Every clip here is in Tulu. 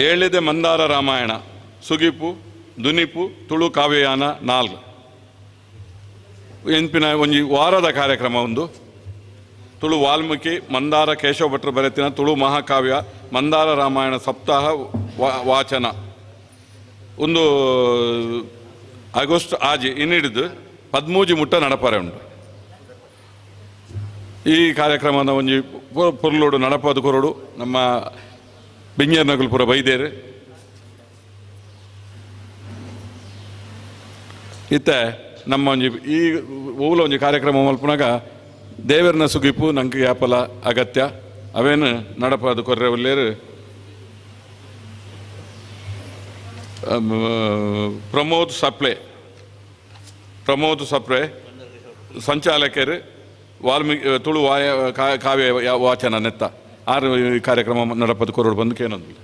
ಏಳಿದೆ ಮಂದಾರ ರಾಮಾಯಣ ಸುಗಿಪು ದುನಿಪು ತುಳು ಕಾವ್ಯಯಾನ 4 ಎನ್ಪಿನ ಒಂಜಿ ವಾರದ ಕಾರ್ಯಕ್ರಮ ಒಂದು. ತುಳು ವಾಲ್ಮೀಕಿ ಮಂದಾರ ಕೇಶವ ಭಟ್ರು ಬರೆತಿನ ತುಳು ಮಹಾಕಾವ್ಯ ಮಂದಾರ ರಾಮಾಯಣ ಸಪ್ತಾಹ ವಾಚನ ಒಂದು ಆಗಸ್ಟ್ ಆಜಿ ಇನ್ನಿಡಿದು 13 ಮುಟ್ಟ ನಡಪಾರೆ ಉಂಟು. ಈ ಕಾರ್ಯಕ್ರಮದ ಒಂಜಿ ಪೊರ್ಲೋಡು ನಡಪಾದ ಕೊರಡು ನಮ್ಮ ಬಿಂಜರ್ನಗುಲ್ಪುರ ಬೈದೇರು. ಇತ್ತೆ ನಮ್ಮ ಒಂಜಿ ಈ ಓಲ ಒಂಜಿ ಕಾರ್ಯಕ್ರಮ ಮಲ್ಪುನಾಗ ದೇವರನ ಸುಗಿಪು ನಂಗೆ ಯಾಪಲ ಅಗತ್ಯ ಅವೇನು ನಡಪಾದ ಕೊರ್ರೆ ಉಲ್ಲೇರು ಪ್ರಮೋದ್ ಸಪ್ಲೆ, ಪ್ರಮೋದ್ ಸಪ್ರೆ ಸಂಚಾಲಕರು ವಾಲ್ಮೀಕಿ ತುಳು ವಾಯ ಕಾವ್ಯ ವಾಚನ ನೆತ್ತ ಆರು ಈ ಕಾರ್ಯಕ್ರಮ ನಡಪದ ಕೊರಡು ಬಂದು ಕೇನೊಂದು.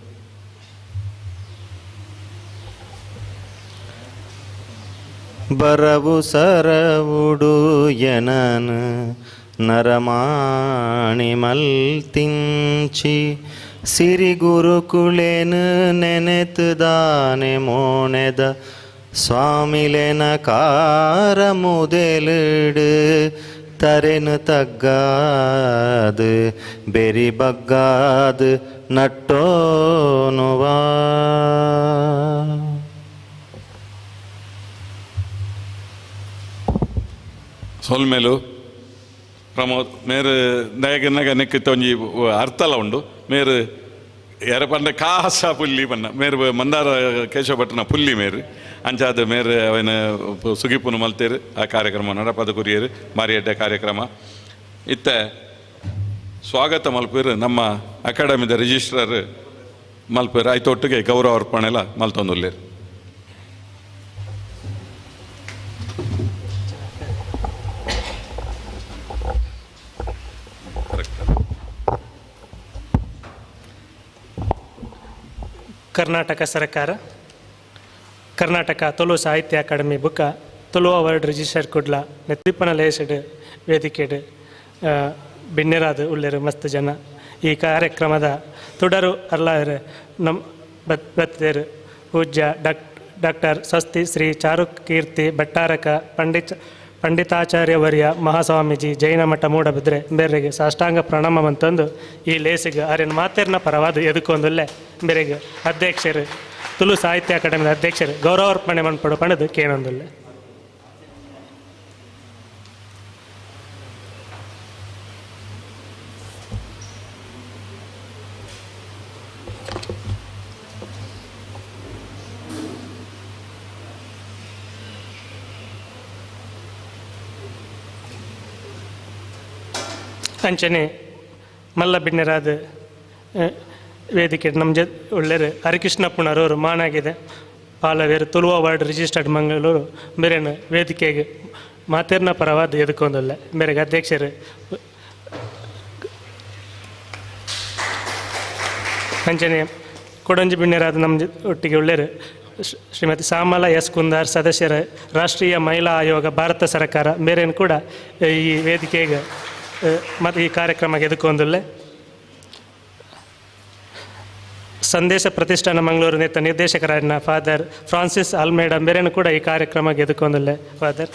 ಬರವು ಸರವುಡು ಎನನ್ ನರಮಾಣಿ ಮಲ್ತಿಂಚಿ ಸಿರಿಗುರುಕುಳೆನು ನೆನೆತುದಾನೆ ಮೋಣೆದ ಸ್ವಾಮಿಲೆನ ಕಾರ ಮುದೆಲಿಡು ತರೆನು ತಗ್ಗಾದು ಬೆರಿ ಬಗ್ಗಾದು ನಟ್ಟೋನುವಾ. ಸೊಲ್ಮೇಲು ಪ್ರಮೋದ್ ಮೇರು ದಯಗನ್ನಗ ನೆಕ್ಕಿತ್ತ ಒಂಜಿ ಅರ್ಥಲ ಉಂಡು. ಮೇರು ಎರ ಪಂಡ ಕಾಸ ಪುಲ್ಲಿ ಪನ್ನ ಮೇರು ಮಂದಾರ ಕೇಶವ ಭಟ್ರನ ಪುಲ್ಲಿ ಮೇರು ಅಂಚಾದ ಮೇರು ಅವನ ಸುಗಿಪುನು ಮಲ್ತೇರು. ಆ ಕಾರ್ಯಕ್ರಮ ನಡಪದ ಕುರಿಯರು ಬಾರಿ ಅಡ್ಡ ಕಾರ್ಯಕ್ರಮ. ಇತ್ತ ಸ್ವಾಗತ ಮಲ್ಪೇರು ನಮ್ಮ ಅಕಾಡೆಮಿದ ರಿಜಿಸ್ಟ್ರರ್ ಮಲ್ಪೇರು ಆಯ್ತೊಟ್ಟಿಗೆ ಗೌರವ ಅರ್ಪಣೆ ಎಲ್ಲ ಮಲ್ತೊಂದುಲ್ಲೇರು. ಕರ್ನಾಟಕ ಸರ್ಕಾರ ಕರ್ನಾಟಕ ತುಳು ಸಾಹಿತ್ಯ ಅಕಾಡೆಮಿ ಬುಕ್ಕ ತುಳುವ ವರ್ಡ್ ರಿಜಿಸ್ಟರ್ ಕುಡ್ಲ ನೆತ್ತಿಪ್ಪನ ಲೇಸಡ್ ವೇದಿಕೆಡ್ ಬಿನ್ನೆರಾದ ಉಲ್ಲೇರು ಮಸ್ತ್ ಜನ. ಈ ಕಾರ್ಯಕ್ರಮದ ತುಡರು ಅರ್ಲಾಯರು ನಮ್ ಬತ್ತೇರು ಪೂಜ್ಯ ಡಾಕ್ಟರ್ ಸ್ವಸ್ತಿ ಶ್ರೀ ಚಾರುಕೀರ್ತಿ ಭಟ್ಟಾರಕ ಪಂಡಿತಾಚಾರ್ಯವರ್ಯ ಮಹಾಸ್ವಾಮೀಜಿ ಜೈನ ಮಠ ಮೂಡಬಿದ್ರೆ ಬೇರೆಗೆ ಸಾಷ್ಟಾಂಗ ಪ್ರಣಾಮ ಅಂತಂದು ಈ ಲೇಸಿಗೆ ಆರ್ಯನ ಮಾತೇರ್ನ ಪರವಾದ ಎದುಕೊಂದುಲ್ಲೆ ಬೇರೆಗೆ ಅಧ್ಯಕ್ಷರು ತುಳು ಸಾಹಿತ್ಯ ಅಕಾಡೆಮಿದ ಅಧ್ಯಕ್ಷರು ಗೌರವಾರ್ಪಣೆ ಮನ್ಪಡು ಪಣದು ಕೇನೊಂದುಲ್ಲೆ. ಅಂಚನೆ ಮಲ್ಲ ಬಿಣ್ಣರಾದ ವೇದಿಕೆ ನಮ್ಮ ಜ ಒಳ್ಳೆಯರು ಹರಿಕೃಷ್ಣ ಪುಣರವರು ಮಾನಾಗಿದೆ ಪಾಲವೇರು ತುಳುವ ವರ್ಡ್ ರಿಜಿಸ್ಟರ್ಡ್ ಮಂಗಳೂರು ಬೇರೆನ ವೇದಿಕೆಗೆ ಮಾತೇರ್ನ ಪರವಾದ ಎದುಕೊಂದಲ್ಲ ಬೇರೆಗೆ ಅಧ್ಯಕ್ಷರು ಅಂಚನೆ ಕೊಡಂಜಿ ಬಿಣ್ಣರಾದ ನಮ್ಮ ಒಟ್ಟಿಗೆ ಒಳ್ಳೆಯರು ಶ್ರೀಮತಿ ಸಾಮಲ ಎಸ್ ಕುಂದಾರ್ ಸದಸ್ಯರ ರಾಷ್ಟ್ರೀಯ ಮಹಿಳಾ ಆಯೋಗ ಭಾರತ ಸರ್ಕಾರ ಬೇರೆನು ಕೂಡ ಈ ವೇದಿಕೆಗೆ ಮತ್ತು ಈ ಕಾರ್ಯಕ್ರಮಕ್ಕೆ ಎದುಕೊಂದುಲ್ಲೆ. ಸಂದೇಶ ಪ್ರತಿಷ್ಠಾನ ಮಂಗಳೂರು ನೇತ ನಿರ್ದೇಶಕರಾದ ಫಾದರ್ ಫ್ರಾನ್ಸಿಸ್ ಆಲ್ಮೇಡ ಬೇರೆನು ಕೂಡ ಈ ಕಾರ್ಯಕ್ರಮಕ್ಕೆ ಎದುಕೊಂದುಲ್ಲೆ ಫಾದರ್.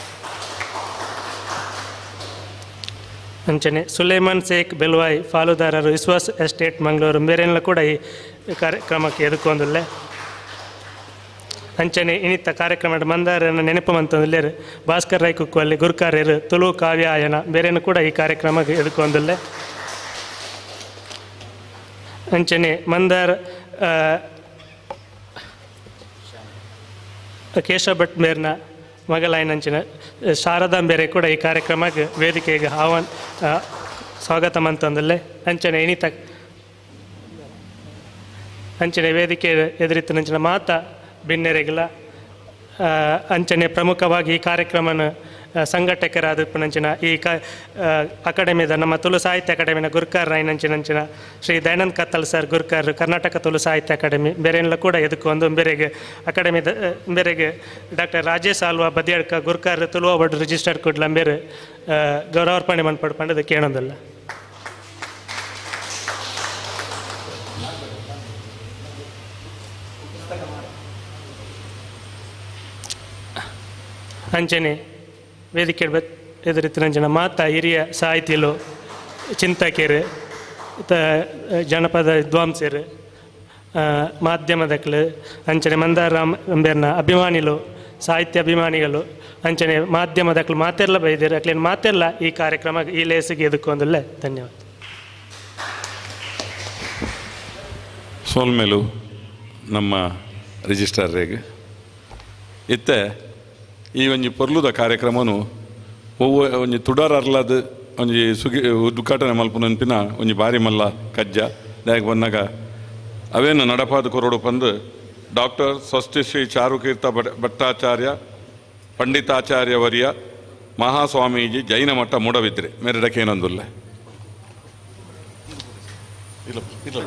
ಅಂಚನೆ ಸುಲೇಮಾನ್ ಶೇಖ್ ಬೆಲ್ವಾಯ್ ಫಾಲುದಾರರು ವಿಶ್ವಾಸ್ ಎಸ್ಟೇಟ್ ಮಂಗಳೂರು ಬೇರೆಲ್ಲ ಕೂಡ ಈ ಕಾರ್ಯಕ್ರಮಕ್ಕೆ ಎದುಕೊಂದುಲ್ಲೆ. ಅಂಚನೆ ಇನ್ನಿತ್ತ ಕಾರ್ಯಕ್ರಮದ ಮಂದಾರನ ನೆನಪು ಮಂತಂದುಲ್ಲೇರು ಭಾಸ್ಕರ್ ರೈ ಕುಕ್ಕುವಲ್ಲಿ ಗುರುಕಾರ್ಯರು ತುಳು ಕಾವ್ಯಾಯನ ಬೇರೆನೂ ಕೂಡ ಈ ಕಾರ್ಯಕ್ರಮಕ್ಕೆ ಎದುಕೊಂದುಲ್ಲೆ. ಅಂಚನೆ ಮಂದಾರ ಕೇಶವ ಭಟ್ ಮೇರ್ನ ಮಗಲಾಯನಂಚಿನ ಶಾರದಾಂಬೇರೆ ಕೂಡ ಈ ಕಾರ್ಯಕ್ರಮಕ್ಕೆ ವೇದಿಕೆಗೆ ಆಹ್ವಾನ ಸ್ವಾಗತ ಮಂತಂದುಲ್ಲೆ. ಅಂಚನೆ ಇನ್ನಿತ ಅಂಚನೆ ವೇದಿಕೆ ಎದುರಿತ್ತನಂಚಿನ ಮಾತಾ ಬಿನ್ನೆರೆಗಿಲ್ಲ ಅಂಚನೆ ಪ್ರಮುಖವಾಗಿ ಈ ಕಾರ್ಯಕ್ರಮನ ಸಂಘಟಕರಾದ ನಂಚಿನ ಈ ಅಕಾಡೆಮಿದ ನಮ್ಮ ತುಳು ಸಾಹಿತ್ಯ ಅಕಾಡೆಮಿನ ಗುರ್ಕಾರ್ ರಾಯನಂಚಿನಂಚಿನ ಶ್ರೀ ದಯಾನಂದ್ ಕತ್ತಲ್ ಸರ್ ಗುರ್ಕಾರ್ ಕರ್ನಾಟಕ ತುಳು ಸಾಹಿತ್ಯ ಅಕಾಡೆಮಿ ಬೇರೆಲ್ಲ ಕೂಡ ಎದಕ್ಕೊಂದು ಬೇರೆಗೆ ಅಕಾಡೆಮಿದ ಬೇರೆಗೆ ಡಾಕ್ಟರ್ ರಾಜೇಶ್ ಆಲ್ವಾ ಬದಿಯಡ್ಕ ಗುರ್ಕಾರ್ ತುಳುವ ಒಡ್ ರಿಜಿಸ್ಟರ್ ಕುಡ್ಲ ಬೇರೆ ಗೌರವಾರ್ಪಣೆ ಮನ್ಪಡು ಪಂಡದ ಕೇಳೋದಲ್ಲ. ಅಂಚನೆ ವೇದಿಕೆ ಎದುರಿತ್ತಿನಂಚಿನ ಮಾತಾ ಹಿರಿಯ ಸಾಹಿತಿಲು ಚಿಂತಕರು ಜನಪದ ವಿದ್ವಾಂಸರು ಮಾಧ್ಯಮದಕ್ಲು ಅಂಚನೆ ಮಂದಾರ ರಾಮ್ ಅಭಿಮಾನಿಲು ಸಾಹಿತ್ಯ ಅಭಿಮಾನಿಗಳು ಅಂಚನೆ ಮಾಧ್ಯಮದಕ್ಲು ಮಾತೆಲ್ಲ ಬೈದಿರು ಅಕ್ಲೇನು ಮಾತೆಲ್ಲ ಈ ಕಾರ್ಯಕ್ರಮ ಈ ಲೇಸಿಗೆ ಎದುಕೊಂದುಲ್ಲ. ಧನ್ಯವಾದ. ಸೋಲ್ಮೇಲು ನಮ್ಮ ರಿಜಿಸ್ಟ್ರಾರ್ಗೆ ಇತ್ತೆ ಈ ಒಂಜಿ ಪೊರ್ಲುದ ಕಾರ್ಯಕ್ರಮನು ಒವ್ವ ಒಂಜಿ ತುಡರ್ ಅರ್ಲಾದ ಒಂಜಿ ಸುಗಿ ಉದ್ಘಾಟನೆ ಮಲ್ಪುನಂಪಿನ ಒಂಜಿ ಬಾರಿ ಮಲ್ಲ ಕಜ್ಜ ದಾಯಕ ಬಂದಾಗ ಅವೇನು ನಡಪಾದ ಕೊರಡು ಪಂದು ಡಾಕ್ಟರ್ ಸ್ವಸ್ತಿ ಶ್ರೀ ಚಾರುಕೀರ್ತ ಭಟ್ಟಾಚಾರ್ಯ ಪಂಡಿತಾಚಾರ್ಯ ವರ್ಯ ಮಹಾಸ್ವಾಮೀಜಿ ಜೈನ ಮಠ ಮೂಡಬಿದ್ರೆ ಮೇರೆಡಕ್ಕೆ ಏನೊಂದುಲ್ಲ ಇಲ್ಲ ಇಲ್ಲ.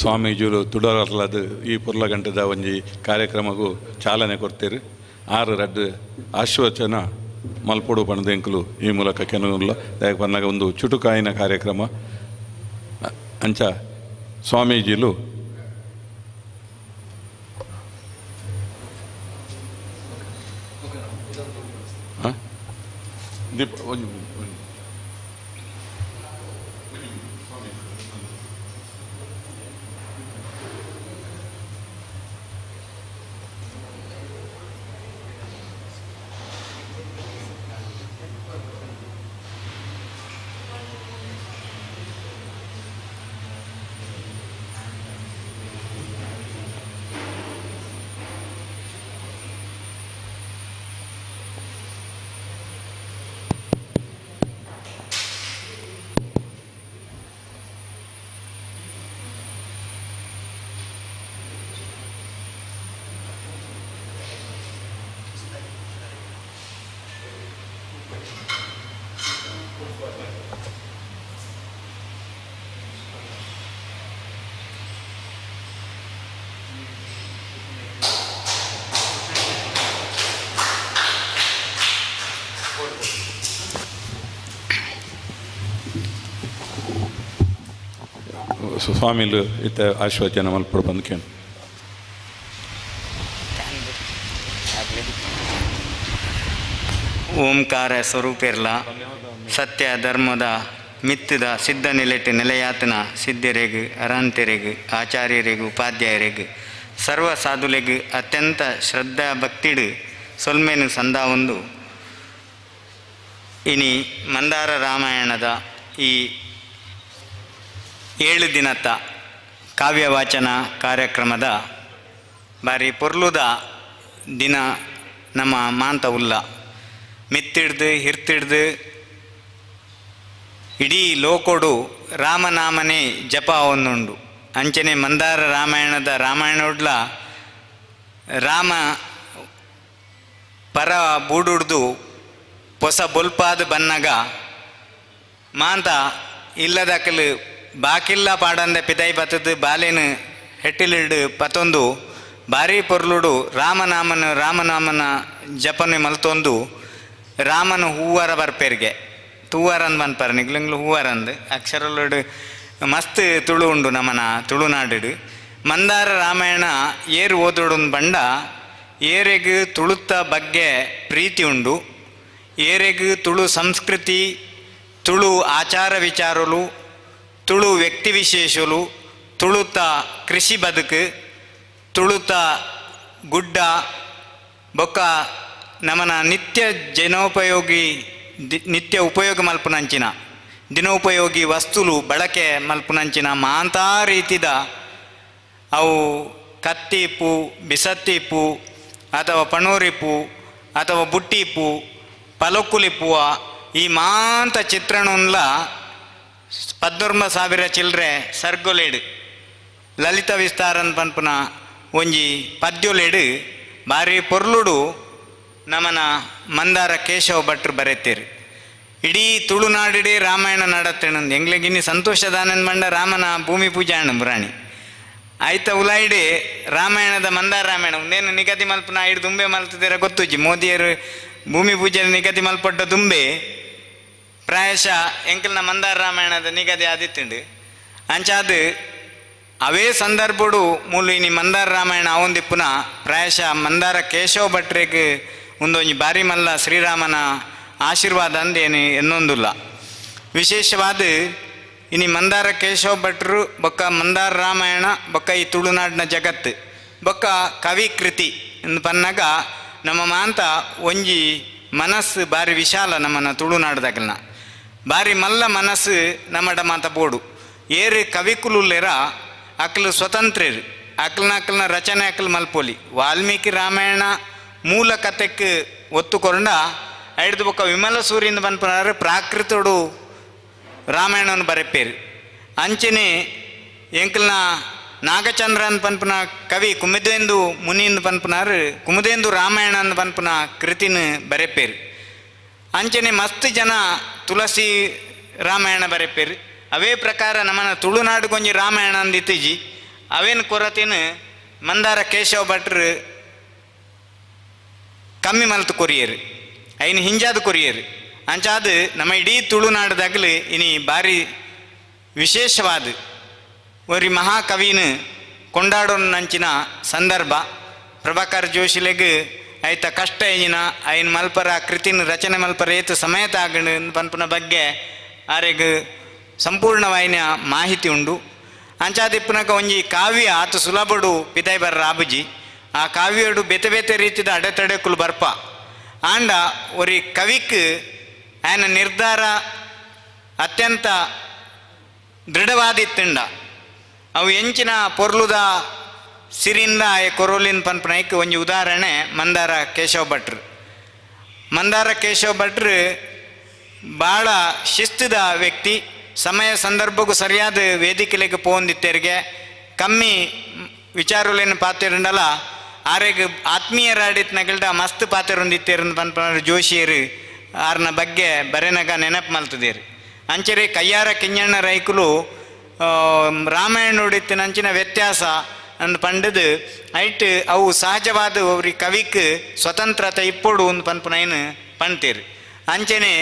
ಸ್ವಾಮೀಜಿಗಳು ತುಡರಲ್ಲದು ಈ ಪುರ್ಲ ಗಂಟೆದ ಒಂಜಿ ಕಾರ್ಯಕ್ರಮಗೂ ಚಾಲನೆ ಕೊಡ್ತೀರಿ. ಆರು ರಡ್ಡು ಆಶ್ವಚನ ಮಲ್ಪೊಡು ಪಣದೆಂಕುಲು ಈ ಮೂಲಕ ಕೆನಗುಲ್ಲ ದಯಕ್ಕೆ ಬಂದಾಗ ಒಂದು ಚುಟುಕಾಯಿನ ಕಾರ್ಯಕ್ರಮ ಅಂಚ ಸ್ವಾಮೀಜಿಲು ದೀಪ ಒಂಜಿ ಸ್ವಾಮಿಲು ಇತ್ತ ಆಶ್ವಚನ ಮಲ್ಪಡು ಬಂದ್ಕೇನು. ಓಂಕಾರ ಸ್ವರೂಪಿರ್ಲ ಸತ್ಯ ಧರ್ಮದ ಮಿತ್ತದ ಸಿದ್ಧ ನಿಲೆಟ್ಟು ನೆಲೆಯಾತನ ಸಿದ್ಧರೆಗು ಅರಾಂತಿರೆಗು ಆಚಾರ್ಯರಿಗೂ ಉಪಾಧ್ಯಾಯರಿಗೂ ಸರ್ವ ಸಾಧುಲೆಗು ಅತ್ಯಂತ ಶ್ರದ್ಧಾ ಭಕ್ತಿಡು ಸೊಲ್ಮೇನು ಸಂದಾವೊಂದು ಇನಿ ಮಂದಾರ ರಾಮಾಯಣದ ಈ 7 ದಿನದ ಕಾವ್ಯವಾಚನ ಕಾರ್ಯಕ್ರಮದ ಬಾರಿ ಪೊರ್ಲುದ ದಿನ ನಮ್ಮ ಮಾಂತ ಉಲ್ಲ ಮಿತ್ತಿಡ್ದು ಹಿರ್ತಿಡ್ದು ಇಡೀ ಲೋಕೋಡು ರಾಮನಾಮನೇ ಜಪ ಒಂದುಂಡು. ಅಂಚನೆ ಮಂದಾರ ರಾಮಾಯಣದ ರಾಮಾಯಣೋಡ್ಲ ರಾಮ ಪರ ಬೂಡುಡ್ದು ಹೊಸ ಬೊಲ್ಪಾದ ಬನ್ನಗ ಮಾಂತ ಇಲ್ಲದಕಲು ಬಾಕಿಲ್ಲ ಪಾಡಂದ ಪಿದೈ ಬತ್ತದು ಬಾಲೇನು ಹೆಟ್ಟಿಲಿಡು ಪತೊಂದು ಭಾರಿ ಪೊರ್ಲುಡು ರಾಮನಾಮನ ರಾಮನಾಮನ ಜಪನೆ ಮಲ್ತೊಂದು ರಾಮನ ಹೂವರ ಬರ್ಪೇರಿಗೆ ತೂವರಂದ್ ಪನ್ಪರ್ ನಿಗ್ಲಂಗ್ಲು ಹೂವರಂದ್ ಅಕ್ಷರಲುಡು ಮಸ್ತ್ ತುಳು ಉಂಡು ನಮನ ತುಳುನಾಡು. ಮಂದಾರ ರಾಮಾಯಣ ಏರು ಓದೋಡುಂದು ಬಂಡ ಏರೆಗ್ ತುಳುತ್ತ ಬಗ್ಗೆ ಪ್ರೀತಿ ಉಂಡು, ಏರೆಗ್ ತುಳು ಸಂಸ್ಕೃತಿ, ತುಳು ಆಚಾರ ವಿಚಾರಲು, ತುಳು ವ್ಯಕ್ತಿ ವಿಶೇಷಲು, ತುಳುತ ಕೃಷಿ ಬದುಕು, ತುಳುತ ಗುಡ್ಡ ಬೊಕ್ಕ ನಮನ ನಿತ್ಯ ಜನೋಪಯೋಗಿ ನಿತ್ಯ ಉಪಯೋಗ ಮಲ್ಪುನಂಚಿನ ದಿನೋಪಯೋಗಿ ವಸ್ತುಲು ಬಳಕೆ ಮಲ್ಪುನಂಚಿನ ಮಾಂತಾ ರೀತಿದ ಅವು ಕತ್ತಿಪು, ಬಿಸತ್ತಿಪು ಅಥವಾ ಪಣೋರಿಪು ಅಥವಾ ಬುಟ್ಟಿಪು, ಪಲೊಕ್ಕುಲಿಪುವ ಈ ಮಾಂತ ಚಿತ್ರಣನ್ಲ 19,000 ಚಿಲ್ಲರೆ ಸರ್ಗೊಲೇಡು ಲಲಿತ ವಿಸ್ತಾರನ್ ಪನ್ಪುನ ಒಂಜಿ ಪದ್ಯೊಲೇಡು ಬಾರಿ ಪೊರ್ಲುಡು ನಮನ ಮಂದಾರ ಕೇಶವ ಭಟ್ರು ಬರೆತೇರು. ಇಡೀ ತುಳುನಾಡಿಡೇ ರಾಮಾಯಣ ನಡತ್ತೇನಂದು ಎಂಗ್ಲೆಗಿನ್ನಿ ಸಂತೋಷದಾನಂದ ಮಂಡ ರಾಮನ ಭೂಮಿ ಪೂಜೆ ಅಣ್ಣ ಪುರಾಣಿ ಆಯ್ತ ಉಲಾಯಿಡೆ ರಾಮಾಯಣದ ಮಂದಾರ ರಾಮಾಯಣ ಉಂದೇನು ನಿಗದಿ ಮಲ್ಪನ ಐಡು ದುಂಬೆ ಮಲ್ತದಿರ ಗೊತ್ತುಜ್ಜಿ. ಮೋದಿಯರು ಭೂಮಿ ಪೂಜೆ ನಿಗದಿ ಮಲ್ಪಟ್ಟ ದುಂಬೆ ಪ್ರಾಯಶಃ ಎಂಕಲ್ನ ಮಂದಾರ ರಾಮಾಯಣದ ನಿಗದಿ ಆದಿತ್ತುಂಡು. ಅಂಚಾದು ಅವೇ ಸಂದರ್ಭಡು ಮೂಲು ಇನಿ ಮಂದಾರ ರಾಮಾಯಣ ಅವಂದಿಪ್ಪುನ ಪ್ರಾಯಶಃ ಮಂದಾರ ಕೇಶವ ಭಟ್ರೆಗ್ ಒಂದೊಂಜಿ ಬಾರಿ ಮಲ್ಲ ಶ್ರೀರಾಮನ ಆಶೀರ್ವಾದ ಅಂದೇನು ಎನ್ನೊಂದುಲ್ಲ. ವಿಶೇಷವಾದ ಇನಿ ಮಂದಾರ ಕೇಶವ ಭಟ್ರು ಬೊಕ್ಕ ಮಂದಾರ ರಾಮಾಯಣ ಬೊಕ್ಕ ಈ ತುಳುನಾಡಿನ ಜಗತ್ತು ಬೊಕ್ಕ ಕವಿ ಕೃತಿ ಎಂದು ಪನ್ನಾಗ ನಮ್ಮ ಮಾಂತ ಒಂಜಿ ಮನಸ್ಸು ಬಾರಿ ವಿಶಾಲ ನಮ್ಮನ ತುಳುನಾಡ್ದಾಗಲ್ನ ಬಾರಿ ಮಲ್ಲ ಮನಸ್ಸು ನಮ್ಮಡ ಮಾತ ಬೋಡು. ಏರು ಕವಿಕುಲುಲ್ಲೆರ ಅಕ್ಲು ಸ್ವತಂತ್ರರು, ಅಕ್ಲನ ಅಕ್ಲನ ರಚನೆ ಅಕ್ಲು ಮಲ್ಪೋಲಿ. ವಾಲ್ಮೀಕಿ ರಾಮಾಯಣ ಮೂಲ ಕತೆಕ್ ಒತ್ತುಕೊಂಡ ಐಡ್ದು ಬೊಕ್ಕ ವಿಮಲ ಸೂರ್ಯಂದ ಪನ್ಪುನಾರು ಪ್ರಾಕೃತೋಡು ರಾಮಾಯಣವನ್ನು ಬರೆಪೇರು. ಅಂಚನೆ ಎಂಕಲ್ನ ನಾಗಚಂದ್ರನ್ ಪನ್ಪುನ ಕವಿ ಕುಮಿದೇಂದು ಮುನಿಂದು ಪನ್ಪುನಾರು ಕುಮುದೇಂದು ರಾಮಾಯಣ ಅಂದ್ ಪನ್ಪುನ ಕೃತಿನ ಬರೆಪೇರು. ಅಂಚನೆ ಮಸ್ತ್ ಜನ ತುಳಸಿ ರಾಮಾಯಣ ಬರೆಪೇರು. ಅವೇ ಪ್ರಕಾರ ನಮ್ಮನ ತುಳುನಾಡು ಕೊಂಜಿ ರಾಮಾಯಣ ಅಂದ್ ಇತ್ತೀಜಿ ಅವೇನು ಕೊರತಿನ ಮಂದಾರ ಕೇಶವ ಭಟ್ರು ಕಮ್ಮಿ ಮಲ್ತು ಕೊರಿಯರು, ಐನು ಹಿಂಜಾದ ಕೊರಿಯರು. ಅಂಚಾದ ನಮ್ಮ ಇಡೀ ತುಳುನಾಡದಾಗಲು ಇನಿ ಬಾರಿ ವಿಶೇಷವಾದ ಒರಿ ಮಹಾಕವಿನ ಕೊಂಡಾಡೋನಂಚಿನ ಸಂದರ್ಭ. ಪ್ರಭಾಕರ್ ಜೋಶಿಲೆಗ್ ಐತ ಕಷ್ಟ ಎಂಜಿನ ಐನ್ ಮಲ್ಪರ ಕೃತಿನ ರಚನೆ ಮಲ್ಪರ ಏತು ಸಮಯ ತಾಗಣ ಪನ್ಪುನ ಬಗ್ಗೆ ಆರೆಗ್ ಸಂಪೂರ್ಣವಾಯಿನ ಮಾಹಿತಿ ಉಂಡು. ಅಂಚಾದಿಪ್ಪುನಕ ಒಂಜಿ ಕಾವ್ಯ ಆತ ಸುಲಭಡು ಪಿದಾಯಿ ಬರ್ರ ಆಬುಜಿ. ಆ ಕಾವ್ಯಡು ಬೇತೆ ಬೇತೆ ರೀತಿದ ಅಡೆತಡೆಕುಲು ಬರ್ಪ. ಆಂಡ ಒರಿ ಕವಿಕ್ ಆಯನ ನಿರ್ಧಾರ ಅತ್ಯಂತ ದೃಢವಾದಿತ್ತಂಡ ಅವು ಎಂಚಿನ ಪೊರ್ಲುದ ಸಿರಿಂದ ಆಯ ಕೊರೋಲಿನ್ ಪನ್ಪುನೈಕ್ ಒಂಜಿ ಉದಾಹರಣೆ ಮಂದಾರ ಕೇಶವ ಭಟ್ರು. ಮಂದಾರ ಕೇಶವ ಭಟ್ರು ಭಾಳ ಶಿಸ್ತುದ ವ್ಯಕ್ತಿ. ಸಮಯ ಸಂದರ್ಭಕ್ಕೂ ಸರಿಯಾದ ವೇದಿಕೆಲೆಗ್ ಪೋಂದಿತ್ತೆರ್ಗೆ ಕಮ್ಮಿ ವಿಚಾರಲೇನು ಪಾತಿರಂಡಲ ಆರೆಗ್ ಆತ್ಮೀಯರಾಡಿತ್ನಗಲ್ಡ ಮಸ್ತ್ ಪಾತಿರೊಂದಿತ್ತೇರು ಪನ್ಪುನ ಜೋಶಿಯರು ಆರ್ನ ಬಗ್ಗೆ ಬರೆನಗ ನೆನಪು ಮಲ್ತದೇರು. ಅಂಚರೆ ಕಯ್ಯಾರ ಕಿಂಜಣ್ಣ ರೈಕುಲು ರಾಮಾಯಣ ನುಡಿತ್ತಿನಂಚಿನ ವ್ಯತ್ಯಾಸ ಅಂದ್ ಪಂಡದು ಐಟ್ ಅವು ಸಹಜವಾದ ಅವ್ರಿ ಕವಿಕ್ ಸ್ವತಂತ್ರತೆ ಇಪ್ಪೊಡು ಅಂದ್ ಪನ್ಪುನೈನ್ ಪಣ್ತೇರು. ಅಂಚನೆ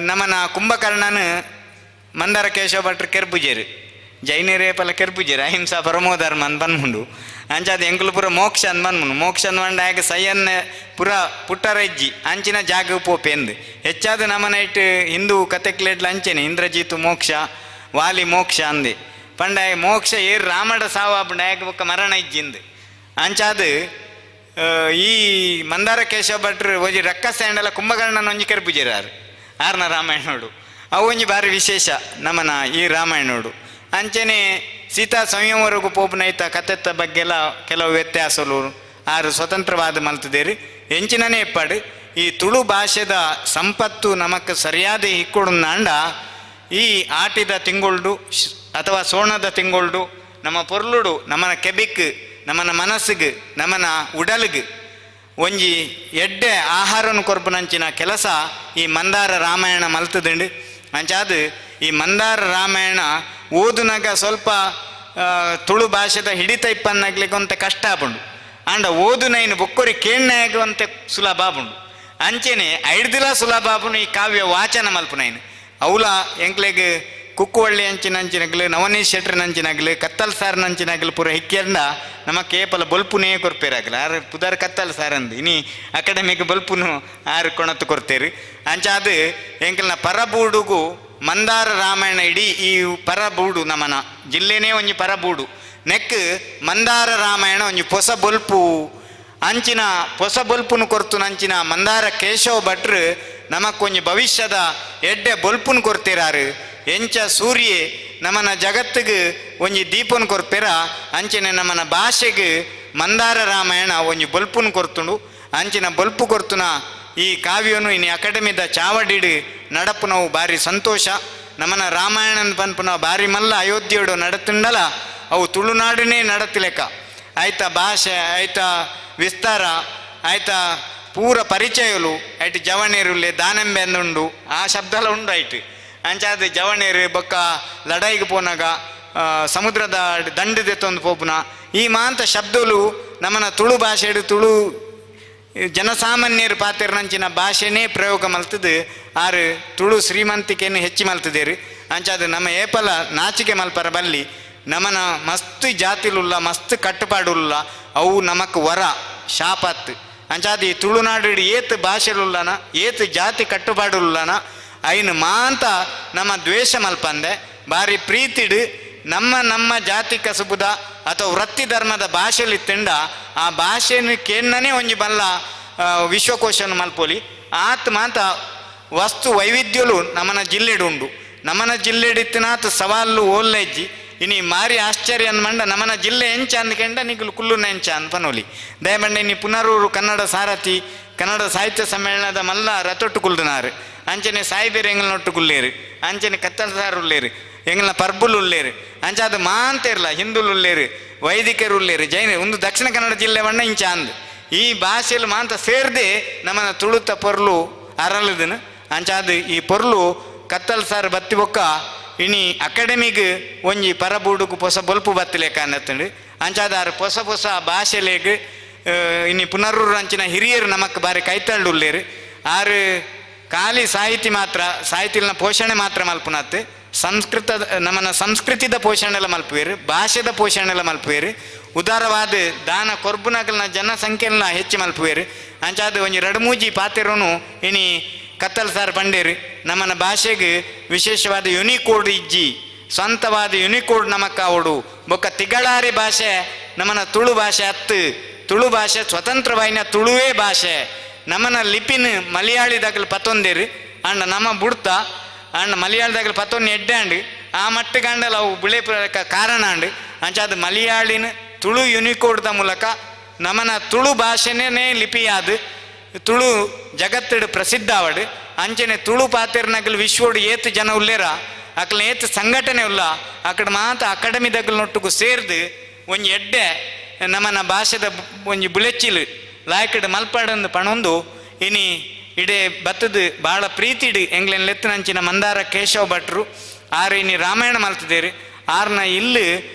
ನಮನ ಕುಂಭಕರ್ಣನ ಮಂದಾರ ಕೇಶವ ಭಟ್ರು ಕೆರ್ಪುಜೇರು, ಜೈನರೇ ಪಲ ಕೆರ್ಪುಜೇರು ಅಹಿಂಸಾ ಪರಮೋ ಧರ್ಮ ಅಂದ್ ಪನ್ಪುಂಡು. ಅಂಚಾದ ಎಂಕುಲು ಪೂರ ಮೋಕ್ಷ ಅಂದ್ ಪನ್ಪುಂಡು. ಮೋಕ್ಷ ಅಂದ್ ಪಂಡ ಆಗ ಸಯ್ಯನ್ನ ಪೂರ ಪುಟ್ಟರಜ್ಜಿ ಅಂಚಿನ ಜಾಗ ಪೋಪೆಂದು ಹೆಚ್ಚಾದ ನಮನ ಇಟ್ಟು ಹಿಂದೂ ಕತೆಕ್ಲೇಟ್ಲ ಅಂಚೆನೆ ಇಂದ್ರಜೀತು ಮೋಕ್ಷ ವಾಲಿ ಮೋಕ್ಷ ಅಂದೆ ಪಂಡ ಮೋಕ್ಷ ಏರ್ ರಾಮಡ ಸಾವ ಆಪುಂಡು ಬೊಕ್ಕ ಮರಣ ಇಜ್ಜಿಂದು. ಅಂಚಾದ ಈ ಮಂದಾರ ಕೇಶವ ಭಟ್ರು ಒಂಜಿ ರಕ್ಕಸೆಂಡಲ ಕುಂಭಕರ್ಣನ ಒಂಜಿ ಕೆರ್ಪುಜೇರಾರು ಆರ್ನ ರಾಮಾಯಣೋಡು. ಅವು ಒಂಜಿ ಬಾರಿ ವಿಶೇಷ ನಮನ ಈ ರಾಮಾಯಣೋಡು. ಅಂಚನೆ ಸೀತಾ ಸಂಯಮವರೆಗೂ ಪೋಪುನೈತ ಕತೆತ್ತ ಬಗ್ಗೆಲ್ಲ ಕೆಲವು ವ್ಯತ್ಯಾಸಲು ಆರು ಸ್ವತಂತ್ರವಾದ ಮಲ್ತದೇರಿ. ಎಂಚಿನನೇ ಎಪ್ಪಾಡು ಈ ತುಳು ಭಾಷೆದ ಸಂಪತ್ತು ನಮಕ್ ಸರಿಯಾದ ಇಕ್ಕೊಡುಂದಾಂಡ ಈ ಆಟಿದ ತಿಂಗೊಳ್ಡು ಅಥವಾ ಸೋಣದ ತಿಂಗೊಳ್ಡು ನಮ್ಮ ಪೊರ್ಲುಡು ನಮ್ಮನ ಕೆಬಿಕ್ ನಮ್ಮನ ಮನಸ್ಸಿಗೆ ನಮ್ಮನ ಉಡಲ್ಗ್ ಒಂಜಿ ಎಡ್ಡೆ ಆಹಾರನು ಕೊರ್ಪುನಂಚಿನ ಕೆಲಸ ಈ ಮಂದಾರ ರಾಮಾಯಣ ಮಲ್ತದುಂಡು. ಅಂಚಾದ್ ಈ ಮಂದಾರ ರಾಮಾಯಣ ಓದುನಾಗ ಸ್ವಲ್ಪ ತುಳು ಭಾಷೆದ ಹಿಡಿತ ಇಪ್ಪನ್ನಾಗ್ಲಿಕ್ಕೆ ಒಂತೆ ಕಷ್ಟ ಆಪುಂಡು. ಆಂಡ ಓದುನೈನು ಬೊಕ್ಕೊರಿ ಕೇಣ್ಣಾಗ ಒಂತೆ ಸುಲಭ ಆಪುಂಡು. ಅಂಚೆನೆ ಐಡ್ದಿಲ ಸುಲಭಾಪುನು ಈ ಕಾವ್ಯ ವಾಚನ ಮಲ್ಪುನೈನ್. ಅವುಲ ಎಂಕ್ಲೆಗ್ ಕುಕ್ಕುವಳ್ಳಿ ಅಂಚಿನಂಚಿನಗ್ಲು, ನವನೀಶ್ ಶೆಟ್ರನಂಚಿನಗ್ಲು, ಕತ್ತಲ್ ಸಾರ್ ನಂಚಿನಗ್ಲು ಪೂರ ಹಿಕ್ಕಿಯಂಡ ನಮ್ಮ ಕೇಪಲ ಬೊಲ್ಪುನೇ ಕೊರ್ಪೇರಾಗಲ. ಆರ್ ಪುದರ್ ಕತ್ತಲ್ ಸಾರ್ ಅಂದ್ ಇನಿ ಅಕಾಡೆಮಿಕ್ ಬೊಲ್ಪುನು ಆರ್ ಕೊಣತ್ತು ಕೊರ್ತೇರು. ಅಂಚಾದ್ ಎಂಕಲ್ನ ಪರಬೂಡುಗು ಮಂದಾರ ರಾಮಾಯಣ ಇಡೀ ಈ ಪರಬೂಡು, ನಮನ ಜಿಲ್ಲೆನೇ ಒಂಜಿ ಪರಬೂಡು ನೆಕ್ ಮಂದಾರ ರಾಮಾಯಣ ಒಂಜಿ ಪೊಸ ಬೊಲ್ಪು. ಅಂಚಿನ ಪೊಸ ಬೊಲ್ಪುನು ಕೊರ್ತು ನಂಚಿನ ಮಂದಾರ ಕೇಶವ ಭಟ್ರು ನಮಕ್ಕೊಂಜಿ ಭವಿಷ್ಯದ ಎಡ್ಡೆ ಬೊಲ್ಪುನು ಕೊರ್ತಿರಾರು. ಎಂಚ ಸೂರ್ಯೆ ನಮನ ಜಗತ್ತಿಗೆ ಒಂಜಿ ದೀಪನು ಕೊರ್ಪೆರ, ಅಂಚಿನ ನಮನ ಭಾಷೆಗೆ ಮಂದಾರ ರಾಮಾಯಣ ಒಂಜಿ ಬೊಲ್ಪುನು ಕೊರ್ತುಂಡು. ಅಂಚಿನ ಬೊಲ್ಪು ಕೊರ್ತುನ ಈ ಕಾವ್ಯನು ಇನಿ ಅಕಾಡೆಮಿದ ಚಾವಡಿಡು ನಡಪುನವು ಬಾರಿ ಸಂತೋಷ. ನಮನ ರಾಮಾಯಣ ಪನ್ಪುನ ಬಾರಿ ಮಲ್ಲ ಅಯೋಧ್ಯೆಡು ನಡತುಂಡಲ ಅವು ತುಳುನಾಡನೇ ನಡತಿಲೆಕ್ಕ ಆಯ್ತಾ ಭಾಷೆ, ಆಯ್ತಾ ವಿಸ್ತಾರ, ಆಯ್ತಾ ಪೂರ ಪರಿಚಯಲು. ಐಟ್ ಜವಣೇರುಲ್ಲೆ ದಾನಂಬೆ ಅಂದುಂಡು, ಆ ಶಬ್ದಲ ಉಂಡು ಐಟ್. ಅಂಚಾದ ಜವಣೇರು ಬೊಕ್ಕ ಲಡಾಯಿಗೆ ಪೋನಾಗ ಸಮುದ್ರದ ದಂಡು ದೆತ್ತೊಂದು ಪೋಪುನ ಈ ಮಾಂತ ಶಬ್ದಲು ನಮ್ಮನ ತುಳು ಭಾಷೆಡು ತುಳು ಜನಸಾಮಾನ್ಯರು ಪಾತೆರ್ನಂಚಿನ ಭಾಷೆನೇ ಪ್ರಯೋಗ ಮಲ್ತದು ಆರು ತುಳು ಶ್ರೀಮಂತಿಕೆಯನ್ನು ಹೆಚ್ಚು ಮಲ್ತದೇರು. ಅಂಚಾದ ನಮ್ಮ ಏಪಲ ನಾಚಿಕೆ ಮಲ್ಪರ ಬಲ್ಲಿ. ನಮನ ಮಸ್ತ್ ಜಾತಿಲುಲ್ಲ, ಮಸ್ತ್ ಕಟ್ಟುಪಾಡುಲ್ಲ, ಅವು ನಮಕ್ ವರ ಶಾಪತ್. ಅಂಚಾದ ಈ ತುಳುನಾಡು ಏತ್ ಭಾಷೆಲುಲ್ಲನ, ಏತ್ ಜಾತಿ ಕಟ್ಟುಪಾಡುಲ್ಲನ, ಐನು ಮಾಂತ ನಮ್ಮ ದ್ವೇಷ ಮಲ್ಪಂದೆ ಬಾರಿ ಪ್ರೀತಿಡು ನಮ್ಮ ನಮ್ಮ ಜಾತಿ ಕಸುಬುದ ಅಥವಾ ವೃತ್ತಿ ಧರ್ಮದ ಭಾಷೆಲಿ ತಿಂಡ ಆ ಭಾಷೆಯನ್ನು ಕೇಣ್ಣನೇ ಒಂಜಿ ಬಲ್ಲ ವಿಶ್ವಕೋಶನ ಮಲ್ಪೊಲಿ. ಆತ್ ಮಾಂತ ವಸ್ತು ವೈವಿಧ್ಯಲು ನಮ್ಮನ ಜಿಲ್ಲೆಡು ಉಂಡು. ನಮ್ಮನ ಜಿಲ್ಲೆಡಿತ್ತಿನಾತ್ ಸವಾಲು ಓಲ್ಲೆಜ್ಜಿ. ಇನಿ ಮಾರಿ ಆಶ್ಚರ್ಯ ಮಂಡ ನಮ್ಮನ ಜಿಲ್ಲೆ ಎಂಚ ಅಂದ್ಕೆಂಡ ನಿಗುಲು ಕುಲ್ಲುನ ಎಂಚ ಅನ್ಪನೋಲಿ. ದಯಮಂಡ ಇನಿ ಪುನರೂರು ಕನ್ನಡ ಸಾರಥಿ ಕನ್ನಡ ಸಾಹಿತ್ಯ ಸಮ್ಮೇಳನದ ಮಲ್ಲ ರಥೊಟ್ಟು ಕುಲ್ದನಾರು. ಅಂಚನೆ ಸಾಯಿಬೇರು ಎಂಗಲ್ನೊಟ್ಟು ಕುಲ್ಲೇರು, ಅಂಚನೆ ಕತ್ತಲಸಾರು ಉಲ್ಲೇರು, ಎಂಗಲ್ನ ಪರ್ಬುಲು ಉಲ್ಲೇರು. ಅಂಚಾದ ಮಾಂತೇರ್ಲ ಹಿಂದುಲು ಉಲ್ಲೇರು, ವೈದಿಕರು ಉಲ್ಲೇರು, ಜೈನ ಒಂದು ದಕ್ಷಿಣ ಕನ್ನಡ ಜಿಲ್ಲೆ ಬಣ್ಣ ಇಂಚ ಅಂದ್ ಈ ಭಾಷೆಯಲ್ಲಿ ಮಾಂತ ಸೇರ್ದೆ ನಮ್ಮನ ತುಳುತ ಪೊರ್ಲು ಅರಲದನು. ಅಂಚಾದ ಈ ಪೊರ್ಲು ಕತ್ತಲ್ ಸಾರ್ ಬತ್ತಿ ಬೊಕ್ಕ ಇನಿ ಅಕಾಡೆಮಿಗ್ ಒಂಜಿ ಪರಬೂಡುಗು ಪೊಸ ಬೊಲ್ಪು ಬತ್ತಿಲೆಕ್ಕ ಅನ್ನತ್ತಂಡು. ಅಂಚಾದ ಆರು ಪೊಸ ಪೊಸ ಭಾಷೆಲೆಗ್ ಇನಿ ಪುನರೂರು ಅಂಚಿನ ಹಿರಿಯರು ನಮಕ್ ಬಾರಿ ಕೈತಳ್ಳು ಉಲ್ಲೇರು. ಆರು ಖಾಲಿ ಸಾಹಿತಿ ಮಾತ್ರ, ಸಾಹಿತಿನ ಪೋಷಣೆ ಮಾತ್ರ ಮಲ್ಪುನತ್ತು, ಸಂಸ್ಕೃತ ನಮ್ಮನ ಸಂಸ್ಕೃತಿದ ಪೋಷಣೆ ಎಲ್ಲ ಮಲ್ಪುವೇರು, ಭಾಷೆದ ಪೋಷಣೆ ಎಲ್ಲ ಮಲ್ಪುವೇರು, ಉದಾರವಾದ ದಾನ ಕೊರ್ಬುನಗಲ್ನ ಜನಸಂಖ್ಯೆನ ಹೆಚ್ಚು ಮಲ್ಪುವೇರು. ಅಂಚಾದ ಒಂಜಿ ರಡು ಮೂಜಿ ಪಾತೆರೋನು ಇನಿ ಕತ್ತಲ್ ಸಾರ್ ಪಂಡೇರು ನಮ್ಮನ ಭಾಷೆಗೆ ವಿಶೇಷವಾದ ಯುನಿಕೋಡ್ ಇಜ್ಜಿ, ಸ್ವಂತವಾದ ಯುನಿಕೋಡ್ ನಮಕ್ಕಾವಡು. ಬೊಕ್ಕ ತಿಗಳಾರಿ ಭಾಷೆ ನಮ್ಮನ ತುಳು ಭಾಷೆ ಅತ್ತು, ತುಳು ಭಾಷೆ ಸ್ವತಂತ್ರವಾಯಿನ ತುಳುವೇ ಭಾಷೆ. ನಮ್ಮನ ಲಿಪಿನ ಮಲಯಾಳಿದಾಗಲು ಪತ್ತೊಂದೇರು ಅಂಡ ನಮ್ಮ ಬುಡ್ತ ಅಂಡ ಮಲಯಾಳದಾಗಲು ಪತ್ತೊಂದು ಎಡ್ಡೆ ಅಂಡ್ ಆ ಮಟ್ಟಗಂಡಲ ಅವು ಬುಳೆ ಕಾರಣ ಅಂಡ್. ಅಂಚಾದ ಮಲಯಾಳಿನ ತುಳು ಯುನಿಕೋಡ್ದ ಮೂಲಕ ನಮ್ಮನ ತುಳು ಭಾಷೆನೇ ಲಿಪಿಯಾದ ತುಳು ಜಗತ್ತಡು ಪ್ರಸಿದ್ಧ ಆವಡು. ಅಂಚನೆ ತುಳು ಪಾತೆರ್ನಗಲು ವಿಶ್ವೋಡು ಏತ್ ಜನ ಉಲ್ಲೇರ, ಅಕಲ್ನ ಏತ್ ಸಂಘಟನೆ ಉಲ್ಲ, ಅಕಡೆ ಮಾತ ಅಕಾಡೆಮಿದಗಲ್ ನೊಟ್ಟುಗು ಸೇರ್ದು ಒಂಜಿ ಎಡ್ಡೆ ನಮ್ಮನ ಭಾಷೆದ ಒಂಜಿ ಬುಳೆಚ್ಚಿಲು ಲಾಯ್ಕಡ್ ಮಲ್ಪಾಡಂದು ಪಣೊಂದು ಇನಿ ಇಡೆ ಬತ್ತದು ಭಾಳ ಪ್ರೀತಿಡು ಎಂಗ್ಲೆನ್ ಲೆತ್ತನಂಚಿನ ಮಂದಾರ ಕೇಶವ ಭಟ್ರು ಆರು ಇನಿ ರಾಮಾಯಣ ಮಲ್ತದೇರು. ಆರ್ನ ಇಲ್ಲು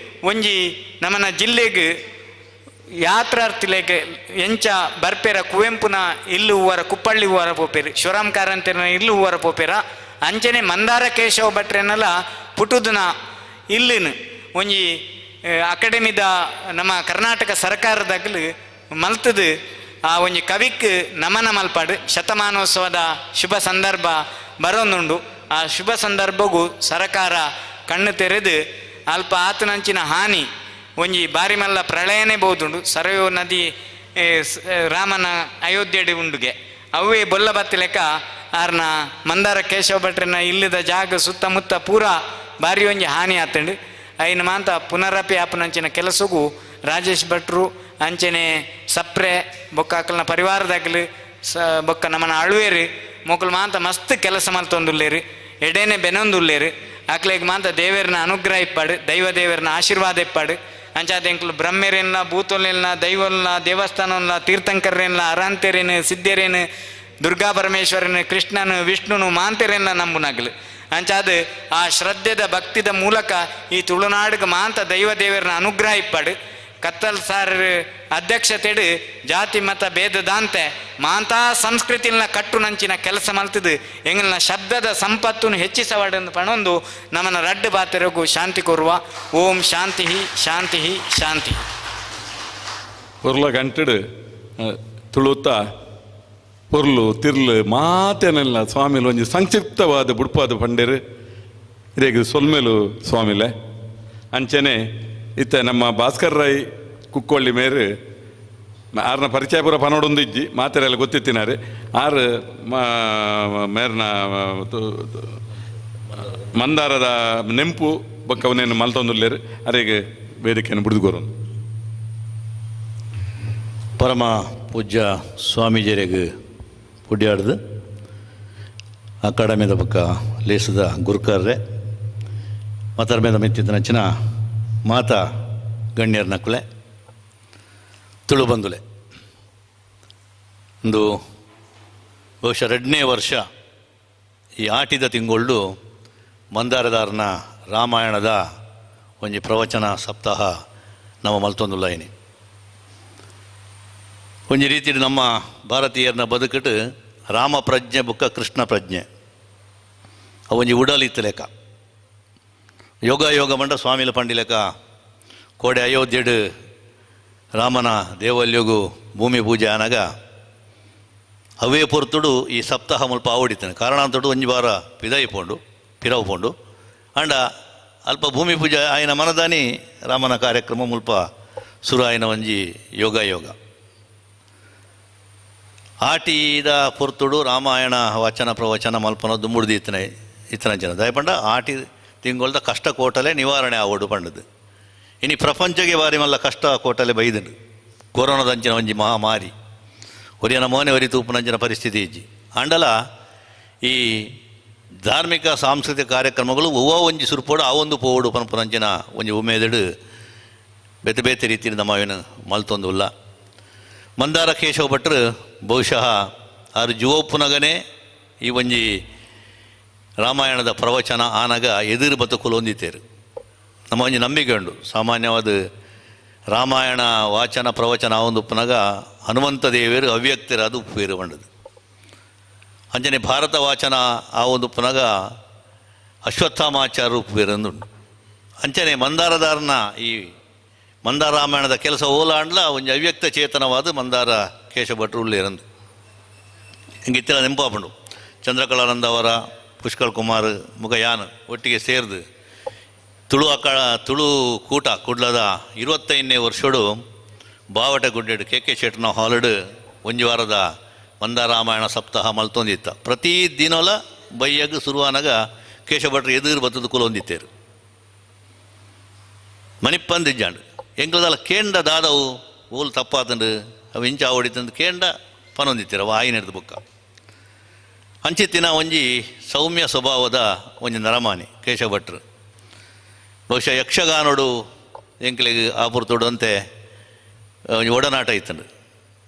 ಒಂಜಿ ನಮ್ಮನ ಜಿಲ್ಲೆಗೆ ಯಾತ್ರಾರ್ಥಿಲೆಗ್ ಎಂಚ ಬರ್ಪೆರ ಕುವೆಂಪುನ ಇಲ್ಲು ಹೂವರ ಕುಪ್ಪಳ್ಳಿ ಹೂವರ ಪೋಪೇರು, ಶಿವರಾಮ್ ಕಾರಂತರನ ಇಲ್ಲು ಹೂವರ ಪೋಪೇರ, ಅಂಚನೆ ಮಂದಾರ ಕೇಶವ ಭಟ್ರೆನಲ ಪುಟುದುನ ಇಲ್ಲಿನ ಒಂಜಿ ಅಕಾಡೆಮಿದ ನಮ್ಮ ಕರ್ನಾಟಕ ಸರ್ಕಾರದಾಗಲು ಮಲ್ತದು ಆ ಒಂಜಿ ಕವಿಕ್ ನಮನ ಮಲ್ಪಾಡು. ಶತಮಾನೋತ್ಸವದ ಶುಭ ಸಂದರ್ಭ ಬರೋನುಂಡು. ಆ ಶುಭ ಸಂದರ್ಭಗೂ ಸರಕಾರ ಕಣ್ಣು ತೆರೆದು ಅಲ್ಪ ಆತನಂಚಿನ ಹಾನಿ ಒಂಜಿ ಬಾರಿ ಮಲ್ಲ ಪ್ರಳಯನೇ ಬೋದುಂಡು. ಸರಯು ನದಿ ರಾಮನ ಅಯೋಧ್ಯೆಡೆ ಉಂಡುಗೆ ಅವೇ ಬೊಲ್ಲ ಬತ್ತಿ ಲೆಕ್ಕ ಆರ್ನ ಮಂದಾರ ಕೇಶವ ಭಟ್ರನ ಇಲ್ಲದ ಜಾಗ ಸುತ್ತಮುತ್ತ ಪೂರ ಬಾರಿ ಒಂಜಿ ಹಾನಿ ಆತಂಡು. ಐನ ಮಾಂತ ಪುನರಪಿ ಆಪನಂಚಿನ ಕೆಲಸಗೂ ರಾಜೇಶ್ ಭಟ್ರು ಅಂಚನೆ ಸಪ್ರೆ ಬೊಕ್ಕ ಅಕಲ್ನ ಪರಿವಾರದಾಗಲು ಸ ಬೊಕ್ಕ ನಮ್ಮನ ಅಳುವೇರು ಮೊಕಲು ಮಾಂತ ಮಸ್ತ್ ಕೆಲಸ ಮಲ್ತೊಂದುಲ್ಲೇರು, ಎಡೇನೆ ಬೆನೊಂದುಲ್ಲೇರು. ಅಕ್ಲೆಗ್ ಮಾಂತ ದೇವೇರ್ನ ಅನುಗ್ರಹ ಇಪ್ಪಾಡು, ದೈವ ದೇವರನ ಆಶೀರ್ವಾದ ಇಪ್ಪಾಡು. ಅಂಚಾದ ಎಂಕ್ಲು ಬ್ರಹ್ಮೆರೇನ್ಲ ಭೂತೊಲೆನ್ಲ ದೈವಲ್ನ ದೇವಸ್ಥಾನನ್ಲ ತೀರ್ಥಂಕರೇನ್ಲ ಅರಾಂತೇರೇನು ಸಿದ್ಧರೇನು ದುರ್ಗಾ ಪರಮೇಶ್ವರನು ಕೃಷ್ಣನು ವಿಷ್ಣುನು ಮಾಂತರೇನ್ಲ ನಂಬುನಗಲು. ಅಂಚಾದ ಆ ಶ್ರದ್ಧೆದ ಭಕ್ತಿದ ಮೂಲಕ ಈ ತುಳುನಾಡಿಗೆ ಮಾಂತ ದೈವ ದೇವರನ ಅನುಗ್ರಹ ಇಪ್ಪಾಡು. ಕತ್ತಲ್ ಸಾರ್ ಅಧ್ಯಕ್ಷತೆಡು ಜಾತಿ ಮತ ಭೇದದಾಂತೆ ಮಾಂತಾ ಸಂಸ್ಕೃತಿನ ಕಟ್ಟುನಂಚಿನ ಕೆಲಸ ಮಲ್ತದು ಎಂಗಲ್ನ ಶಬ್ದದ ಸಂಪತ್ತನ್ನು ಹೆಚ್ಚಿಸವಾಡನ್ನು ಪಣೊಂದು ನಮ್ಮನ ರಡ್ಡು ಬಾತೆರಗು ಶಾಂತಿ ಕೋರುವ. ಓಂ ಶಾಂತಿ ಶಾಂತಿ ಶಾಂತಿ. ಪೊರ್ಲ ಗಂಟೆಡು ತುಳುತ್ತ ಪೊರ್ಲು ತಿರ್ಲು ಮಾತೇನೆಲ್ಲ ಸ್ವಾಮಿಲು ಒಂಜಿ ಸಂಕ್ಷಿಪ್ತವಾದ ಬುಡ್ಪಾದ ಪಂಡೇರು ಇರೇಗ್ ಸೊಲ್ಮೆಲು ಸ್ವಾಮಿಲೆ. ಅಂಚನೆ ಇತ್ತ ನಮ್ಮ ಭಾಸ್ಕರ್ ರೈ ಕುಕ್ಕೊಳ್ಳಿ ಮೇರು ಆರ್ನ ಪರಿಚಯ ಪೂರ ಪನೋಡೊಂದು ಇಜ್ಜಿ ಮಾತೆರೆಲ್ಲ ಗೊತ್ತಿತ್ತಿನಾರೆ ಆರು ಮೇರ್ನ ಮಂದಾರದ ನೆಂಪು ಬೊಕ್ಕವನೇನು ಮಲ್ತೊಂದುಲ್ಲೇರು ಅರೆಗೆ ವೇದಿಕೆಯನ್ನು ಬಿಡುದುಗೋರೊಂದು. ಪರಮ ಪೂಜ್ಯ ಸ್ವಾಮೀಜಿಯರಿಗೆ ಪುಡ್ಯಾಡ್ದು ಅಕಾಡೆಮಿದ ಪಕ್ಕ ಲೇಸದ ಗುರುಕರ್ರೆ ಮತರ ಮೇಲೆ ಮೆತ್ತಿದ್ದ ನಚ್ಚಿನ ಮಾತಾ ಗಣ್ಯರ ನಕುಲೆ ತುಳು ಬಂದುಲೆ. ಒಂದು ಬಹುಶಃ ಎರಡನೇ ವರ್ಷ ಈ ಆಟಿದ ತಿಂಗೊಳ್ಳು ಮಂದಾರದಾರನ ರಾಮಾಯಣದ ಒಂಜಿ ಪ್ರವಚನ ಸಪ್ತಾಹ ನಮ್ಮ ಮಲ್ತೊಂದುಲ್ಲ ಇನಿ. ಒಂಜಿ ರೀತಿ ನಮ್ಮ ಭಾರತೀಯರನ್ನ ಬದುಕಿಟ್ಟು ರಾಮ ಪ್ರಜ್ಞೆ ಬುಕ್ಕ ಕೃಷ್ಣ ಪ್ರಜ್ಞೆ ಅವೊಂಜಿ ಉಡಲ್ ಇತ್ತು ಲೆಕ್ಕ. ಯೋಗ ಯೋಗ ಮಂಡ ಸ್ವಾಮಿಲ ಪಂಡಿಲೆಕ್ಕ ಕೋಡೆ ಅಯೋಧ್ಯೆಡು ರಾಮನ ದೇವಲ್ಯಗು ಭೂಮಿ ಪೂಜೆ ಆನಾಗ ಅವೇ ಪೊರ್ತುಡು ಈ ಸಪ್ತಾಹ ಮುಲ್ಪ ಆವಡಿತಾನೆ. ಕಾರಣ ಅಂತಡು ಒಂಜಿ ವಾರ ಪಿದಾಯಿ ಪೋಂಡು ಪಿರವು ಪೋಂಡು ಅಂಡ ಅಲ್ಪ ಭೂಮಿ ಪೂಜೆ ಆಯ್ನ ಮನದಾನಿ ರಾಮನ ಕಾರ್ಯಕ್ರಮ ಮುಲ್ಪ ಸುರು ಆಯ್ನ ಒಂಜಿ ಯೋಗ ಯೋಗ. ಆಟಿದ ಪೊರ್ತುಡು ರಾಮಾಯಣ ವಚನ ಪ್ರವಚನ ಮಲ್ಪನ ದುಂಬುಡ್ದು ಇತ್ತನೆ ಇತ್ತನ ಜನ ದಯಪಂಡ ಆಟಿ ತಿಂಗೊಳ್ದ ಕಷ್ಟ ಕೋಟಲೆ ನಿವಾರಣೆ ಆವಡು ಪಂಡದು. ಇನಿ ಪ್ರಪಂಚಗೆ ಬಾರಿ ಮಲ್ಲ ಕಷ್ಟ ಕೋಟಲೆ ಬೈದಂಡು ಕೊರೋನಾದಂಚಿನ ಒಂಜಿ ಮಹಾಮಾರಿ ಒರಿಯನ ಮೋನೆ ಒರಿ ತೂಪುನಂಚಿನ ಪರಿಸ್ಥಿತಿ ಇಜ್ಜಿ. ಆಂಡಲ ಈ ಧಾರ್ಮಿಕ ಸಾಂಸ್ಕೃತಿಕ ಕಾರ್ಯಕ್ರಮಗಳು ಒವ್ವ ಒಂಜಿ ಸುರುಪೋಡು ಆ ಒಂದು ಪೋವಡು ಪನ್ಪುನಂಚಿನ ಒಂಜಿ ಉಮೇದಡು ಬೇತೆ ಬೇತೆ ರೀತಿಯಿಂದ ನಮ್ಮವೇನು ಮಲ್ತೊಂದುಲ್ಲ. ಮಂದಾರ ಕೇಶವ ಭಟ್ರು ಬಹುಶಃ ಆರು ಜುವಪ್ಪುನಗನೇ ಈ ಒಂಜಿ ರಾಮಾಯಣದ ಪ್ರವಚನ ಆನಗ ಎದುರು ಬದುಕುಲು ಹೊಂದಿತ್ತೇರು. ನಮ್ಮ ಒಂಜಿ ನಂಬಿಕೆ ಉಂಡು. ಸಾಮಾನ್ಯವಾದ ರಾಮಾಯಣ ವಾಚನ ಪ್ರವಚನ ಆ ಒಂದು ಉಪ್ಪುನಗ ಹನುಮಂತ ದೇವರು ಅವ್ಯಕ್ತರಾದ ಉಪ್ಪೇರು ಬಂಡದು. ಅಂಜನೆ ಭಾರತ ವಾಚನ ಆ ಒಂದು ಉಪ್ಪುನಗ ಅಶ್ವತ್ಥಾಮಾಚಾರ್ಯ ಉಪ್ಪೇರಂದುಂಡು. ಅಂಚನೆ ಮಂದಾರದಾರನ ಈ ಮಂದಾರ ರಾಮಾಯಣದ ಕೆಲಸ ಓಲಾಂಡ್ಲ ಒಂಜಿ ಅವ್ಯಕ್ತ ಚೇತನವಾದ ಮಂದಾರ ಕೇಶವ ಭಟ್ರು ಉಳ್ಳೇರಂದು ಹಿಂಗೆ ಇತ್ತೆಲ್ಲ ನೆಂಪಾಪಂಡು. ಚಂದ್ರಕಲಾನಂದ ಅವರ ಪುಷ್ಕಳ್ ಕುಮಾರ್ ಮುಗಯಾನ್ ಒಟ್ಟಿಗೆ ಸೇರಿದು ತುಳು ಅಕ್ಕ ತುಳು ಕೂಟ ಕುಡ್ಲದ 25ನೇ ವರ್ಷಡು ಬಾವಟ ಗುಡ್ಡೆಡು ಕೆ ಕೆ ಶೆಟ್ನ ಹಾಲಡು ಒಂಜಿ ವಾರದ ಮಂದಾರ ರಾಮಾಯಣ ಸಪ್ತಾಹ ಮಲ್ತೊಂದಿತ್ತ. ಪ್ರತಿ ದಿನಲ ಬೈಯಾಗ ಸುರುವಾನಾಗ ಕೇಶವ ಭಟ್ರು ಎದುರು ಬತ್ತದ ಕುಲೊಂದಿತ್ತೇರು ಮನಿಪ್ಪಂದಿಜ್ಜಾಂಡು. ಎಂಗ್ಲದಲ್ಲ ಕೇಂಡ ದಾದವು ಓಲು ತಪ್ಪಾತಂಡು ಅವು ಇಂಚ ಹೊಡಿತಂದು ಕೇಂಡ ಪನೊಂದಿತ್ತೀರ ಅವು ಆಯಿನೆಡ್ದು ಬುಕ್ಕ. ಅಂಚಿತ್ತಿನ ಒಂಜಿ ಸೌಮ್ಯ ಸ್ವಭಾವದ ಒಂಜಿ ನರಮಾನಿ ಕೇಶವ ಭಟ್ರು. ಬಹುಶಃ ಯಕ್ಷಗಾನೋಡು ಎಂಕ್ಲೆಗ್ ಆಪುರ್ತೋಡು ಅಂತೆ ಒಂಜಿ ಒಡನಾಟ ಇತ್ತಂಡು.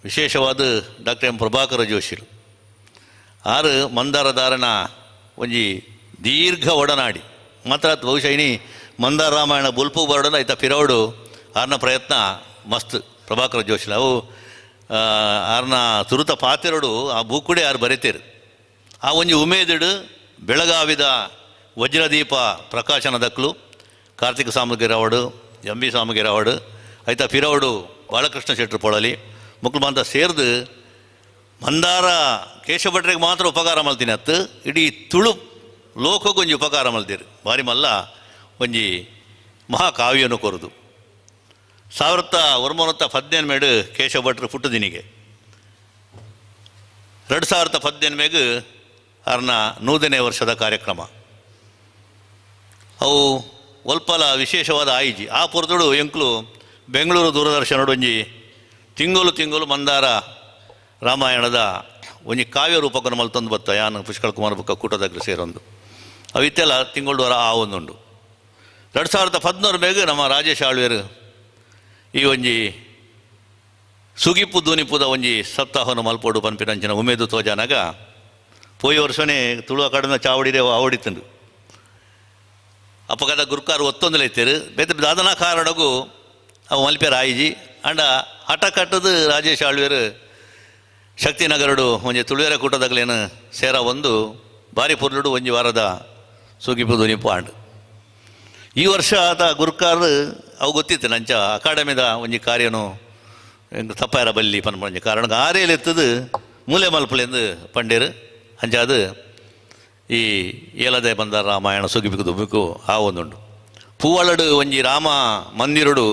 ವಿಶೇಷವಾದ ಡಾಕ್ಟರ್ ಎಂ ಪ್ರಭಾಕರ ಜೋಶಿರು ಆರು ಮಂದಾರದಾರನ ಒಂಜಿ ದೀರ್ಘ ಒಡನಾಡಿ ಮಾತ್ರ. ಬಹುಶಃ ಇನಿ ಮಂದಾರ ರಾಮಾಯಣ ಬುಲ್ಪು ಬರಡನ ಐತ ಪಿರವಡು ಆರ್ನ ಪ್ರಯತ್ನ ಮಸ್ತ್ ಪ್ರಭಾಕರ ಜೋಶಿಲ. ಅವು ಆರ್ನ ತುರುತ ಪಾತೆರಡು ಆ ಬೂಕುಡೆ ಆರು ಬರೆತೇರು. ಆ ಒಂಜಿ ಉಮೇದಿಡು ಬೆಳಗಾವಿದ ವಜ್ರದೀಪ ಪ್ರಕಾಶನ ದಕ್ಲು ಕಾರ್ತಿಕ ಸಾಮಗಿರಾವಡು ಎಂ ಬಿ ಸಾಮಗಿರಾವಡು ಐತ ಪಿರವಡು ಬಾಲಕೃಷ್ಣ ಶೆಟ್ಟರು ಪೊಳಲಿ ಮುಕ್ಲು ಮಾಂತ ಸೇರ್ದು ಮಂದಾರ ಕೇಶವ ಭಟ್ರಿಗೆ ಮಾತ್ರ ಉಪಕಾರ ಮಲ್ತೀನಿ ಅತ್ತು ಇಡೀ ತುಳು ಲೋಕಕ್ಕೊಂಜಿ ಉಪಕಾರ ಮಲ್ತೀರು. ಬಾರಿ ಮಲ್ಲ ಒಂಜಿ ಮಹಾಕಾವ್ಯನು ಕೊರದು. 1915 ಮೇಡು ಕೇಶವ ಭಟ್ರು ಪುಟ್ಟದಿನಿಗೆ 2015 ಮೇಗು ಆರ್ನ 100ನೇ ವರ್ಷದ ಕಾರ್ಯಕ್ರಮ. ಅವು ಒಲ್ಪಲ ವಿಶೇಷವಾದ ಆಯಿಜಿ. ಆ ಪೊರ್ತುಡು ಎಂಕ್ಲು ಬೆಂಗಳೂರು ದೂರದರ್ಶನಡು ಒಂಜಿ ತಿಂಗಳು ತಿಂಗಳು ಮಂದಾರ ರಾಮಾಯಣದ ಒಂಜಿ ಕಾವ್ಯ ರೂಪಕನ ಮಲ್ತೊಂದು ಬತ್ತ ಯಾನು ಪುಷ್ಕಳ್ ಕುಮಾರ್ ಬುಕ್ಕ ಕೂಟದಾಗ್ಲು ಸೇರೊಂದು ಅವಿತ್ತೆಲ್ಲ ತಿಂಗಳು ವರ ಆ ಒಂದುಂಡು. 2014 ಮೇಗು ನಮ್ಮ ರಾಜೇಶ್ ಆಳ್ವೇರು ಈ ಒಂಜಿ ಸುಗಿಪು ದೂನಿಪುದ ಒಂಜಿ ಸಪ್ತಾಹವನ್ನು ಮಲ್ಪೋಡು ಪನ್ಪಿನಂಚಿನ ಉಮೇದು ತೋಜಾನಾಗ ಪೋಯಿ ವರ್ಷನೇ ತುಳು ಅಕಾಡೆಮಿದ ಚಾವಡಿರೆ ಆವಡಿತ್ತಂಡು. ಅಪಗದ ಗುರುಕಾರ ಒತ್ತೊಂದಲೈತೇರು ಬೇತೆ ದಾದನ ಕಾರಣಗೂ ಅವು ಮಲ್ಪೆರ ಆಯಿಜಿ. ಆಂಡ ಹಠ ಕಟ್ಟದು ರಾಜೇಶ್ ಆಳ್ವೇರು ಶಕ್ತಿನಗರಡು ಒಂಜಿ ತುಳುವೆರ ಕೂಟದಗಲೇನು ಸೇರ ಒಂದು ಬಾರಿ ಪೊರ್ಲುಡು ಒಂಜಿ ವಾರದ ಸುಗಿಪು ದುನಿಪು ಆಂಡ್. ಈ ವರ್ಷ ಆತ ಗುರುಕಾರ್ ಅವು ಗೊತ್ತಿತ್ತು ನಂಚ ಅಕಾಡೆಮಿದ ಒಂಜಿ ಕಾರ್ಯನು ತಪ್ಪಾರ ಬಲ್ಲಿ ಪನ್ಪಂಜಿ ಕಾರಣ ಆರೇಲಿ ಎತ್ತದು ಮೂಲೆ ಮಲ್ಪಲೆಂದು ಪಂಡೇರು. ಅಂಚಾದು ಈ ಏಲದೆ ಬಂದ ರಾಮಾಯಣ ಸುಗಿಪಿಕು ದುಬ್ಬಿಕು ಆ ಒಂದುಂಡು. ಪೂವಳಡು ಒಂಜಿ ರಾಮ ಮಂದಿರುಡು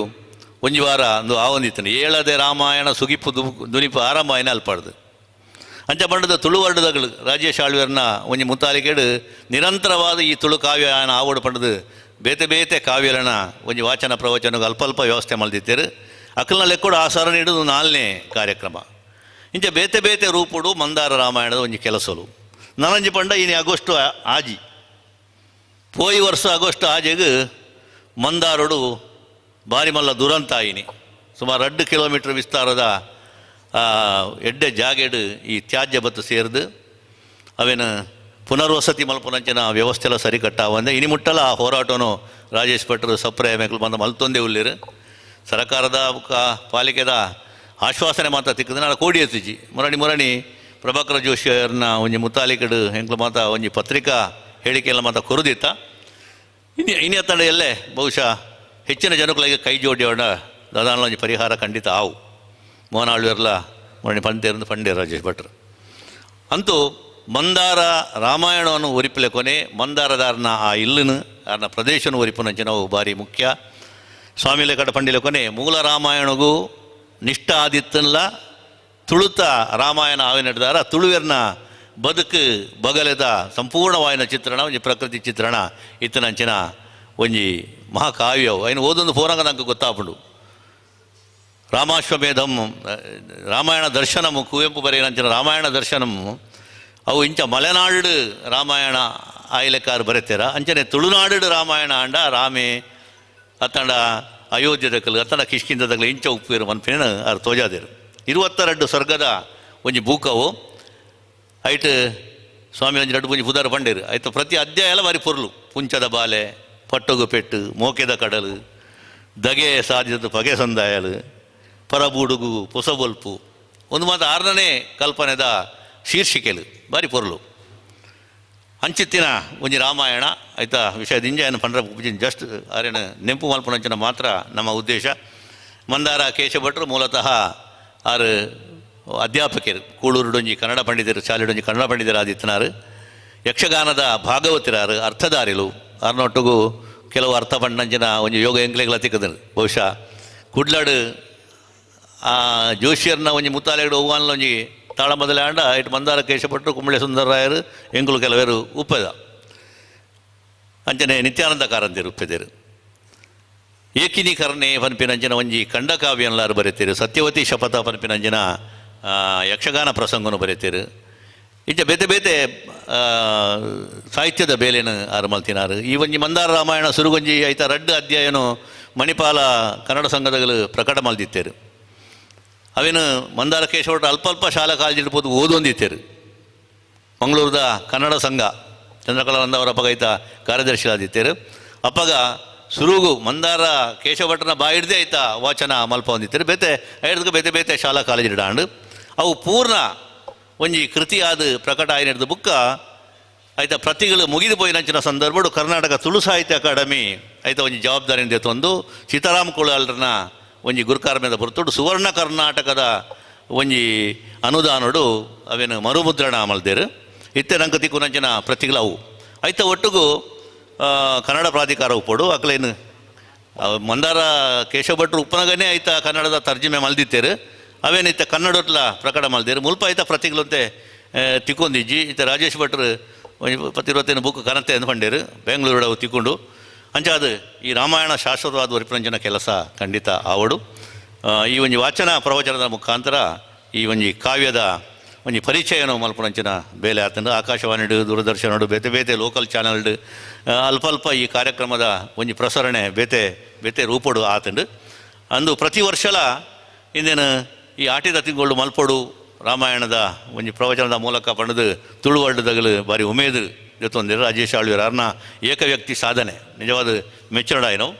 ಒಂಜಿ ವಾರ ಅಂದು ಆ ಒಂದಿತ್ತನು ಏಳದೆ ರಾಮಾಯಣ ಸುಗಿಪು ದುನಿಪು ಆರಂಭ ಆಯ್ನ ಅಲ್ಪಾಡ್ದು. ಅಂಚ ಬಂಡದ ತುಳುವರ್ಡದಗಳು ರಾಜೇಶ್ ಆಳ್ವೇರ್ನ ಒಂಜಿ ಮುತ್ತಾಲಿಕೇಡು ನಿರಂತರವಾದ ಈ ತುಳು ಕಾವ್ಯ ಆವಡು ಪಂಡದು ಬೇತೆ ಬೇತೆ ಕಾವ್ಯಲನ ಒಂಜಿ ವಾಚನ ಪ್ರವಚನ ಅಲ್ಪ ಅಲ್ಪ ವ್ಯವಸ್ಥೆ ಮಲ್ದಿತ್ತೇರು. ಅಕ್ಕಲ್ನ ಲೆಕ್ಕಡು ಆ ಸರ ನೀಡುದು ನಾಲ್ನೇ ಕಾರ್ಯಕ್ರಮ. ಇಂಚ ಬೇತೆ ಬೇತೆ ರೂಪುಡು ಮಂದಾರ ರಾಮಾಯಣದ ಒಂಜಿ ಕೆಲಸಲು. ನಾನಂಜಿ ಪಂಡ ಇನಿ ಆಗಸ್ಟ್ ಆಜಿ ಪೋಯಿ ವರ್ಷ ಆಗಸ್ಟ್ ಆಜೆಗ್ ಮಂದಾರುಡು ಬಾರಿ ಮಲ್ಲ ದುರಂತ ಆಯಿನಿ. ಸುಮಾರು 2 ಕಿಲೋಮೀಟರ್ ವಿಸ್ತಾರದ ಎಡ್ಡೆ ಜಾಗೆಡು ಈ ತ್ಯಾಜ್ಯ ಬತ್ತು ಸೇರಿದು ಅವೇನು ಪುನರ್ವಸತಿ ಮಲ್ಪುನಂಚಿನ ವ್ಯವಸ್ಥೆಲ್ಲ ಸರಿ ಕಟ್ಟಾವಂದೆ ಇನಿ ಮುಟ್ಟಲ ಆ ಹೋರಾಟನು ರಾಜೇಶ್ ಭಟ್ರು ಸಪ್ರೆ ಮೇಕಲು ಬಂದ ಮಲ್ತೊಂದೇ ಉಳ್ಳೀರು. ಸರ್ಕಾರದ ಪಾಲಿಕೆದ ಆಶ್ವಾಸನೆ ಮಾತ್ರ ತಿಕ್ಕದ ನಾನು ಕೋಡಿ ಎತ್ತಿಜಿ ಮುರಣಿ ಮುರಣಿ ಪ್ರಭಾಕರ ಜೋಶಿ ಅವ್ರನ್ನ ಒಂಜಿ ಮುತ್ತಾಲಿಕಡು ಎಂಕ್ಲು ಮಾತ ಒಂಜಿ ಪತ್ರಿಕಾ ಹೇಳಿಕೆಲ್ಲ ಮಾತ ಕೊರುದಿತ್ತ. ಇನ್ನು ಇನಿ ತಡ ಎಲ್ಲೇ ಬಹುಶಃ ಹೆಚ್ಚಿನ ಜನಗಳಿಗೆ ಕೈ ಜೋಡಿಯೋಣ ದಾದಾನ ಒಂಜಿ ಪರಿಹಾರ ಖಂಡಿತ ಆವು. ಮೋಹನ್ ಆಳ್ವೆರ್ಲ ಮುರಣಿ ಪಂತೇರಂದು ಪಂಡೇರು ರಾಜೇಶ್ ಭಟ್ರು. ಅಂತೂ ಮಂದಾರ ರಾಮಾಯಣವನ್ನು ಒರಿಪಲೆ ಕೊನೆ ಮಂದಾರದಾರನ ಆ ಇಲ್ಲನು ಆರ್ನ ಪ್ರದೇಶನ ಒರಿಪುನಂಚಿನವು ಭಾರಿ ಮುಖ್ಯ. ಸ್ವಾಮಿಲೆ ಕಡ ಪಂಡಿಲೆ ಕೊನೆ ಮೂಲ ರಾಮಾಯಣಗೂ ನಿಷ್ಠ ಆದಿತ್ತನ್ಲ ತುಳುತ ರಾಮಾಯಣ ಆವಿನಡ್ದಾರ ತುಳುವೆರ್ನ ಬದುಕು ಬಗಲೆದ ಸಂಪೂರ್ಣವಾಯಿನ ಚಿತ್ರಣ ಒಂಜಿ ಪ್ರಕೃತಿ ಚಿತ್ರಣ ಇತ್ತನಂಚಿನ ಒಂಜಿ ಮಹಾಕಾವ್ಯವು. ಐನು ಓದೊಂದು ಫೋರಂಗ ನಂಗೆ ಗೊತ್ತಾಪುಂಡು. ರಾಮಾಶ್ವಮೇಧಂ ರಾಮಾಯಣ ದರ್ಶನಮು ಕುವೆಂಪು ಬರೆಯನಂಚಿನ ರಾಮಾಯಣ ದರ್ಶನಮು ಅವು ಇಂಚ ಮಲೆನಾಡು ರಾಮಾಯಣ ಆಯ್ಲೆಕಾರು ಬರೆತೀರ. ಅಂಚನೆ ತುಳುನಾಡು ರಾಮಾಯಣ ಅಂಡ ರಾಮೆ ಅತ್ತಂಡ ಅಯೋಧ್ಯದಕಲು ಅತ್ತಂಡ ಕಿಷ್ಕಿಂದದಕಲು ಇಂಚ ಉಪ್ಪೇರು ಮನ್ಪಿನ ಆರು ತೋಜಾದೇರು. 22 ಸ್ವರ್ಗದ ಒಂಜಿ ಬೂಕವು ಐಟ್ ಸ್ವಾಮಿ ಒಂಜಿ ರಡ್ಡು ಒಂಜಿ ಪುದಾರು ಪಂಡೇರು. ಆಯ್ತು ಪ್ರತಿ ಅಧ್ಯಾಯ ಎಲ್ಲ ಬಾರಿ ಪೊರ್ಲು. ಪುಂಚದ ಬಾಲೆ, ಪಟ್ಟೊಗು ಪೆಟ್ಟು, ಮೋಕೆದ ಕಡಲು, ದಗೆ ಸಾಧಿಸದ ಪಗೆ ಸಂದಾಯಲು, ಪರಬೂಡುಗು ಪೊಸಬೊಲ್ಪು ಒಂದು ಮಾತು ಆರನೇ ಕಲ್ಪನೆದ ಶೀರ್ಷಿಕೆಲು ಬಾರಿ ಪೊರ್ಲು. ಅಂಚಿತ್ತಿನ ಒಂಜಿ ರಾಮಾಯಣ ಆಯ್ತಾ ವಿಷಯದ ಇಂಜ ಪಂಡ್ರ ಜಸ್ಟ್ ಆರೇನು ನೆಂಪು ಮಲ್ಪುನಂಚಿನ ಮಾತ್ರ ನಮ್ಮ ಉದ್ದೇಶ. ಮಂದಾರ ಕೇಶಭಟ್ರು ಮೂಲತಃ ಆರು ಅಧ್ಯಾಪಕರು, ಕೂಳೂರುಡೊಂಜಿ ಕನ್ನಡ ಪಂಡಿತರು, ಶಾಲೆಡೊಂಜಿ ಕನ್ನಡ ಪಂಡಿತರು ಆದಿತ್ತನಾರು. ಯಕ್ಷಗಾನದ ಭಾಗವತಿರಾರು, ಅರ್ಥಧಾರಿಲು. ಆರ್ನೊಟ್ಟುಗು ಕೆಲವು ಅರ್ಥ ಪಂಡಂಚಿನ ಒಂಜಿ ಯೋಗ ಎಂಕ್ಲೆಗಳ ತಿಕ್ಕದನು. ಬಹುಶಃ ಕುಡ್ಲಾಡು ಆ ಜೋಶಿಯರ್ನ ಒಂಜಿ ಮುತ್ತಾಲೆಗಡು ಒವ್ವಾನ್ಲ ಒಂಜಿ ತಾಳ ಮೊದಲಾಂಡ ಇಟ್ಟು ಮಂದಾರ ಕೇಶಭಟ್ರು, ಕುಂಬಳೆ ಸುಂದರರಾಯರು ಎಂಕುಲು ಕೆಲವರು ಉಪ್ಪದ. ಅಂಚನೆ ನಿತ್ಯಾನಂದ ಕಾರಂತಿರು ಉಪ್ಪೆದೇರು. ಏಕಿನೀಕರಣೆ ಪನ್ಪಿನಂಚಿನ ಒಂಜಿ ಖಂಡಕಾವ್ಯನ್ಲಾರು ಬರೀತೀರು. ಸತ್ಯವತಿ ಶಪಥ ಪನ್ಪಿನಂಚಿನ ಯಕ್ಷಗಾನ ಪ್ರಸಂಗನು ಬರೀತೀರು. ಇಂಚ ಬೇತೆ ಬೇತೆ ಸಾಹಿತ್ಯದ ಬೇಲೆನು ಆರು ಮಲ್ತಿನಾರು. ಈ ಒಂಜಿ ಮಂದಾರ ರಾಮಾಯಣ ಸುರುಗೊಂಜಿ ಐತ ರಡ್ಡು ಅಧ್ಯಾಯನು ಮಣಿಪಾಲ ಕನ್ನಡ ಸಂಘದಗಳು ಪ್ರಕಟ ಮಲ್ದಿತ್ತೇರು. ಅವೇನು ಮಂದಾರ ಕೇಶವಟ ಅಲ್ಪ ಅಲ್ಪ ಶಾಲಾ ಕಾಲೇಜ್ ಇರ್ಬೋದು ಓದೊಂದಿತ್ತೇರು. ಮಂಗಳೂರದ ಕನ್ನಡ ಸಂಘ ಚಂದ್ರಕಲಾನಂದ ಅವರ ಅಪ್ಪಗೈತ ಕಾರ್ಯದರ್ಶಿಯಾದಿತ್ತೇರು. ಅಪ್ಪಗ ಸುರುಗು ಮಂದಾರ ಕೇಶವಭಟ್ರನ ಬಾಯಿಡ್ದೆ ಐತ ವಾಚನ ಮಲ್ಪ ಹೊಂದಿತ್ತೇರು. ಬೇತೆ ಐಡ್ದಕ್ಕೆ ಬೇತೆ ಬೇತೆ ಶಾಲಾ ಕಾಲೇಜ್ ಇಡಾಂಡು ಅವು ಪೂರ್ಣ ಒಂಜಿ ಕೃತಿಯಾದ ಪ್ರಕಟ ಆಯ್ನಿಡ್ದು ಬುಕ್ಕ ಆಯ್ತ ಪ್ರತಿಗಳು ಮುಗಿದು ಪೋಯಿನಂಚಿನ ಸಂದರ್ಭಡು ಕರ್ನಾಟಕ ತುಳು ಸಾಹಿತ್ಯ ಅಕಾಡೆಮಿ ಆಯ್ತ ಒಂಜಿ ಜವಾಬ್ದಾರಿಯಿಂದ ತಂದು ಸೀತಾರಾಮ್ ಕುಳಾಲ್ರನ ಒಂಜಿ ಗುರುಕಾರ್ಮೆದ ಬರ್ತುಡು ಸುವರ್ಣ ಕರ್ನಾಟಕದ ಒಂಜಿ ಅನುದಾನಡು ಅವೇನು ಮರುಮುದ್ರಣ ಮಲ್ದೇರು. ಇತ್ತೆ ನಂಗೆ ತಿಕ್ಕುನಂಚಿನ ಪ್ರತಿಗಳು ಅವು ಆಯ್ತ ಒಟ್ಟುಗು ಕನ್ನಡ ಪ್ರಾಧಿಕಾರ ಉಪ್ಪಡು ಅಕ್ಲೇನು ಮಂದಾರ ಕೇಶವ ಭಟ್ರು ಉಪ್ಪನಗನೇ ಆಯ್ತ ಕನ್ನಡದ ತರ್ಜುಮೆ ಮಲ್ದಿತ್ತೇರು. ಅವೇನಿತ್ತ ಕನ್ನಡೊಟ್ಲ ಪ್ರಕಟ ಮಲ್ದೇರು. ಮುಲ್ಪ ಆಯ್ತ ಪ್ರತಿಗಳಂತೆ ತಿಕ್ಕೊಂದಿಜ್ಜಿ. ಇತ್ತ ರಾಜೇಶ್ ಭಟ್ರು ಒಂಜಿ ಪತ್ತಿರುವತ್ತೈದು ಬುಕ್ ಕನತೆ ಅಂದ್ ಪಂಡೇರು ಬೆಂಗಳೂರು ಅವು ತಿಕ್ಕೊಂಡು. ಅಂಚಾದ ಈ ರಾಮಾಯಣ ಶಾಶ್ವತವಾದ ಒರಿಪುನಂಚಿನ ಕೆಲಸ ಖಂಡಿತ ಆವಡು. ಈ ಒಂಜಿ ವಾಚನ ಪ್ರವಚನದ ಮುಖಾಂತರ ಈ ಒಂಜಿ ಕಾವ್ಯದ ಒಂಜಿ ಪರಿಚಯನ ಮಲ್ಪುನಂಚಿನ ಬೇಲೆ ಆತಂಡು. ಆಕಾಶವಾಣಿಡು, ದೂರದರ್ಶನಡು, ಬೇತೆ ಬೇತೆ ಲೋಕಲ್ ಚಾನಲ್ಡು ಅಲ್ಪ ಅಲ್ಪ ಈ ಕಾರ್ಯಕ್ರಮದ ಒಂಜಿ ಪ್ರಸರಣೆ ಬೇತೆ ಬೇತೆ ರೂಪಡು ಆತಂಡು. ಅಂದು ಪ್ರತಿ ವರ್ಷಲ ಇಂದೇನು ಈ ಆಟಿದ ತಿಂಗಳು ಮಲ್ಪೊಡು ರಾಮಾಯಣದ ಒಂಜಿ ಪ್ರವಚನದ ಮೂಲಕ ಪಂಡದು ತುಳುವರ್ಡದಗಲು ಬಾರಿ ಉಮೇದು ಜೊತೊಂದಿರು. ರಾಜೇಶ್ ಆಳ್ವಿಯರ್ ಅರ್ನ ಏಕವ್ಯಕ್ತಿ ಸಾಧನೆ ನಿಜವಾದ ಮೆಚ್ಚುನಡಾಯಿನವು.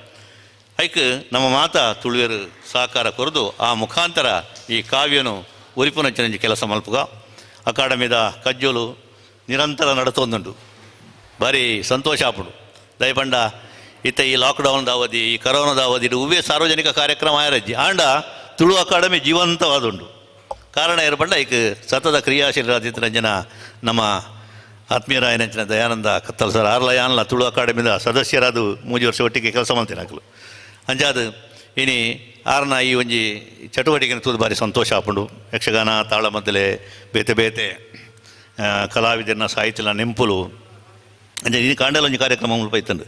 ಐಕ್ ನಮ್ಮ ಮಾತಾ ತುಳುವೆರು ಸಹಕಾರ ಕೊರದು ಆ ಮುಖಾಂತರ ಈ ಕಾವ್ಯನು ಒರಿಪುನಂಚಿನ ಕೆಲಸ ಮಲ್ಪುಗ. ಅಕಾಡೆಮಿದ ಕಜ್ಜೋಲು ನಿರಂತರ ನಡತೊಂದುಂಡು, ಭಾರಿ ಸಂತೋಷ ಆಪುಂಡು. ದಯಪಂಡ ಇತ್ತ ಈ ಲಾಕ್ಡೌನ್ದ ಅವಧಿ, ಈ ಕರೋನಾದ ಅವಧಿ ಉವ್ವೇ ಸಾರ್ವಜನಿಕ ಕಾರ್ಯಕ್ರಮ ಆಯರಜ್ಜಿ ಆಂಡ ತುಳು ಅಕಾಡೆಮಿ ಜೀವಂತವಾದುಂಡು. ಕಾರಣ ಏರ್ಪಂಡ ಐಕ್ ಸತತ ಕ್ರಿಯಾಶೀಲರಾದಿತ್ತರಂಜನ ನಮ್ಮ ಆತ್ಮೀಯರಾಯನಂಚಿನ ದಯಾನಂದ ಕತ್ತಲ್ ಸರ್ ಆರ್ಲ ಯಾನ್ಲ ತುಳು ಅಕಾಡೆಮಿದ ಸದಸ್ಯರಾದ 3 ವರ್ಷ ಒಟ್ಟಿಗೆ ಕೆಲಸ ಮಾಡ್ತೀನಿ ಹಾಕಲು ಅಂಚಾದ ಇನಿ ಆರ್ನ ಈ ಒಂಜಿ ಚಟುವಟಿಕೆ ತೂದು ಭಾರಿ ಸಂತೋಷ ಆಪುಂಡು. ಯಕ್ಷಗಾನ ತಾಳಮದ್ದಲೆ ಬೇತೆ ಬೇತೆ ಕಲಾವಿದರನ್ನ ಸಾಹಿತ್ಯನ ನೆಂಪುಲು ಅಂಚ ಇನಿ ಕಾಂಡಲ ಒಂಜಿ ಕಾರ್ಯಕ್ರಮ ಮುಲ್ಪ ಇತ್ತಂಡು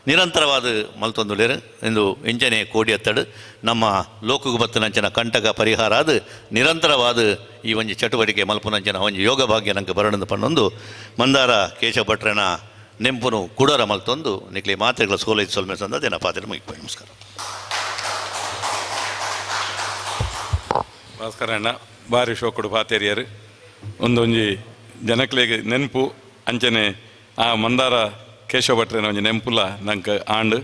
ನಿರಂತರವಾದ ಮಲ್ತೊಂದುಲೇರು ಎಂದು ಇಂಚನೆ ಕೋಡಿ ಅತ್ತಡು ನಮ್ಮ ಲೋಕಗು ಬತ್ತನಂಚನ ಕಂಟಕ ಪರಿಹಾರ ಆದ ನಿರಂತರವಾದ ಈ ಒಂಜಿ ಚಟುವಟಿಕೆ ಮಲ್ಪುನಂಚನ ಒಂಜಿ ಯೋಗ ಭಾಗ್ಯ ನಂಗೆ ಬರಣದ ಪನ್ನೊಂದು ಮಂದಾರ ಕೇಶವ ಭಟ್ರನ ನೆಂಪುನು ಕುಡರ ಮಲ್ತೊಂದು ನಿಕ್ಲಿ ಮಾತ್ರೆಗಳ ಸೋಲೈದು ಸೊಲ್ಮೆ ಸಂದ ಪಾತ್ರೆ ಮುಗಿಪೋಯ್. ನಮಸ್ಕಾರ. ಭಾಸ್ಕರ ಅಣ್ಣ ಭಾರಿ ಶೋಕುಡು ಪಾತೇರಿಯರು ಒಂದೊಂಜಿ ಜನಕ್ಲೆಗ್ ನೆನಪು ಅಂಚನೆ ಆ ಮಂದಾರ ಕೇಶವ ಭಟ್ರನ ಒಂಜಿ ನೆಂಪುಲ ನಂಗೆ ಆಂಡ್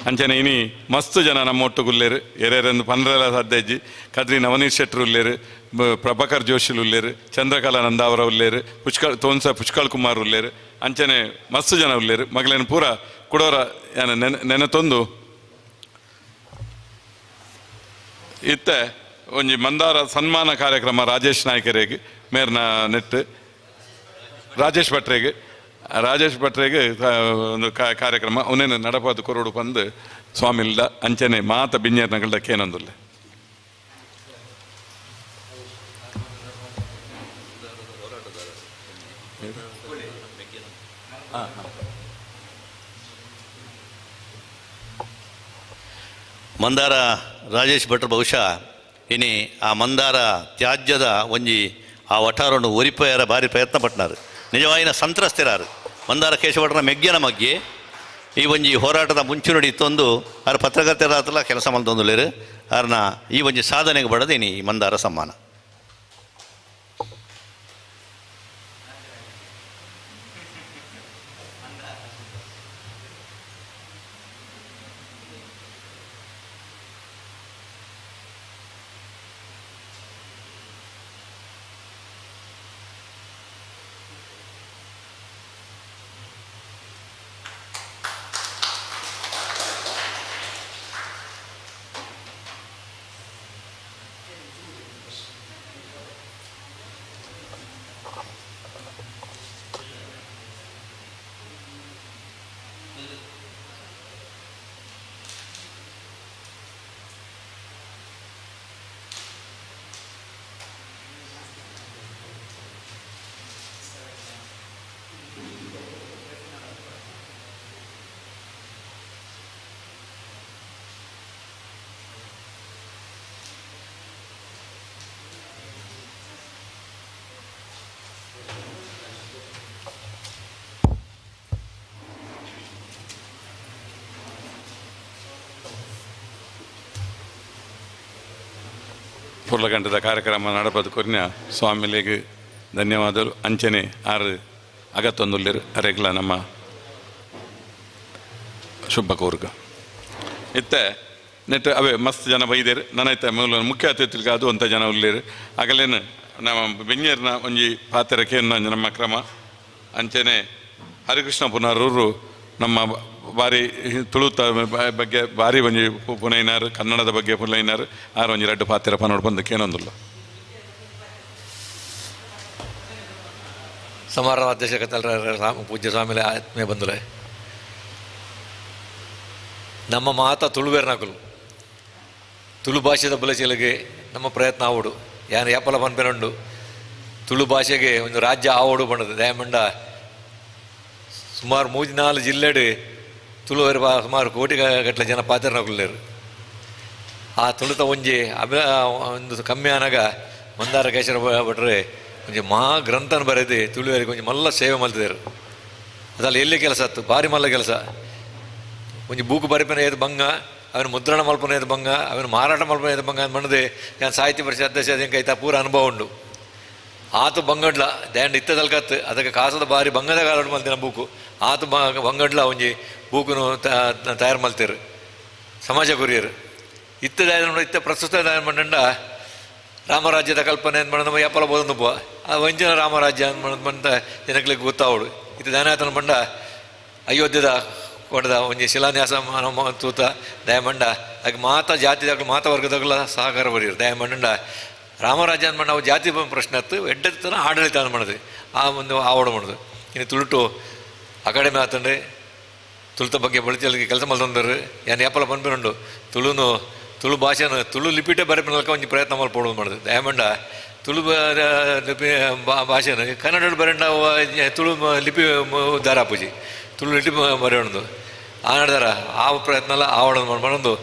ಅಂಚನೆ ಇನಿ ಮಸ್ತ್ ಜನ ನಮ್ಮ ಒಟ್ಟುಗುಲ್ಲೇರು ಎರೆರೆಂದು ಪಂದ್ರಲ ಸಾಧ್ಯ ಇಜ್ಜಿ. ಕದ್ರಿ ನವನೀಶ್ ಶೆಟ್ಟರು ಉಲ್ಲೇರು, ಪ್ರಭಾಕರ್ ಜೋಶಿಲು ಉಲ್ಲೇರು, ಚಂದ್ರಕಲಾ ನಂದಾವರ ಉಲ್ಲೇರು, ಪುಷ್ಕಳ್ ತೋನ್ಸ ಪುಷ್ಕಳ್ ಕುಮಾರ್ ಉಲ್ಲೇರು, ಅಂಚನೆ ಮಸ್ತ್ ಜನ ಉಲ್ಲೇರು. ಮಗಳೇನು ಪೂರ ಕುಡೋರ ನೆನತೊಂದು ಇತ್ತೆ ಒಂಜಿ ಮಂದಾರ ಸನ್ಮಾನ ಕಾರ್ಯಕ್ರಮ ರಾಜೇಶ್ ನಾಯ್ಕರಿಗೆ ಮೇರ್ನ ನೆಟ್ಟು ರಾಜೇಶ್ ಭಟ್ರೆಗೆ ರಾಜೇಶ್ ಭಟ್ರೆಗೆ ಒಂದು ಕಾರ್ಯಕ್ರಮ ಅವನೇನು ನಡಪಾದ ಕೊರಡು ಬಂದು ಸ್ವಾಮಿಲ್ದ ಅಂಚನೆ ಮಾತ ಬಿಂಜರ್ನಗಳ್ದ ಕೇನೊಂದುಲ್ಲೆ. ಮಂದಾರ ರಾಜೇಶ್ ಭಟ್ರು ಬಹುಶಃ ಇನಿ ಆ ಮಂದಾರ ತ್ಯಾಜ್ಯದ ಒಂಜಿ ಆ ವಠಾರನ್ನು ಒರಿಪಯರ ಭಾರಿ ಪ್ರಯತ್ನ ಪಟ್ನಾರು. ನಿಜವಾಯಿನ ಸಂತ್ರಸ್ತಿರಾರು ಮಂದಾರ ಕೇಶವ ಭಟ್ರನ ಮೆಗ್ಗೆನ ಮಗ್ಗೆ ಈ ಒಂಜಿ ಹೋರಾಟದ ಮುಂಚೂಣಿ ಇತ್ತೊಂದು ಆರ್ ಪತ್ರಕರ್ತರಾತಲ ಕೆಲಸ ಮಲ್ತೊಂದುಲ್ಲೇರು ಆರ್ನ ಈ ಒಂಜಿ ಸಾಧನೆಗೆ ಬಡದಿನಿ ಈ ಮಂದಾರ ಸಮ್ಮಾನ. ಪುರ್ಲಗಂಟದ ಕಾರ್ಯಕ್ರಮ ನಡಪದು ಕೊರಿನ ಸ್ವಾಮಿಲಿಗೆ ಧನ್ಯವಾದಗಳು. ಅಂಚನೆ ಆರು ಅಗತ್ತೊಂದುಲ್ಲೇರು ಅರೆಗ್ಲ ನಮ್ಮ ಶುಭ ಕೋರ್ಗ ಇತ್ತೆ ನೆಟ್ ಅವೇ ಮಸ್ತ್ ಜನ ಬೈದೇರು ನನೈತೆ ಮೂಲ ಮುಖ್ಯ ಅತಿಥಿಗೆ ಅದು ಅಂತ ಜನ ಉಲ್ಲೇರು ಆಗಲೇನು ನಮ್ಮ ಬೆಂಜರ್ನ ಒಂಜಿ ಪಾತ್ರಕ್ಕೆ ನಮ್ಮ ಕ್ರಮ. ಅಂಚನೆ ಹರಿಕೃಷ್ಣ ಪುನರೂರು ನಮ್ಮ ಭಾರಿ ತುಳುತ ಬಗ್ಗೆ ಭಾರಿ ಒಂಜಿ ಪುನೈನಾರು, ಕನ್ನಡದ ಬಗ್ಗೆ ಪುನೈನಾರು ಆರು ಒಂಜಿ ರಡ್ಡು ಪಾತ್ರ ಪನೋಡು ಬಂದಕ್ಕೆ ಏನೊಂದಿಲ್ಲ. ಸಮಾರಂಭ ಅಧ್ಯಕ್ಷ ಪೂಜ್ಯ ಸ್ವಾಮಿಲೆ ಆತ್ಮೀಯ ಬಂಧುಲೆ, ನಮ್ಮ ಮಾತ ತುಳುವೇರ್ನಕುಲು ತುಳು ಭಾಷೆದ ಬಲಚೆಲಿಗೆ ನಮ್ಮ ಪ್ರಯತ್ನ ಆವಡು ಯಾನು ಯಾಪಲ ಪನ್ಪೆನುಂಡು ತುಳು ಭಾಷೆಗೆ ಒಂದು ರಾಜ್ಯ ಆವಡು ಬಣ್ಣದ ದಯಮಂಡ ಸುಮಾರು 34 ಜಿಲ್ಲೆಡು ತುಳುವರು ಸುಮಾರು ಕೋಟಿ ಗಟ್ಟಲೆ ಜನ ಪಾತ್ರನಕುಲ್ಲೇರು. ಆ ತುಳುತ ಒಂಜಿ ಒಂದು ಕಮ್ಮಿ ಆನಾಗ ಮಂದಾರ ಕೇಶವ ಭಟ್ರೆ ಒಂಜಿ ಮಹಾ ಗ್ರಂಥನ ಬರೆದು ತುಳುವರಿಗೆ ಒಂಜಿ ಮಲ್ಲ ಸೇವೆ ಮಲ್ತಿದರು. ಅದಲ್ಲ ಎಲ್ಲಿ ಕೆಲಸ ಆತು ಭಾರಿ ಮಲ್ಲ ಕೆಲಸ. ಒಂಜಿ ಬೂಕು ಬರಿಪನ ಏದು ಬಂಗ, ಅವನ ಮುದ್ರಣ ಮಲ್ಪನ ಏದು ಬಂಗ, ಅವನ ಮಾರಾಟ ಮಲ್ಪನ ಏದು ಬಂಗ ಮಣ್ಣದೆ ನಾನು ಸಾಹಿತ್ಯ ಪರಿಷತ್ ಅಧ್ಯಕ್ಷ ಐತ ಪೂರ ಅನುಭವ ಉಂಡು. ಆತು ಬಂಗಡ್ಲ ದ್ಯಾಂಡ್ ಇತ್ತದಲ್ಕತ್ತು ಅದಕ್ಕೆ ಕಾಸದ ಬಾರಿ ಬಂಗದ ಕಾಲಡ್ ಮಲ್ತಿನ ಬೂಕು ಆತು ಬಂಗಡ್ಲ ಒಂಜಿ ಬೂಕುನು ತಯಾರು ಮಲ್ತಿರು. ಸಮಾಜ ಕೊರಿಯರು. ಇತ್ತ ಇತ್ತ ಪ್ರಸ್ತುತ ಮಂಡಂಡ ರಾಮರಾಜ್ಯದ ಕಲ್ಪನೆ ಅಂತ ನಮ್ಮ ಯಾಪಲ ಬೋಧನ ಆ ವಂಚನ ರಾಮರಾಜ್ಯ ಅಂತ ಜನಗಳಿಗೆ ಗೊತ್ತಾವಳು. ಇದು ದಾನಾತನ ಬಂಡ ಅಯೋಧ್ಯದ ಕೊಡದ ಒಂಜಿ ಶಿಲಾನ್ಯಾಸ ತೂತ ದಯಮಂಡ ಹಾಗೆ ಮಾತಾ ಜಾತಿದಾಗಲು ಮಾತಾ ವರ್ಗದಾಗಲ ಸಹಕಾರ ಬರೆಯರು. ದಯಮಂಡ ರಾಮರಾಜ್ಯ ಅಂದ್ಮಂಡ ಅವು ಜಾತಿ ಪ್ರಶ್ನೆ ಹತ್ತು ಎಡ್ಡತನ ಆಡಳಿತ ಮಾಡೋದು ಆ ಒಂದು ಆವಡ ಮಾಡೋದು. ಇನ್ನು ತುಳುಟು ಅಕಾಡೆಮಿ ಆತಂದ್ರೆ ತುಳುತ ಬಗ್ಗೆ ಬಳಿಚಲಿಗೆ ಕೆಲಸ ಮಲ್ತಂದರು ಯಾನ್ ಯಾಪಲ ಪನ್ಪಿನುಂಡು ತುಳುನು ತುಳು ಭಾಷೆನ ತುಳು ಲಿಪಿಟೇ ಬರೆಪಿನಲ್ಕ ಒಂಜಿ ಪ್ರಯತ್ನ ಮಲ್ಪೊಡು ಮಾಡೋದು. ದಯಮಂಡ ತುಳು ಲಿಪಿ ಭಾಷೆನ ಕನ್ನಡ ಬರೆಂಡ ತುಳು ಲಿಪಿ ಉದ್ಧಾರ ಆಪುಜಿ, ತುಳು ಲಿಪಿ ಬರೆಯೋಣದು ಆ ನಡ್ದಾರ ಆ ಪ್ರಯತ್ನ ಎಲ್ಲ ಆವಡ ಮಾಡೋದು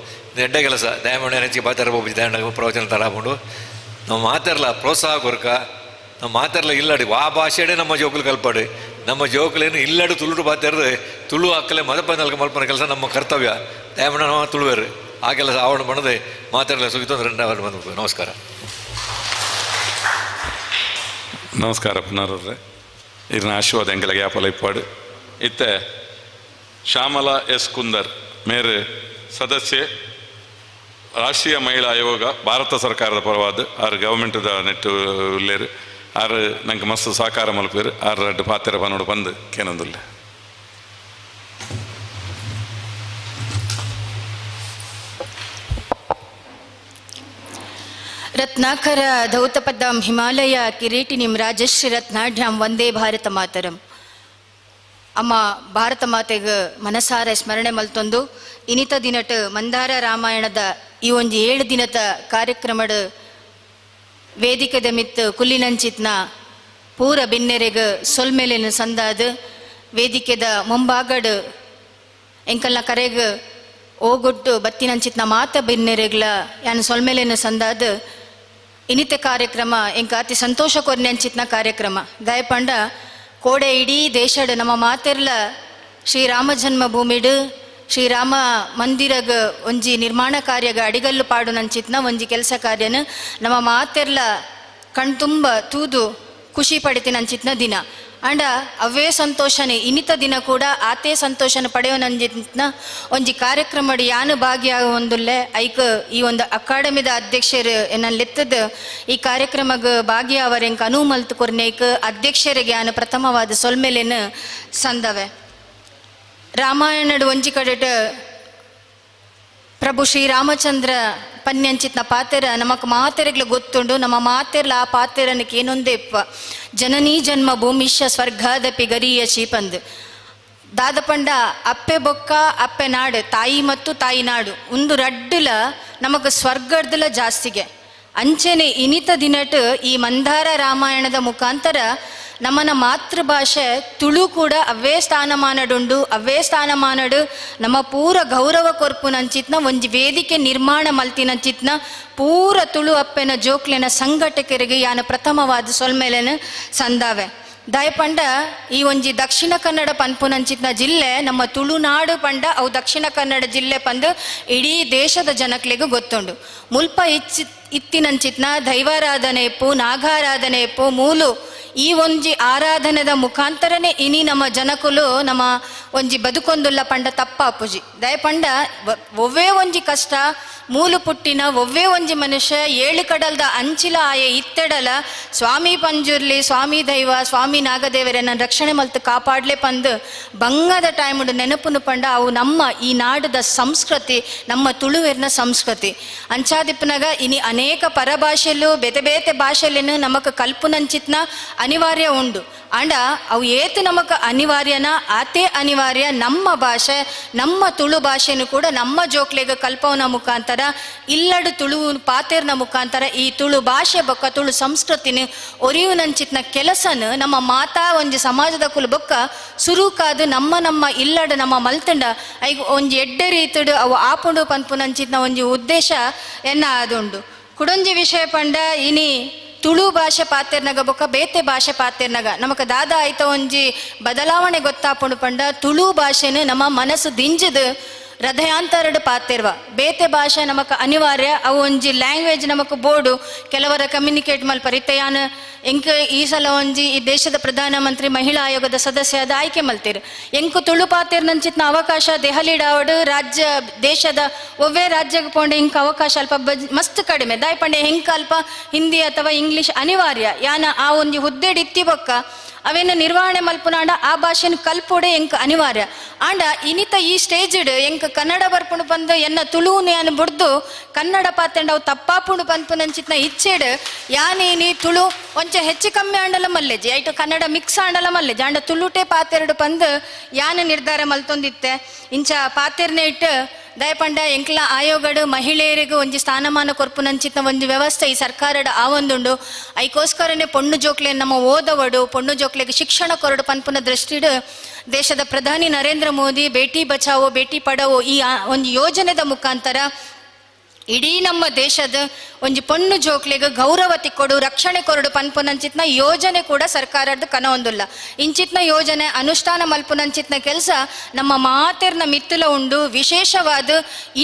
ಎಡ್ಡೆ ಕೆಲಸ. ದಯಮಂಡ ಹೆಚ್ಚಿಗೆ ಪಾತ್ರ ಹೋಗಿ ದಯಮಂಡ ಪ್ರವಚನ ತರಾಪುಂಡು ನಾವು ಮಾತಾಡಲ್ಲ ಪ್ರೋತ್ಸಾಹ ಕೊರ್ಕ ನಾವು ಮಾತಾಡಲ್ಲ ಇಲ್ಲಾಡಿ ಆ ಭಾಷೆಡೆ ನಮ್ಮ ಜೋಕುಲು ಕಲ್ಪಾಡಿ ನಮ್ಮ ಜೋಕುಲೇನು ಇಲ್ಲಾಡು ತುಳುಟು ಪಾತಾರ್ದು ತುಳು ಹಾಕಲೆ ಮದಪಂದಲ್ಕ ಮಲ್ಪನ ಕೆಲಸ ನಮ್ಮ ಕರ್ತವ್ಯ. ದಯಮಂಡ ನಮ್ಮ ತುಳುವೇರು ಆ ಕೆಲಸ ಆವಡ ಮಾಡೋದೆ ಮಾತಾಡಲ್ಲ ಸುಗಿತು ರೆಂಡು ಬಂದು. ನಮಸ್ಕಾರ. ನಮಸ್ಕಾರ ಪುನರ್ರೆ. ಇದನ್ನ ಆಶೀರ್ವಾದ ಎಂಕಲೆಗೆ ಯಾಪಲ ಇಪ್ಪಾಡು. ಇತ್ತೆ ಶ್ಯಾಮಲಾ ಎಸ್ ಕುಂದರ್ ಮೇರೆ ಸದಸ್ಯೆ, ರಾಷ್ಟ್ರೀಯ ಮಹಿಳಾ ಆಯೋಗ, ಭಾರತ ಸರ್ಕಾರದ ಪರವಾದ ಆರು ಗವರ್ಮೆಂಟ್ದ ನೆಟ್ಟು ಉಲ್ಲೇರು ಆರು ನಂಗೆ ಮಸ್ತ್ ಸಹಕಾರ ಮಲ್ಪೇರು ಆರು ರಡ್ಡು ಪಾತ್ರ ಪನೋಡು ಬಂದು ಕೇನೊಂದುಲ್ಲೆ. ರತ್ನಾಕರ ಧೌತಪದಂ ಹಿಮಾಲಯ ಕಿರೀಟಿನಿಂ ರಾಜಶ್ರೀ ರತ್ನಾಢ್ಯಾಂ ವಂದೇ ಭಾರತ ಮಾತರಂ. ಅಮ್ಮ ಭಾರತ ಮಾತೆಗೆ ಮನಸಾರ ಸ್ಮರಣೆ ಮಲ್ತೊಂದು ಇನಿತ ದಿನಟ್ ಮಂದಾರ ರಾಮಾಯಣದ ಈ ಒಂದು 7 ದಿನದ ಕಾರ್ಯಕ್ರಮದ ವೇದಿಕೆದ ಮಿತ್ತು ಕುಲ್ಲಿನಂಚಿತ್ನ ಪೂರ ಬಿನ್ನೆರೆಗ್ ಸೊಲ್ಮೆಲೆನು ಸಂದಾದ ವೇದಿಕೆದ ಮುಂಭಾಗಡ್ ಎಂಕಲ್ನ ಕರೆಗ್ ಓಗೊಟ್ಟು ಬತ್ತಿನಂಚಿತ್ನ ಮಾತ ಬಿನ್ನೆರೆಗ್ಲ ಯಾನ್ ಸೊಲ್ಮೆಲೆನು ಸಂದಾದ ಇನಿತ ಕಾರ್ಯಕ್ರಮ ಎಂಕ ಅತಿ ಸಂತೋಷ ಕೊರ್ನೆಂಚಿತ್ನ ಕಾರ್ಯಕ್ರಮ. ದಾಯಪಂಡ ಕೋಡೆ ಇಡೀ ದೇಶಡ್ ನಮ್ಮ ಮಾತೆರ್ಲ ಶ್ರೀರಾಮ ಜನ್ಮಭೂಮಿಡು ಶ್ರೀರಾಮ ಮಂದಿರಗ ಒಂಜಿ ನಿರ್ಮಾಣ ಕಾರ್ಯಗ ಅಡಿಗಲ್ಲು ಪಾಡುನಂಚಿತ್ನ ಒಂಜಿ ಕೆಲಸ ಕಾರ್ಯನ ನಮ್ಮ ಮಾತೆರ್ಲ ಕಣ್ತುಂಬ ತೂದು ಖುಷಿ ಪಡಿತಿನಂಚಿತ್ನ ದಿನ. ಅಂಡ ಅವೇ ಸಂತೋಷನೆ ಇನಿತ ದಿನ ಕೂಡ ಆತೇ ಸಂತೋಷನ ಪಡೆಯೋನಂಜಿತ್ನ ಒಂಜಿ ಕಾರ್ಯಕ್ರಮಡ್ ಯಾನು ಭಾಗಿಯಾಗುವಂದುಲ್ಲೆ ಐಕ್ ಈ ಒಂದು ಅಕಾಡೆಮಿದ ಅಧ್ಯಕ್ಷರು ಎನ್ನಲೆತ್ತದ ಈ ಕಾರ್ಯಕ್ರಮಗ್ ಭಾಗಿಯಾವರೆಂಕ ಅನುವು ಮಲ್ತು ಕೊರ್ನೇಕ್ ಅಧ್ಯಕ್ಷರಿಗೆ ಯಾನು ಪ್ರಥಮವಾದ ಸೊಲ್ಮೆಲೆನು ಸಂದವೆ. ರಾಮಾಯಣಡ್ ಒಂಜಿ ಕಡೆಟ್ ಪ್ರಭು ಶ್ರೀರಾಮಚಂದ್ರ ಪನ್ಯಂಚಿತ್ನ ಪಾತೆರ ನಮಕ್ ಮಾತೆರೆಗ್ಲ ಗೊತ್ತುಂಡು. ನಮ್ಮ ಮಾತೆರ್ಲ ಆ ಪಾತೆರನಕ್ಕೆ ಏನೊಂದೇ ಇಪ್ಪ ಜನನೀ ಜನ್ಮ ಭೂಮಿಷ್ಯ ಸ್ವರ್ಗಾದಪಿ ಗರಿಯ ಚೀಪಂದು ದಾದಪಂಡ ಅಪ್ಪೆ ಬೊಕ್ಕ ಅಪ್ಪೆ ನಾಡು ತಾಯಿ ಮತ್ತು ತಾಯಿ ನಾಡು ಒಂದು ರಡ್ಡುಲ ನಮಕ್ ಸ್ವರ್ಗರ್ದಲ ಜಾಸ್ತಿಗೆ. ಅಂಚೆನೆ ಇನಿತ ದಿನಟ್ ಈ ಮಂದಾರ ರಾಮಾಯಣದ ಮುಖಾಂತರ ನಮ್ಮನ ಮಾತೃಭಾಷೆ ತುಳು ಕೂಡ ಅವೇ ಸ್ಥಾನಮಾನಡುಂಡು. ಅವೇ ಸ್ಥಾನಮಾನಡು ನಮ್ಮ ಪೂರ ಗೌರವ ಕೊರ್ಪುನಂಚಿತ್ನ ಒಂಜಿ ವೇದಿಕೆ ನಿರ್ಮಾಣ ಮಲ್ತಿನಂಚಿತ್ನ ಪೂರ ತುಳು ಅಪ್ಪೆನ ಜೋಕ್ಲೆನ ಸಂಘಟಕರಿಗೆ ಯಾನ ಪ್ರಥಮವಾದ ಸೊಲ್ಮೆಲೆನ ಸಂದಾವೆ. ದಯಪಂಡ ಈ ಒಂಜಿ ದಕ್ಷಿಣ ಕನ್ನಡ ಪನ್ಪುನಂಚಿತ್ನ ಜಿಲ್ಲೆ ನಮ್ಮ ತುಳುನಾಡು ಪಂಡ ಅವು ದಕ್ಷಿಣ ಕನ್ನಡ ಜಿಲ್ಲೆ ಪಂದು ಇಡೀ ದೇಶದ ಜನಕ್ಲೆಗೂ ಗೊತ್ತುಂಡು. ಮುಲ್ಪ ಇತ್ತಿನಂಚಿತ್ನ ದೈವಾರಾಧನೆ ಇಪ್ಪು ನಾಗಾರಾಧನೆ ಇಪ್ಪು ಮೂಲು ಈ ಒಂಜಿ ಆರಾಧನೆದ ಮುಖಾಂತರನೇ ಇನಿ ನಮ್ಮ ಜನಕುಲು ನಮ್ಮ ಒಂಜಿ ಬದುಕೊಂದುಲ್ಲ ಪಂಡ ತಪ್ಪಾಪುಜಿ. ದಯಪಂಡ ಒವ್ವೇ ಒಂಜಿ ಕಷ್ಟ ಮೂಲು ಪುಟ್ಟಿನ ಒವ್ವೇ ಒಂಜಿ ಮನುಷ್ಯ ಏಳು ಕಡಲ್ದ ಅಂಚಿಲ ಆಯ ಇತ್ತೆಡಲ ಸ್ವಾಮಿ ಪಂಜುರ್ಲಿ ಸ್ವಾಮಿ ದೈವ ಸ್ವಾಮಿ ನಾಗದೇವರನ್ನ ರಕ್ಷಣೆ ಮಲ್ತು ಕಾಪಾಡ್ಲೆ ಪಂದು ಬಂಗದ ಟೈಮುಡು ನೆನಪುನು ಪಂಡ ಅವು ನಮ್ಮ ಈ ನಾಡದ ಸಂಸ್ಕೃತಿ ನಮ್ಮ ತುಳುವೆರ್ನ ಸಂಸ್ಕೃತಿ. ಅಂಚಾದಿಪ್ಪನಾಗ ಇನಿ ಅನೇಕ ಪರಭಾಷೆಲು ಬೇತೆ ಬೇತೆ ಭಾಷೆಲೇನು ನಮಕ್ ಕಲ್ಪುನಂಚಿತ್ನ ಅನಿವಾರ್ಯ ಉಂಡು. ಅಂಡ ಅವು ಏತು ನಮಕ್ ಅನಿವಾರ್ಯನ ಆತೇ ಅನಿವಾರ್ಯ ನಮ್ಮ ಭಾಷೆ ನಮ್ಮ ತುಳು ಭಾಷೆನು ಕೂಡ ನಮ್ಮ ಜೋಕ್ಲೆಗ ಕಲ್ಪವನ ಮುಖಾಂತರ ಇಲ್ಲಡು ತುಳು ಪಾತೇರ್ನ ಮುಖಾಂತರ ಈ ತುಳು ಭಾಷೆ ಬೊಕ್ಕ ತುಳು ಸಂಸ್ಕೃತಿನ ಒರಿಯುನಂಚಿತ್ನ ಕೆಲಸನ ನಮ್ಮ ಮಾತಾ ಒಂಜಿ ಸಮಾಜದ ಕುಲು ಬೊಕ್ಕ ಸುರುಕಾದು ನಮ್ಮ ನಮ್ಮ ಇಲ್ಲಡು ನಮ್ಮ ಮಲ್ತಂಡ ಐಗ ಒಂಜಿ ಎಡ್ಡೆ ರೀತಿಡು ಅವು ಆಪುಂಡು ಪನ್ಪುನಂಚಿತ್ನ ಒಂಜಿ ಉದ್ದೇಶ ಎನ್ನ ಆದುಂಡು. ಕುಡೊಂಜಿ ವಿಷಯ ಪಂಡ ಇನಿ ತುಳು ಭಾಷೆ ಪಾತೆರ್ನಗ ಬೊಕ್ಕ ಬೇತೆ ಭಾಷೆ ಪಾತೆರ್ನಗ ನಮಕ ದಾದ ಆಯ್ತ ಒಂಜಿ ಬದಲಾವಣೆ ಗೊತ್ತಾಪುಂಡು ಪಂಡ ತುಳು ಭಾಷೆನು ನಮ್ಮ ಮನಸ್ಸು ದಿಂಜದು ಹೃದಯಾಂತರಡು ಪಾತೆರ್ವ ಬೇತೆ ಭಾಷೆ ನಮಕ್ ಅನಿವಾರ್ಯ ಅವು ಒಂಜಿ ಲ್ಯಾಂಗ್ವೇಜ್ ನಮಕ್ ಬೋಡು ಕೆಲವರ ಕಮ್ಯುನಿಕೇಟ್ ಮಲ್ಪರ್ ಇತ್ತೆ ಯಾನ್ ಎಂಕ್ ಈ ಸಲ ಒಂಜಿ ಈ ದೇಶದ ಪ್ರಧಾನಮಂತ್ರಿ ಮಹಿಳಾ ಆಯೋಗದ ಸದಸ್ಯದ ಆಯ್ಕೆ ಮಲ್ತೀರು ಎಂಕ್ ತುಳು ಪಾತೆರ್ನಂಚಿತ್ನ ಅವಕಾಶ ದೆಹಲಿಡಾವಡು ರಾಜ್ಯ ದೇಶದ ಒವ್ವೇ ರಾಜ್ಯಕ್ಕೆ ಪೋಂಡೆ ಇಂಕ್ ಅವಕಾಶ ಅಲ್ಪ ಮಸ್ತ್ ಕಡಿಮೆ ದಾಯ್ ಪಂಡೆ ಹೆಂಕ್ ಅಲ್ಪ ಹಿಂದಿ ಅಥವಾ ಇಂಗ್ಲಿಷ್ ಅನಿವಾರ್ಯ ಯಾನ ಆ ಒಂಜಿ ಹುದ್ದೆಡ್ ಇತ್ತಿ ಬೊಕ್ಕ ಅವೇನ ನಿರ್ವಹಣೆ ಮಲ್ಪುನಾಂಡ ಆ ಭಾಷೆನ ಕಲ್ಪೋಡೆ ಎಂಕ್ ಅನಿವಾರ್ಯ ಆಂಡ ಇನಿತ ಈ ಸ್ಟೇಜ್ಡ್ ಎಂಕ್ ಕನ್ನಡ ಬರ್ಪುಣು ಪಂದು ಎನ್ನ ತುಳುನು ಯಾನ್ ಬುಡ್ದು ಕನ್ನಡ ಪಾತೆಂಡ ಅವು ತಪ್ಪಾಪುಣು ಪನ್ಪುನಂಚಿತ್ನ ಇಚ್ಛೆಡ್ ಯಾನೇನಿ ತುಳು ಒಂಚ ಹೆಚ್ಚು ಕಮ್ಮಿ ಆಂಡಲ ಮಲ್ಲೆಜಿ ಐಟು ಕನ್ನಡ ಮಿಕ್ಸ್ ಆಂಡಲ ಮಲ್ಲೆಜಿ ಆಂಡ ತುಳುಟೆ ಪಾತೆರಡು ಪಂದು ಯಾನ್ ನಿರ್ಧಾರ ಮಲ್ತೊಂದಿತ್ತೆ ಇಂಚ ಪಾತೆರ್ನೆ ಇಟ್ಟು ದಯಪಂಡ ಎಂಕ್ಲ ಆಯೋಗಡು ಮಹಿಳೆಯರಿಗೆ ಒಂಜಿ ಸ್ಥಾನಮಾನ ಕೊರ್ಪುನಂಚಿತ್ನ ಒಂಜಿ ವ್ಯವಸ್ಥೆ ಈ ಸರ್ಕಾರಡ ಆ ಒಂದುಂಡು ಐಕೋಸ್ಕರನೇ ಪೊಣ್ಣು ಜೋಕ್ಲೆ ನಮ್ಮ ಓದವಡು ಪೊಣ್ಣು ಜೋಕ್ಲೆಗೆ ಶಿಕ್ಷಣ ಕೊರಡು ಪನ್ಪುನ ದೃಷ್ಟಿಡು ದೇಶದ ಪ್ರಧಾನಿ ನರೇಂದ್ರ ಮೋದಿ ಬೇಟಿ ಬಚಾವೋ ಬೇಟಿ ಪಡಾವೋ ಈ ಒಂದು ಯೋಜನೆದ ಮುಖಾಂತರ ಇಡೀ ನಮ್ಮ ದೇಶದ ಒಂಜಿ ಪೊಣ್ಣು ಜೋಕ್ಲೆಗ್ ಗೌರವ ತಿಕ್ಕೊಡು ರಕ್ಷಣೆ ಕೊರಡು ಪನ್ಪುನಂಚಿತ್ನ ಯೋಜನೆ ಕೂಡ ಸರ್ಕಾರದ ಕನವೊಂದುಲ್ಲ ಇಂಚಿತ್ನ ಯೋಜನೆ ಅನುಷ್ಠಾನ ಮಲ್ಪುನಂಚಿತ್ನ ಕೆಲಸ ನಮ್ಮ ಮಾತೆರ್ನ ಮಿತ್ತುಲ ಉಂಡು. ವಿಶೇಷವಾದ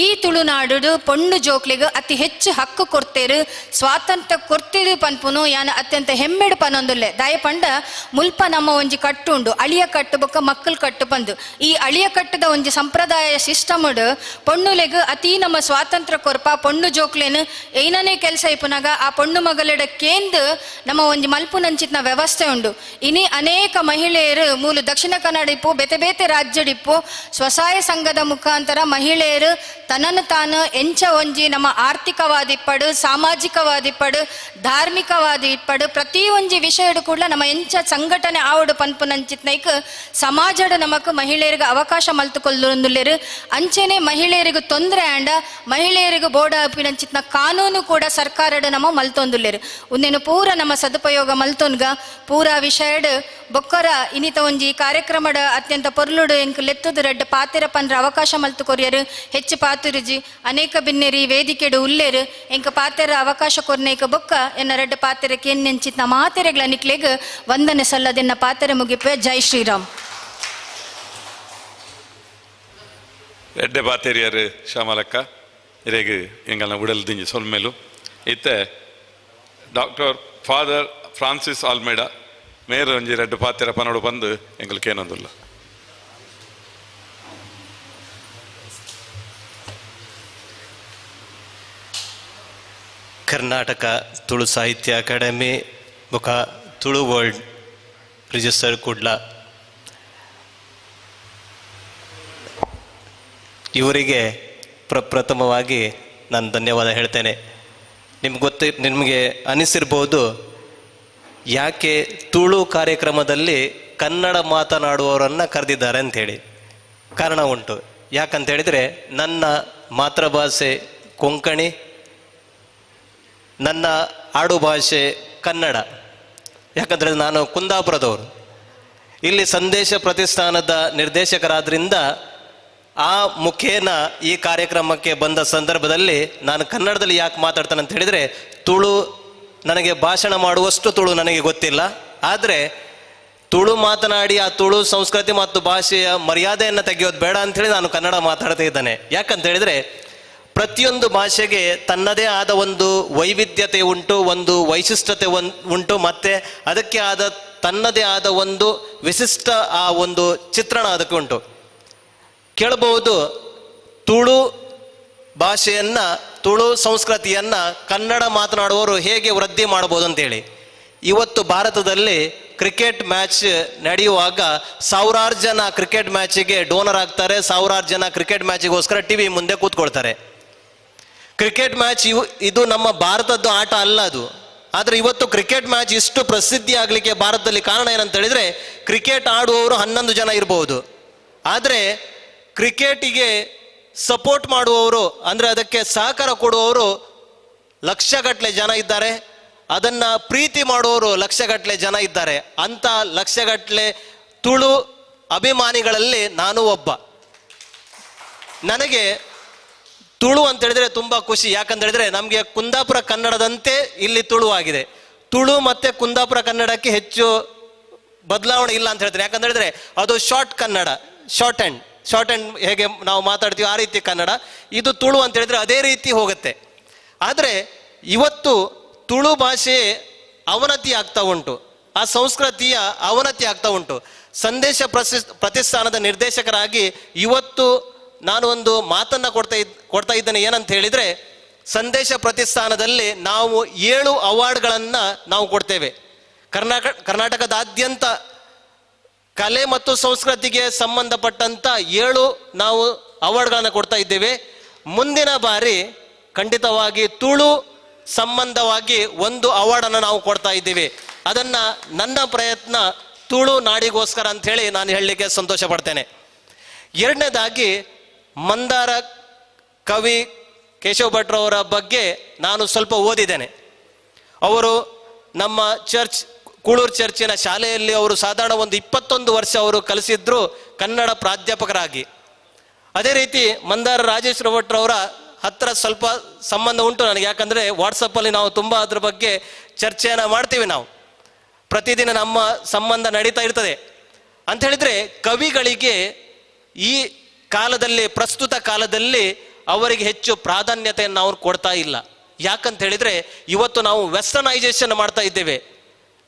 ಈ ತುಳುನಾಡು ಪೊಣ್ಣು ಜೋಕ್ಲೆಗ್ ಅತಿ ಹೆಚ್ಚು ಹಕ್ಕು ಕೊಡ್ತೇರು, ಸ್ವಾತಂತ್ರ್ಯ ಕೊಡ್ತೇರು ಪನ್ಪುನು ಯಾನ ಅತ್ಯಂತ ಹೆಮ್ಮೆಡು ಪನೊಂದುಲ್ಲೆ. ದಯಪಂಡ ಮುಲ್ಪ ನಮ್ಮ ಒಂಜಿ ಕಟ್ಟು ಉಂಡು, ಅಳಿಯ ಕಟ್ಟು ಬೊಕ್ಕ ಮಕ್ಕಳು ಕಟ್ಟು ಪಂದು. ಈ ಅಳಿಯ ಕಟ್ಟದ ಒಂಜಿ ಸಂಪ್ರದಾಯ ಸಿಸ್ಟಮ್ ಪೊಣ್ಣುಲೆಗ್ ಅತಿ ನಮ್ಮ ಸ್ವಾತಂತ್ರ್ಯ ಕೊರ್ಪ ಪೊಣ್ಣು ಜೋಕ್ಲೇನು ಏನನೇ ಕೆಲಸ ಇಪ್ಪುನಾಗ ಆ ಪೊಣ್ಣು ಮಗಲೆಡ ಕೇಂದ್ ನಮ್ಮ ಒಂಜಿ ಮಲ್ಪುನಂಚಿತ್ನ ವ್ಯವಸ್ಥೆ ಉಂಡು. ಇನಿ ಅನೇಕ ಮಹಿಳೆಯರು ಮೂಲ ದಕ್ಷಿಣ ಕನ್ನಡ ಇಪ್ಪು ಬೇತೆ ಬೇತೆ ರಾಜ್ಯಡಿಪ್ಪು ಸ್ವಸಹಾಯ ಸಂಘದ ಮುಖಾಂತರ ಮಹಿಳೆಯರು ತನ್ನನ್ನು ತಾನು ಎಂಚ ಒಂಜಿ ನಮ್ಮ ಆರ್ಥಿಕವಾದಿಪ್ಪಡು, ಸಾಮಾಜಿಕವಾದಿಪ್ಪಡು, ಧಾರ್ಮಿಕವಾದಿಪ್ಪಡು ಪ್ರತಿ ಒಂಜಿ ವಿಷಯಡು ಕೂಡ ನಮ್ಮ ಎಂಚ ಸಂಘಟನೆ ಆವಡು ಪನ್ಪುನಂಚಿತ್ನೈಕ್ ಸಮಾಜದ ನಮಕ್ ಮಹಿಳೆಯರಿಗೆ ಅವಕಾಶ ಮಲ್ತುಕೊಳ್ಳುಂದುಲ್ಲೇರು. ಅಂಚೆನೆ ಮಹಿಳೆಯರಿಗೆ ತೊಂದರೆ ಆಂಡ ಮಹಿಳೆಯರಿಗೆ ಬೋಡ ಕಾನೂನು ಕೂಡ ಸರ್ಕಾರಡು ನಮ್ಮ ಮಲ್ತೊಂದುಲ್ಲೇರು. ಉಂದೇನು ಪೂರ ನಮ್ಮ ಸದುಪಯೋಗ ಮಲ್ತೊನ್ಗ ಪೂರ ವಿಷಯಡ್ ಬೊಕ್ಕರ ಇನಿತ ಒಂಜಿ ಕಾರ್ಯಕ್ರಮದ ಅತ್ಯಂತ ಪೊರ್ಲುಡು ಎಂಕ್ ಲೆತ್ತುದು ರಡ್ಡ್ ಪಾತೆರ ಪನ್ರ ಅವಕಾಶ ಮಲ್ತು ಕೊರಿಯರು. ಹೆಚ್ಚು ಪಾತುರುಜಿ ಅನೇಕ ಬಿನ್ನೆರಿ ವೇದಿಕೆಡು ಉಲ್ಲೇರು ಎಂಕ್ ಪಾತೆರ ಅವಕಾಶ ಕೊರ್ನೇಕ ಬೊಕ್ಕ ಎನ್ನ ರಡ್ಡ್ ಪಾತೆರ ಕೇನ್ನೆಂಚಿತ್ನ ಮಾತೆರೆಗಳ ನಿಕ್ಲೆಗ್ ವಂದನೆ ಸಲ್ಲದೆನ್ನ ಪಾತೆರ ಮುಗಿಪೆ. ಜೈ ಶ್ರೀರಾಮ್. ಎಡ್ಡೆ ಪಾತೆರಿಯರು ಶ್ಯಾಮಲಕ್ಕ ಇರೇಗ್ ಎಂಗಲ್ನ ಉಡಲ್ ದಿಂಜಿ ಸೊಲ್ಮೇಲು. ಇತ್ತೆ ಡಾಕ್ಟರ್ ಫಾದರ್ ಫ್ರಾನ್ಸಿಸ್ ಆಲ್ಮೇಡ ಮೇರು ಒಂಜಿ ರಡ್ಡು ಪಾತೆರ ಪನೋಡು ಬಂದು ಎಂಗಲ್ಗೆ ಏನೊಂದುಲ್ಲ. ಕರ್ನಾಟಕ ತುಳು ಸಾಹಿತ್ಯ ಅಕಾಡೆಮಿ ಬೊಕ ತುಳು ವರ್ಲ್ಡ್ ರಿಜಿಸ್ಟರ್ ಕುಡ್ಲ ಇವರಿಗೆ ಪ್ರಪ್ರಥಮವಾಗಿ ನಾನು ಧನ್ಯವಾದ ಹೇಳ್ತೇನೆ. ನಿಮ್ಗೆ ಗೊತ್ತು, ನಿಮಗೆ ಅನಿಸಿರ್ಬೋದು ಯಾಕೆ ತುಳು ಕಾರ್ಯಕ್ರಮದಲ್ಲಿ ಕನ್ನಡ ಮಾತನಾಡುವವರನ್ನು ಕರೆದಿದ್ದಾರೆ ಅಂಥೇಳಿ. ಕಾರಣ ಉಂಟು. ಯಾಕಂತ ಹೇಳಿದರೆ ನನ್ನ ಮಾತೃಭಾಷೆ ಕೊಂಕಣಿ, ನನ್ನ ಆಡುಭಾಷೆ ಕನ್ನಡ. ಯಾಕಂದರೆ ನಾನು ಕುಂದಾಪುರದವರು. ಇಲ್ಲಿ ಸಂದೇಶ ಪ್ರತಿಷ್ಠಾನದ ನಿರ್ದೇಶಕರಾದ್ರಿಂದ ಆ ಮುಖೇನ ಈ ಕಾರ್ಯಕ್ರಮಕ್ಕೆ ಬಂದ ಸಂದರ್ಭದಲ್ಲಿ ನಾನು ಕನ್ನಡದಲ್ಲಿ ಯಾಕೆ ಮಾತಾಡ್ತಾನೆ ಅಂತ ಹೇಳಿದರೆ, ತುಳು ನನಗೆ ಭಾಷಣ ಮಾಡುವಷ್ಟು ತುಳು ನನಗೆ ಗೊತ್ತಿಲ್ಲ. ಆದರೆ ತುಳು ಮಾತನಾಡಿ ಆ ತುಳು ಸಂಸ್ಕೃತಿ ಮತ್ತು ಭಾಷೆಯ ಮರ್ಯಾದೆಯನ್ನು ತೆಗೆಯೋದು ಬೇಡ ಅಂಥೇಳಿ ನಾನು ಕನ್ನಡ ಮಾತಾಡ್ತಾ ಇದ್ದಾನೆ. ಯಾಕಂತ ಹೇಳಿದರೆ ಪ್ರತಿಯೊಂದು ಭಾಷೆಗೆ ತನ್ನದೇ ಆದ ಒಂದು ವೈವಿಧ್ಯತೆ ಉಂಟು, ಒಂದು ವೈಶಿಷ್ಟ್ಯತೆ ಉಂಟು, ಮತ್ತು ಅದಕ್ಕೆ ಆದ ತನ್ನದೇ ಆದ ಒಂದು ವಿಶಿಷ್ಟ ಆ ಒಂದು ಚಿತ್ರಣ ಅದಕ್ಕೆ ಉಂಟು. ಕೇಳಬಹುದು, ತುಳು ಭಾಷೆಯನ್ನು, ತುಳು ಸಂಸ್ಕೃತಿಯನ್ನು ಕನ್ನಡ ಮಾತನಾಡುವವರು ಹೇಗೆ ವೃದ್ಧಿ ಮಾಡ್ಬೋದು ಅಂತೇಳಿ. ಇವತ್ತು ಭಾರತದಲ್ಲಿ ಕ್ರಿಕೆಟ್ ಮ್ಯಾಚ್ ನಡೆಯುವಾಗ ಸಾವಿರಾರು ಜನ ಕ್ರಿಕೆಟ್ ಮ್ಯಾಚಿಗೆ ಡೋನರ್ ಆಗ್ತಾರೆ, ಸಾವಿರಾರು ಜನ ಕ್ರಿಕೆಟ್ ಮ್ಯಾಚಿಗೋಸ್ಕರ ಟಿ ವಿ ಮುಂದೆ ಕೂತ್ಕೊಳ್ತಾರೆ. ಕ್ರಿಕೆಟ್ ಮ್ಯಾಚ್ ಇದು ನಮ್ಮ ಭಾರತದ್ದು ಆಟ ಅಲ್ಲ ಅದು. ಆದರೆ ಇವತ್ತು ಕ್ರಿಕೆಟ್ ಮ್ಯಾಚ್ ಇಷ್ಟು ಪ್ರಸಿದ್ಧಿ ಆಗಲಿಕ್ಕೆ ಭಾರತದಲ್ಲಿ ಕಾರಣ ಏನಂತ ಹೇಳಿದರೆ, ಕ್ರಿಕೆಟ್ ಆಡುವವರು 11 ಜನ ಇರ್ಬೋದು, ಆದರೆ ಕ್ರಿಕೆಟಿಗೆ ಸಪೋರ್ಟ್ ಮಾಡುವವರು, ಅಂದರೆ ಅದಕ್ಕೆ ಸಹಕಾರ ಕೊಡುವವರು ಲಕ್ಷಗಟ್ಟಲೆ ಜನ ಇದ್ದಾರೆ, ಅದನ್ನು ಪ್ರೀತಿ ಮಾಡುವವರು ಲಕ್ಷಗಟ್ಟಲೆ ಜನ ಇದ್ದಾರೆ. ಅಂಥ ಲಕ್ಷಗಟ್ಟಲೆ ತುಳು ಅಭಿಮಾನಿಗಳಲ್ಲಿ ನಾನು ಒಬ್ಬ. ನನಗೆ ತುಳು ಅಂತೇಳಿದರೆ ತುಂಬ ಖುಷಿ. ಯಾಕಂತ ಹೇಳಿದರೆ ನಮಗೆ ಕುಂದಾಪುರ ಕನ್ನಡದಂತೆ ಇಲ್ಲಿ ತುಳು ಆಗಿದೆ. ತುಳು ಮತ್ತು ಕುಂದಾಪುರ ಕನ್ನಡಕ್ಕೆ ಹೆಚ್ಚು ಬದಲಾವಣೆ ಇಲ್ಲ ಅಂತ ಹೇಳ್ತಾರೆ. ಯಾಕಂತ ಹೇಳಿದರೆ ಅದು short Kannada, short hand, short and ಹೇಗೆ ನಾವು ಮಾತಾಡ್ತೀವಿ ಆ ರೀತಿ ಕನ್ನಡ. ಇದು ತುಳು ಅಂತ ಹೇಳಿದರೆ ಅದೇ ರೀತಿ ಹೋಗುತ್ತೆ. ಆದರೆ ಇವತ್ತು ತುಳು ಭಾಷೆ ಅವನತಿ ಆಗ್ತಾ ಉಂಟು, ಆ ಸಂಸ್ಕೃತಿಯ ಅವನತಿ ಆಗ್ತಾ ಉಂಟು. ಸಂದೇಶ ಪ್ರತಿಷ್ಠಾನದ ನಿರ್ದೇಶಕರಾಗಿ ಇವತ್ತು ನಾನು ಒಂದು ಮಾತನ್ನು ಕೊಡ್ತಾ ಇದ್ದೇನೆ. ಏನಂತ ಹೇಳಿದರೆ, ಸಂದೇಶ ಪ್ರತಿಷ್ಠಾನದಲ್ಲಿ ನಾವು 7 ಅವಾರ್ಡ್ಗಳನ್ನು ನಾವು ಕೊಡ್ತೇವೆ. ಕರ್ನಾಟಕದಾದ್ಯಂತ ಕಲೆ ಮತ್ತು ಸಂಸ್ಕೃತಿಗೆ ಸಂಬಂಧಪಟ್ಟಂಥ 7 ನಾವು ಅವಾರ್ಡ್ಗಳನ್ನು ಕೊಡ್ತಾ ಇದ್ದೇವೆ. ಮುಂದಿನ ಬಾರಿ ಖಂಡಿತವಾಗಿ ತುಳು ಸಂಬಂಧವಾಗಿ ಒಂದು ಅವಾರ್ಡನ್ನು ನಾವು ಕೊಡ್ತಾ ಇದ್ದೀವಿ. ಅದನ್ನು ನನ್ನ ಪ್ರಯತ್ನ ತುಳು ನಾಡಿಗೋಸ್ಕರ ಅಂಥೇಳಿ ನಾನು ಹೇಳಲಿಕ್ಕೆ ಸಂತೋಷ ಪಡ್ತೇನೆ. ಎರಡನೇದಾಗಿ, ಮಂದಾರ ಕವಿ ಕೇಶವ ಭಟ್ರವರ ಬಗ್ಗೆ ನಾನು ಸ್ವಲ್ಪ ಓದಿದ್ದೇನೆ. ಅವರು ನಮ್ಮ ಚರ್ಚ್, ಕೂಳೂರು ಚರ್ಚಿನ ಶಾಲೆಯಲ್ಲಿ ಅವರು ಸಾಧಾರಣ ಒಂದು 21 ವರ್ಷ ಅವರು ಕಲಿಸಿದ್ರು ಕನ್ನಡ ಪ್ರಾಧ್ಯಾಪಕರಾಗಿ. ಅದೇ ರೀತಿ ಮಂದಾರ ರಾಜೇಶ್ವರ ಭಟ್ರವರ ಹತ್ರ ಸ್ವಲ್ಪ ಸಂಬಂಧ ಉಂಟು ನನಗೆ. ಯಾಕಂದರೆ ವಾಟ್ಸಪ್ಪಲ್ಲಿ ನಾವು ತುಂಬ ಅದ್ರ ಬಗ್ಗೆ ಚರ್ಚೆಯನ್ನು ಮಾಡ್ತೀವಿ. ನಾವು ಪ್ರತಿದಿನ ನಮ್ಮ ಸಂಬಂಧ ನಡೀತಾ ಇರ್ತದೆ. ಅಂತ ಹೇಳಿದರೆ ಕವಿಗಳಿಗೆ ಈ ಕಾಲದಲ್ಲಿ, ಪ್ರಸ್ತುತ ಕಾಲದಲ್ಲಿ ಅವರಿಗೆ ಹೆಚ್ಚು ಪ್ರಾಧಾನ್ಯತೆಯನ್ನು ಅವ್ರು ಕೊಡ್ತಾ ಇಲ್ಲ. ಯಾಕಂತ ಹೇಳಿದರೆ ಇವತ್ತು ನಾವು ವೆಸ್ಟರ್ನೈಸೇಷನ್ ಮಾಡ್ತಾ ಇದ್ದೇವೆ.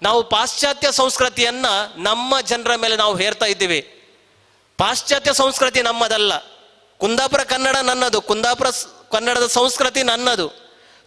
ನಾವು ಪಾಶ್ಚಾತ್ಯ ಸಂಸ್ಕೃತಿಯನ್ನು ನಮ್ಮ ಜನರ ಮೇಲೆ ನಾವು ಹೇರ್ತಾ ಇದ್ದೀವಿ. ಪಾಶ್ಚಾತ್ಯ ಸಂಸ್ಕೃತಿ ನಮ್ಮದಲ್ಲ. ಕುಂದಾಪುರ ಕನ್ನಡ ನನ್ನದು, ಕುಂದಾಪುರ ಕನ್ನಡದ ಸಂಸ್ಕೃತಿ ನನ್ನದು,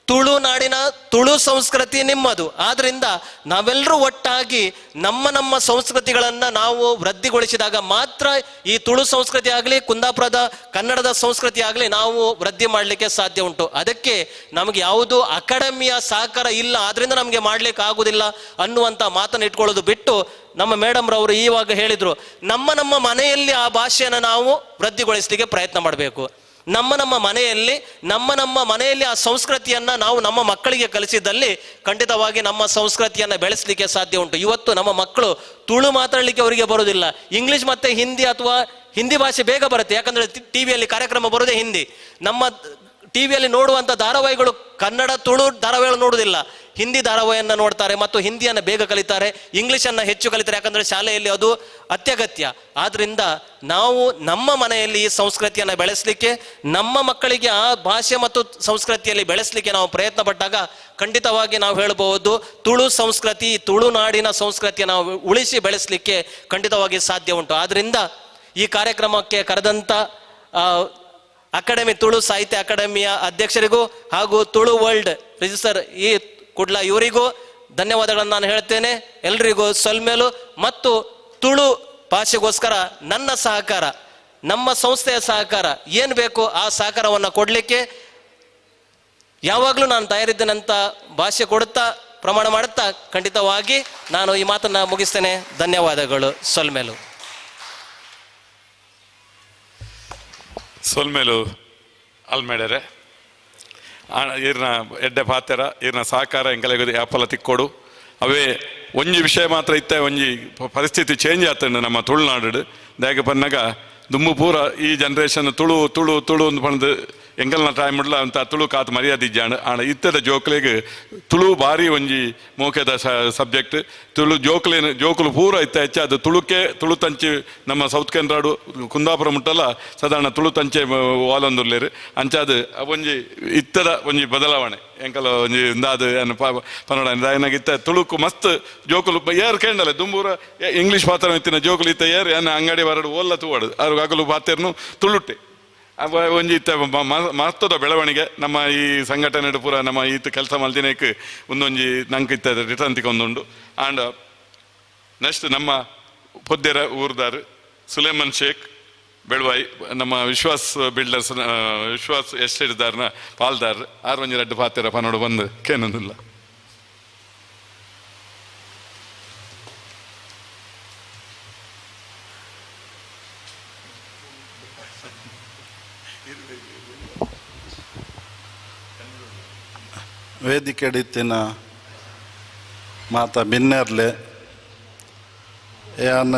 ತುಳುನಾಡಿನ ತುಳು ಸಂಸ್ಕೃತಿ ನಿಮ್ಮದು. ಆದ್ದರಿಂದ ನಾವೆಲ್ಲರೂ ಒಟ್ಟಾಗಿ ನಮ್ಮ ನಮ್ಮ ಸಂಸ್ಕೃತಿಗಳನ್ನು ನಾವು ವೃದ್ಧಿಗೊಳಿಸಿದಾಗ ಮಾತ್ರ ಈ ತುಳು ಸಂಸ್ಕೃತಿ ಆಗಲಿ, ಕುಂದಾಪುರದ ಕನ್ನಡದ ಸಂಸ್ಕೃತಿ ಆಗಲಿ ನಾವು ವೃದ್ಧಿ ಮಾಡಲಿಕ್ಕೆ ಸಾಧ್ಯ ಉಂಟು. ಅದಕ್ಕೆ ನಮಗೆ ಯಾವುದು ಅಕಾಡೆಮಿಯ ಸಹಕಾರ ಇಲ್ಲ, ಆದ್ದರಿಂದ ನಮಗೆ ಮಾಡಲಿಕ್ಕೆ ಆಗುವುದಿಲ್ಲ ಅನ್ನುವಂಥ ಮಾತನ್ನು ಇಟ್ಕೊಳ್ಳೋದು ಬಿಟ್ಟು, ನಮ್ಮ ಮೇಡಮ್ರವರು ಈವಾಗ ಹೇಳಿದರು, ನಮ್ಮ ನಮ್ಮ ಮನೆಯಲ್ಲಿ ಆ ಭಾಷೆಯನ್ನು ನಾವು ವೃದ್ಧಿಗೊಳಿಸಲಿಕ್ಕೆ ಪ್ರಯತ್ನ ಮಾಡಬೇಕು. ನಮ್ಮ ನಮ್ಮ ಮನೆಯಲ್ಲಿ, ನಮ್ಮ ನಮ್ಮ ಮನೆಯಲ್ಲಿ ಆ ಸಂಸ್ಕೃತಿಯನ್ನು ನಾವು ನಮ್ಮ ಮಕ್ಕಳಿಗೆ ಕಲಿಸಿದಲ್ಲಿ ಖಂಡಿತವಾಗಿ ನಮ್ಮ ಸಂಸ್ಕೃತಿಯನ್ನು ಬೆಳೆಸಲಿಕ್ಕೆ ಸಾಧ್ಯ ಉಂಟು. ಇವತ್ತು ನಮ್ಮ ಮಕ್ಕಳು ತುಳು ಮಾತಾಡಲಿಕ್ಕೆ ಅವರಿಗೆ ಬರೋದಿಲ್ಲ. ಇಂಗ್ಲೀಷ್ ಮತ್ತು ಹಿಂದಿ ಅಥವಾ ಹಿಂದಿ ಭಾಷೆ ಬೇಗ ಬರುತ್ತೆ. ಯಾಕಂದರೆ ಟಿ ವಿಯಲ್ಲಿ ಕಾರ್ಯಕ್ರಮ ಬರೋದೇ ಹಿಂದಿ. ನಮ್ಮ ಟಿ ವಿಯಲ್ಲಿ ನೋಡುವಂಥ ಧಾರಾವಾಹಿಗಳು ಕನ್ನಡ ತುಳು ಧಾರಾವಾಹಿಗಳು ನೋಡುವುದಿಲ್ಲ, ಹಿಂದಿ ಧಾರಾವಾಹಿಯನ್ನು ನೋಡ್ತಾರೆ ಮತ್ತು ಹಿಂದಿಯನ್ನು ಬೇಗ ಕಲಿತಾರೆ, ಇಂಗ್ಲೀಷನ್ನು ಹೆಚ್ಚು ಕಲಿತಾರೆ. ಯಾಕಂದರೆ ಶಾಲೆಯಲ್ಲಿ ಅದು ಅತ್ಯಗತ್ಯ. ಆದ್ದರಿಂದ ನಾವು ನಮ್ಮ ಮನೆಯಲ್ಲಿ ಈ ಸಂಸ್ಕೃತಿಯನ್ನು ಬೆಳೆಸಲಿಕ್ಕೆ, ನಮ್ಮ ಮಕ್ಕಳಿಗೆ ಆ ಭಾಷೆ ಮತ್ತು ಸಂಸ್ಕೃತಿಯಲ್ಲಿ ಬೆಳೆಸಲಿಕ್ಕೆ ನಾವು ಪ್ರಯತ್ನ ಪಟ್ಟಾಗ ಖಂಡಿತವಾಗಿ ನಾವು ಹೇಳಬಹುದು, ತುಳು ಸಂಸ್ಕೃತಿ, ತುಳುನಾಡಿನ ಸಂಸ್ಕೃತಿಯನ್ನು ನಾವು ಉಳಿಸಿ ಬೆಳೆಸಲಿಕ್ಕೆ ಖಂಡಿತವಾಗಿ ಸಾಧ್ಯ ಉಂಟು. ಆದ್ದರಿಂದ ಈ ಕಾರ್ಯಕ್ರಮಕ್ಕೆ ಕರೆದಂಥ ಅಕಾಡೆಮಿ, ತುಳು ಸಾಹಿತ್ಯ ಅಕಾಡೆಮಿಯ ಅಧ್ಯಕ್ಷರಿಗೂ ಹಾಗೂ ತುಳು ವರ್ಲ್ಡ್ ರಿಜಿಸ್ಟರ್ ಈ ಕುಡ್ಲ ಇವರಿಗೂ ಧನ್ಯವಾದಗಳನ್ನು ನಾನು ಹೇಳ್ತೇನೆ. ಎಲ್ರಿಗೂ ಸೊಲ್ಮೇಲು. ಮತ್ತು ತುಳು ಭಾಷೆಗೋಸ್ಕರ ನನ್ನ ಸಹಕಾರ, ನಮ್ಮ ಸಂಸ್ಥೆಯ ಸಹಕಾರ ಏನು ಬೇಕು ಆ ಸಹಕಾರವನ್ನು ಕೊಡಲಿಕ್ಕೆ ಯಾವಾಗಲೂ ನಾನು ತಯಾರಿದ್ದೇನಂತ ಭಾಷೆ ಕೊಡುತ್ತಾ, ಪ್ರಮಾಣ ಮಾಡುತ್ತಾ ಖಂಡಿತವಾಗಿ ನಾನು ಈ ಮಾತನ್ನು ಮುಗಿಸ್ತೇನೆ. ಧನ್ಯವಾದಗಳು. ಸೊಲ್ಮೇಲು. ಸೊಲ್ಮೇಲು ಅಲ್ಮೇಡರೆ ಈರ್ನ ಎಡ್ಡೆ ಪಾತೆರ, ಈರ್ನ ಸಹಕಾರ ಎಂಕಲೆಗ್ ಯಾಪಲ ತಿಕ್ಕೋಡು. ಅವೇ ಒಂಜಿ ವಿಷಯ ಮಾತ್ರ ಇತ್ತೆ, ಒಂಜಿ ಪರಿಸ್ಥಿತಿ ಚೇಂಜ್ ಆತಂಡು ನಮ್ಮ ತುಳುನಾಡು. ದಾಯೆ ಪನ್ನಗ ದುಂಬು ಪೂರ ಈ ಜನ್ರೇಷನ್ ತುಳು ತುಳು ತುಳು ಅಂದ್ ಪಂದ್ ಎಂಕಲ್ನ ಟೈಮ್ ಉಡ್ಲ ಅಂತ ತುಳು ಕಾತ್ ಮರ್ಯಾದೆ ಇಜ್ಜಾಂಡ್. ಆಂಡ ಇತ್ತದ ಜೋಕ್ಲೆಗ್ ತುಳು ಭಾರಿ ಒಂಜಿ ಮೋಕೆದ ಸಬ್ಜೆಕ್ಟ್. ತುಳು ಜೋಕ್ಲೇನು ಜೋಕುಲು ಪೂರ ಇತ್ತ ಹೆಚ್ಚಾದ ತುಳುಕೆ ತುಳು ತಂಚಿ ನಮ್ಮ ಸೌತ್ ಕೆನರಾಡು ಕುಂದಾಪುರ ಮುಟ್ಟಲ್ಲ ಸಾಧಾರಣ ತುಳು ತಂಚೆ ವಾಲೊಂದುಲ್ಲೇರು. ಅಂಚಾದ ಒಂಜಿ ಇತ್ತದ ಒಂಜಿ ಬದಲಾವಣೆ ಎಂಕಲ ಒಂಜಿ ಇಂದಾದ ಪನ್ನಡ ದಾಯನಾಗ ಇತ್ತ ತುಳುಕು ಮಸ್ತ್ ಜೋಕುಲು ಏರ್ ಕೇಂಡಲೆ ದುಂಬೂರ ಇಂಗ್ಲೀಷ್ ಪಾತ್ರ ಇತ್ತಿನ ಜೋಕುಲು ಇತ್ತ ಏರ್ ಏನ ಅಂಗಡಿ ಹೊರಡು ಓಲ್ಲ ತೂವಾಡು ಆರು ಅಗಲು ಪಾತೆರ್ನು ತುಳುಟ್ಟೆ. ಒಂಜಿ ಇತ್ತ ಮಹತ್ವದ ಬೆಳವಣಿಗೆ ನಮ್ಮ ಈ ಸಂಘಟನೆ ಪೂರ ನಮ್ಮ ಈತ ಕೆಲಸ ಮಲ್ದಿನಕ್ಕೆ ಒಂದೊಂಜಿ ನಂಗೆ ಇತ್ತ ರಿಟರ್ನ್ ತಿಕ್ಕೊಂದುಂಡು. ಆ್ಯಂಡ್ ನೆಕ್ಸ್ಟ್ ನಮ್ಮ ಪೊದ್ದೆರ ಊರ್ದಾರ್ ಸುಲೇಮನ್ ಶೇಖ್ ಬೆಳ್ವಾಯಿ, ನಮ್ಮ ವಿಶ್ವಾಸ್ ಬಿಲ್ಡರ್ಸ್, ವಿಶ್ವಾಸ್ ಎಸ್ಟೇಟ್ದಾರ್ನ ಪಾಲ್ದಾರ್ ಆರು ಒಂಜಿ ರಡ್ಡು ಪಾತೆರ ಪನೋಡು ಬಂದು ಕೇನೊಂದಿಲ್ಲ. ವೇದಿಕೆಡಿತ್ತಿನ ಮಾತ ಬಿನ್ನೆರ್ಲೆ ಯಾನ್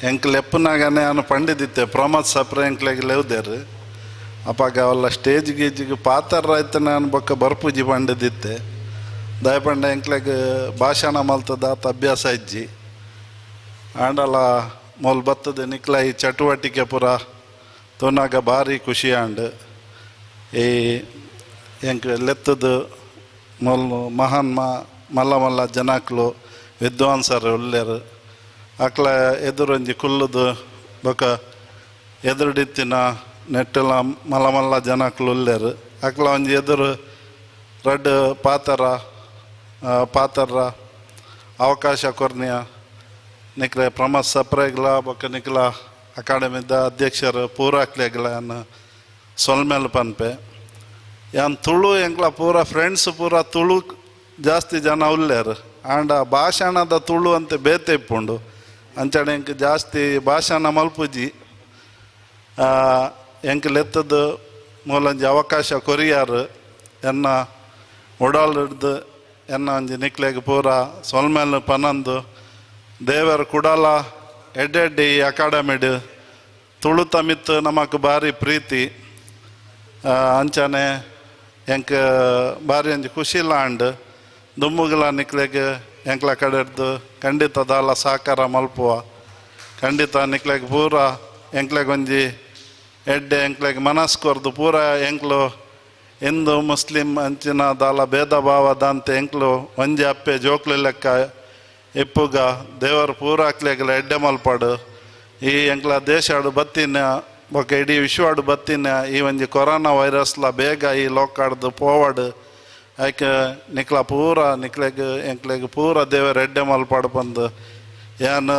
ಎಂಕ್ ಲೆಪ್ಪನಾಗನೆ ಯಾನು ಪಂಡಿದಿತ್ತೆ ಪ್ರಮೋದ್ ಸಪ್ರೆ ಎಂಕ್ಲೆಗ್ ಲೆವ್ದೇರು. ಅಪ್ಪಾಗ ಅವೆಲ್ಲ ಸ್ಟೇಜ್ ಗೀಜಿಗೆ ಪಾತ್ರ ಆಯ್ತು ನಾನು ಬೊಕ್ಕ ಬರ್ಪೂಜಿ ಪಂಡಿದಿತ್ತೆ. ದಯಪಂಡ ಎಂಕ್ಲೆಗ್ ಭಾಷಣ ಮಲ್ತದ ಆತ ಅಭ್ಯಾಸ ಇಜ್ಜಿ. ಆಂಡಲ ಮೂಲು ಬತ್ತದ ನಿಕ್ಲ ಈ ಚಟುವಟಿಕೆ ಪೂರ ತೂನಾಗ ಭಾರಿ ಖುಷಿ ಆಂಡ್. ಈ ಎಂಕ್ ಲೆತ್ತದು ಮೂಲು ಮಹಾನ್ ಮಲ್ಲ ಮಲ್ಲ ಜನಕ್ಲು ವಿದ್ವಾಂಸರು ಉಲ್ಲೇರು. ಅಕ್ಲ ಎದುರೊಂಜಿ ಕುಲ್ಲುದು ಬೊಕ ಎದುರುಡಿತ್ತಿನ ನೆಟ್ಟಲ ಮಲ್ಲ ಮಲ್ಲ ಜನಕ್ಲು ಉಲ್ಲೇರು. ಅಕ್ಲ ಒಂಜಿ ಎದುರು ರಡ್ಡ್ ಪಾತರ ಪಾತರ ಅವಕಾಶ ಕೊರ್ನಿಯ ನಿಕ್ಲೆ ಪ್ರಮೋದ್ ಸಪ್ರೆಗ್ಲ ಬೊಕ ನಿಕ್ಲ ಅಕಾಡೆಮಿದ ಅಧ್ಯಕ್ಷರು ಪೂರಾಕ್ಲೆಗ್ಲ ಸೊಲ್ಮೇಲ್ ಪನ್ಪೆ. ಯಾನ್ ತುಳು ಎಂಕ್ಲ ಪೂರ ಫ್ರೆಂಡ್ಸ್ ಪೂರ ತುಳು ಜಾಸ್ತಿ ಜನ ಉಲ್ಲೇರು. ಆಂಡ ಭಾಷಣದ ತುಳು ಅಂತ ಬೇತೆ ಇಪ್ಪುಂಡು. ಅಂಚನೆ ಎಂಕ್ ಜಾಸ್ತಿ ಭಾಷಣ ಮಲ್ಪುಜಿ. ಎಂಕ್ ಲೆತ್ತದು ಮೂಲೊಂಜಿ ಅವಕಾಶ ಕೊರಿಯಾರು ಎನ್ನ ಒಡಾಲ್ ಹಿಡ್ದು ಎನ್ನ ಒಂಜಿ ನಿಕ್ಲೆಗ್ ಪೂರ ಸೊಲ್ಮೇಲ್ ಪನಂದು ದೇವರ್ ಕುಡಲ ಎಡ್ಡೆಡ್ಡಿ ಅಕಾಡೆಮಿಡ್ ತುಳುತ ಮಿತ್ತು ನಮಕ್ ಭಾರಿ ಪ್ರೀತಿ. ಅಂಚನೆ ಎಂಕ್ ಭಾರಿ ಒಂಜಿ ಖುಷಿಲ ಆಂಡ್. ದುಮ್ಮುಗಲ ನಿಕ್ಲೆಗ್ ಎಂಕ್ಲ ಕಡೆಡ್ದು ಖಂಡಿತ ದಾಲ ಸಹಕಾರ ಮಲ್ಪುವ. ಖಂಡಿತ ನಿಕ್ಲೆಗ್ ಪೂರ ಎಂಕ್ಲೆಗ್ ಒಂಜಿ ಎಡ್ಡೆ ಎಂಕ್ಲೆಗ್ ಮನಸ್ ಕೊರ್ದು ಪೂರ ಎಂಕ್ಲು ಹಿಂದೂ ಮುಸ್ಲಿಂ ಅಂಚಿನ ದಾಲ ಭೇದ ಭಾವ ದಾಂತೆ ಎಂಕ್ಲು ಒಂಜಿ ಅಪ್ಪೆ ಜೋಕ್ಲು ಲೆಕ್ಕ ಇಪ್ಪುಗ ದೇವರು ಪೂರ ಅಕ್ಲೆಗ್ಲ ಎಡ್ಡೆ ಮಲ್ಪಾಡು. ಈ ಎಂಕ್ಲ ದೇಶಾಡು ಬತ್ತಿನ ಬೊಕ ಇಡೀ ವಿಶ್ವಾಡು ಬತ್ತಿನ ಈ ಒಂಜಿ ಕೊರೋನಾ ವೈರಸ್ಲ ಬೇಗ ಈ ಲೋಕಾಡ್ದು ಪೋವಾಡು. ಐಕ್ ನಿಕ್ಲ ಪೂರ ನಿಕ್ಲೆಗ್ ಎಂಕ್ಲೆಗ್ ಪೂರ ದೇವರ ಎಡ್ಡೆ ಮಲ್ಪಾಡು ಬಂದು ಯಾನ್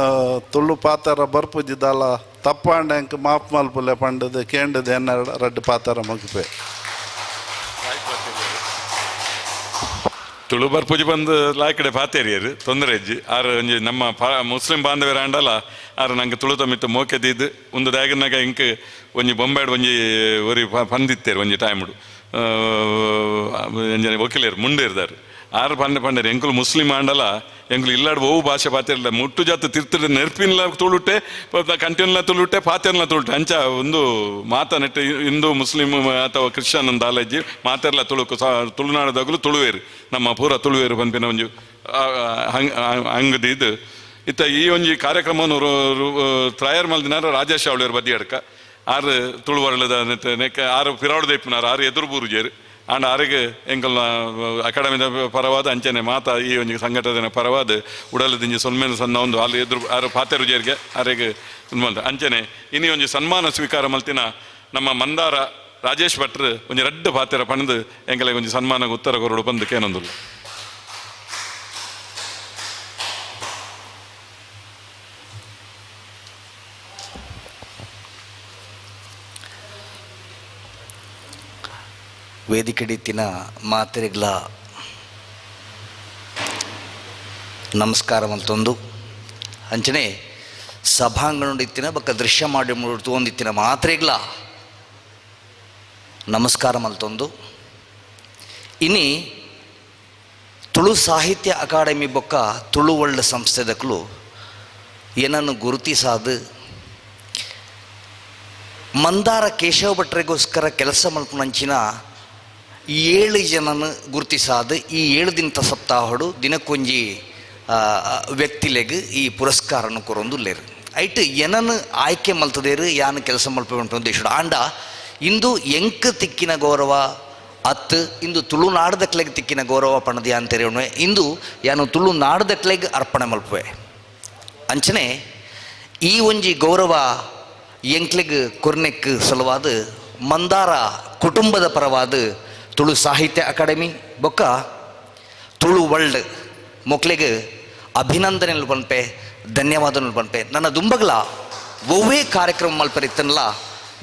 ತುಳು ಪಾತರ ಬರ್ಪುಜಿ ದಾಲ ತಪ್ಪಾಂಡ ಎಂಕ್ ಮಾಪ್ ಮಲ್ಪುಲೆ ಪಂಡದು ಕೇಂಡದು ಎನ್ನ ರಡ್ಡ್ ಪಾತರ ಮುಗಿಪೆ. ತುಳು ಬರ್ಪುಜಿ ಬಂದು ಲಾಯ್ಕಡೆ ಪಾತೇರಿಯರು ತೊಂದರೆ ಇಜ್ಜಿ. ಆರು ಒಂಜಿ ನಮ್ಮ ಮುಸ್ಲಿಂ ಬಾಂಧವ್ಯರ ಆಂಡಲ ಆರು ನಂಗೆ ತುಳು ತಮ್ಮಿತ್ತು ಮೋಕೆ ದೀದ್ ಒಂದು ದಾಗನಾಗ ಇಂಕ್ ಒಂಜಿ ಬೊಂಬಾಡ್ ಒಂಜಿ ಒರಿ ಪಂದಿತ್ತೇರು ಒಂಜಿ ಟೈಮ್ಡು ಒಂಜಿ ವಕೀಲರು ಮುಂಡಿರ್ದಾರು. ಆರು ಪಂಡೆ ಪಂಡೇರು ಎಂಕುಲು ಮುಸ್ಲಿಂ ಆಂಡಲ ಎಂಕುಲು ಇಲ್ಲಾಡು ಓವು ಭಾಷೆ ಪಾತಿರಲ್ಲ ಮುಟ್ಟು ಜಾತ ತಿರ್ತಿರ ನೆರ್ಪಿನ್ಲ ತುಳುಟೆ ಕಂಟಿನ್ಲ ತುಳುಟೆ ಪಾತೆರ್ಲ ತುಳುಟೆ ಅಂಚ ಒಂದು ಮಾತ ನೆಟ್ಟು ಹಿಂದೂ ಮುಸ್ಲಿಂ ಅಥವಾ ಕ್ರಿಶ್ಚಿಯನ್ ಅಂತ ಆಲಜ್ಜಿ ಮಾತೆರ್ಲ ತುಳುಕು ತುಳುನಾಡದಾಗಲು ತುಳುವೇರು ನಮ್ಮ ಪೂರ ತುಳುವೇರು ಪನ್ಪಿನ ಒಂಜಿ ಹಂಗದಿದ್ದು ಇತ್ತ ಈ ಒಂಜಿ ಕಾರ್ಯಕ್ರಮವನ್ನು ತ್ರಯರ್ ಮಲ್ದಿನಾರ ರಾಜೇಶ್ ಅವಳೇರು ಬದಿಯಡ್ಕ ಆರು ತುಳುವರ್ಳದ ನೆಕ್ಕ ಆರು ಪಿರಾವಡ್ದೈಪುನಾರು ಆರು ಎದುರು ಬೂರುಜೇರು ಆಂಡ ಆರಿಗೆ ಎಂಕಲ್ನ ಅಕಾಡೆಮಿದ ಪರವಾದ ಅಂಚನೆ ಮಾತಾ ಈ ಒಂಜಿ ಸಂಘಟನೆ ಪರವಾದ ಉಡಲದಿಂಜಿ ಸೊಲ್ಮೇನ ಸಣ್ಣ ಒಂದು ಅಲ್ಲಿ ಎದುರು ಆರು ಪಾತೆರು ಜೇರಿಗೆ ಆರಿಗೆ ಅಂಚನೆ ಇನಿ ಒಂಜಿ ಸನ್ಮಾನ ಸ್ವೀಕಾರ ಮಲ್ತಿನ ನಮ್ಮ ಮಂದಾರ ರಾಜೇಶ್ ಭಟ್ರು ಒಂಜಿ ರಡ್ಡು ಪಾತೆರ ಪಣದು ಎಂಕಲೆಗ್ ಒಂಜಿ ಸನ್ಮಾನ ಉತ್ತರ ಕೊರಡು ಬಂದು ಕೇನೊಂದುಲ್ಲ. ವೇದಿಕೆಡಿತ್ತಿನ ಮಾತೆರೆಗ್ಲ ನಮಸ್ಕಾರ ಮಲ್ತೊಂದು ಅಂಚನೆ ಸಭಾಂಗಣದಿತ್ತಿನ ಬೊಕ್ಕ ದೃಶ್ಯ ಮಾಡಿ ತೂವೊಂದಿತ್ತಿನ ಮಾತ್ರೆಗ್ಲ ನಮಸ್ಕಾರ ಮಲ್ತೊಂದು. ಇನಿ ತುಳು ಸಾಹಿತ್ಯ ಅಕಾಡೆಮಿ ಬೊಕ್ಕ ತುಳು ವರ್ಲ್ಡ್ ಸಂಸ್ಥೆದಕ್ಲು ಏನನ್ನು ಗುರುತಿಸಾದು ಮಂದಾರ ಕೇಶವ ಭಟ್ರಿಗೋಸ್ಕರ ಕೆಲಸ ಮಲ್ಪುನಂಚಿನ 7 ಜನನ ಗುರುತಿಸಾದ ಈ 7 ದಿನದ ಸಪ್ತಾಹಡು ದಿನಕ್ಕೊಂಜಿ ವ್ಯಕ್ತಿಲೆಗ್ ಈ ಪುರಸ್ಕಾರನು ಕೊರೊಂದುಲ್ಲೇರು. ಐಟ್ ಏನನ್ನು ಆಯ್ಕೆ ಮಲ್ತದೇರು ಯಾನು ಕೆಲಸ ಮಲ್ಪೆ ಉದ್ದೇಶ ಆಂಡ ಇಂದು ಎಂಕ್ ತಿಕ್ಕಿನ ಗೌರವ ಅತ್ತು ಇಂದು ತುಳುನಾಡದಕ್ಲೆಗ್ ತಿಕ್ಕಿನ ಗೌರವ ಪಣದಿ ಅಂತೇಳಿ ಇಂದು ಯಾನು ತುಳುನಾಡದಕ್ಲೆಗ್ ಅರ್ಪಣೆ ಮಲ್ಪುವೆ. ಅಂಚನೆ ಈ ಒಂಜಿ ಗೌರವ ಎಂಕ್ಲೆಗ್ ಕೊರ್ನೆಕ್ ಸಲುವಾದ ಮಂದಾರ ಕುಟುಂಬದ ಪರವಾದ ತುಳು ಸಾಹಿತ್ಯ ಅಕಾಡೆಮಿ ಬೊಕ್ಕ ತುಳು ವರ್ಲ್ಡ್ ಮೊಕ್ಲೆಗ್ ಅಭಿನಂದನೆ ಪನ್ಪೆ, ಧನ್ಯವಾದಗಳು ಪನ್ಪೆ. ನನ್ನ ದುಂಬಗ್ಲ ಒವ್ವೇ ಕಾರ್ಯಕ್ರಮ ಮಲ್ಪರಿತ್ತನಲ್ಲ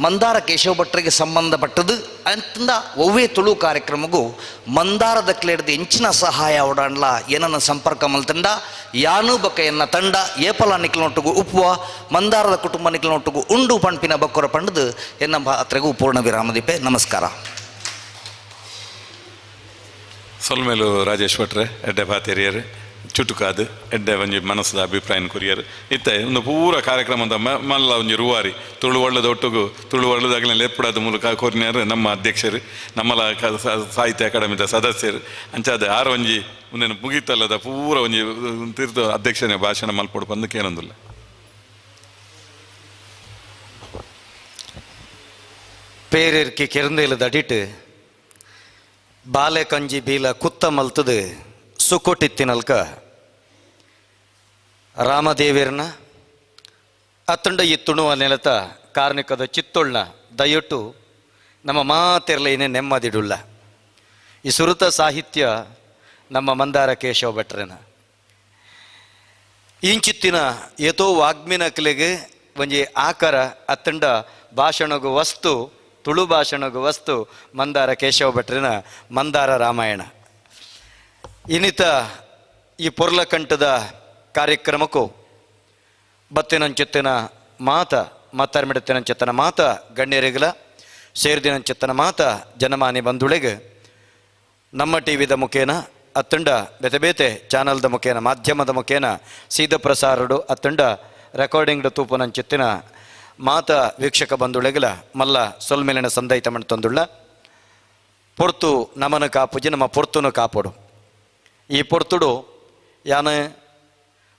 ಮಂದಾರ ಕೇಶವ ಭಟ್ರಿಗೆ ಸಂಬಂಧಪಟ್ಟದು ಅಂತಂದ ಒವ್ವೇ ತುಳು ಕಾರ್ಯಕ್ರಮಗೂ ಮಂದಾರದ ಕ್ಲೇಡ್ದು ಎಂಚಿನ ಸಹಾಯ ಓಡಾಡ್ಲ ಏನನ್ನ ಸಂಪರ್ಕ ಮಲ್ತಂಡ ಯಾನು ಬೊಕ್ಕ ಎನ್ನ ತಂಡ ಏಪಲ ನಿಕ್ಲನೊಟ್ಟುಗು ಉಪ್ಪುವ ಮಂದಾರದ ಕುಟುಂಬ ನಿಕ್ಲನೊಟ್ಟುಗು ಉಂಡು ಪಣ್ಪಿನ ಬೊಕ್ಕರ ಪಂಡದು ಎನ್ನ ಪಾತ್ರೆಗೂ ಪೂರ್ಣ ವಿರಾಮ ದೀಪೆ. ನಮಸ್ಕಾರ. ಸೊಲ್ಮೇಲು ರಾಜೇಶ್ ಭಟ್ರೆ ಎಡ್ಡೆ ಪಾತೆರಿಯರು ಚುಟುಕಾದು ಎಡ್ಡೆ ಒಂಜಿ ಮನಸ್ಸದ ಅಭಿಪ್ರಾಯನ ಕೊರಿಯರು. ಇತ್ತೆ ಒಂದು ಪೂರ ಕಾರ್ಯಕ್ರಮದ ಮಲ್ಲ ಒಂಜಿ ರೂವಾರಿ ತುಳು ಒಳ್ಳದ ಒಟ್ಟುಗು ತುಳು ಒಳ್ಳದಾಗಲೇ ಲೇರ್ಪಡಾದ ಮೂಲಕ ಕೋರಿನಾರು ನಮ್ಮ ಅಧ್ಯಕ್ಷರು ನಮ್ಮಲ ಸಾಹಿತ್ಯ ಅಕಾಡೆಮಿದ ಸದಸ್ಯರು ಅಂಚಾದ ಆರು ಒಂಜಿ ಒಂದೇನು ಮುಗಿತಲ್ಲದ ಪೂರ ಒಂಜಿ ತೀರ್ಥ ಅಧ್ಯಕ್ಷನೇ ಭಾಷಣ ಮಲ್ಪೊಡು ಬಂದಕ್ಕೆ ಏನೊಂದಿಲ್ಲ. ಪೇರಿರ್ಕಿ ಕೆರಂದೇಲು ದಡಿಟ್ ಬಾಲೆ ಕಂಜಿ ಬೀಲ ಕುತ್ತ ಮಲ್ತದು ಸುಕೊಟಿತ್ತಿನಲ್ಕ ರಾಮದೇವಿರ್ನ ಅತ್ತಂಡ ಈ ತುಣುವ ನೆಲತ ಕಾರ್ಣಿಕದ ಚಿತ್ತೊಳ್ಳ ದಯಟ್ಟು ನಮ್ಮ ಮಾತೆರ್ಲ ಏನೇ ನೆಮ್ಮದಿಡುಲ್ಲ. ಈ ಸುರುತ ಸಾಹಿತ್ಯ ನಮ್ಮ ಮಂದಾರ ಕೇಶವ ಭಟ್ರನ ಇಂಚಿತ್ತಿನ ಏತೋ ವಾಗ್ಮಿನ ಕಲೆಗೆ ಒಂಜಿ ಆಕರ ಅತ್ತಂಡ ಭಾಷಣಗು ವಸ್ತು ತುಳು ಭಾಷಣಗು ವಸ್ತು ಮಂದಾರ ಕೇಶವ ಭಟ್ರನ ಮಂದಾರ ರಾಮಾಯಣ. ಇನ್ನಿತ ಈ ಪೊರ್ಲಕಂಠದ ಕಾರ್ಯಕ್ರಮಕ್ಕೂ ಬತ್ತಿನಂಚಿತ್ತಿನ ಮಾತ ಮಾತಾರ್ಮಿಡತ್ತಿನಂಚಿತ್ತನ ಮಾತ ಗಣ್ಯರಿಗಲ ಸೇರ್ದಿನಂಚಿತ್ತನ ಮಾತ ಜನಮಾನಿ ಬಂಧುಳಿಗೆ ನಮ್ಮ ಟಿ ವಿದ ಮುಖೇನ ಅತ್ತಂಡ ಬೇತೆ ಬೇತೆ ಚಾನಲ್ದ ಮುಖೇನ ಮಾಧ್ಯಮದ ಮುಖೇನ ಸೀದ ಪ್ರಸಾರಡು ಅತ್ತಂಡ ರೆಕಾರ್ಡಿಂಗ್ ತೂಪುನಂಚಿತ್ತಿನ ಮಾತ ವೀಕ್ಷಕ ಬಂಧುಳಿಗಲ ಮಲ್ಲ ಸೊಲ್ಮೇಲಿನ ಸಂದೈತ ತಂದುಳ್ಳ ಪೊರ್ತು ನಮನ ಕಾಪುಜಿ ನಮ್ಮ ಪೊರ್ತುನು ಕಾಪೊಡು. ಈ ಪೊರ್ತುಡು ಯಾನ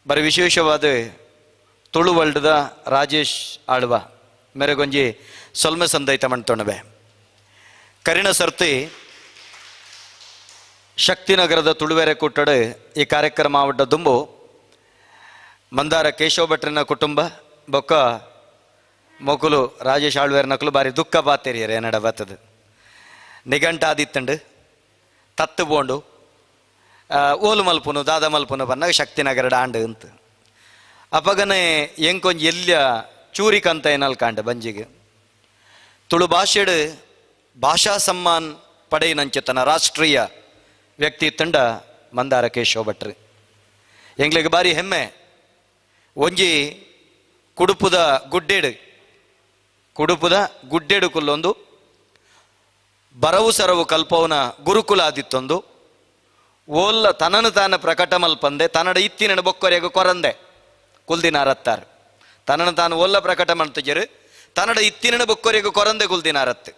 ಬರಿ ವಿಶೇಷವಾದ ತುಳು ವರ್ಲ್ಡ್ದ ರಾಜೇಶ್ ಆಳ್ವ ಮೆರಗೊಂಜಿ ಸೊಲ್ಮೆ ಸಂದೈತ ಮಣ್ತೊಣವೆ. ಕರಿಣ ಸರ್ತಿ ಶಕ್ತಿನಗರದ ತುಳುವೆರೆ ಕೂಟಡು ಈ ಕಾರ್ಯಕ್ರಮ ಆವಡ್ಡ ದುಂಬು ಮಂದಾರ ಕೇಶವ ಭಟ್ರನ ಕುಟುಂಬ ಬೊಕ್ಕ ಮೊಕುಲು ರಾಜೇಶ್ ಆಳ್ವೇರ್ ನಕಲು ಬಾರಿ ದುಃಖ ಪಾತೆರಿಯರು ಏನಡ ಬತ್ತದು ನಿಘಂಟಾದಿತ್ತಂಡು ತತ್ತು ಬೋಂಡು ಓಲು ಮಲ್ಪುನು ದಾದ ಮಲ್ಪುನು ಬನ್ನಾಗ ಶಕ್ತಿನಗರದ ಆಂಡು ಅಂತ ಅಪಗನೆ ಎಂಕೊಂಜಿ ಎಲ್ಲಿಯ ಚೂರಿ ಕಂತ ಏನಲ್ಕಾಂಡ ಬಂಜಿಗೆ ತುಳು ಭಾಷೆಡು ಭಾಷಾ ಸಮ್ಮಾನ್ ಪಡೆಯಿನಂಚಿತನ ರಾಷ್ಟ್ರೀಯ ವ್ಯಕ್ತಿ ತಂಡ ಮಂದಾರ ಕೇಶವ ಭಟ್ರು. ಎಂಗ್ಲಿಗೆ ಬಾರಿ ಹೆಮ್ಮೆ. ಒಂಜಿ ಕುಡುಪುದ ಗುಡ್ಡೇಡು ಕುಡುಪುದ ಗುಡ್ಡೇಡು ಕುಲ್ಲೊಂದು ಬರವು ಸರವು ಕಲ್ಪವನ ಗುರುಕುಲ ಆದಿತ್ತೊಂದು ಓಲ್ಲ ತನನು ತಾನ ಪ್ರಕಟ ಮಲ್ಪಂದೆ ತನ್ನಡ ಇತ್ತಿನ ಬೊಕ್ಕರೆಗ ಕೊರಂದೆ ಕುಲ್ದಿನಾರತ್ತಾರು ತನ್ನನ್ನು ತಾನು ಓಲ್ಲ ಪ್ರಕಟ ಮಲ್ತಜರು ತನ್ನಡ ಇತ್ತಿನ ಬೊಕ್ಕರೆಗ ಕೊರಂದೆ ಕುಲ್ದಿನಾರತ್ತು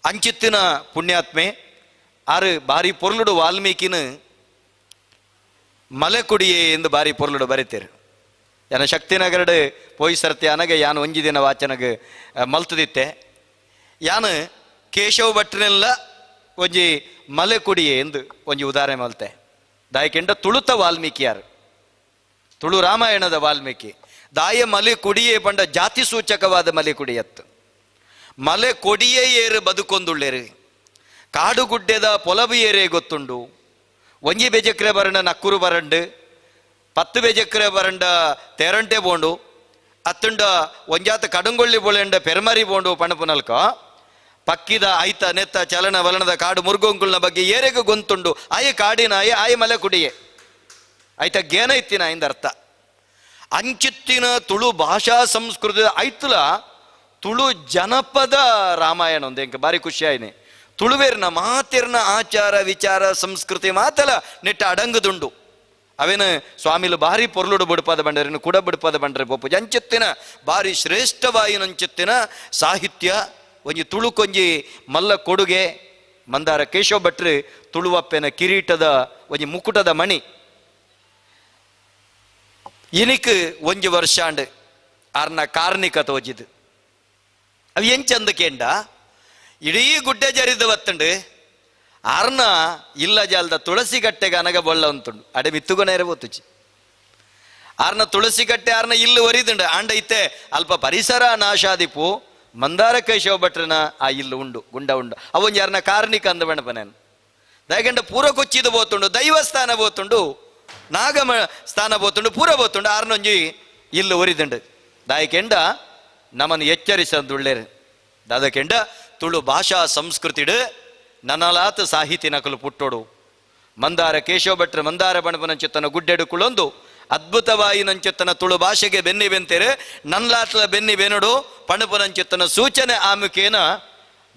ಅಂಚಿತ್ತಿನ ಪುಣ್ಯಾತ್ಮೆ ಆರು ಬಾರಿ ಪೊರ್ಲುಡು ವಾಲ್ಮೀಕಿನ ಮಲೆಕುಡಿಯೇ ಎಂದು ಬಾರಿ ಪೊರ್ಲುಡು ಬರಿತೇರು. ಯಾನ ಶಕ್ತಿನಗರಡು ಪೋಯಿ ಸರ್ತಿ ಅನಗ ಯಾನು ಒಂಜಿ ದಿನ ವಾಚನಗ ಮಲ್ತದಿತ್ತೆ ಯಾನು ಕೇಶವ ಭಟ್ರನೆಲ್ಲ ಒಂಜಿ ಮಲೆಕುಡಿಯೇ ಎಂದು ಒಂಜಿ ಉದಾಹರಣೆ ಮಲ್ತೆ. ದಾಯಕೆಂಡ ತುಳುತ ವಾಲ್ಮೀಕಿಯಾರು ತುಳು ರಾಮಾಯಣದ ವಾಲ್ಮೀಕಿ ದಾಯ ಮಲೆ ಕುಡಿಯೇ ಪಂಡ ಜಾತಿ ಸೂಚಕವಾದ ಮಲೆ ಕುಡಿಯತ್ತು ಮಲೆ ಕೊಡಿಯೇ ಏರು ಬದುಕೊಂದುಳ್ಳೇರು ಕಾಡುಗುಡ್ಡೆದ ಪೊಲಬು ಏರೇ ಗೊತ್ತುಂಡು ಒಂಜಿ ಬೆಜಕ್ರೆ ಬರಂಡ ನಕ್ಕುರು ಬರಂಡು 10 ಬೆಜಕ್ರೆ ಬರಂಡ ತೇರಂಟೆ ಬೋಂಡು ಅತ್ತುಂಡ ಒಂಜಾತ ಕಡುಂಗೊಳ್ಳಿ ಬೋಳೆಂಡ ಪೆರ್ಮರಿ ಬೋಂಡು ಪಣಪುನಲ್ಕ ಪಕ್ಕಿದ ಐತ ನೆತ್ತ ಚಲನ ವಲನದ ಕಾಡು ಮುರುಗೊಂಕುಲ್ನ ಬಗ್ಗೆ ಏರೆಗೂ ಗೊಂತುಂಡು ಆಯ ಕಾಡಿನ ಆಯ ಆಯ ಮಲೆ ಕುಡಿಯೇ ಐತ ಗೇನ ಇತ್ತಿನ ಇಂದ ಅರ್ಥ. ಅಂಚಿತ್ತಿನ ತುಳು ಭಾಷಾ ಸಂಸ್ಕೃತಿ ಐತಲ ತುಳು ಜನಪದ ರಾಮಾಯಣ ಒಂದು ಎಂಕ ಬಾರಿ ಖುಷಿ ಆಯ್ನೆ. ತುಳುವೇರ್ನ ಮಾತಿರ್ನ ಆಚಾರ ವಿಚಾರ ಸಂಸ್ಕೃತಿ ಮಾತಲ ನೆಟ್ಟ ಅಡಂಗುದುಂಡು. ಅವೇನು ಸ್ವಾಮಿಲು ಭಾರಿ ಪೊರ್ಲುಡು ಬುಡ್ಪಾದ ಬಂಡರಿನ ಕೂಡ ಬುಡ್ಪಾದ ಬಂಡ್ರೆ ಪೋಪು ಅಂಚಿತ್ತಿನ ಭಾರಿ ಶ್ರೇಷ್ಠವಾಯಿನಂಚಿತ್ತಿನ ಸಾಹಿತ್ಯ ಒಂಜಿ ತುಳುಕೊಂಜಿ ಮಲ್ಲ ಕೊಡುಗೆ ಮಂದಾರ ಕೇಶವ ಭಟ್ರು ತುಳುವಪ್ಪೆನ ಕಿರೀಟದ ಒಂಜಿ ಮುಕುಟದ ಮಣಿ. ಇನಿಕ್ ಒಂಜಿ ವರ್ಷಾಂಡ್ ಆರ್ನ ಕಾರ್ಣಿಕ ತೋಜಿದು ಅವು ಎಂಚಂದ ಕೇಂಡ ಇಡೀ ಗುಡ್ಡೆ ಜರಿದು ಬತ್ತಂಡು ಆರ್ನ ಇಲ್ಲ ಜಾಲದ ತುಳಸಿ ಕಟ್ಟೆಗೆ ಅನಗ ಬೊಳ್ಳ ಅಂತುಂಡು ಅಡೆ ಮಿತ್ತುಗೊನೇರೆ ಬೋತುಚಿ ಆರ್ನ ತುಳಸಿ ಕಟ್ಟೆ ಆರ್ನ ಇಲ್ಲು ಒರಿದುಂಡು ಆಂಡ ಇತ್ತೆ ಅಲ್ಪ ಪರಿಸರ ನಾಶಾದಿಪು ಮಂದಾರ ಕೇಶವ ಭಟ್ರನ ಆ ಇಲ್ಲು ಉಂಡು ಗುಂಡ ಉಂಡು ಅವೊಂಜಿ ಆರ್ನ ಕಾರ್ಣಿಕ ಅಂದ ಬಣ್ಣಪನೇನು ದಯಗಂಡ ಪೂರ ಕೊಚ್ಚಿದು ಬೋತುಂಡು ದೈವಸ್ಥಾನ ಬೋತುಂಡು ನಾಗಮ ಸ್ಥಾನ ಬೋತುಂಡು ಪೂರ ಬೋತುಂಡು ಆರ್ನೊಂಜಿ ಇಲ್ಲು ಒರಿದುಂಡು ದಾಯಕೆಂಡ ನಮ್ಮನ್ನು ಎಚ್ಚರಿಸದುಳ್ಳೇರು ದಾದಕೆಂಡ ತುಳು ಭಾಷಾ ಸಂಸ್ಕೃತಿಡು ನನ್ನಲಾತ ಸಾಹಿತಿ ನಕಲು ಪುಟ್ಟೋಡು ಮಂದಾರ ಕೇಶವ ಭಟ್ರ ಮಂದಾರ ಬಣಪನಂಚಿತ್ತನ ಗುಡ್ಡೆಡು ಕುಳೊಂದು ಅದ್ಭುತವಾಯಿನಂಚಿತ್ತನ ತುಳು ಭಾಷೆಗೆ ಬೆನ್ನಿ ಬೆಂತೇರೆ ನನ್ಲಾತ್ಲ ಬೆನ್ನಿ ಬೆನುಡು ಪಣಪನಂಚಿತ್ತನ ಸೂಚನೆ ಆಮುಕೇನ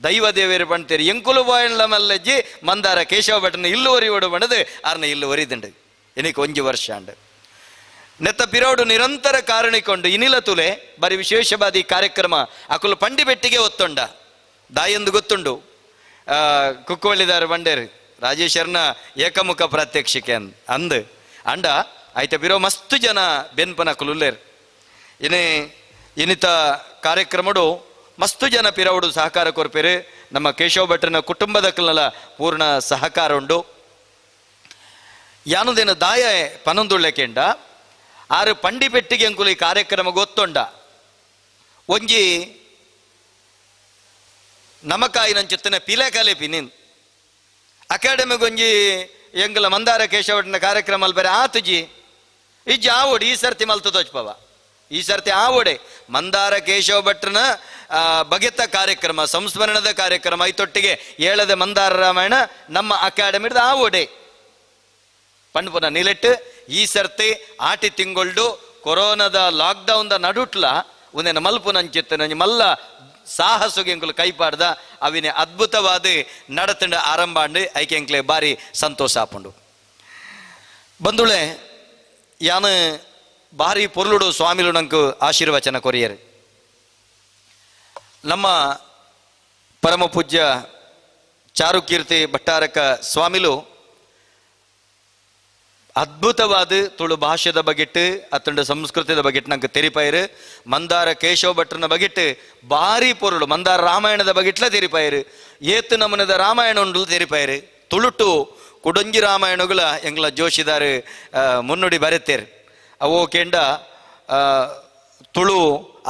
ದೈವ ದೇವೇರು ಬಣ್ತೇರಿ ಎಂಕುಲು ಬಾಯಣ್ಲ ಮಲ್ಲಜ್ಜಿ ಮಂದಾರ ಕೇಶವ ಭಟ್ರನ ಇಲ್ಲು ಒರಿಯೋಡು ಬಣದು ಆರ್ನ ಇಲ್ಲು ಒರಿದುಂಡು ಎನಿಕ್ ಒಂಜಿ ವರ್ಷ ಅಂಡು ನೆತ್ತ ಪಿರೋಡು ನಿರಂತರ ಕಾರಣಿಕೊಂಡು ಇನಿಲ ತುಲೆ ಬರಿ ವಿಶೇಷವಾದ ಈ ಕಾರ್ಯಕ್ರಮ ಅಕುಲು ಪಂಡಿ ಬೆಟ್ಟಿಗೆ ಒತ್ತೊಂಡ ದಾಯೆಂದು ಗೊತ್ತುಂಡು ಕುಕ್ಕೋಳಿದಾರ ಬಂಡೇರು ರಾಜೇಶರ್ನ ಏಕಮುಖ ಪ್ರಾತ್ಯಕ್ಷಿಕೆ ಅಂದ್ ಅಂಡ ಆಯ್ತ ಬಿರೋ ಮಸ್ತು ಜನ ಬೆನ್ಪನ ಅಕುಲುಲ್ಲೇರು ಇನಿ ಇನಿತ ಕಾರ್ಯಕ್ರಮಡು ಮಸ್ತು ಜನ ಪಿರವುಡು ಸಹಕಾರ ಕೊರ್ಪೇರು. ನಮ್ಮ ಕೇಶವ ಭಟ್ರನ ಕುಟುಂಬದ ಕಲ್ನಲ ಪೂರ್ಣ ಸಹಕಾರ ಉಂಡು. ಯಾನುದೇನು ದಾಯ ಪನೊಂದುಳ್ಳೆಕೆಂಡ ಆರು ಪಂಡಿ ಪೆಟ್ಟಿಗೆ ಅಂಕುಲು ಈ ಕಾರ್ಯಕ್ರಮ ಗೊತ್ತೊಂಡ ಒಂಜಿ ನಮಕಾಯಿನಂಚಿತ್ತನೆ ಪಿಲೆ ಕಲೆಪಿ ನೀನು ಅಕಾಡೆಮಿಗೊಂಜಿ ಎಂಗಲ ಮಂದಾರ ಕೇಶವಟನ ಕಾರ್ಯಕ್ರಮ ಅಲ್ಲಿ ಬೇರೆ ಆತುಜಿ ಇಜ್ಜಿ ಆವೋಡಿ ಈ ಸರ್ತಿ ಮಲ್ತು ತೋಚ್ಪವ ಈ ಸರ್ತಿ ಆವೋಡೆ ಮಂದಾರ ಕೇಶವ ಭಟ್ರನ ಬಗೆತ ಕಾರ್ಯಕ್ರಮ ಸಂಸ್ಮರಣದ ಕಾರ್ಯಕ್ರಮ ಐತೊಟ್ಟಿಗೆ ಏಳದೆ ಮಂದಾರ ರಾಮಾಯಣ ನಮ್ಮ ಅಕಾಡೆಮಿದ ಆವೋಡೆ ಪಂಡ್ಪುನ ನಿಲೆಟ್ಟು ಈ ಸರ್ತಿ ಆಟಿ ತಿಂಗೊಳ್ಡು ಕೊರೋನಾದ ಲಾಕ್ಡೌನ್ದ ನಡುಟ್ಲ ಒಂದೇನ ಮಲ್ಪುನಂಚಿತ್ತ ನಂಜಿ ಮಲ್ಲ ಸಾಹಸುಗೆ ಎಂಕುಲು ಕೈಪಾಡ್ದ ಅವಿನ ಅದ್ಭುತವಾದ ನಡತಂಡ ಆರಂಭ ಅಂಡು ಐಕೆ ಎಂಕ್ಲೆ ಬಾರಿ ಸಂತೋಷ ಆಪುಂಡು. ಬಂಧುಳೆ ಯಾನು ಬಾರಿ ಪೊರ್ಲುಡು ಸ್ವಾಮಿಲು ನಂಕು ಆಶೀರ್ವಚನ ಕೊರಿಯರು. ನಮ್ಮ ಪರಮ ಪೂಜ್ಯ ಚಾರುಕೀರ್ತಿ ಭಟ್ಟಾರಕ ಸ್ವಾಮಿಲು ಅದ್ಭುತವಾದ ತುಳು ಭಾಷೆದ ಬಗೆಟ್ಟು ಅತ್ತಂಡ ಸಂಸ್ಕೃತಿದ ಬಗೆಟ್ಟು ನಂಗೆ ತೆರಿಪಾಯರು. ಮಂದಾರ ಕೇಶವ ಭಟ್ರನ ಬಗೆಟ್ಟು ಭಾರಿ ಪೊರುಳು ಮಂದಾರ ರಾಮಾಯಣದ ಬಗೆಟ್ಲ ತೆರಿಪಾಯರು. ಏತು ನಮನದ ರಾಮಾಯಣ ಉಂಡು ತೆರಿಪಾಯರು. ತುಳುಟು ಕುಡೊಂಜಿ ರಾಮಾಯಣಗಳ ಎಂಗ್ಲ ಜೋಶಿದಾರು ಮುನ್ನುಡಿ ಬರೆತೇರು. ಅವೋ ಕೆಂಡ ತುಳು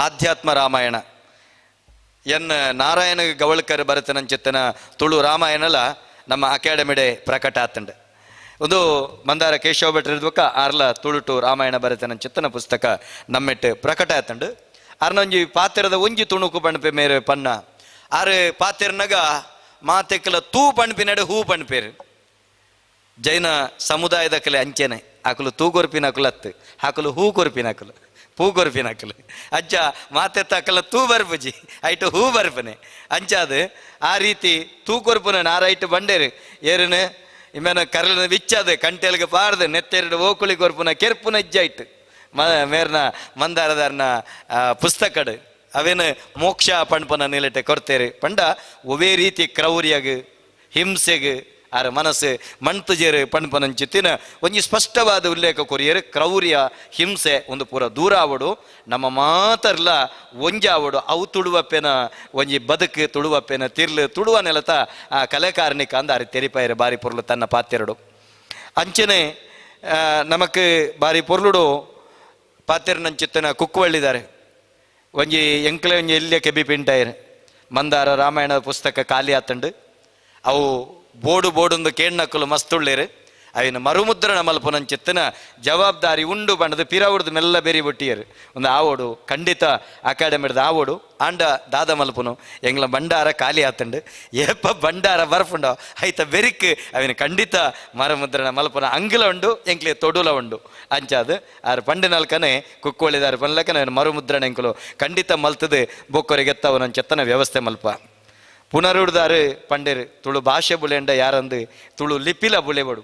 ಆಧ್ಯಾತ್ಮ ರಾಮಾಯಣ ಎನ್ ನಾರಾಯಣ ಗವಳ್ಕರ್ ಭರತನಂಚಿತ್ತನ ತುಳು ರಾಮಾಯಣಲ ನಮ್ಮ ಅಕಾಡೆಮಿಡೆ ಪ್ರಕಟ ಆತಂಡು. ಒಂದು ಮಂದಾರ ಕೇಶವ ಭಟ್ರ ಇರ್ಬೇಕ ಆರ್ಲ ತುಳುಟು ರಾಮಾಯಣ ಭರತನಂಚಿತ್ತನ ಪುಸ್ತಕ ನಮ್ಮೆಟ್ಟು ಪ್ರಕಟ ಆತಂಡು. ಆರ್ನೊಂಜಿ ಪಾತ್ರದ ಒಂಜಿ ತುಣುಕು ಪಣಪೆ ಮೇರೆ ಪನ್ನ ಆರು ಪಾತಿರ್ನಗ ಮಾತೆಕ್ಕಲ ತೂ ಪಣ್ಪಿನಡೆ ಹೂ ಪಣ್ಪೇರು. ಜೈನ ಸಮುದಾಯದ ಕಲೆ ಅಂಚೆನೆ ಆಕಲು ತೂ ಕೊರ್ಪಿನ ಅಕುಲತ್ತು ಹಾಕಲು ಹೂ ಕೊರ್ಪಿನ ಅಕಲು ಪೂ ಕೊರ್ಪಿನ ಅಕಲು ಅಜ್ಜ ಮಾತೆತ್ತ ಅಕಲ ತೂ ಬರ್ಪುಜಿ ಐಟು ಹೂ ಬರ್ಪನೆ ಅಂಚಾದ ಆ ರೀತಿ ತೂ ಕೊರ್ಪುನ ನಾರೈಟು ಬಂಡೇರು ಏರುನು ಇಮೇನ ಕರಲಿನ ವಿಚ್ಚಾದ ಕಂಟೆಲ್ಗೆ ಪಾರ್ದು ನೆತ್ತೆರಡು ಓಕುಳಿ ಕೊರ್ಪುನ ಕೆರ್ಪುನ ಇಜ್ಜ ಇಟ್ಟು ಮೇರ್ನ ಮಂದಾರದಾರ್ನ ಪುಸ್ತಕಡು ಅವೇನು ಮೋಕ್ಷ ಪಣ್ಪನ ನಿಲೆಟೆ ಕೊರ್ತೇರು. ಪಂಡ ಒವೇ ರೀತಿ ಕ್ರೌರ್ಯಗ್ ಹಿಂಸೆಗ್ ಆರ ಮನಸ್ಸು ಮಣ್ತುಜೇರು ಪಣ್ಪನಂಚಿತ್ತಿನ ಒಂಜಿ ಸ್ಪಷ್ಟವಾದ ಉಲ್ಲೇಖ ಕೊರಿಯರು. ಕ್ರೌರ್ಯ ಹಿಂಸೆ ಒಂದು ಪೂರ ದೂರ ಆವಡು ನಮ್ಮ ಮಾತರ್ಲ ಒಂಜಾವಡು ಅವು ತುಳುವಪ್ಪೆನ ಒಂಜಿ ಬದುಕು ತುಳುವಪ್ಪೆನ ತಿರ್ಲು ತುಳುವ ನೆಲತ ಆ ಕಲೆಕಾರಣಿಕ ಅಂದ ಆರು ತೆರಿಪಾಯರು ಬಾರಿ ಪೊರ್ಲು ತನ್ನ ಪಾತ್ಯರಡು. ಅಂಚನೆ ನಮಕ್ ಬಾರಿ ಪೊರ್ಲುಡು ಪಾತ್ಯರನಂಚಿತ್ತನ ಕುಕ್ಕುವಳ್ಳಿದ್ದಾರೆ ಒಂಜಿ ಎಂಕ್ಲೆ ಒಂಜಿ ಎಲ್ಲಿಯ ಕೆಬಿ ಪಿಂಟಾಯರು ಮಂದಾರ ರಾಮಾಯಣದ ಪುಸ್ತಕ ಖಾಲಿ ಆತಂಡು. ಅವು ಬೋಡು ಬೋಡೊಂದು ಕೇಣ್ಣಕ್ಕಲು ಮಸ್ತುಳ್ಳೇರು ಅವಿನ ಮರುಮುದ್ರಣ ಮಲ್ಪುನಂಚಿತ್ತನ ಜವಾಬ್ದಾರಿ ಉಂಡು ಬಣ್ಣದ ಪಿರವುಡ್ದು ಮೆಲ್ಲ ಬೆರಿ ಬೊಟ್ಟಿಯರು ಒಂದು ಆವೋಡು ಖಂಡಿತ ಅಕಾಡೆಮಿಡ್ದ ಆವೋಡು ಆಂಡ ದಾದ ಮಲ್ಪುನು ಎಂಗ್ಲ ಭಂಡಾರ ಖಾಲಿ ಆತಂಡು ಏಪ ಭಂಡಾರ ಬರ್ಪುಂಡ ಐತ ಬೆರಿಕ್ ಅವಿನ ಖಂಡಿತ ಮರುಮುದ್ರಣ ಮಲ್ಪುನ ಅಂಗ್ಲ ಉಂಡು ಎಂಕ್ಲೆ ತೊಡುಲ ಉಂಡು ಅಂಚಾದು ಆರು ಪಂಡಿನಲ್ಕನೆ ಕುಕ್ಕೋಳಿದಾರು ಪನ್ಲಕನೆ ಅವನ ಮರುಮುದ್ರಣ ಎಂಕುಲು ಖಂಡಿತ ಮಲ್ತದೆ ಬೊಕ್ಕೊರಿಗೆತ್ತವನಂಚೆತ್ತನ ವ್ಯವಸ್ಥೆ ಮಲ್ಪ. ಪುನರುಡ್ದಾರು ಪಂಡೇರು ತುಳು ಭಾಷೆ ಬುಳೆಂಡ ಯಾರಂದು ತುಳು ಲಿಪಿಲ ಬುಳೆವಡು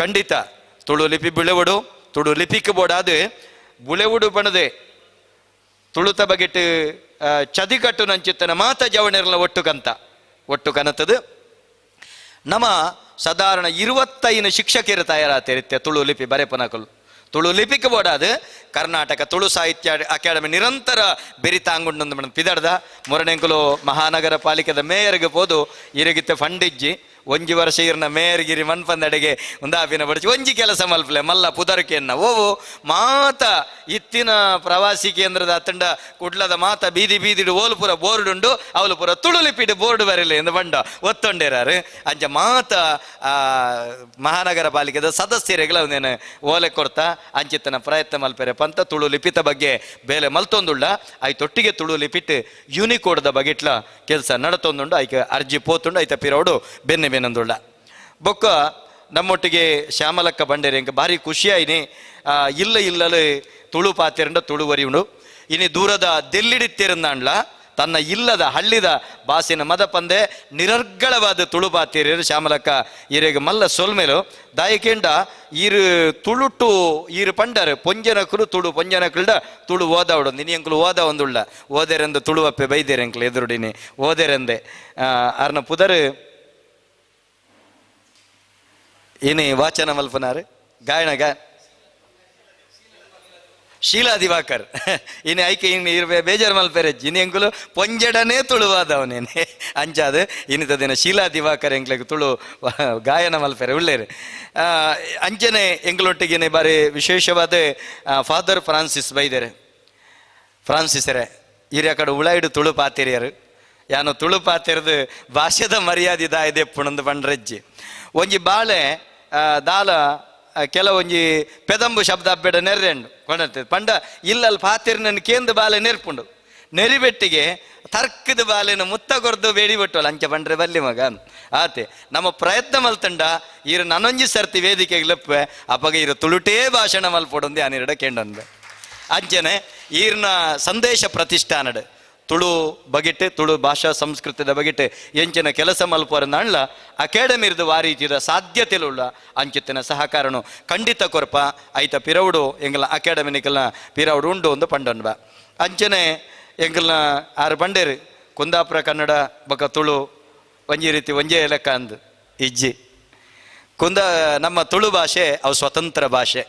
ಖಂಡಿತ ತುಳು ಲಿಪಿ ಬುಳೆವಡು ತುಳು ಲಿಪಿಕ್ ಬೋಡಾದು ಬುಳೆವುಡು ಬಣದೆ ತುಳುತ ಬಗೆಟ್ ಚದಿಕಟ್ಟು ನಂಚಿತ್ತನ ಮಾತ ಜವಣಿರ್ಲ ಒಟ್ಟು ಕಂತ ಒಟ್ಟು ಕನತದು. ನಮ್ಮ ಸಾಧಾರಣ 25 ಶಿಕ್ಷಕಿಯರು ತಯಾರಾತಿರುತ್ತೆ ತುಳು ಲಿಪಿ ಬರೆಪನಕಲು ತುಳು ಲಿಪಿಗೆ ಬೋಡಾದು ಕರ್ನಾಟಕ ತುಳು ಸಾಹಿತ್ಯ ಅಕಾಡೆಮಿ ನಿರಂತರ ಬೆರಿತಾಂಗುಂಡು ಮೇಡಮ್ ಪಿದಡ್ದ ಮೊರನೆಂಕುಲು ಮಹಾನಗರ ಪಾಲಿಕೆದ ಮೇಯರ್ಗೆ ಪೋದು ಇರಗಿತ್ತ ಫಂಡಿಜ್ಜಿ ಒಂಜಿ ವರ್ಷ ಇರ್ನ ಮೇಯರ್ಗಿರಿ ಮನ್ಪಂದಡೆಗೆ ಒಂದಾಪಿನ ಬಡಿಸಿ ಒಂಜಿ ಕೆಲಸ ಮಲ್ಪಲೆ ಮಲ್ಲ ಪುದರ್ಕೆನ್ನ ಓವು ಮಾತ ಇತ್ತಿನ ಪ್ರವಾಸಿ ಕೇಂದ್ರದ ಅತ್ತಂಡ ಕುಡ್ಲದ ಮಾತ ಬೀದಿ ಬೀದಿಡು ಓಲ್ಪುರ ಬೋರ್ಡ್ ಉಂಡು ಅವಲುಪುರ ತುಳು ಲಿಪಿಡು ಬೋರ್ಡ್ ಬರಲಿ ಎಂದು ಬಂಡ ಒತ್ತೊಂಡೇರಾರು ಅಂಚ ಮಾತ ಮಹಾನಗರ ಪಾಲಿಕೆದ ಸದಸ್ಯರುಗಳ ಒಂದೇನು ಓಲೆ ಕೊರ್ತಾ ಅಂಚಿತ್ತನ ಪ್ರಯತ್ನ ಮಲ್ಪೆರೆ ಪಂತ ತುಳು ಲಿಪಿತ ಬಗ್ಗೆ ಬೇಲೆ ಮಲ್ತೊಂದುಳ್ಳ ಐತೊಟ್ಟಿಗೆ ತುಳು ಲಿಪಿಟ್ ಯೂನಿಕೋಡ್ದ ಬಗೆಟ್ಲ ಕೆಲಸ ನಡತೊಂದುಂಡು ಐಕೆ ಅರ್ಜಿ ಪೋತುಂಡು ಐತ ಪಿರೋಡು ಬೆನ್ನೆ ಬೆನ್ನೊಂದುಳ್ಳ. ಬೊಕ್ಕ ನಮ್ಮೊಟ್ಟಿಗೆ ಶ್ಯಾಮಲಕ್ಕ ಬಂಡೇರಿ ಎಂಕ ಭಾರಿ ಖುಷಿಯಾಯಿನಿ. ಇಲ್ಲ ಇಲ್ಲಲು ತುಳು ಪಾತಿರಂಡ ತುಳು ವರಿಯುಂಡು ಇನಿ ದೂರದ ದೆಲ್ಲಿಡಿತ್ತಿರಂದಾಂಡ್ಲ ತನ್ನ ಇಲ್ಲದ ಹಳ್ಳಿದ ಬಾಸಿನ ಮದಪಂದೆ ನಿರರ್ಗಳವಾದ ತುಳು ಪಾತಿರು ಶ್ಯಾಮಲಕ್ಕ ಇರೆಗ್ ಮಲ್ಲ ಸೊಲ್ಮೇಲು ದಾಯಕೇಂಡ ಈರು ತುಳುಟು ಈರು ಪಂಡರು ಪೊಂಜನಕುಲು ತುಳು ಪೊಂಜನಕುಲ್ಡ ತುಳು ಓದಾವಡು ನಿನಿ ಅಂಕುಲು ಓದ ಒಂದುಳ್ಳ ಓದೆರೆಂದು ತುಳುವಪ್ಪೆ ಬೈದೇರೆ ಅಂಕುಲು ಎದುರುಡಿನಿ ಓದೆರೆಂದೆ ಅರ್ನ ಪುದರು ಏನೇ ವಾಚನ ಮಲ್ಪನಾರು ಗಾಯನ ಗಾ ಶೀಲಾ ದಿವಾಕರ್ ಇನಿ ಐಕೆ ಇನ್ನು ಇರ್ಬೆ ಬೇಜಾರು ಮಲ್ಪೆರೆಜ್ಜಿ ಇನಿ ಎಂಕುಲು ಪೊಂಜಡನೇ ತುಳುವಾದವನೇನೆ ಅಂಚಾದ ಇನ್ನಿತ ದಿನ ಶೀಲಾ ದಿವಾಕರ್ ಎಂಕ್ಲೆಗ್ ತುಳು ಗಾಯನ ಮಲ್ಪೆರೆ ಉಳ್ಳೇರು. ಅಂಚನೆ ಎಂಕ್ಲೊಟ್ಟಿಗೆನೆ ಬಾರಿ ವಿಶೇಷವಾದ ಫಾದರ್ ಫ್ರಾನ್ಸಿಸ್ ಬೈದರೆ ಫ್ರಾನ್ಸಿಸರೇ ಹಿರಿಯ ಕಡೆ ಉಳಾಯಿಡು ತುಳು ಪಾತಿರಿಯರು ಯಾನು ತುಳು ಪಾತಿರದು ಭಾಷೆದ ಮರ್ಯಾದೆ ದಾಯದೆ ಪುಣಂದು ಪಂಡ್ರೆಜ್ಜಿ ಒಂಜಿ ಬಾಳೆ ದಾಲ ಕೆಲವೊಂಜಿ ಪೆದಂಬು ಶಬ್ದ ಅಬ್ಬೆಡ ನೆರ್ರೆಂಡು ಕೊಂಡಂತೆ ಪಂಡ ಇಲ್ಲಲ್ಲಿ ಪಾತಿರ್ನನ್ನು ಕೇಂದ್ರ ಬಾಲೆ ನೆರ್ಪುಂಡು ನೆರಿಬೆಟ್ಟಿಗೆ ತರ್ಕದ ಬಾಲೆನ ಮುತ್ತ ಕೊರ್ದು ಬೇಡಿ ಬಿಟ್ಟವಲ್ಲ ಅಂಚೆ ಪಂಡ್ರೆ ಬಲ್ಲಿ ಮಗ ಆತೆ ನಮ್ಮ ಪ್ರಯತ್ನ ಮಲ್ತಂಡ ಈರು ನನೊಂಜಿ ಸರ್ತಿ ವೇದಿಕೆಗೆ ಲಪ್ಪೆ ಅಪ್ಪಗ ಇರು ತುಳುಟೇ ಭಾಷಣ ಮಲ್ಪೊಡೊಂದು ಆನಿರಡ ಕೇಂಡೊಂದು ಅಂಚನೆ ಈರ್ನ ಸಂದೇಶ ಪ್ರತಿಷ್ಠಾನಡ್ ತುಳು ಬಗೆಟೆ ತುಳು ಭಾಷಾ ಸಂಸ್ಕೃತದ ಬಗೆಟೆ ಎಂಚಿನ ಕೆಲಸ ಮಲ್ಪೋರನ್ನಲ್ಲ ಅಕಾಡೆಮಿ ಇರ್ದು ವಾರೀತಿದ ಸಾಧ್ಯತೆಲುಳ್ಳ ಅಂಚಿತ್ತಿನ ಸಹಕಾರನು ಖಂಡಿತ ಕೊರ್ಪ ಐತ ಪಿರವುಡು ಎಂಗಲ ಅಕಾಡೆಮಿ ನಿಕಲ್ನ ಪಿರವುಡು ಉಂಡು ಒಂದು ಪಂಡನ್ಬ ಅಂಚನೆ ಎಂಗಲ್ನ ಆರು ಪಂಡೇರು ಕುಂದಾಪುರ ಕನ್ನಡ ಬೊಕ ತುಳು ಒಂಜಿ ರೀತಿ ಒಂಜೇ ಲೆಕ್ಕ ಅಂದು ಇಜ್ಜಿ ಕುಂದ ನಮ್ಮ ತುಳು ಭಾಷೆ ಅವು ಸ್ವತಂತ್ರ ಭಾಷೆ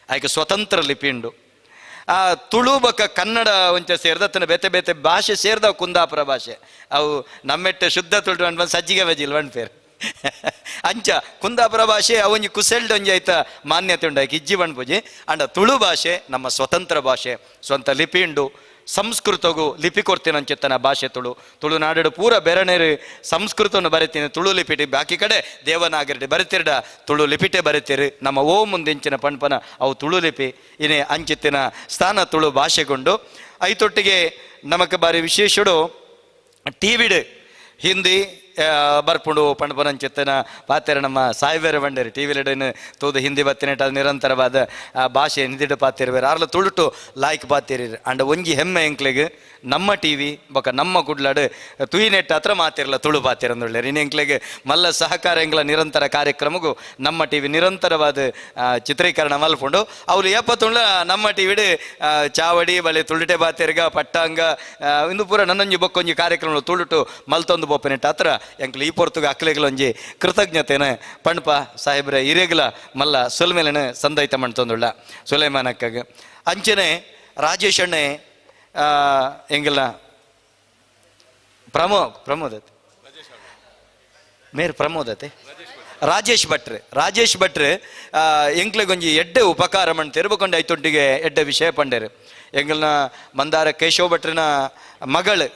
ಆಯ್ಕೆ ಸ್ವತಂತ್ರ ಲಿಪಿ ಉಂಡು. ಆ ತುಳು ಬೊಕ ಕನ್ನಡ ಒಂಚ ಸೇರ್ದ ತನ್ನ ಬೇತೆ ಬೇತೆ ಭಾಷೆ ಸೇರ್ದವು ಕುಂದಾಪುರ ಭಾಷೆ ಅವು ನಮ್ಮೆಟ್ಟ ಶುದ್ಧ ತುಳು ಬಂದು ಸಜ್ಜಿಗೆ ಬಜಿಲ್ ಪೇರು ಅಂಚ ಕುಂದಾಪುರ ಭಾಷೆ ಅವೊಂಜಿ ಕುಸೆಲ್ಡ್ ಒಂಜಿ ಐತ ಮಾನ್ಯತೆ ಉಂಡು ಆಯ್ಕೆ ಇಜ್ಜಿ ಪೂಜೆ ಅಂಡ ತುಳು ಭಾಷೆ ನಮ್ಮ ಸ್ವತಂತ್ರ ಭಾಷೆ ಸ್ವಂತ ಲಿಪಿ ಉಂಡು ಸಂಸ್ಕೃತಗೂ ಲಿಪಿ ಕೊಡ್ತೀನಿ ಅಂಚಿತ್ತನ ಭಾಷೆ ತುಳು ತುಳುನಾಡು ಪೂರ ಬೆರನೇರು ಸಂಸ್ಕೃತವನ್ನು ಬರಿತೀನಿ ತುಳು ಲಿಪಿಟಿ ಬಾಕಿ ಕಡೆ ದೇವನಾಗರಿಟಿ ಬರಿತಿರ್ಡ ತುಳು ಲಿಪಿಟೆ ಬರಿತೀರಿ ನಮ್ಮ ಓ ಮುಂದಿಂಚಿನ ಪಣ್ಪನ ಅವು ತುಳು ಲಿಪಿ ಇನೇ ಅಂಚಿತ್ತಿನ ಸ್ಥಾನ ತುಳು ಭಾಷೆಗೊಂಡು ಐತೊಟ್ಟಿಗೆ ನಮಕ್ ಬಾರಿ ವಿಶೇಷಡು ಟಿವಿಡ್ ಹಿಂದಿ ಬರ್ಪುಂಡು ಪಣ್ಪನಂಚಿತ್ತನ ಪಾತೆರ ನಮ್ಮ ಸಾಯ್ಬೇರೆ ಬಂಡೇರಿ ಟಿ ವಿಲಿಡೇನು ತೂದು ಹಿಂದಿ ಬತ್ತಿನೆಟ್ ಅದು ನಿರಂತರವಾದ ಭಾಷೆ ಹಿಂದಿಡು ಪಾತಿರ್ಬೇರೆ ಆರ್ಲ ತುಳುಟು ಲಾಯ್ಕ್ ಪಾತಿರಿ ಅಂಡ ಒಂಜಿ ಹೆಮ್ಮೆ ಎಂಕ್ಲೆಗ್ ನಮ್ಮ ಟಿ ವಿ ಬೊಕ ನಮ್ಮ ಕುಡ್ಲಾಡು ತುಯಿನೆಟ್ ಹತ್ರ ಮಾತಿರಲ್ಲ ತುಳು ಪಾತಿರಂದುಳ್ಳೆ ಇನ್ನು ಎಂಕ್ಲೆಗ್ ಮಲ್ಲ ಸಹಕಾರ ಎಂಗ್ಲ ನಿರಂತರ ಕಾರ್ಯಕ್ರಮಗೂ ನಮ್ಮ ಟಿ ವಿ ನಿರಂತರವಾದ ಚಿತ್ರೀಕರಣ ಮಲ್ಪುಂಡು ಅವ್ರು ಏಪತ್ತುಂಡ ನಮ್ಮ ಟಿ ವಿಡ್ ಚಾವಡಿ ಬಳೆ ತುಳುಟೆ ಬಾತಿರ್ಗ ಪಟ್ಟಾಂಗ ಇಂದು ಪೂರ ನನ್ನೊಂಜಿ ಬೊಕ್ಕೊಂಜಿ ಕಾರ್ಯಕ್ರಮ ತುಳುಟು ಮಲ್ತೊಂದು ಬೋಪನೆಟ್ ಹತ್ರ ಎಂಕ್ಲು ಈ ಪೊರ್ತುಗ ಅಕ್ಲೆಗ್ಲೊಂಜಿ ಕೃತಜ್ಞತೆನ ಪಣ್ಪ ಸಾಹೇಬ್ರ ಹಿರಿಯಗ್ಲ ಮಲ್ಲ ಸೊಲ್ಮೇಲೆನ ಸಂದೈತ ಮಣ್ತೊಂದುಳ್ಳ ಸುಲೈಮಾನ್ ಅಕ್ಕಗ್ ಅಂಚನೆ ರಾಜೇಶ್ ಅಣ್ಣೆ ಎಂಗಲ್ನ ಪ್ರಮೋದತೆ ಮೇರ್ ಪ್ರಮೋದತೆ ರಾಜೇಶ್ ಭಟ್ರು ರಾಜೇಶ್ ಭಟ್ರು ಎಂಕ್ಲೆಗೊಂಜಿ ಎಡ್ಡೆ ಉಪಕಾರ ಮಣ್ತು ತಿರುಬಕೊಂಡೆ ಐತೊಟ್ಟಿಗೆ ಎಡ್ಡೆ ವಿಷಯ ಪಂಡೇರು ಎಂಗಲ್ನ ಮಂದಾರ ಕೇಶವ ಭಟ್ರನ ಮಗಳು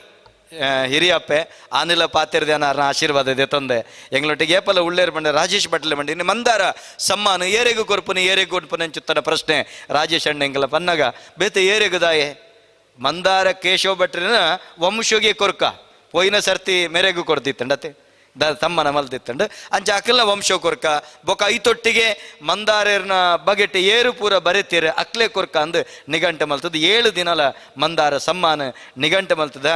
ಹಿರಿಯಪ್ಪೆ ಆನಿಲ ಪಾತಿರ್ದೆ ಅನ್ನ ಆಶೀರ್ವಾದ ಇದೆ ತಂದೆ ಎಂಗ್ಲೊಟ್ಟಿಗೆ ಏಪಲ ಉಳ್ಳೇರು ಬಂಡೆ ರಾಜೇಶ್ ಭಟ್ಲೆ ಬಂಡೆ ಇನ್ನು ಮಂದಾರ ಸಮ್ಮಾನ ಏರೆಗು ಕೊರ್ಪುನಿ ಏರೆಗು ಕೊರ್ಪುನಿ ಅಂಚುತ್ತನ ಪ್ರಶ್ನೆ ರಾಜೇಶ್ ಅಣ್ಣ ಎಂಗಲ ಪನ್ನಗ ಬೇತೆ ಏರೆಗು ದಾಯೆ ಮಂದಾರ ಕೇಶವ ಭಟ್ರನ ವಂಶಗೆ ಕೊರ್ಕ ಪೋಯಿನ ಸರ್ತಿ ಮೇರೆಗೂ ಕೊರ್ದಿತ್ತಂಡತೆ the ತಮ್ಮನ ಮಲ್ದಿತ್ತಂಡು ಅಂಚ ಅಕಲ್ನ ವಂಶ ಕೊರ್ಕ ಬೊಕ ಐತೊಟ್ಟಿಗೆ ಮಂದಾರರ್ನ ಬಗೆಟ್ ಏರು ಪೂರ ಬರೆತೀರ ಅಕ್ಲೆ ಕೊರ್ಕ ಅಂದು ನಿಘಂಟು ಮಲ್ತದ 7 ದಿನಲ ಮಂದಾರ ಸಮ್ಮಾನ ನಿಘಂಟು ಮಲ್ತದ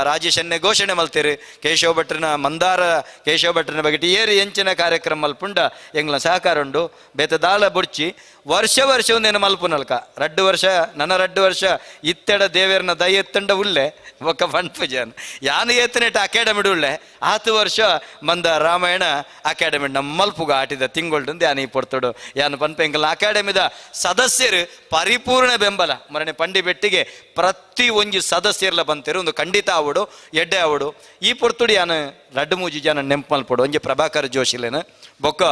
ರಾಜೇಶನ್ನೇ ಘೋಷಣೆ ಮಲ್ತೀರಿ ಕೇಶವ ಭಟ್ರನ ಮಂದಾರ ಕೇಶವ ಭಟ್ರನ ಬಗೆಟ್ ಏರು ಎಂಚಿನ ಕಾರ್ಯಕ್ರಮ ಮಲ್ಪುಂಡ ಎಂಗ್ಲ ಸಹಕಾರ ಉಂಡು ಬೇತ ದಾಳ ಬುಡ್ಚಿ ವರ್ಷ ವರ್ಷ ಒಂದೇನು ಮಲ್ಪುನಲ್ಕ ರಡ್ಡು ವರ್ಷ ನನ್ನ ರಡ್ಡು ವರ್ಷ ಇತ್ತೆಡ ದೇವೇರ್ನ ದಯ ಎತ್ತಂಡ ಉಳ್ಳೆ ಬೊಕ್ಕ ಪನ್ಪುಜಾನ್ ಯಾನು ಏತನೇಟ ಅಕಾಡೆಮಿಡ್ ಉಳ್ಳೆ ಆತು ವರ್ಷ ಮಂದ ರಾಮಾಯಣ ಅಕಾಡೆಮಿ ನಮ್ಮ ಮಲ್ಪುಗ ಆಟಿದ ತಿಂಗೊಳ್ಡು ಯಾನು ಈ ಪೊರ್ತುಡು ಯಾನು ಪನ್ಪೆಂಕಲ್ ಅಕಾಡೆಮಿದ ಸದಸ್ಯರು ಪರಿಪೂರ್ಣ ಬೆಂಬಲ ಮರಣೆ ಪಂಡಿ ಬೆಟ್ಟಿಗೆ ಪ್ರತಿ ಒಂಜಿ ಸದಸ್ಯರ್ಲ ಬಂತಿರು ಒಂದು ಖಂಡಿತ ಆವಡು ಎಡ್ಡೆ ಆವಡು ಈ ಪೊರ್ತುಡು ಯಾನು ರಡ್ಡು ಮೂಜಿ ಜನ ನೆಂಪು ಮಲ್ಪಡು ಒಂಜಿ ಪ್ರಭಾಕರ್ ಜೋಶಿಲೇನು ಬೊಕ್ಕ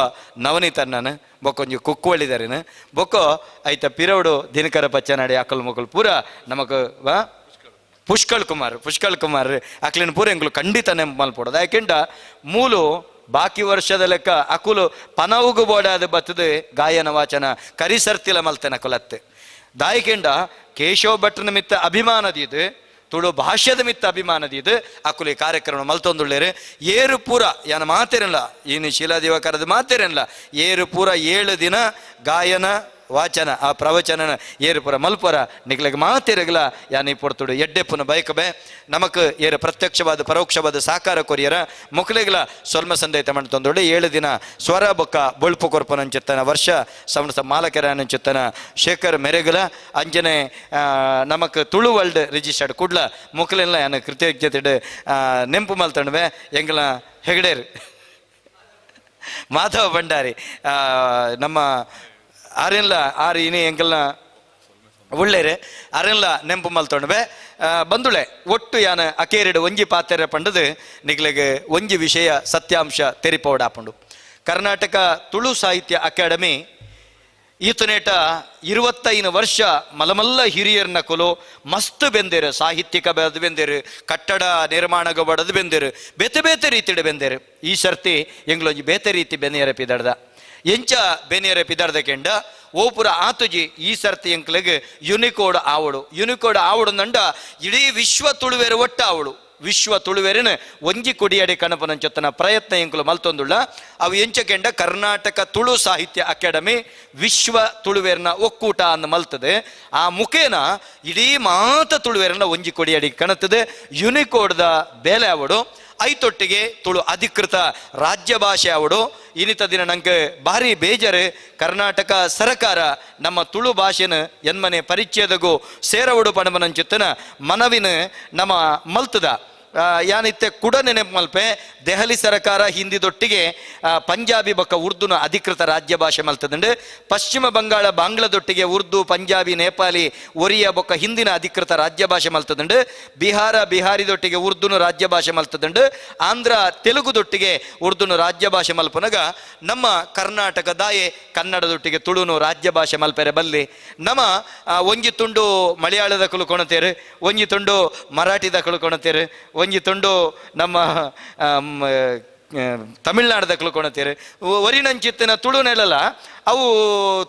ನವನೀತಣ್ಣನ ಬೊಕ್ಕ ಒಂಜಿ ಕುಕ್ಕುವಳಿದಾರಿನ ಬೊಕ್ಕ ಐತ ಪಿರವಡು ದಿನಕರ ಪಚ್ಚನಾಡಿ ಅಕಲ್ ಮೊಕಲ್ ಪೂರ ನಮಕ್ ಪುಷ್ಕಳ್ ಕುಮಾರ್ ಪುಷ್ಕಳ್ ಕುಮಾರ್ ಅಕ್ಲಿನ ಪೂರ ಎಂಕುಲು ಖಂಡಿತ ನೆಂಪು ಮಲ್ಪೊಡೋದು ಯಾಕೆಂಡ ಮೂಲು ಬಾಕಿ ವರ್ಷದ ಲೆಕ್ಕ ಅಕುಲು ಪನವುಗು ಬೋಡಾದ ಬತ್ತದ ಗಾಯನ ವಾಚನ ಕರಿಸರ್ತಿಲ ಮಲ್ತನ ಕುಲತ್ತೆ ದಾಯಿಕೆಂಡ ಕೇಶವ ಭಟ್ರನ ಮಿತ್ತ ಅಭಿಮಾನದಿದು ತುಳು ಭಾಷ್ಯದ ಮಿತ್ತ ಅಭಿಮಾನದಿದು ಅಕುಲು ಈ ಕಾರ್ಯಕ್ರಮ ಮಲ್ತೊಂದುಳ್ಳೇರು ಏರು ಪೂರ ಯಾನ ಮಾತೇರಲ್ಲ ಇನ್ನು ಶೀಲಾದಿವಕರದ ಮಾತೇರಲ್ಲ ಏರು ಪೂರ 7 ದಿನ ಗಾಯನ ವಾಚನ ಆ ಪ್ರವಚನನ ಏರುಪುರ ಮಲ್ಪುರ ನಿಗ್ಲಗ್ ಮಾತಿರಗಲ ಯಾನಿ ಪೊರ್ತುಡು ಎಡ್ಡೆಪ್ಪುನ ಬೈಕಬೆ ನಮಕ್ ಏರು ಪ್ರತ್ಯಕ್ಷವಾದ ಪರೋಕ್ಷವಾದ ಸಾಕಾರ ಕೊರಿಯರ ಮುಕ್ಲೆಗ್ಲ ಸೊಲ್ಮ ಸಂದೇತ ಮಂಡ್ತೊಂದೊಡು 7 ದಿನ ಸ್ವರ ಬೊಕ್ಕ ಬೊಳ್ಪು ಕೊರ್ಪನಂಚಿತ್ತನ ವರ್ಷ ಸಂಸ ಮಾಲಕರನಂಚಿತ್ತನ ಶೇಖರ್ ಮೆರೆಗಲ ಅಂಜನೆ ನಮಕ್ ತುಳು ವರ್ಲ್ಡ್ ರಿಜಿಸ್ಟರ್ಡ್ ಕುಡ್ಲ ಮುಕ್ಲೆಲ್ಲ ಯಾನ ಕೃತಜ್ಞತೆ ನೆಂಪು ಮಲ್ತಣವೆ ಎಂಗಲ ಹೆಗಡೇರು ಮಾಧವ ಭಂಡಾರಿ ನಮ್ಮ ಆರೆಲ್ಲ ಆರು ಇನಿ ಎಂಕಲ್ನ ಉಳ್ಳೇರೆ ಅರೆಲ್ಲ ನೆಂಪು ಮಲ್ತೊಂಡ್ಬೆ ಬಂದುಳೆ ಒಟ್ಟು ಯಾನ ಅಕೇರಿಡು ಒಂಜಿ ಪಾತೆರೆ ಪಂಡದು ನಿಗ್ಲೆಗ್ ಒಂಜಿ ವಿಷಯ ಸತ್ಯಾಂಶ ತೆರಿಪೋಡಾಪುಂಡು. ಕರ್ನಾಟಕ ತುಳು ಸಾಹಿತ್ಯ ಅಕಾಡೆಮಿ ಈತನೇಟ 25 ವರ್ಷ ಮಲಮಲ್ಲ ಹಿರಿಯರ್ನ ಕೊಲು ಮಸ್ತ್ ಬೆಂದೇರು, ಸಾಹಿತ್ಯಿಕ ಬೆಳೆದು ಬೆಂದೇರು, ಕಟ್ಟಡ ನಿರ್ಮಾಣಗ ಬಡದು ಬೆಂದೇರು, ಬೇತೆ ಬೇತೆ ರೀತಿಡು ಬೆಂದೇರು. ಈ ಸರ್ತಿ ಎಂಗ್ಲೊಂಜಿ ಬೇತೆ ರೀತಿ ಬೆನಿಯರ ಪಿದಡ್ದ ಎಂಚ ಬೆನಿಯರ ಪಿದಡ್ದ ಕೆಂಡ ಓಪುರ ಆತುಜಿ ಈ ಸರ್ತಿ ಎಂಕ್ಲೆಗ್ ಯುನಿಕೋಡ್ ಆವಡು, ಯುನಿಕೋಡ್ ಆವಡು ನಂಡ ಇಡೀ ವಿಶ್ವ ತುಳುವೆರು ಒಟ್ಟ ಆವಡು, ವಿಶ್ವ ತುಳುವೆರಿನ ಒಂಜಿ ಕೊಡಿಯಡಿ ಕಣಪನಂಚೊತ್ತನ ಪ್ರಯತ್ನ ಎಂಕುಲು ಮಲ್ತೊಂದುಳ್ಳ. ಅವು ಎಂಚಕೆಂಡ ಕರ್ನಾಟಕ ತುಳು ಸಾಹಿತ್ಯ ಅಕಾಡೆಮಿ ವಿಶ್ವ ತುಳುವೆರ್ನ ಒಕ್ಕೂಟ ಅನ್ನು ಮಲ್ತದೆ. ಆ ಮುಖೇನ ಇಡೀ ಮಾತ ತುಳುವೆರನ್ನ ಒಂಜಿ ಕೊಡಿಯಡಿ ಕಣತದೆ, ಯುನಿಕೋಡ್ದ ಬೇಲೆ ಅವಡು, ಐತೊಟ್ಟಿಗೆ ತುಳು ಅಧಿಕೃತ ರಾಜ್ಯ ಭಾಷೆ ಅವಡು. ಇನ್ನಿತ ದಿನ ನಂಗೆ ಭಾರಿ ಬೇಜಾರು, ಕರ್ನಾಟಕ ಸರ್ಕಾರ ನಮ್ಮ ತುಳು ಭಾಷೆನ ಎನ್ಮನೆ ಪರಿಚ್ಛೇದಗೂ ಸೇರವಡು ಪಣಬನಂಚಿತ್ತನ ಮನವಿನ ನಮ್ಮ ಮಲ್ತದ. ಯಾನಿತ್ತೆ ಕೂಡ ನೆನಪು ಮಲ್ಪೆ, ದೆಹಲಿ ಸರ್ಕಾರ ಹಿಂದಿದೊಟ್ಟಿಗೆ ಪಂಜಾಬಿ ಬೊಕ್ಕ ಉರ್ದುನ ಅಧಿಕೃತ ರಾಜ್ಯ ಭಾಷೆ ಮಲ್ತದಂಡು, ಪಶ್ಚಿಮ ಬಂಗಾಳ ಬಾಂಗ್ಲಾದೊಟ್ಟಿಗೆ ಉರ್ದು, ಪಂಜಾಬಿ, ನೇಪಾಲಿ, ಒರಿಯಾ ಬೊಕ್ಕ ಹಿಂದಿನ ಅಧಿಕೃತ ರಾಜ್ಯ ಭಾಷೆ ಮಲ್ತದಂಡು, ಬಿಹಾರ ಬಿಹಾರಿದೊಟ್ಟಿಗೆ ಉರ್ದುನು ರಾಜ್ಯ ಭಾಷೆ ಮಲ್ತದಂಡು, ಆಂಧ್ರ ತೆಲುಗುದೊಟ್ಟಿಗೆ ಉರ್ದುನು ರಾಜ್ಯ ಭಾಷೆ ಮಲ್ಪನಗ ನಮ್ಮ ಕರ್ನಾಟಕದಾಯೆ ಕನ್ನಡದೊಟ್ಟಿಗೆ ತುಳುನು ರಾಜ್ಯ ಭಾಷೆ ಮಲ್ಪೆರೆ ಬಲ್ಲಿ. ನಮ್ಮ ಒಂಜಿ ತುಂಡು ಮಲಯಾಳದ ಕೊಣತೇರು, ಒಂಜಿ ತುಂಡು ಮರಾಠಿದ ಕೊಣತೇರು, ಒಂಜಿ ತುಂಡು ನಮ್ಮ ತಮಿಳ್ನಾಡದ ಕೊಣತೇರು, ಒರಿನಂಚಿತ್ತಿನ ತುಳುನೆಲಲ್ಲ ಅವು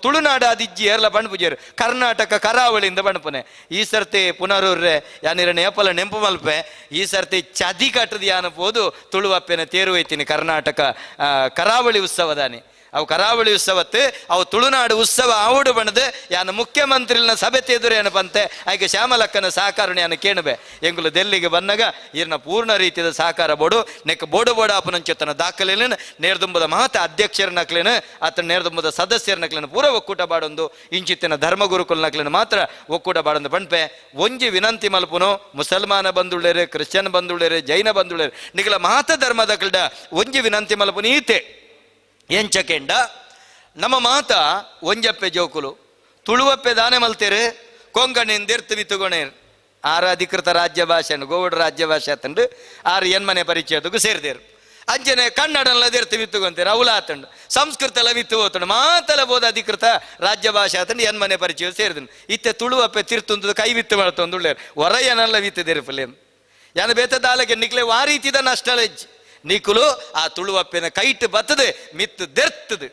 ತುಳುನಾಡ ಅದಿಜ್ಜಿ ಏರ್ಲ ಬಣ್ಪುಜೇರು, ಕರ್ನಾಟಕ ಕರಾವಳಿಯಿಂದ ಬಣ್ಪುನೆ. ಈ ಸರ್ತಿ ಪುನರೂರ್ರೆ ಯಾನಿರ ನೇಪಲ ನೆಂಪು ಮಲ್ಪೆ, ಈ ಸರ್ತಿ ಚದಿ ಕಟ್ಟದ ಯಾನಪೋದು ತುಳುವಪ್ಪೆನ ತೇರು ಒಯ್ತೀನಿ ಕರ್ನಾಟಕ ಕರಾವಳಿ ಉತ್ಸವದಾನಿ. ಅವು ಕರಾವಳಿ ಉತ್ಸವತ್ತು ಅವು ತುಳುನಾಡು ಉತ್ಸವ ಆವುಡು ಬಣ್ಣದು ಯಾನ ಮುಖ್ಯಮಂತ್ರಿನ ಸಭೆ ತೆದುರು ಏನಪ್ಪಂತೆ ಆಯ್ಕೆ ಶ್ಯಾಮಲಕ್ಕನ ಸಹಕಾರ ಯಾನ ಕೇಣಬೆ ಎಂಗುಲು ದೆಲ್ಲಿಗೆ ಬಂದಾಗ ಇರ್ನ ಪೂರ್ಣ ರೀತಿಯ ಸಹಕಾರ ಬೋಡು ನೆಕ್ ಬೋಡು ಬೋಡ ಅಪನಂಚೊತ್ತನ ದಾಖಲೆನ ನೇರ್ದುಂಬದ ಮಹತ ಅಧ್ಯಕ್ಷರ ನಕ್ಲೇನು ಆತನ ನೇರ್ದುಂಬದ ಸದಸ್ಯರ ನಕ್ಲೇನು ಪೂರ ಒಕ್ಕೂಟ ಬಾಡೊಂದು ಇಂಚಿತ್ತಿನ ಧರ್ಮಗುರುಕುಲ ನಕ್ಲೇನು ಮಾತ್ರ ಒಕ್ಕೂಟ ಬಾಡೊಂದು ಬಣ್ಪೆ. ಒಂಜಿ ವಿನಂತಿ ಮಲ್ಪುನು, ಮುಸಲ್ಮಾನ ಬಂದುಳ್ಳೇರು, ಕ್ರಿಶ್ಚಿಯನ್ ಬಂದುಳ್ಳೇರು, ಜೈನ ಬಂದುಳ್ಳೇರು, ನಿಗಲ ಮಹತ ಧರ್ಮದ ಕಲ್ಡ ಒಂಜಿ ವಿನಂತಿ ಮಲ್ಪುನು ಈತೆ ಎಂಚಕೆಂಡ ನಮ್ಮ ಮಾತ ಒಂಜಪ್ಪೆ ಜೋಕುಲು ತುಳುವಪ್ಪೆ ದಾನೆ ಮಲ್ತೇರು ಕೊಂಕಣಿಂದಿರ್ತು ಬಿತ್ತುಗೊಣೇರು ಆರು ಅಧಿಕೃತ ರಾಜ್ಯ ಭಾಷೆಯನ್ನು ಗೋವುಡು ರಾಜ್ಯ ಭಾಷೆ ಆತಂಡು ಆರು ಎನ್ಮನೆ ಪರಿಚಯದಕ್ಕೂ ಸೇರಿದೇರು. ಅಂಚನೆ ಕನ್ನಡಲ್ಲ ದೇರ್ತು ಬಿತ್ತುಗೊಂತೇರು ಅವಲ ಆತಂಡು, ಸಂಸ್ಕೃತ ಎಲ್ಲ ಬಿತ್ತು ಹೋತಂಡು, ಮಾತಲ ಬೋಧ ಅಧಿಕೃತ ರಾಜ್ಯ ಭಾಷೆ ಆತಂಡು ಎನ್ಮನೆ ಪರಿಚಯ ಸೇರಿದನು. ಇತ್ತೆ ತುಳುವಪ್ಪೆ ತಿರ್ತುಂದು ಕೈ ಬಿತ್ತು ಮಾಡ್ತೊಂದುಳ್ಳೇರು ಹೊರಯನೆಲ್ಲ ಬಿತ್ತಿದೇರು ಪುಲ್ಲೇನು ಯಾನ ಬೇತ ದಾಲಕ್ಕೆ ನಿಕ್ಲೆ ವಾ ರೀತಿದ ನಷ್ಟಲೆಜ್ಜಿ ನಿಕುಲು ಆ ತುಳುವಪ್ಪೆನ ಕೈಟ್ ಬತ್ತದೆ ಮಿತ್ತು ದೆರ್ತದೆ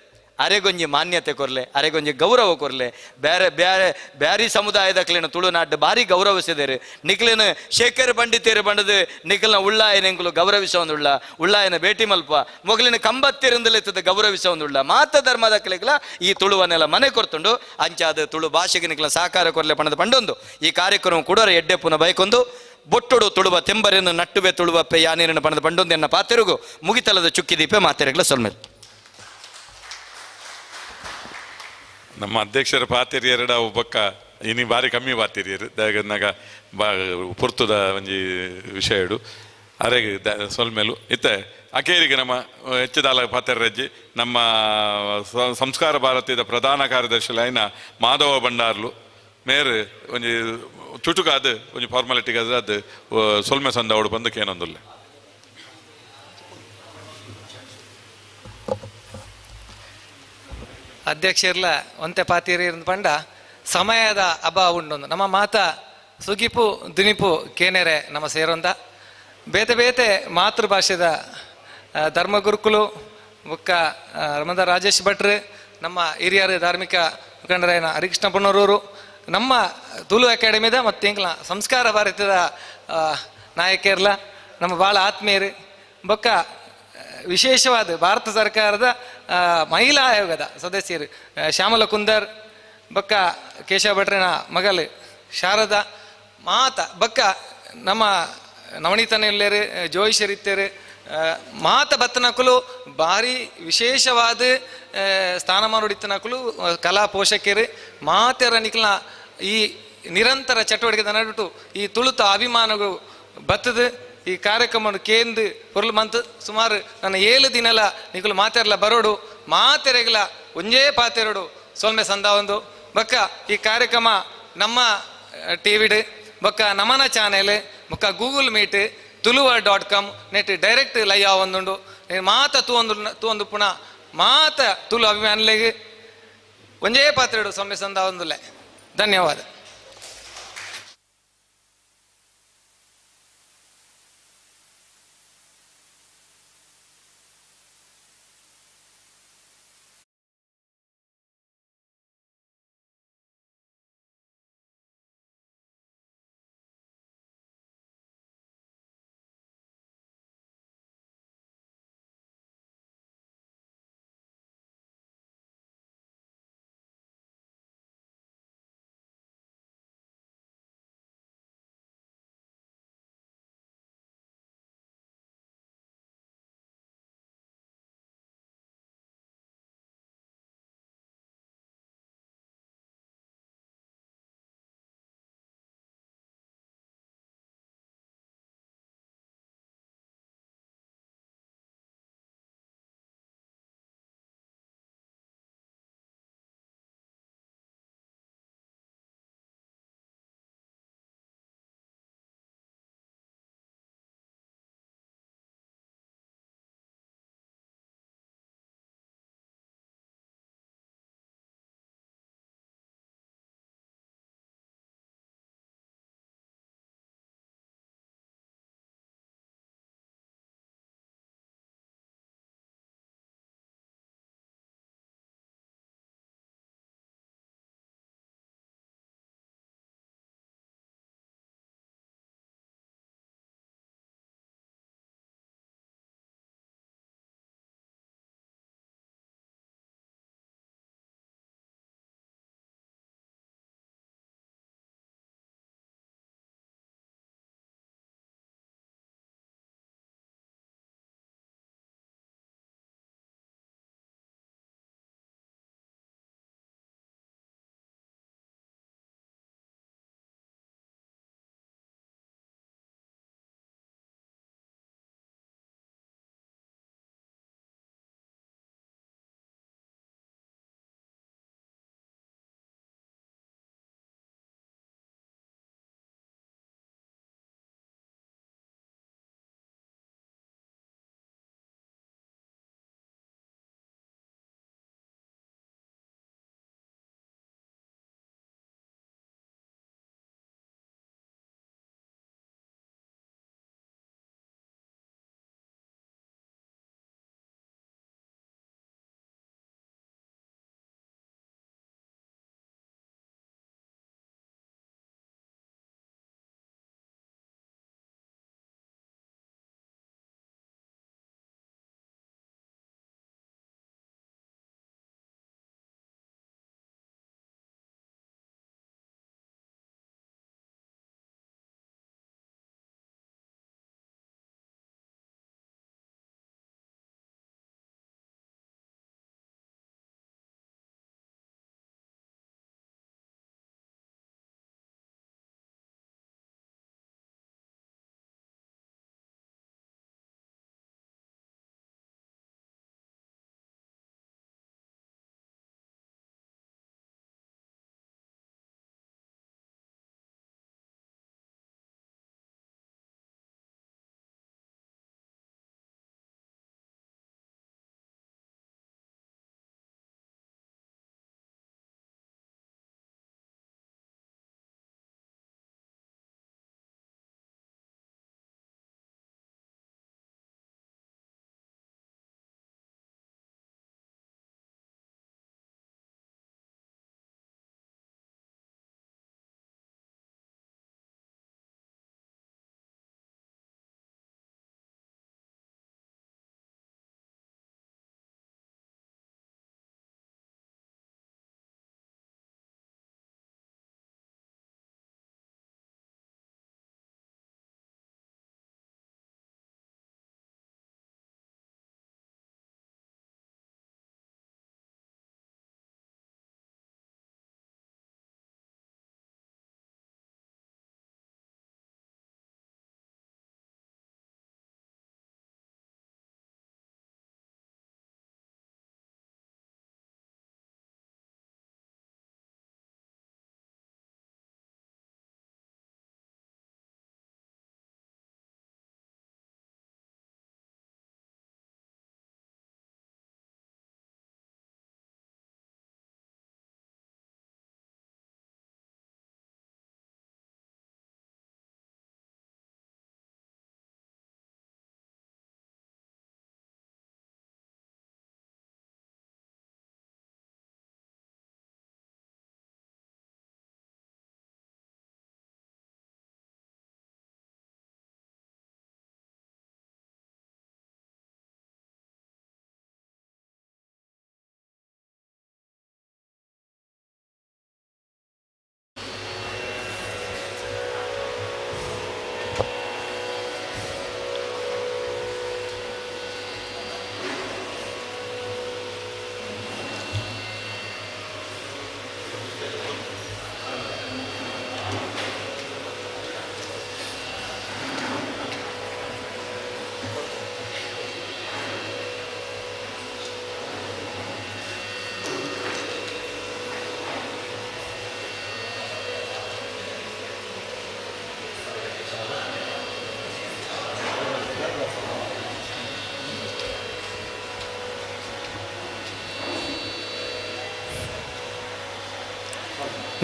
ಅರೆಗೊಂಜಿ ಮಾನ್ಯತೆ ಕೊರ್ಲೆ, ಅರೆಗೊಂಜಿ ಗೌರವ ಕೊರ್ಲೆ. ಬೇರೆ ಬೇರೆ ಬ್ಯಾರಿ ಸಮುದಾಯದಕ್ಲೇನು ತುಳುನಾಡು ಭಾರಿ ಗೌರವಿಸಿದರು. ನಿಕ್ಲೇನು ಶೇಖರ್ ಪಂಡಿತೇರು ಬಂಡದು ನಿಖಲ್ನ ಉಳ್ಳಾಯನೆಂಕುಲು ಗೌರವಿಸೋಂದುಳ್ಳ, ಉಳ್ಳಾಯನ ಭೇಟಿ ಮಲ್ಪ ಮೊಗಲಿನ ಕಂಬತ್ತಿರಿಂದಲೆತ್ತದ ಗೌರವಿಸೋಂದುಳ್ಳ ಮಾತ ಧರ್ಮದಕ್ಲೆಗ್ಲ ಈ ತುಳುವನ್ನೆಲ್ಲ ಮನೆ ಕೊರ್ತುಂಡು ಅಂಚಾದ ತುಳು ಭಾಷೆಗೆ ನಿಕ್ಲ ಸಹಕಾರ ಕೊರ್ಲೆ ಪಣದ ಪಂಡೊಂದು ಈ ಕಾರ್ಯಕ್ರಮ ಕೂಡ ಎಡ್ಡೆಪ್ಪುನ ಬೈಕೊಂದು ಬೊಟ್ಟೊಡು ತುಳುವ ತೆಂಬರೆನ್ನು ನಟ್ಟುವೆ ತುಳುವಪ್ಪೆ ಯಾನೇರನ್ನು ಪಣದ ಪಂಡೊಂದು ಎನ್ನ ಪಾತೆರುಗು ಮುಗಿತಲದ ಚುಕ್ಕಿದೀಪೆ ಮಾತೆರೆಗ್ಲ ಸೊಲ್ಮೇಲೆ. ನಮ್ಮ ಅಧ್ಯಕ್ಷರ ಪಾತಿರಿಯರಡ ಒಬ್ಬಕ್ಕ ಇನಿ ಬಾರಿ ಕಮ್ಮಿ ಪಾತಿರಿಯರು ದಾಗ ಬಾ ಪುರ್ತುದ ಒಂಜಿ ವಿಷಯ ಇಡು ಅರೆಗೆ ಸೊಲ್ಮೇಲು ಇತ್ತೆ ಅಕೇರಿಗೆ ನಮ್ಮ ಹೆಚ್ಚುದಾಲ ಪಾತೆರಜ್ಜಿ ನಮ್ಮ ಸಂಸ್ಕಾರ ಭಾರತೀಯ ಪ್ರಧಾನ ಕಾರ್ಯದರ್ಶಿ ಲೈನ ಮಾಧವ ಭಂಡಾರ್ಲು ಮೇರು ಒಂಜಿ ಚುಟುಕಾದ ಒಂಜಿ ಫಾರ್ಮಾಲಿಟಿಗೆ ಅದು ಸೊಲ್ಮೆ ಸಂದ ಅವಳು ಬಂದಕ್ಕೆ ಏನೊಂದುಲ್ಲ. ಅಧ್ಯಕ್ಷರ್ಲ ಒಂತೆ ಪಾತಿರಿ ಪಂಡ ಸಮಯದ ಅಭಾವ ಉಂಡೊಂದು ನಮ್ಮ ಮಾತ ಸುಗಿಪು ದುನಿಪು ಕೇನೆರೆ ನಮ್ಮ ಸೇರೊಂದ ಬೇತೆ ಬೇತೆ ಮಾತೃಭಾಷೆದ ಧರ್ಮಗುರುಕುಲು ಬುಕ್ಕ ರಮದ ರಾಜೇಶ್ ಭಟ್ರು, ನಮ್ಮ ಹಿರಿಯರು ಧಾರ್ಮಿಕ ಮುಖಂಡರಾಯನ ಹರಿಕೃಷ್ಣ ಪುನರೂರು, ನಮ್ಮ ತುಳು ಅಕಾಡೆಮಿದ ಮತ್ತು ಎಂಕ್ಲ ಸಂಸ್ಕಾರ ಭಾರತದ ನಾಯಕರ್ಲ ನಮ್ಮ ಭಾಳ ಆತ್ಮೀಯರು ಬೊಕ್ಕ ವಿಶೇಷವಾದ ಭಾರತ ಸರ್ಕಾರದ ಮಹಿಳಾ ಆಯೋಗದ ಸದಸ್ಯರು ಶ್ಯಾಮಲ ಕುಂದರ್ ಬೊಕ್ಕ ಕೇಶವ ಭಟ್ರನ ಮಗಲು ಶಾರದಾ ಮಾತ ಬೊಕ್ಕ ನಮ್ಮ ನವನೀತನ ಇಲ್ಲೇರು ಜೋಯಿಷರ್ ಇತ್ತೇರು ಮಾತ ಬತ್ತನಕುಲು ಭಾರಿ ವಿಶೇಷವಾದ ಸ್ಥಾನಮಾನ ಹೊಡಿತನಕುಲು ಕಲಾ ಪೋಷಕರು ಮಾತೆರ ನಿಕ್ಲ ಈ ನಿರಂತರ ಚಟುವಟಿಕೆ ನಡುಟು ಈ ತುಳುತ ಅಭಿಮಾನಗಳು ಬತ್ತದು ಈ ಕಾರ್ಯಕ್ರಮ ಕೇಂದ್ರ ಪೊರ್ಲು ಮಂತ್ ಸುಮಾರು ನನ್ನ 7 ದಿನಲ ನಿಕುಲು ಮಾತೆರ್ಲ ಬರೋಡು ಮಾತೆರೆಗ್ಲ ಒಂಜೇ ಪಾತೆರಡು ಸೊಲ್ಮೆ ಸಂದ ಒಂದು ಬಕ್ಕ ಈ ಕಾರ್ಯಕ್ರಮ ನಮ್ಮ ಟಿವಿಡ್ ಬೊಕ್ಕ ನಮನ ಚಾನೆಲ್ ಬೊಕ್ಕ Google Meet Tuluva dot com net direct live ಆವೊಂದುಂಡು. ಮಾತ ತೂವೊಂದು ತೂವೊಂದು ಪುಣ ಮಾತ ತುಳು ಅಭಿಮಾನಿಲೆಗ್ ಒಂಜೇ ಪಾತ್ರೆಡು ಸೊನ್ನೆ ಸಂದಾವೊಂದುಲ್ಲೆ. ಧನ್ಯವಾದ.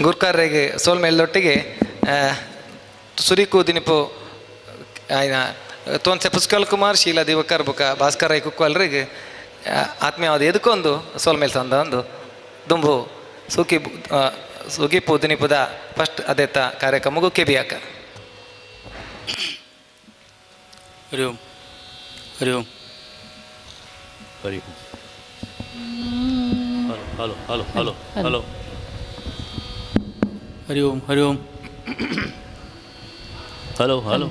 ಗುರ್ಕಾರ್ರೆಗ್ ಸೋಲ್ಮೇಲ್ದೊಟ್ಟಿಗೆ ಸುರಿಕು ದಿನಿಪು ಆಯ್ನ ತೋನ್ಸೆ ಪುಷ್ಕಲ್ ಕುಮಾರ್, ಶೀಲಾ ದಿವಕರ್ ಬುಕ ಭಾಸ್ಕರ್ ರೈ ಕುಕ್ವಲ್ರಿಗೆ ಆತ್ಮೀಯವಾದ ಎದಕ್ಕೊಂದು ಸೋಲ್ಮೇಲ್ ಸಂದ ಒಂದು ದುಂಬು ಸೂಕಿ ಸುಗಿಪು ದಿನಿಪುದ ಫಸ್ಟ್ ಅದೇತ ಕಾರ್ಯಕ್ರಮಗೂ ಕೆಬಿಯಾಕ. ಹರಿ ಓಂ ಹರಿ ಓಂ ಹರಿ Om. Hello hello hello hello. Hari Om Hari Om. Hello hello. Hello hello.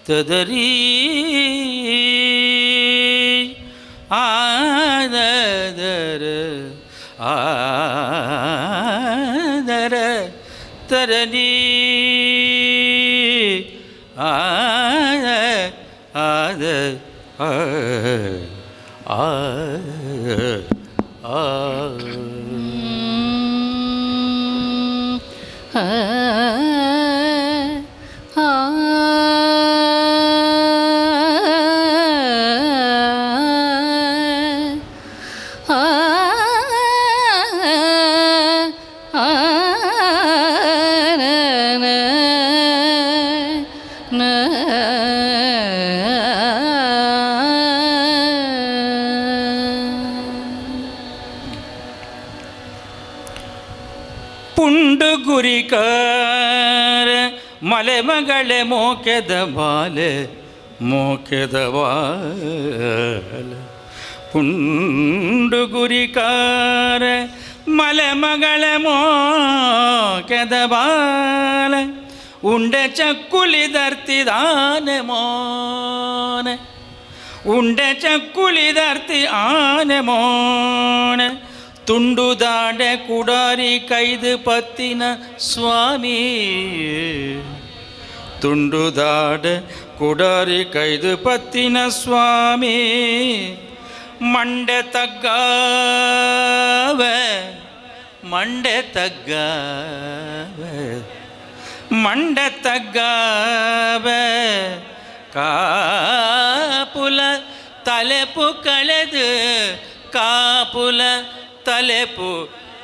ತದರಿ ಆದರ ಆದರ ತರಣಿ ಆದ ಆದ ಆ ಆ. ಪುಂಡು ಗುರಿಕಾರ ಮಲೆ ಮಗಳೆ ಮೋಕೆದ ಬಾಲೆ ಮೋಕೆದ ಬಾಲೆ. ಪುಂಡು ಗುರಿಕಾರ ಮಲೆ ಮಗಳೆ ಮೋಕೆದ ಬಾಲೆ ಉಂಡೆ ಚಕ್ಕುಲಿ ದರ್ತಿದಾನೆ ಮೋನೆ ಉಂಡೆ ಚಕ್ಕುಲಿ ದರ್ತಿ ಆನೆ ಮೋನೆ ತುಂಡು ದಾಡೆ ಕುಡಾರಿ ಕೈದು ಪತ್ತಿನ ಸ್ವಾಮಿ ತುಂಡು ದಾಡೆ ಕುಡಾರಿ ಕೈದು ಪತ್ತಿನ ಸ್ವಾಮಿ ಮಂಡೆ ತಗ್ಗಾವೆ ಮಂಡೆ ತಗ್ಗಾವೆ ಮಂಡೆ ತಗ್ಗಾವೆ ಕಾಪುಲ ತಲೆಪು ಕಳೆದು ಕಾಪುಲ ತಲೆಪು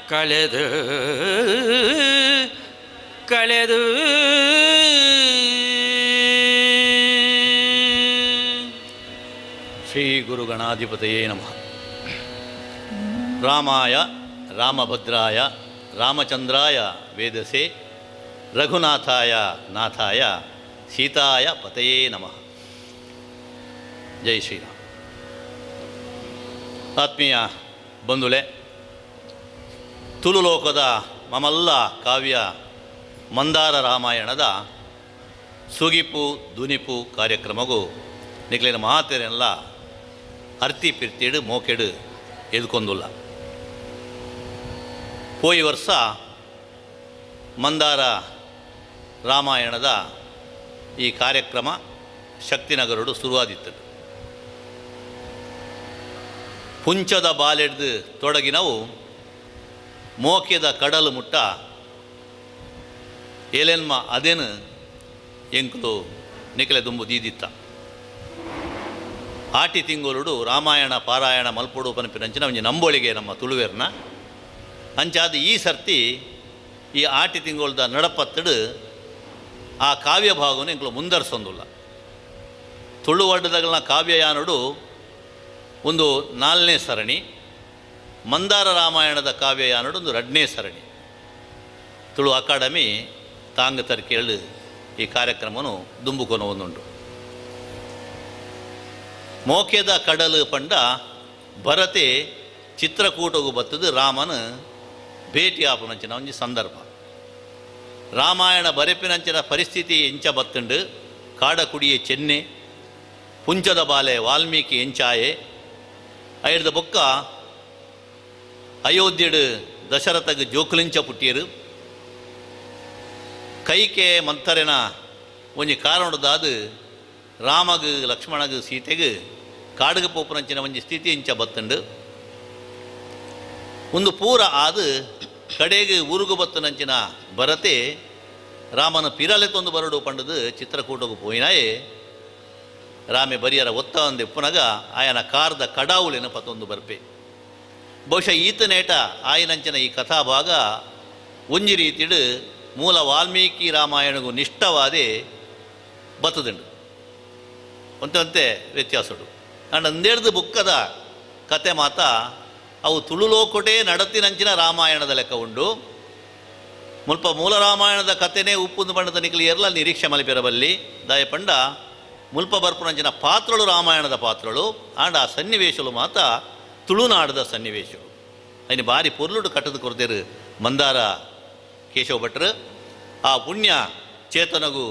ಕಳೆದು ಕಳೆದು. ಶ್ರೀ ಗುರು ಗಣಾಧಿಪತಯೇ ನಮಃ. ರಾಮಾಯ ರಾಮಭದ್ರಾಯ ರಾಮಚಂದ್ರಾಯ ವೇದಸೆ ರಘುನಾಥಾಯ ನಾಥಾಯ ಸೀತಾಯ ಪತಯೇ ನಮಃ. ಜೈ ಶ್ರೀರಾಮ್. ಆತ್ಮೀಯ ಬಂಧುಲೆ, ತುಳುಲೋಕದ ಮಮಲ್ಲ ಕಾವ್ಯ ಮಂದಾರ ರಾಮಾಯಣದ ಸುಗಿಪು ದುನಿಪು ಕಾರ್ಯಕ್ರಮಗೂ ನಿಕ್ಲಿನ ಮಹಾತೆರೆಲ್ಲ ಅರ್ತಿ ಪಿರ್ತಿಡು ಮೋಕೆಡು ಎದ್ಕೊಂದುಲ್ಲ. ಪೋಯಿ ವರ್ಷ ಮಂದಾರ ರಾಮಾಯಣದ ಈ ಕಾರ್ಯಕ್ರಮ ಶಕ್ತಿನಗರಡು ಶುರುವಾದಿತ್ತು. ಪುಂಚದ ಬಾಲೆಡ್ದು ತೊಡಗಿನವು ಮೋಕೆದ ಕಡಲು ಮುಟ್ಟ ಏಲೆನ್ಮ ಅದೇನು ಎಂಕುಲು ನಿಕಲೆ ದುಂಬು ದೀದಿತ್ತ. ಆಟಿ ತಿಂಗೊಲುಡು ರಾಮಾಯಣ ಪಾರಾಯಣ ಮಲ್ಪೊಡು ಪನಪಿನಂಚಿನ ಒಂಜಿ ನಂಬೊಳಿಗೆ ನಮ್ಮ ತುಳುವೇರ್ನ ಅಂಚಾದ ಈ ಸರ್ತಿ ಈ ಆಟಿ ತಿಂಗೊಳ್ದ ನಡಪತ್ತಡು ಆ ಕಾವ್ಯ ಭಾಗವನ್ನು ಎಂಕುಲು ಮುಂದರ್ಸೊಂದುಲ್ಲ. ತುಳುವಡ್ಡದಗಳನ್ನ ಕಾವ್ಯಯಾನುಡು ಒಂದು 4ನೇ ಸರಣಿ, ಮಂದಾರ ರಾಮಾಯಣದ ಕಾವ್ಯಯಾನುಡು ಒಂದು 2ನೇ ಸರಣಿ. ತುಳು ಅಕಾಡೆಮಿ ತಾಂಗ ತರ್ಕೇಳು ಈ ಕಾರ್ಯಕ್ರಮನು ದುಂಬುಕೊನ ಒಂದುಂಟು. ಮೋಕೆದ ಕಡಲು ಪಂಡ ಭರತೆ ಚಿತ್ರಕೂಟಗೂ ಬತ್ತದು ರಾಮನ ಭೇಟಿ ಆಪುನಂಚಿನ ಒಂಜಿ ಸಂದರ್ಭ. ರಾಮಾಯಣ ಬರೆಪಿನಂಚಿನ ಪರಿಸ್ಥಿತಿ ಎಂಚ ಬತ್ತುಂಡು, ಕಾಡಕುಡಿಯ ಚೆನ್ನೆ, ಪುಂಚದ ಬಾಲೆ ವಾಲ್ಮೀಕಿ ಎಂಚಾಯೆ, ಐರ್ದ ಬೊಕ್ಕ ಅಯೋಧ್ಯೆಡು ದಶರಥಗ್ ಜೋಕುಲಿಂಚ ಪುಟ್ಟಿಯರು. ಕೈಕೆ ಮಂಥರೆನ ಒಂಜಿ ಕಾರಣದಾದ ರಾಮಗ್ ಲಕ್ಷ್ಮಣಗ್ ಸೀತೆಗ್ ಕಾಡುಗ ಪೋಪುನಂಚಿನ ಒಂಜಿ ಸ್ಥಿತಿ ಇಂಚ ಬತ್ತುಂಡು. ಒಂದು ಪೂರ ಆದು ಕಡೆಗೆ ಊರುಗು ಬತ್ತನಂಚಿನ ಭರತೆ ರಾಮನ ಪಿರಲೆ ತೊಂದು ಬರಡು ಪಂಡದು ಚಿತ್ರಕೂಟకు ಪೋಯಿನಾಯೆ. ರಾಮೆ ಬರಿಯರ ಒತ್ತ ಒಂದು ಪುನಗ ಆಯನ ಕಾರ್ದ ಕಡಾವುಲೆನ ಪತೊಂದು ಬರ್ಪೆ. ಬಹುಶಃ ಈತನೇಟ ಆಯನಂಚಿನ ಈ ಕಥಾಭಾಗ ಒಂಜಿ ರೀತಿಡು ಮೂಲ ವಾಲ್ಮೀಕಿ ರಾಮಾಯಣಗೂ ನಿಷ್ಠವಾದೇ ಬತ್ತದುಂಡು. ಒಂತೆ ವ್ಯತ್ಯಾಸಡು ಅಂಡ್ ಅಂದೇಡ್ದು ಬುಕ್ಕದ ಕತೆ ಮಾತ ಅವು ತುಳುಲೋಕೊಟೇ ನಡತಿನಂಚಿನ ರಾಮಾಯಣದ ಲೆಕ್ಕ ಉಂಡು. ಮುಲ್ಪ ಮೂಲ ರಾಮಾಯಣದ ಕತೆನೇ ಉಪ್ಪುಂದು ಬಣ್ಣದ ನಿಕಲಿ ಎರ್ಲ ನಿರೀಕ್ಷೆ ಮಲಿಪೆರಬಲ್ಲಿ ದಾಯಪಂಡ ಮುಲ್ಪ ಬರ್ಪುನಂಚಿನ ಪಾತ್ರಳು ರಾಮಾಯಣದ ಪಾತ್ರಳು ಆಂಡ ಆ ಸನ್ನಿವೇಶಲು ಮಾತ ತುಳುನಾಡದ ಸನ್ನಿವೇಶಗಳು. ಅಯ್ಯ ಬಾರಿ ಪೊರ್ಲುಡು ಕಟ್ಟದ ಕೊರದೇರು ಮಂದಾರ ಕೇಶವ ಭಟ್ರು. ಆ ಪುಣ್ಯ ಚೇತನಗು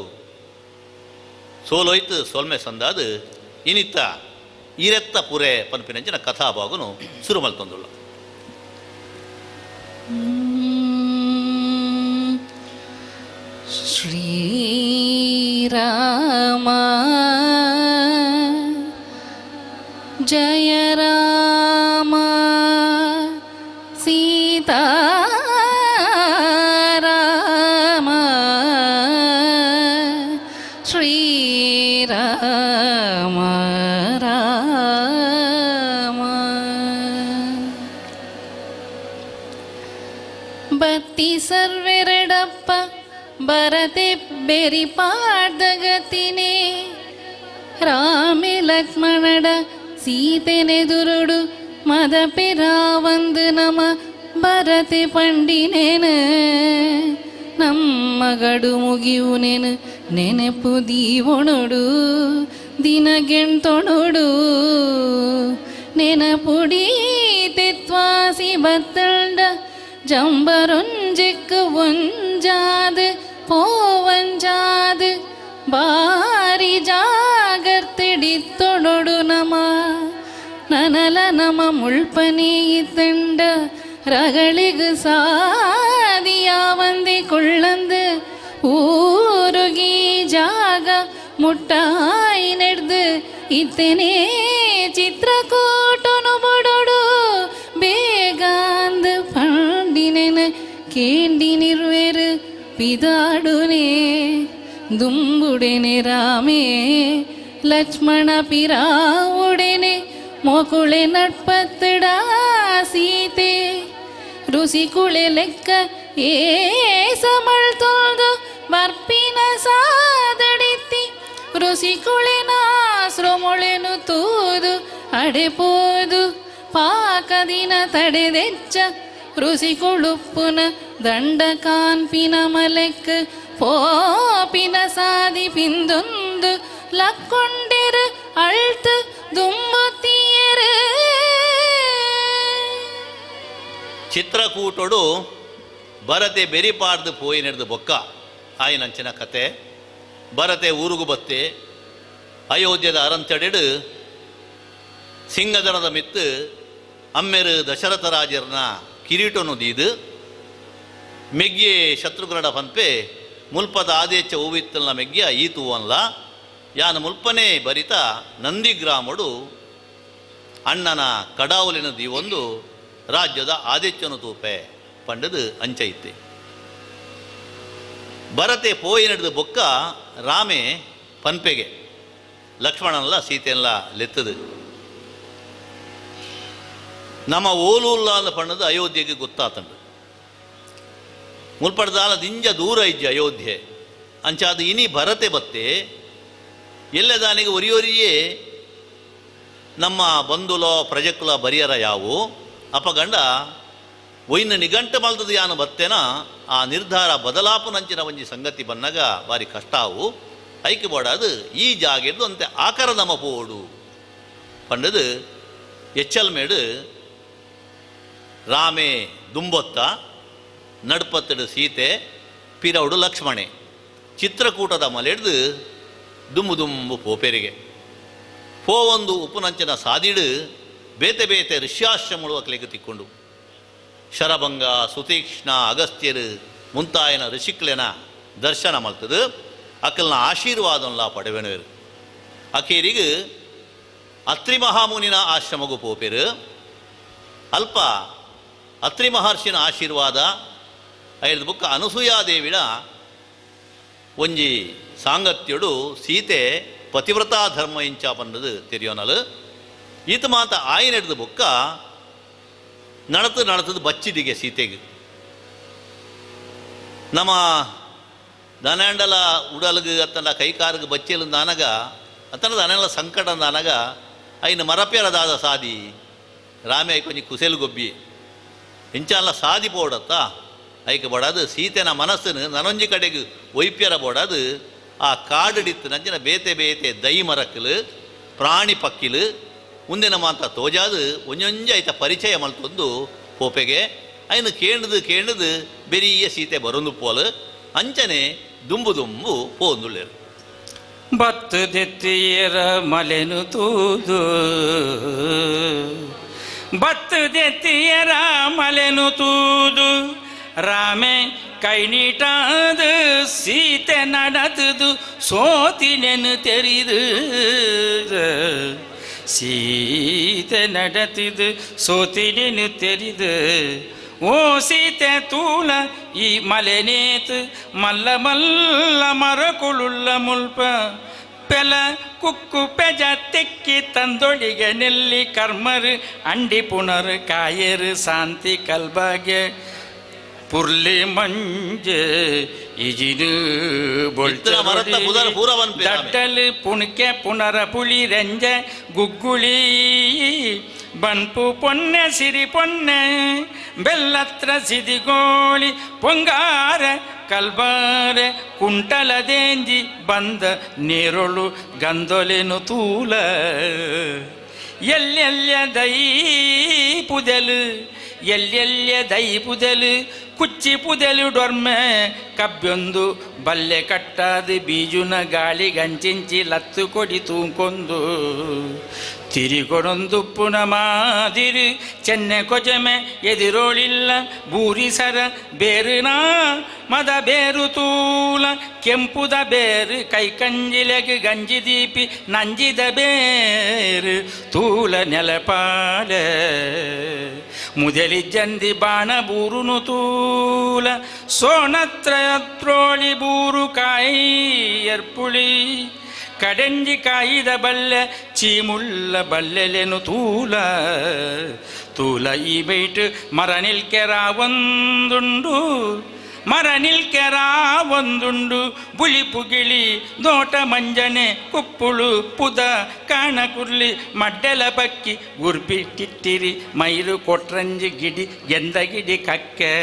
ಸೋಲೋಯ್ತು ಸೋಲ್ಮೆ ಸಂದಾದು ಇನಿತ್ತ ಈರೆತ್ತ ಪುರೆ ಪನ್ಪಿನಂಚಿನ ಕಥಾಭಾಗನು ಶುರು ಮಲ್ತೊಂದುಳ್ಳ. ಶ್ರೀರಾಮ ಜಯ ರಾಮ ಸೀತಾ ರಾಮ ಶ್ರೀರಾಮ ರಾಮ. ಬತ್ತಿ ಸರ್ವೆರಡಪ್ಪ ಭರತೆ ಬೆರಿ ಪಾಡ್ದಗತಿನೇ ರಾಮೆ ಲಕ್ಷ್ಮಣಡ ಸೀತೆನೆದುರುಡು ಮದ ಪೆರಾವಂದು ನಮ ಭರತೆ ಪಂಡಿನೇನು ನಮ್ಮ ಗಡು ಮುಗಿಯುನೇನು ನೆನೆಪು ದೀವೊಣುಡು ದಿನಗೆಂತೊಣುಡು ನೆನಪುಡಿ ತೆತ್ವಾಸಿ ಬತ್ತಂಡ ಜಂಬರೊಂಜೆಕ್ಕು ಒಂಜಾದು ಪೋವಂಜಾದು ಬಾರಿ ಜಾಗರ್ತಿಡಿತ್ತೊಡೊಡು ನಮ ನನಲ ನಮ ಮುಳ್ಪನೆ ಇತ್ತಂಡ ರಗಳಿಗು ಸಾದಿಯಾವಂದೆ ಕೊಳ್ಳಂದು ಊರುಗಿ ಜಾಗ ಮುಟ್ಟಾಯಿ ನೆಡ್ದು ಇತ್ತನೇ ಚಿತ್ರಕೂಟನು ಬಡೊಡು ಬೇಗಾಂದು ಪಂಡಿನೆನ ಕೇಂಡಿ ನಿರ್ವೇರು ಪಿದಾಡುನೆ ದುಂಬುಡೆನೆ ರಾಮೇ ಲಕ್ಷ್ಮಣ ಪಿರಾವುಡೆನೆ ಮೋಕುಳೆ ನಟ್ಪತ್ತಡ ಸೀತೆ ರುಸಿಕುಳೆ ಲೆಕ್ಕ ಏ ಸಮಳ್ತೊಳ್ದು ಬರ್ಪಿನ ಸಾದಡಿತ್ತಿ ರುಸಿಕುಳೆ ನಾಸ್ರೊಮೊಳೆನು ತೂದು ಅಡೆಪೋದು ಪಾಕದಿನ ತಡೆದೆಚ್ಚ ರುಸಿಕೊಳುಪ್ಪುನ ದಂಡ ಕಾನ್ಪಿನ ಮಲೆಕ್ ಪೋಪಿನ ಸಾದಿ ಪಿಂದೊಂದು ಲಕ್ಕೊಂಡೆರು ಅಳ್ತು ದುಂಬುತ್ತಿಯರು. ಚಿತ್ರಕೂಟೊಡು ಭರತೆ ಬೆರಿಪಾಡ್ದು ಪೋಯಿನೆಡ್ದು ಬೊಕ್ಕ ಆಯಿನಂಚಿನ ಕತೆ. ಭರತೆ ಊರುಗು ಬತ್ತೆ ಅಯೋಧ್ಯದ ಅರಂತಡೆಡು ಸಿಂಗದನದ ಮಿತ್ತು ಅಮ್ಮೆರು ದಶರಥ ರಾಜರನ ಕಿರೀಟನು ದೀದು ಮೆಗ್ಯೆ ಶತ್ರುಘ್ನಡ ಪನ್ಪೆ ಮುಲ್ಪದ ಆದೇಚ ಹೂವಿತ್ತಲ್ನ ಮೆಗ್ಯ ಈತುವನ್ಲ ಯಾನ ಮುಲ್ಪನೇ ಬರಿತ ನಂದಿಗ್ರಾಮಡು ಅಣ್ಣನ ಕಡಾವುಲಿನ ದೀವೊಂದು ರಾಜ್ಯದ ಆದೇಚನು ತೂಪೆ ಪಂಡದು ಅಂಚೈತೆ. ಭರತೆ ಪೋಯಿ ನಡೆದು ಬೊಕ್ಕ ರಾಮೆ ಪನ್ಪೆಗೆ ಲಕ್ಷ್ಮಣನಲ್ಲ ಸೀತೆಯಲ್ಲ ಲೆತ್ತದು ನಮ್ಮ ಓಲೂಲ್ಲ ಅಂದ ಪಣ್ಣದು ಅಯೋಧ್ಯೆಗೆ ಗೊತ್ತಾತಂಡು. ಮುಲ್ಪಡ್ದಾಲ ದಿಂಜ ದೂರ ಇಜ್ಜೆ ಅಯೋಧ್ಯೆ ಅಂಚಾದ ಇನಿ ಭರತೆ ಬತ್ತೆ ಎಲ್ಲದಾನಿಗೆ ಒರಿಯೊರಿಯೇ ನಮ್ಮ ಬಂಧುಲೋ ಪ್ರಜಕುಲ ಬರಿಯರ ಯಾವು ಅಪಗಂಡ ಒಯ್ನ ನಿಘಂಟು ಮಲ್ದದು ಯಾನು ಬತ್ತೇನ ಆ ನಿರ್ಧಾರ ಬದಲಾಪುನಂಚಿನ ಒಂಜಿ ಸಂಗತಿ ಬನ್ನಗ ಬಾರಿ ಕಷ್ಟ ಅವು ಐಕೆ ಬೋಡಾದು ಈ ಜಾಗೆದ್ದು ಅಂತೆ ಆಕರ ನಮ್ಮ ಪೋಡು ಪಂಡದು ಎಚ್ಚಲ್ಮೇಡು ರಾಮೆ ದುಂಬೊತ್ತ ನಡ್ಪತ್ತಡು ಸೀತೆ ಪಿರೌಡು ಲಕ್ಷ್ಮಣೆ ಚಿತ್ರಕೂಟದ ಮಲೆಡ್ದು ದುಂಬು ದುಂಬು ಪೋಪೆರಿಗೆ ಪೋವೊಂದು ಉಪುನಂಚಿನ ಸಾದಿಡು ಬೇತೆ ಬೇತೆ ಋಷ್ಯಾಶ್ರಮಗಳು ಅಕ್ಲೆಗ್ ತಿಕ್ಕೊಂಡು ಶರಭಂಗ ಸುತೀಕ್ಷ್ಣ ಅಗಸ್ತ್ಯರು ಮುಂತಾಯನ ಋಷಿಕ್ಲೆನ ದರ್ಶನ ಮಲ್ತದು ಅಕಲ್ನ ಆಶೀರ್ವಾದನ್ಲ ಪಡೆವೆನುವೆರು. ಅಕೇರಿಗೆ ಅತ್ರಿ ಮಹಾಮುನಿನ ಆಶ್ರಮಗೂ ಪೋಪೆರು. ಅಲ್ಪ ಅತ್ರಿ ಮಹರ್ಷಿನ ಆಶೀರ್ವಾದ ಐದು ಬುಕ್ಕ ಅನಸೂಯಾದೇವಿನ ಒಂಜಿ ಸಾಂಗತ್ಯಡು ಸೀತೆ ಪತಿವ್ರತಾ ಧರ್ಮ ಇಂಚ ಪನ್ನದು ತೆರಿಯೋನಲು. ಈತ ಮಾತ ಆಯಿನೆಡ್ದು ಬುಕ್ಕ ನಡತು ನಡತದು ಬಚ್ಚಿದಿಗೆ ಸೀತೆಗೆ. ನಮ್ಮ ದನಾಂಡಲ ಉಡಲ್ಗು ಅತ್ತನ ಕೈಕಾರ್ಗು ಬಚ್ಚಲು ನಾನಗ ಅತ್ತನ ದನೆಲ್ಲ ಸಂಕಟ ನಾನಗ ಐನ ಮರಪೇರದಾದ ಸಾದಿ ರಾಮೆ ಕೊಂಚ ಕುಸೆಲು ಗೊಬ್ಬಿ ಇಂಚಾಲ ಸಾದಿ ಪೋಡತ್ತ ಐಕೆ ಬಡದು ಸೀತೆನ ಮನಸ್ಸನ್ನು ನನೊಂಜಿ ಕಡೆಗೆ ಒಯ್ಪ್ಯರ ಬೋಡದು ಆ ಕಾಡಡಿತ್ತು ನಂಜಿನ ಬೇತೆ ಬೇತೆ ದೈ ಮರಕ್ಕಲು ಪ್ರಾಣಿ ಪಕ್ಕಿಲು ಮುಂದಿನ ಮಾತ ತೋಜಾದು ಒಂಜೊಂಜೆ ಐತ ಪರಿಚಯ ಮಲ್ತೊಂದು ಪೋಪೆಗೆ ಐನು ಕೇಂಡದು ಕೇಂಡದು ಬೆರಿಯ ಸೀತೆ ಬರೊಂದು ಪೋಲು ಅಂಚನೆ ದುಂಬು ದುಂಬು ಪೋಂದುಳ್ಳೇರು. ಬತ್ತು ದೆತ್ತಿಯರ ಮಲೆನು ತೂದು ಬತ್ತು ದೆತ್ತಿಯರ ಮಲೆನು ತೂದು ರಾಮೆ ಕೈ ನೀಟಾದು ಸೀತೆ நடத்துದು ಸೋತಿನೆನು ತೆರಿದು ಸೀತೆ நடத்துದು ಸೋತಿನೆನು ತೆರಿದು ಓ ಸೀತೆ ತೂಲ ಈ ಮಲೆನೇತು ಮಲ್ಲ ಮಲ್ಲ ಮರಕುಳುಳ್ಳ ಮುಲ್ಪ ಪೆಲ ಕುಕ್ಕು ಪೆಜ ತೆಕ್ಕಿ ತಂದೊಳಿಗೆ ನೆಲ್ಲಿ ಕರ್ಮರು ಅಂಡಿ ಪುನರ್ ಕಾಯರು ಶಾಂತಿ ಕಲ್ಬಾಗೆ ಪುರ್ಲಿ ಮಂಜೆ ಇಜಿನು ದಟ್ಟಲು ಪುಣ್ಕೆ ಪುನರ ಪುಳಿ ರಂಜ ಗುಗ್ಗುಳಿ ಬನ್ಪು ಪೊನ್ನೆ ಸಿರಿ ಪೊನ್ನೆ ಬೆಲ್ಲತ್ರ ಸಿದಿಗೋಳಿ ಪೊಂಗಾರ ಕಲ್ಬಾರೆ ಕುಂಟಲದೇಂಜಿ ಬಂದ ನೀರೊಳು ಗಂದೊಲೆನು ತೂಲ ಎಲ್ಲೆಲ್ಲ ದೈ ಪುದೆಲು ಎಲ್ಲೆಲ್ಲ ದೈ ಪುದೆಲು ಕುಚ್ಚಿ ಪುದೆಲು ಡೊರ್ಮೆ ಕಬ್ಬೊಂದು ಬಲ್ಲೆ ಕಟ್ಟಾದು ಬೀಜುನ ಗಾಳಿ ಗಂಚಿಂಚಿ ಲತ್ತು ಕೊಡಿ ತೂಕೊಂದು ತಿರಿಕೊಡೊಂದುಪ್ಪುನ ಮಾದಿರು ಚೆನ್ನೆ ಕೊಜಮೆ ಎದಿರೋಳಿಲ್ಲ ಬೂರಿ ಸರ ಬೇರುನಾ ಮದ ಬೇರು ತೂಲ ಕೆಂಪುದ ಬೇರು ಕೈ ಕಂಜಿಲೆಗ್ ಗಂಜಿ ದೀಪಿ ನಂಜಿದ ಬೇರು ತೂಲ ನೆಲಪಾಲೆ ಮುದಲಿ ಜಂದಿ ಬಾಣ ಬೂರುನು ತೂಲ ಸೋಣತ್ರಯತ್ರೋಳಿ ಬೂರು ಕಾಯಿ ಎರ್ಪುಳಿ ಕಡೆಂಜಿ ಕಾಯಿದ ಬಲ್ಲೆ ಚೀಮುಳ್ಳ ಬಲ್ಲೆಲೆನು ತೂಲ ತೂಲ ಈ ಬೈಟ್ ಮರ ನಿಲ್ಕೆರ ಒಂದುಂಡು ಮರ ನಿಲ್ಕೆರ ಒಂದುಂಡು ಬುಳಿಪು ಗಿಳಿ ದೋಟ ಮಂಜನೆ ಕುಪ್ಪುಳು ಪುದ ಕಾಣಕುರ್ಲಿ ಮಡ್ಡೆಲ ಪಕ್ಕಿ ಗುರ್ಬಿ ಟಿಟ್ಟಿರಿ ಮೈರು ಕೊಟ್ರಂಜಿ ಗಿಡಿ ಗೆಂದಗಿಡಿ ಕಕ್ಕೆ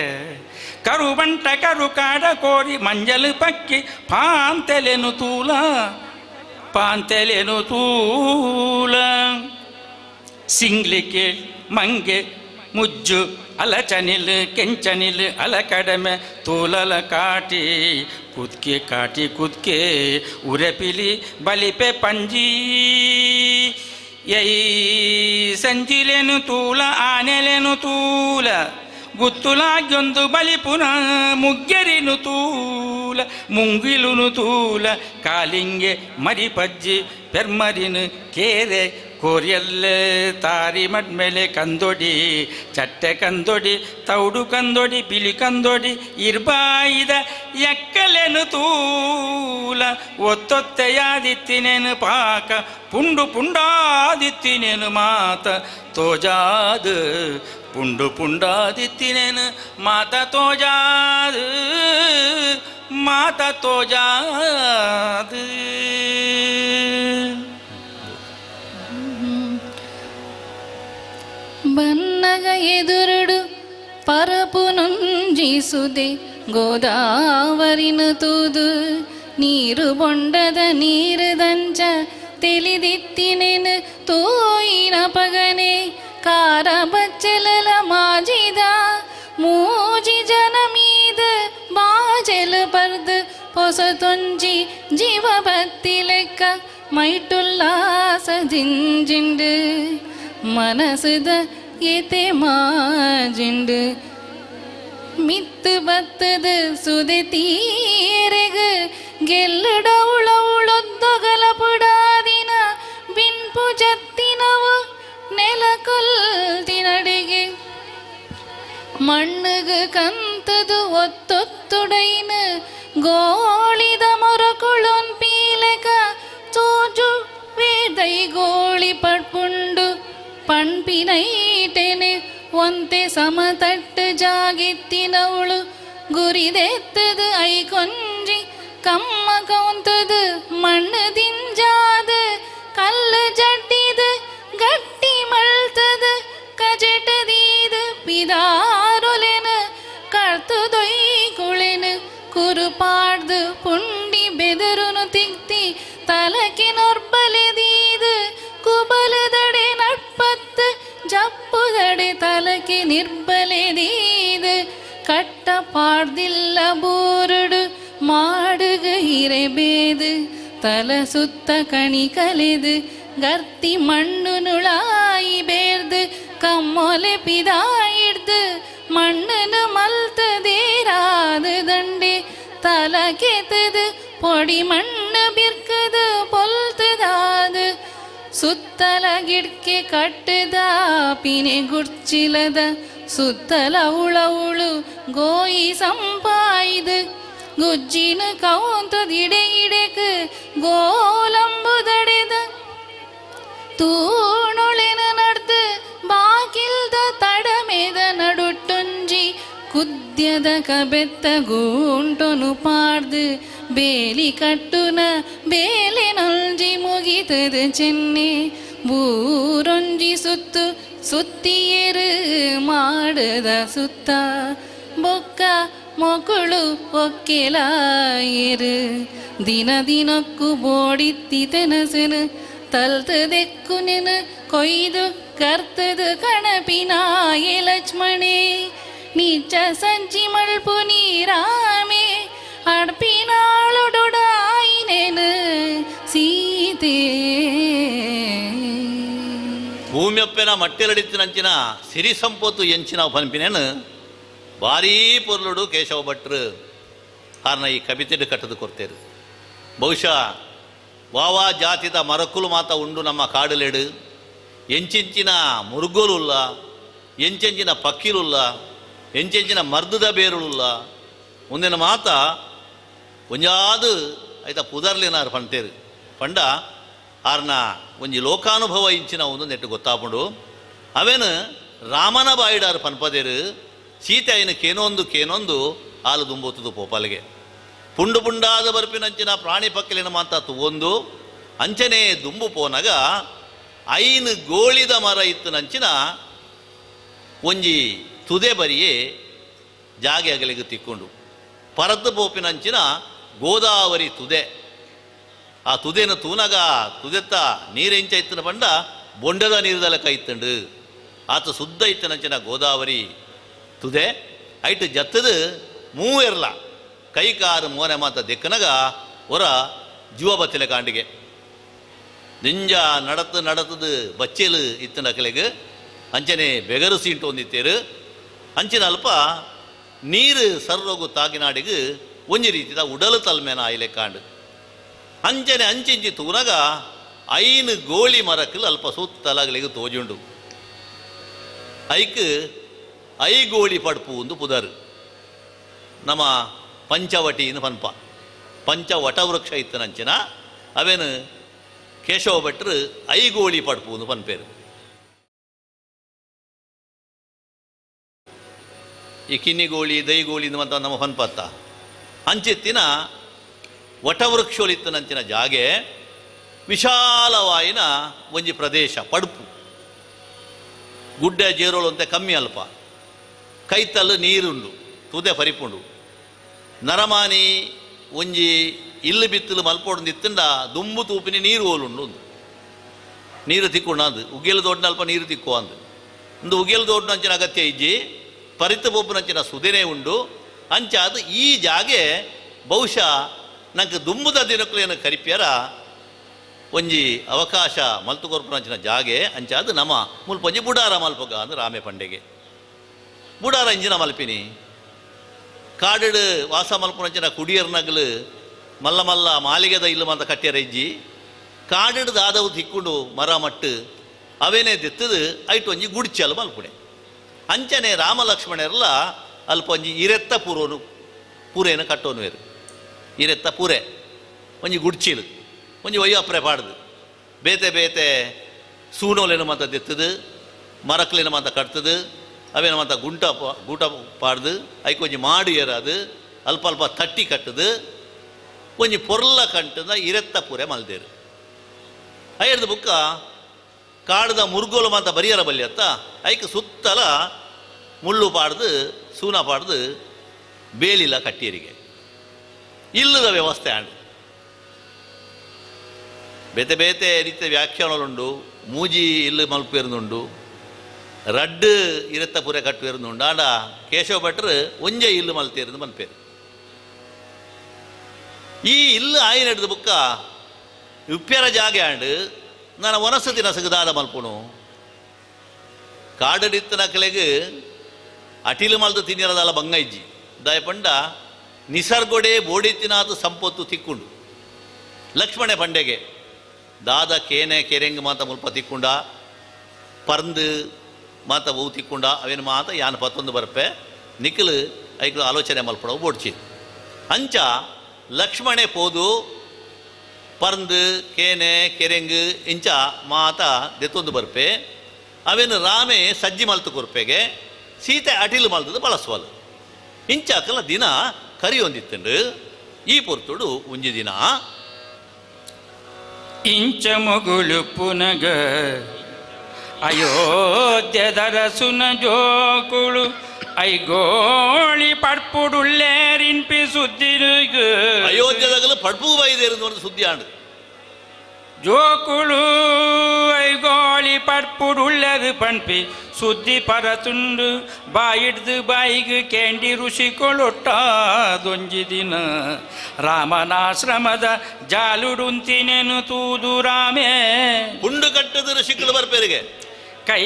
ಕರುಬಂಟ ಕರು ಕಾಡ ಕೋರಿ ಮಂಜಲು ಪಕ್ಕಿ ಪಾಂತೆಲೆನು ತೂಲ ಪಾಂತೆಲೆನು ತೂಲ ಸಿಂಗ್ಲಿಕ್ಕೆ ಮಂಗೆ ಮುಜ್ಜು ಅಲಚನಿಲ್ ಕೆಂಚನಿಲ್ ಅಲಕಡಮೆ ತೂಲಲ ಕಾಟಿ ಕುದ್ಕೆ ಕಾಟಿ ಕುದ್ಕೆ ಉರೆಪಿಲಿ ಬಲಿಪೆ ಪಂಜಿ ಎಯ್ ಸಂಜಿಲೆನು ತೂಲ ಆನೆಲೆನು ತೂಲ ಗುತ್ತುಲಾಗ್ಯೊಂದು ಬಲಿಪುನ ಮುಗ್ಗೆರಿನು ತೂಲ ಮುಂಗಿಲುನು ತೂಲ ಕಾಲಿಂಗೆ ಮರಿಪಜ್ಜಿ ಪೆರ್ಮರಿನು ಕೇರೆ ಕೋರಿಯಲ್ಲೆ ತಾರಿ ಮಡ್ಮೇಲೆ ಕಂದೊಡಿ ಚಟ್ಟೆ ಕಂದೊಡಿ ತೌಡು ಕಂದೊಡಿ ಬಿಳಿ ಕಂದೊಡಿ ಇರ್ಬಾಯಿದ ಎಕ್ಕಲೆನು ತೂಲ ಒತ್ತೊತ್ತೆಯಾದಿತ್ತಿನೇನು ಪಾಕ ಪುಂಡು ಪುಂಡಾದಿತ್ತಿನೇನು ಮಾತ ತೋಜಾದು ಪುಂಡು ಪುಂಡಾದಿತ್ತಿನೇನು ಮಾತ ತೋಜಾದು ಮಾತ ತೋಜಾದು. ಬನ್ನಗ ಎದುರುಡು ಪರಪು ನುಂಜಿಸುದೆ ಗೋದಾವರಿನ ತೂದು ನೀರು ಬೊಂಡದ ನೀರು ದಂಚ ತಿಳಿದಿತ್ತಿನೇನು ತೋಯಿನ ಪಗನೆ ಕಾರ ಬಚ್ಚಲ ಮಾಜಿದ ಮೂಜಿ ಜನ ಮೀದ ಬಾಜೆಲ ಪರ್ದು ಪೊಸತೊಂಜಿ ಜೀವ ಬತ್ತಿ ಲೆಕ್ಕ ಮೈಟುಲ್ಲಾಸ ಜಿಂಜಿಂಡು. ಮನಸದ ಎತೆ ಮಾಜಿಂಡು ಮಿತ್ತು ಬತ್ತದ ಸುದೆ ತೀರೆಗ ಗೆಲ್ಲಡೌಳೌಳೊದ್ದಗಲ ಪುಡಾದಿನ ಬಿನ್ಪು ಜತ್ತಿನವು ನೆಲಕೊಲ್ತಿನಡೆಗೆ ಮಣ್ಣುಗ ಕಂತದು ಒತ್ತೊತ್ತುಡೈನ ಗೋಳಿದ ಮೊರಕುಳೊನ್ ಪೀಲೆಕ ತೋಜು ವೇದೈ ಗೋಳಿ ಪಡ್ಪುಂಡು ಪಣ್ಪಿನೈಟೆನೆ ಒಂತೆ ಸಮತಟ್ಟು ಜಾಗಿತ್ತಿನವಳು ಗುರಿದೆತ್ತದು I ಕೊಂಜಿ ಕಮ್ಮ ಕೌಂತದು ಮಣ್ಣು ದಿಂಜಾದು ಕಲ್ಲು ಜಡ್ಡಿದು ಗಟ್ಟಿ ಮಳ್ತದು ಕಜಟದೀದು ಪಿದಾರೊಲೆನ ಕರ್ತುದೊಯ್ ಕುಳೆನು ಕುರುಪಾಡ್ದು ಪುಂಡಿ ಬೆದರುನು ತಿಕ್ತಿ ತಲಕೆ ನೊರ್ಬಲೆದೀದು ಕುಬಲದಡೆ ನಟ್ಪತ್ತು ಜಪ್ಪುದಡೆ ತಲಕೆ ನಿರ್ಬಲೆದೀದು ಕಟ್ಟ ಪಾಡ್ದಿಲ್ಲ ಬೋರುಡು ಮಾಡುಗ ಹಿರೆಬೇದು ತಲ ಸುತ್ತ ಕಣಿ ಕಲೆದು ಗರ್ತಿ ಮಣ್ಣು ನುಳಾಯಿ ಬೇರ್ದು ಕಮ್ಮೊಲೆ ಪಿದಾಯಿಡ್ದು ಮಣ್ಣನು ಮಲ್ತದೇರಾದು ದಂಡೆ ತಲ ಕೆತದು பொடி மண்ணு பிற்குது பொல்துதாது ಸುತ್ತಲ ಗಿಡ್ಕೆ ಕಟ್ಟದ ಪಿನೆ ಗುಡ್ಚಿಲದ ಸುತ್ತಲ ಉಳವುಳು ಗೋಯಿ ಸಂಪಾಯ್ದು ಗುಜ್ಜಿನ ಕೌಂತದಿಡೆ ಇಡೆಕ್ ಗೋಲಂಬುದಡೆದ ತೂಣೊಳೆನ ನಡ್ದು ಬಾಕಿಲ್ದ ತಡಮೆದ ನಡುಟ್ಟೊಂಜಿ ಕುದ್ಯದ ಕಬೆತ್ತ ಗೂಂಟೊನು ಪಾಡ್ದು ಬೇಲಿ ಕಟ್ಟುನ ಬೇಲೆ ನೊಂಜಿ ಮುಗಿತದ ಚೆನ್ನೆ ಬೂರೊಂಜಿ ಸುತ್ತು ಸುತ್ತಿಯರು ಮಾಡದ ಸುತ್ತ ಬೊಕ್ಕ ಮೊಕುಳು ಒಕ್ಕೆಲಾಯರು ದಿನ ದಿನಕ್ಕೂ ಬೋಡಿತ್ತಿ ತೆನಸನು ತಲ್ತದೆಕ್ಕು ನೆನ ಕೊಯ್ದು ಕರ್ತದು ಕಣಪಿನಾಯೆ ಲಕ್ಷ್ಮಣೆ ನೀಚ ಸಂಚಿ ಮಳ್ಪು ನೀರಾಮೆ ಅಡ್ಪಿನಾಳುಡಾಯಿನೇನು ಸೀತೆ. ಭೂಮ್ಯಪ್ಪೆನ ಮಟ್ಟೆಲಡಿತ್ತಿನಂಚಿನ ಸಿರಿ ಸಂಪತ್ತು ಎಂಚಿನ ಪನ್ಪಿನೇನು ಭಾರೀ ಪೊರ್ಲುಡು ಕೇಶವ ಭಟ್ರು ಕಾರಣ ಈ ಕವಿತೆಡು ಕಟ್ಟದು ಕೊರ್ತೇರು. ಬಹುಶಃ ವಾವಾ ಜಾತಿದ ಮರಕುಲು ಮಾತ ಉಂಡು ನಮ್ಮ ಕಾಡುಲೆಡು, ಎಂಚೆಂಚಿನ ಮುರುಗೋಲುಲ್ಲ, ಎಂಚೆಂಚಿನ ಪಕ್ಕಿಲುಲ್ಲ, ಎಂಚೆಂಚಿನ ಮರ್ದದ ಬೇರುಳುಲ್ಲ, ಒಂದಿನ ಮಾತ ಒಂಜಾದು ಐತ ಪುದರ್ಲಿನಾರು ಪಂತೇರು ಪಂಡ ಆರ್ನ ಒಂಜಿ ಲೋಕಾನುಭವ ಇಂಚಿನ ಒಂದು ನೆಟ್ಟು ಗೊತ್ತಾಪುಂಡು. ಅವೇನು ರಾಮನ ಬಾಯಿಡಾರು ಪನ್ಪದೇರು ಸೀತೆ ಐನ ಕೇನೊಂದು ಕೇನೊಂದು ಹಾಲು ದುಂಬೋತದು ಪೋಪಾಲಿಗೆ ಪುಂಡು ಪುಂಡಾದ ಬರ್ಪಿನಂಚಿನ ಪ್ರಾಣಿ ಪಕ್ಕಿಲಿನ ಮಾತ ತುವೊಂದು ಅಂಚನೆ ದುಂಬು ಪೋನಗ ಐನು ಗೋಳಿದ ಮರ ಇತ್ತನಂಚಿನ ಒಂಜಿ ತುದೆ ಬರಿಯೇ ಜಾಗೆ ಅಗಲಿಗೆ ತಿಕ್ಕೊಂಡು ಪರದ್ದು ಪೋಪಿನಂಚಿನ ಗೋದಾವರಿ ತುದೆ ಆ ತುದೆನ ತೂನಗ ತುದೆತ್ತ ನೀರೆಂಚ ಇತ್ತನ ಪಂಡ ಬೊಂಡದ ನೀರುದಲ ಕೈತ್ತಂಡು ಆತ ಶುದ್ಧ ಇತ್ತನಂಚಿನ ಗೋದಾವರಿ ತುದೆ ಐಟು ಜತ್ತದು ಮೂವೆರ್ಲ ಕೈ ಕಾರು ಮೋನೆ ಮಾತ ದೆಕ್ಕನಗ ಹೊರ ಜೀವ ಬತ್ತಿಲ ಕಾಂಡಿಗೆ ನಿಂಜ ನಡತು ನಡತದು ಬಚ್ಚೇಲು ಇತ್ತನ ಅಕಲೆಗ್ ಅಂಚನೆ ಬೆಗರು ಸೀಂಟು ಒಂದಿತ್ತೇರು ಅಂಚಿನ ಅಲ್ಪ ನೀರು ಸರ್ರೋಗು ತಾಗಿನಾಡಿಗೆ ಒಂಜಿ ರೀತಿದ ಉಡಲು ತಲ್ಮೇನ ಆಯ್ಲೆ ಕಾಂಡು ಅಂಚನೆ ಅಂಚಿಂಚಿ ತೂನಗ ಐನು ಗೋಳಿ ಮರಕ್ಕಲು ಅಲ್ಪ ಸುತ್ತಲಗಲಿಗೆ ತೋಜುಂಡು ಐಕ್ ಐಗೋಳಿ ಪಡ್ಪು ಒಂದು ಪುದರ್ ನಮ್ಮ ಪಂಚವಟಿನ ಪನ್ಪ ಪಂಚವಟವೃಕ್ಷ ಇತ್ತನಂಚಿನ ಅವೇನು ಕೇಶವ ಭಟ್ರು ಐಗೋಳಿ ಪಡ್ಪು ಒಂದು ಪನ್ಪೇರು. ಈ ಕಿನ್ನಿಗೋಳಿ ದೈಗೋಳಿ ಅಂತ ನಮ್ಮ ಪನ್ಪತ್ತ ಅಂಚಿತ್ತಿನ ವಟವೃಕ್ಷೋಲಿತ್ತನಂಚಿನ ಜಾಗೆ ವಿಶಾಲವಾಯಿನ ಒಂಜಿ ಪ್ರದೇಶ ಪಡುಪು ಗುಡ್ಡೆ ಜೇರೋಳು ಅಂತ ಕಮ್ಮಿ ಅಲ್ಪ ಕೈತಲ್ಲು ನೀರುಂಡು ತುದೆ ಪರಿಪುಂಡು ನರಮಾನಿ ಒಂಜಿ ಇಲ್ಲು ಬಿತ್ತಲು ಮಲ್ಪೋಡು ನಿತ್ತಂಡ ದುಂಬು ತೂಪಿನಿ ನೀರು ಓಲುಂಡು ನೀರು ತಿಕ್ಕೊಂಡು ಅಂದು ಉಗ್ಗೆಲು ದೊಡ್ಡ ಅಲ್ಪ ನೀರು ತಿಕ್ಕೋ ಅಂದು ಒಂದು ಉಗ್ಗೆಲು ದೊಡ್ಡ ಅಗತ್ಯ ಇಜ್ಜಿ ಪರಿತ ಬೊಬ್ಬನಂಚಿನ ಸುದೆನೇ ಉಂಡು ಅಂಚಾದ ಈ ಜಾಗೆ ಬಹುಶಃ ನಂಗೆ ದುಂಬುದ ದಿನಕ್ಕೇನು ಕರಿಪ್ಯಾರ ಒಂಜಿ ಅವಕಾಶ ಮಲ್ತು ಕೊರ್ಪುನಂಚಿನ ಜಾಗೆ ಅಂಚಾದ ನಮ ಮುಲ್ಪ ಒಂಜಿ ಬುಡಾರ ಮಲ್ಪಗ ಅಂದ್ ರಾಮೆ ಪಂಡೆಗೆ. ಬುಡಾರ ಇಂಜಿನ ಮಲ್ಪಿನಿ ಕಾಡು ವಾಸ ಮಲ್ಪುನಂಚಿನ ಕುಡಿಯರ್ನಗಲು ಮಲ್ಲ ಮಲ್ಲ ಮಾಲಿಗೆದ ಇಲ್ಲು ಮಾತ ಕಟ್ಟಿಯರ ಇಜ್ಜಿ. ಕಾಡು ದಾದವು ತಿಕ್ಕೊಂಡು ಮರ ಮಟ್ಟು ಅವೇನೇ ದಿತ್ತದು ಐಟು ಒಂಜಿ ಗುಡಿಚಲು ಮಲ್ಪುಣೆ. ಅಂಚನೆ ರಾಮ ಲಕ್ಷ್ಮಣರೆಲ್ಲ ಅಲ್ಪ ಒಂಜಿ ಇರೆತ್ತ ಪೂರೋನು ಪೂರೇನ ಕಟ್ಟೋನು ಬೇರು ಇರೆತ್ತ ಪೂರೆ ಒಂಜಿ ಗುಡ್ಚಿಲು ಒಂಜಿ ಒಯ್ಯಪ್ರೆ ಪಾಡ್ದು ಬೇತೆ ಬೇತೆ ಸೂನೋಲೇನು ಮಾತ ದಿತ್ತದು ಮರಕ್ಲೇನು ಮಾತ ಕಟ್ತದು ಅವೇನು ಮಾತ ಗುಂಟ ಗೂಟ ಪಾಡ್ದು ಐಕ್ ಒಂಜಿ ಮಾಡು ಏರಾದು ಅಲ್ಪ ಅಲ್ಪ ತಟ್ಟಿ ಕಟ್ಟದು ಒಂಜಿ ಪೊರ್ಲ ಕಂಟದ ಇರೆತ್ತ ಪೂರೆ ಮಲ್ದೇರು. ಐರ್ದು ಬುಕ್ಕ ಕಾಡ್ದ ಮುರುಗೋಲು ಮಾತ ಬರಿಯರ ಬಲ್ಯತ್ತ ಐಕ್ ಸುತ್ತಲ ಮುಳ್ಳು ಪಾಡ್ದು ಸೂನ ಪಾಡ್ದು ಬೇಲಿಲ್ಲ ಕಟ್ಟಿಯರಿಗೆ ಇಲ್ಲದ ವ್ಯವಸ್ಥೆ ಆಂಡ್. ಬೇತೆ ಬೇತೆ ರೀತಿಯ ವ್ಯಾಖ್ಯಾನಗಳುಂಡು. ಮೂಜಿ ಇಲ್ಲು ಮಲ್ಪೇರ್ನುಂಡು, ರಡ್ಡು ಇರತ್ತ ಪೂರೆ ಕಟ್ಟುವೇರ್ನುಂಡು. ಆಂಡ ಕೇಶವ ಭಟ್ರು ಒಂಜೆ ಇಲ್ಲು ಮಲ್ತೇರ್ದು ಮಲ್ಪೇರು. ಈ ಇಲ್ಲು ಆಯಿನ ಹಿಡ್ದು ಬುಕ್ಕ ಉಪ್ಪ್ಯರ ಜಾಗೆ ಆಂಡ್ ನಾನು ವನಸತಿ ನಸಗದಾದ ಮಲ್ಪುಣು ಕಾಡಡಿತ್ತ ನಕಲೆಗ್ ಅಟಿಲು ಮಲ್ದು ತಿನ್ನಿರದಲ್ಲ ಬಂಗ ಇಜ್ಜಿ ದಯಪಂಡ ನಿಸರ್ಗೊಡೆ ಬೋಡಿತ್ತಿನಾದ ಸಂಪತ್ತು ತಿಕ್ಕೊಂಡು ಲಕ್ಷ್ಮಣೆ ಪಂಡೆಗೆ ದಾದ ಕೇನೆ ಕೆರೆಂಗ್ ಮಾತ ಮುಲ್ಪ ತಿಕ್ಕೊಂಡ ಪರ್ಂದು ಮಾತ ಹೂ ತಿಕ್ಕೊಂಡ ಅವೇನು ಮಾತ ಯಾನ್ ಪತ್ತೊಂದು ಬರ್ಪೆ ನಿಖಲು ಐಕ್ಲು ಆಲೋಚನೆ ಮಲ್ಪಡವು ಬೋಡ್ಚಿ. ಅಂಚ ಲಕ್ಷ್ಮಣೆ ಪೋದು ಪರ್ಂದು ಕೇನೆ ಕೆರೆಂಗ್ ಇಂಚ ಮಾತ ದೆತ್ತೊಂದು ಬರ್ಪೆ ಅವೇನು ರಾಮೆ ಸಜ್ಜಿ ಮಲ್ತು ಕೊರ್ಪೆಗೆ ಸೀತೆ ಅಟಿಲು ಮಲ್ತದ್ದು ಬಳಸುವಲು ಇಂಚಾಕಲ ದಿನ ಕರಿಯೊಂದಿತ್ತಂಡು. ಈ ಪೊರ್ತುಡು ಒಂಜಿ ದಿನ ಇಂಚ ಮುಗುಳು ಪುನಗ ಅಯೋಧ್ಯದರಸುನ ಜೋಕುಳು ಐಗೋಳಿ ಪಡ್ಪುಡುಳ್ಳೇರಿನ್ಪಿ ಸುದ್ದಿರುಗ ಅಯೋಧ್ಯದಾಗಲು ಪಡ್ಪು ಬೈದೇರು ಒಂದು ಸುದ್ದಿ ಆಂಡು. ಜೋಕುಳು ಐಗೋಳಿ ಪಡ್ಪುಡುಳ್ಳದು ಪಣ್ಪಿ ಸುದ್ದಿ ಪರತುಂಡು ಬಾಯಿಡ್ದು ಬಾಯಿಗೆ ಕೇಂಡಿ ಋಷಿಕೊಳೊಟ್ಟಾದೊಂಜಿ ದಿನ ರಾಮನಾಶ್ರಮದ ಜಾಲುಡುಂತಿನೇನು ತೂದು ರಾಮೇ ಪುಂಡು ಕಟ್ಟದ ಋಷಿಗಳು ಬರ್ಪೇರಿಗೆ ಕೈ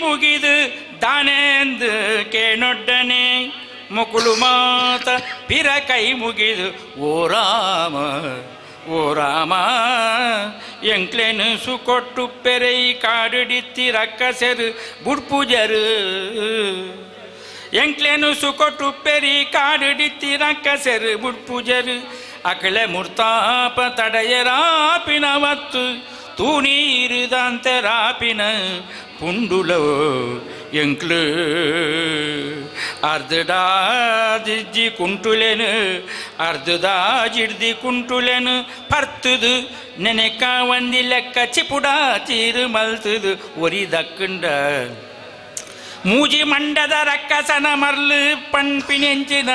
ಮುಗಿದು ದಾನೆಂದು ಕೇನೊಡ್ಡನೆ ಮುಕುಳು ಮಾತ ಪಿರ ಕೈ ಮುಗಿದು ಓ ರಾಮ ಓ ರಾಮ ಎಂಕ್ಲೆನು ಸುಕೊಟ್ಟು ಪೆರೈ ಕಾಡುಡಿತ್ತಿ ರಕ್ಕಸೆರು ಬುಡ್ಪುಜರು ಎಂಕ್ಲೆನು ಸುಕೊಟ್ಟು ಪೆರಿ ಕಾಡುಡಿತ್ತಿ ರಕ್ಕಸೆರು ಬುಡ್ಪುಜರು ಅಕಳೆ ಮುರ್ತಾಪ ತಡೆಯರಾಪಿನವತ್ತು ತೂನೀರು ದಾಂತೆರಾಪಿನ ಪುಂಡುಲೋ ಎಂಕ್ಲು ಅರ್ಧದಾಜಿಜ್ಜಿ ಕುಂಟುಲೆನು ಅರ್ಧದಾಜಿಡ್ದಿ ಕುಂಟುಲೆನು ಪರ್ತುದು ನೆನೆಕ ಒಂದಿ ಲೆಕ್ಕ ಚಿಪುಡ ಚೀರು ಮಲ್ತುದು ಒರಿ ದಕ್ಕುಂಡ ಮೂಜಿ ಮಂಡದ ರಕ್ಕಸನ ಮರ್ಲು ಪಣ್ಪಿನೆಂಚಿನ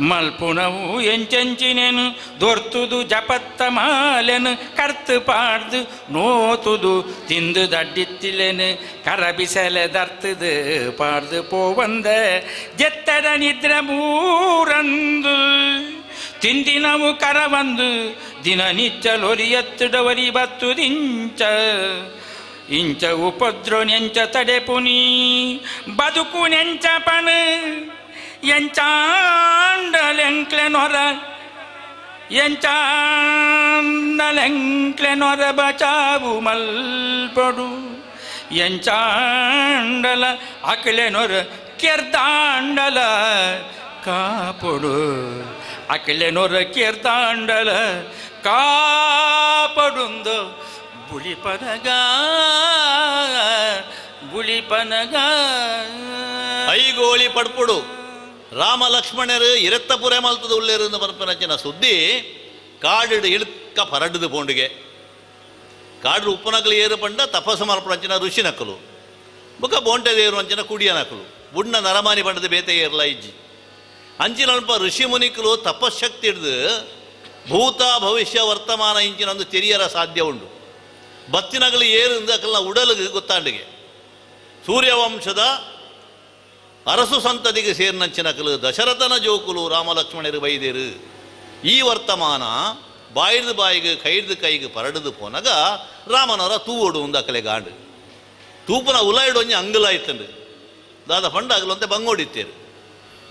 ಮಲ್ಪುಣವು ಎಂಚೆಂಚಿನೇನು ದೊರ್ತುದು ಜಪತ್ತ ಮಾಲೆನು ಕರ್ತು ಪಾಡ್ದು ನೋತುದು ತಿಂದು ದಡ್ಡಿತ್ತಿಲೇನು ಕರಬಿಸಲೆ ದರ್ತುದು ಪಾಡ್ದು ಪೋವಂದ ಜೆತ್ತದ ನಿದ್ರೆ ಮೂರಂದು ತಿಂದಿನವು ಕರವಂದು ದಿನನಿಚ್ಚಲೊರಿಯತ್ತುಡವರಿ ಬತ್ತುದಿಂಚ ಇಂಚ ಉಪದ್ರೋ ನೆಂಚ ತಡೆಪುನಿ ಬದುಕು ನೆಂಚ ಪಣ ಎಂಚಾಂಡಲೆಂಕ್ಲೆನೊರ ಎಂಚಾಂಡಲೆಂಕ್ಲೆನೊರ ಬಚಾವು ಮಲ್ಪಡು ಎಂಚಾಂಡಲ ಅಕ್ಲೆನೊರ ಕೆರ್ದಾಂಡಲ ಕಾಪೊಡು ಅಕ್ಲೆನೊರ ಕೆರ್ದಾಂಡಲ ಕಾಪಡುಂದು ಬುಳಿಪನಗ ಬುಳಿಪನಗ ಐಗೋಳಿ ಪಡ್ಪುಡು ರಾಮ ಲಕ್ಷ್ಮಣರು ಇರತ್ತಪುರ ಮಲ್ತದ ಉಳ್ಳೇರು ಪರಪನಚಿನ ಸುದ್ದಿ ಕಾಡಿಡು ಇಳುಕ್ಕ ಪರಡುದು ಪೋಂಡಿಗೆ ಕಾಡು ಉಪ್ಪನಕಲು ಏರು ಪಂಡ ತಪಸ್ಸು ಮಲ್ಪನಂಚಿನ ಋಷಿ ನಕಲು ಬುಕ್ಕ ಬೋಂಟೆ ದೇರು ಅಂಚಿನ ಕುಡಿಯ ನಕಲು ಬುಣ್ಣ ನರಮಾನಿ ಪಂಡದ ಬೇತೆ ಏರ್ಲ ಇಜ್ಜಿ ಅಂಚಿನ ಅಲ್ಪ ಋಷಿ ಮುನಿಕಲು ತಪಸ್ಶಕ್ತಿ ಹಿಡ್ದು ಭೂತ ಭವಿಷ್ಯ ವರ್ತಮಾನ ಇಂಚಿನ ಒಂದು ತೆರಿಯರ ಸಾಧ್ಯ ಉಂಡು. ಬತ್ತಿನಗಲು ಏರಿಂದ ಅಕಲ್ನ ಉಡಲಿಗೆ ಗೊತ್ತಾಂಡಿಗೆ ಸೂರ್ಯವಂಶದ ಅರಸು ಸಂತತಿಗೆ ಸೇರಿನಂಚಿನಕಲು ದಶರಥನ ಜೋಕುಲು ರಾಮಲಕ್ಷ್ಮಣರು ಬೈದೇರು. ಈ ವರ್ತಮಾನ ಬಾಯಿರ್ದು ಬಾಯಿಗೆ ಕೈರ್ದು ಕೈಗೆ ಪರಡದು ಪೋನಗ ರಾಮನವರ ತೂವೋಡು ಒಂದು ಅಕಲೆ ಗಾಂಡು ತೂಪನ ಉಲಾಯಿಡು ಒಂಜಿ ಅಂಗಲಾಯ್ತಂಡು ದಾದ ಪಂಡ ಅಗಲಂತೆ ಬಂಗೋಡಿತ್ತೇರು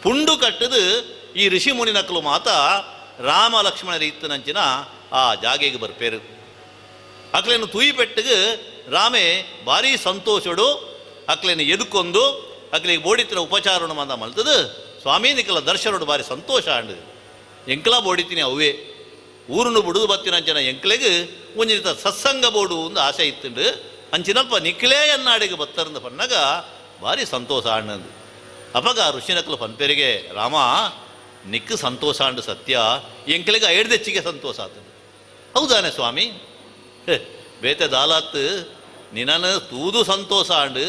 ಪುಂಡು ಕಟ್ಟದು ಈ ಋಷಿ ಮುನಿ ನಕಲು ಮಾತ ರಾಮ ಲಕ್ಷ್ಮಣರ ಇತ್ತನಂಚಿನ ಆ ಜಾಗೆಗೆ ಬರ್ಪೇರು. ಅಕ್ಲೇನು ತೂಯಿ ಪೆಟ್ಟಿಗೆ ರಾಮೆ ಭಾರಿ ಸಂತೋಷಡು ಅಕ್ಲೇನು ಎದುಕೊಂದು ಅಕ್ಲಿಗೆ ಬೋಡಿತ್ತಿನ ಉಪಚಾರಣ ಮಾತ ಮಲ್ತದು ಸ್ವಾಮಿ ನಿಕಲ ದರ್ಶನಡು ಭಾರಿ ಸಂತೋಷ ಅಂಡು ಎಂಕಲ ಬೋಡಿತೀನಿ ಅವೇ ಊರುನು ಬುಡುದು ಬತ್ತಿನಂಚಿನ ಎಂಕ್ಲೆಗ್ ಒಂಜಿತ ಸತ್ಸಂಗ ಬೋಡು ಒಂದು ಆಸೆ ಇತ್ತುಂಡು ಅಂಚಿನಲ್ಪ ನಿಕ್ಲೇ ಎನ್ನಾಡಿಗೆ ಬತ್ತರಂದು ಪನ್ನಾಗ ಭಾರಿ ಸಂತೋಷ ಅಣ್ಣಂದು. ಅಪಗ ಋಷಿನಕಲು ಪನ್ಪೆರಿಗೆ ರಾಮ ನಿಕ್ಕು ಸಂತೋಷ ಅಂಡು ಸತ್ಯ ಎಂಕ್ಲೆಗೆ ಐಡ್ದೆಚ್ಚಿಗೆ ಸಂತೋಷ ಆತಂದು. ಹೌದಾನೆ ಸ್ವಾಮಿ, ಬೇತೆ ದಾಲಾತ್ ನಿನನು ತೂದು ಸಂತೋಷ ಅಂಡು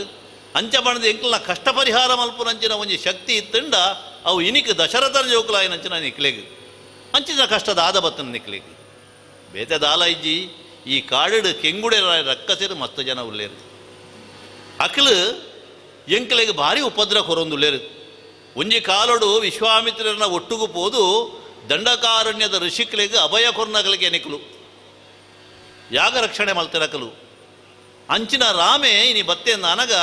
ಅಂಚ ಬಣ್ಣದ ಎಂಕ್ಲನ ಕಷ್ಟ ಪರಿಹಾರ ಮಲ್ಪುನಂಚಿನ ಒಂಜಿ ಶಕ್ತಿ ಇತ್ತಂಡ ಅವು ಇನಿಕ್ ದಶರಥನ ಜೋಕುಲಾಯಿನಂಚಿನ ನಿಕ್ಲೆಗ್ ಅಂಚಿನ ಕಷ್ಟದ ಆದ ಬತ್ತನ ನಿಕ್ಲೆಗ್ ಬೇತೆ ದಾಲ ಇಜ್ಜಿ. ಈ ಕಾಡು ಕೆಂಗುಡೆ ರಕ್ಕಸಿರು ಮಸ್ತ್ ಜನ ಉಲ್ಲೇರು ಅಕ್ಲು ಎಂಕ್ಲೆಗ್ ಭಾರಿ ಉಪದ್ರ ಕೊರೊಂದುಲ್ಲೇರು. ಒಂಜಿ ಕಾಲೋಡು ವಿಶ್ವಾಮಿತ್ರನ ಒಟ್ಟುಗು ಪೋದು ದಂಡಕಾರಣ್ಯದ ಋಷಿಕ್ಲೆಗ್ ಅಭಯ ಕೊರ್ನಗಲಿಗೆ ಎನಿಕಲು ಯಾಗ ರಕ್ಷಣೆ ಮಲ್ತಿರಕಲು ಅಂಚಿನ ರಾಮೆ ಇನಿ ಬತ್ತೆ ನನಗ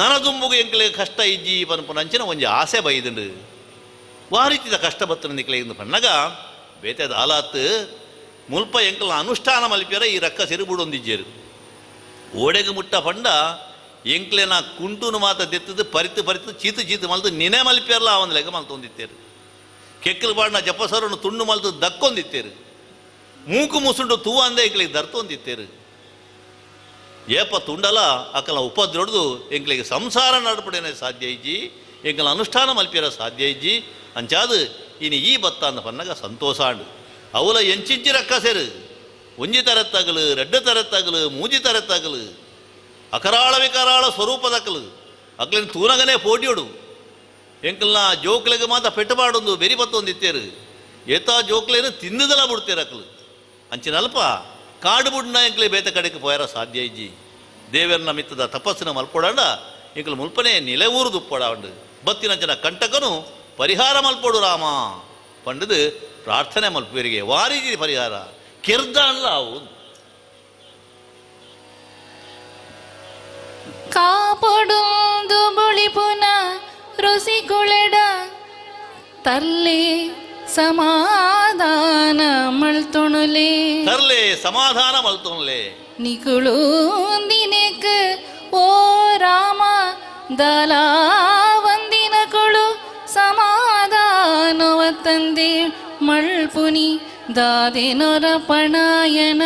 ನನದುಂಬುಗು ಎಂಕ್ಲೆ ಕಷ್ಟ ಇಜ್ಜಿ ಪನ್ಪುನ ಅಂಚಿನ ಒಂಜಿ ಆಸೆ ಬೈದುಂಡು ವಾರೀತಿದ ಕಷ್ಟ ಬತ್ತನ ನಿಕ್ಲೆ ಇಂದು ಪನ್ನಗ ಬೇತೆ ದಾಲಾತ್ ಮುಲ್ಪ ಎಂಕಲ ಅನುಷ್ಠಾನ ಮಲ್ಪಿಯರ ಈ ರಕ್ಕ ಸಿರುಬುಡೊಂದಿಜ್ಜೇರು ಓಡೆಗೆ ಮುಟ್ಟ ಪಂಡ ಎಂಕ್ಲೆನ ಕುಂಟುನು ಮಾತ ದೆತ್ತದು ಪರಿತು ಪರಿತು ಚೀತು ಚೀತು ಮಲ್ತು ನಿನೆ ಮಲ್ಪಿಯರ್ಲ ಆ ಒಂದು ಲೆಕ್ಕ ಮಲ್ತೊಂದಿತ್ತೇರು. ಕೆಕ್ಕಲು ಬಾಡಿನ ಜಪಸರನ್ನು ತುಂಡು ಮಲ್ತು ದಕ್ಕೊಂದಿತ್ತೇರು. ಮೂಕು ಮುಸುಂಡು ತೂವ ಅಂದೆ ಎಂಕ್ಲಿಗೆ ದರ್ತೊಂದಿತ್ತೇರು. ಏಪ ತುಂಡಲ ಅಕಲ ಉಪದ್ರೊಡ್ದು ಎಂಕ್ಲಿಗೆ ಸಂಸಾರ ನಡಪಡೇನೆ ಸಾಧ್ಯ ಇಜ್ಜಿ ಎಂಕಲ ಅನುಷ್ಠಾನ ಮಲ್ಪಿಯರ ಸಾಧ್ಯ ಇಜ್ಜಿ ಅಂಚಾದು ಇನಿ ಈ ಬತ್ತ ಅಂದ ಪನ್ನಗ ಸಂತೋಷ ಅಂಡು. ಅವಲ ಎಂಚಿಂಚಿ ರಕ್ಕಸೇರು ಒಂಜಿ ತರತ್ತಗಲು ರೆಡ್ಡು ತರತ್ತಗಲು ಮೂಜಿ ತರತ್ತಗಲು ಅಕರಾಳ ವಿಕರಾಳ ಸ್ವರೂಪದಕಲು ಅಕ್ಲಿನ ತೂನಗನೇ ಪೋಟಿಯೋಡು ಎಂಕಲ್ನ ಜೋಕ್ಲೆಗೆ ಮಾತ ಪೆಟ್ಟುಪಾಡೊಂದು ಬೆರಿ ಬತ್ತೊಂದಿತ್ತೇರು ಏತಾ ಜೋಕ್ಲೇನು ತಿಂದದಲ ಬಿಡ್ತೇರು ಅಕಲು ಅಂಚಿನಲ್ಪ ಕಾಡು ಬುಡ್ನ ಎಂಕ್ಲೆ ಬೇತ ಕಡೆಗೆ ಪೋಯರ ಸಾಧ್ಯ ಇಜ್ಜಿ. ದೇವರನ್ನ ಮಿತ್ತದ ತಪಸ್ಸಿನ ಮಲ್ಪೊಡಾಂಡ ಎಂಕಲು ಮುಲ್ಪನೆ ನಿಲೆ ಊರು ದುಪ್ಪೊಡಾಂಡು ಬತ್ತಿನಂಚಿನ ಕಂಟಕನು ಪರಿಹಾರ ಮಲ್ಪೊಡು ರಾಮ ಪಂಡದು ಪ್ರಾರ್ಥನೆ ಮಲ್ಪುವರಿಗೆ ವಾರೀತಿ ಪರಿಹಾರ ಕೆರ್ದಾನ್ಲ ಅವು ಕಾಪೊಡುಂದು ಬುಳಿಪುನ ರುಸಿಗುಳೆಡ ತರ್ಲೆ ಸಮಾಧಾನ ಮಲ್ತೊಣುಲೆ ತರ್ಲೆ ಸಮಾಧಾನ ಮಲ್ತೊಣುಲೆ ನಿಕುಳು ದಿನೆಕ್ ಓ ರಾಮ ದಲಾವಂದಿನ ಕೊಳು ಸಮಾಧಾನವ ತಂದೆ ಮಳ್ಪುನಿ ದಾದೆನೊರ ಪಣಾಯನ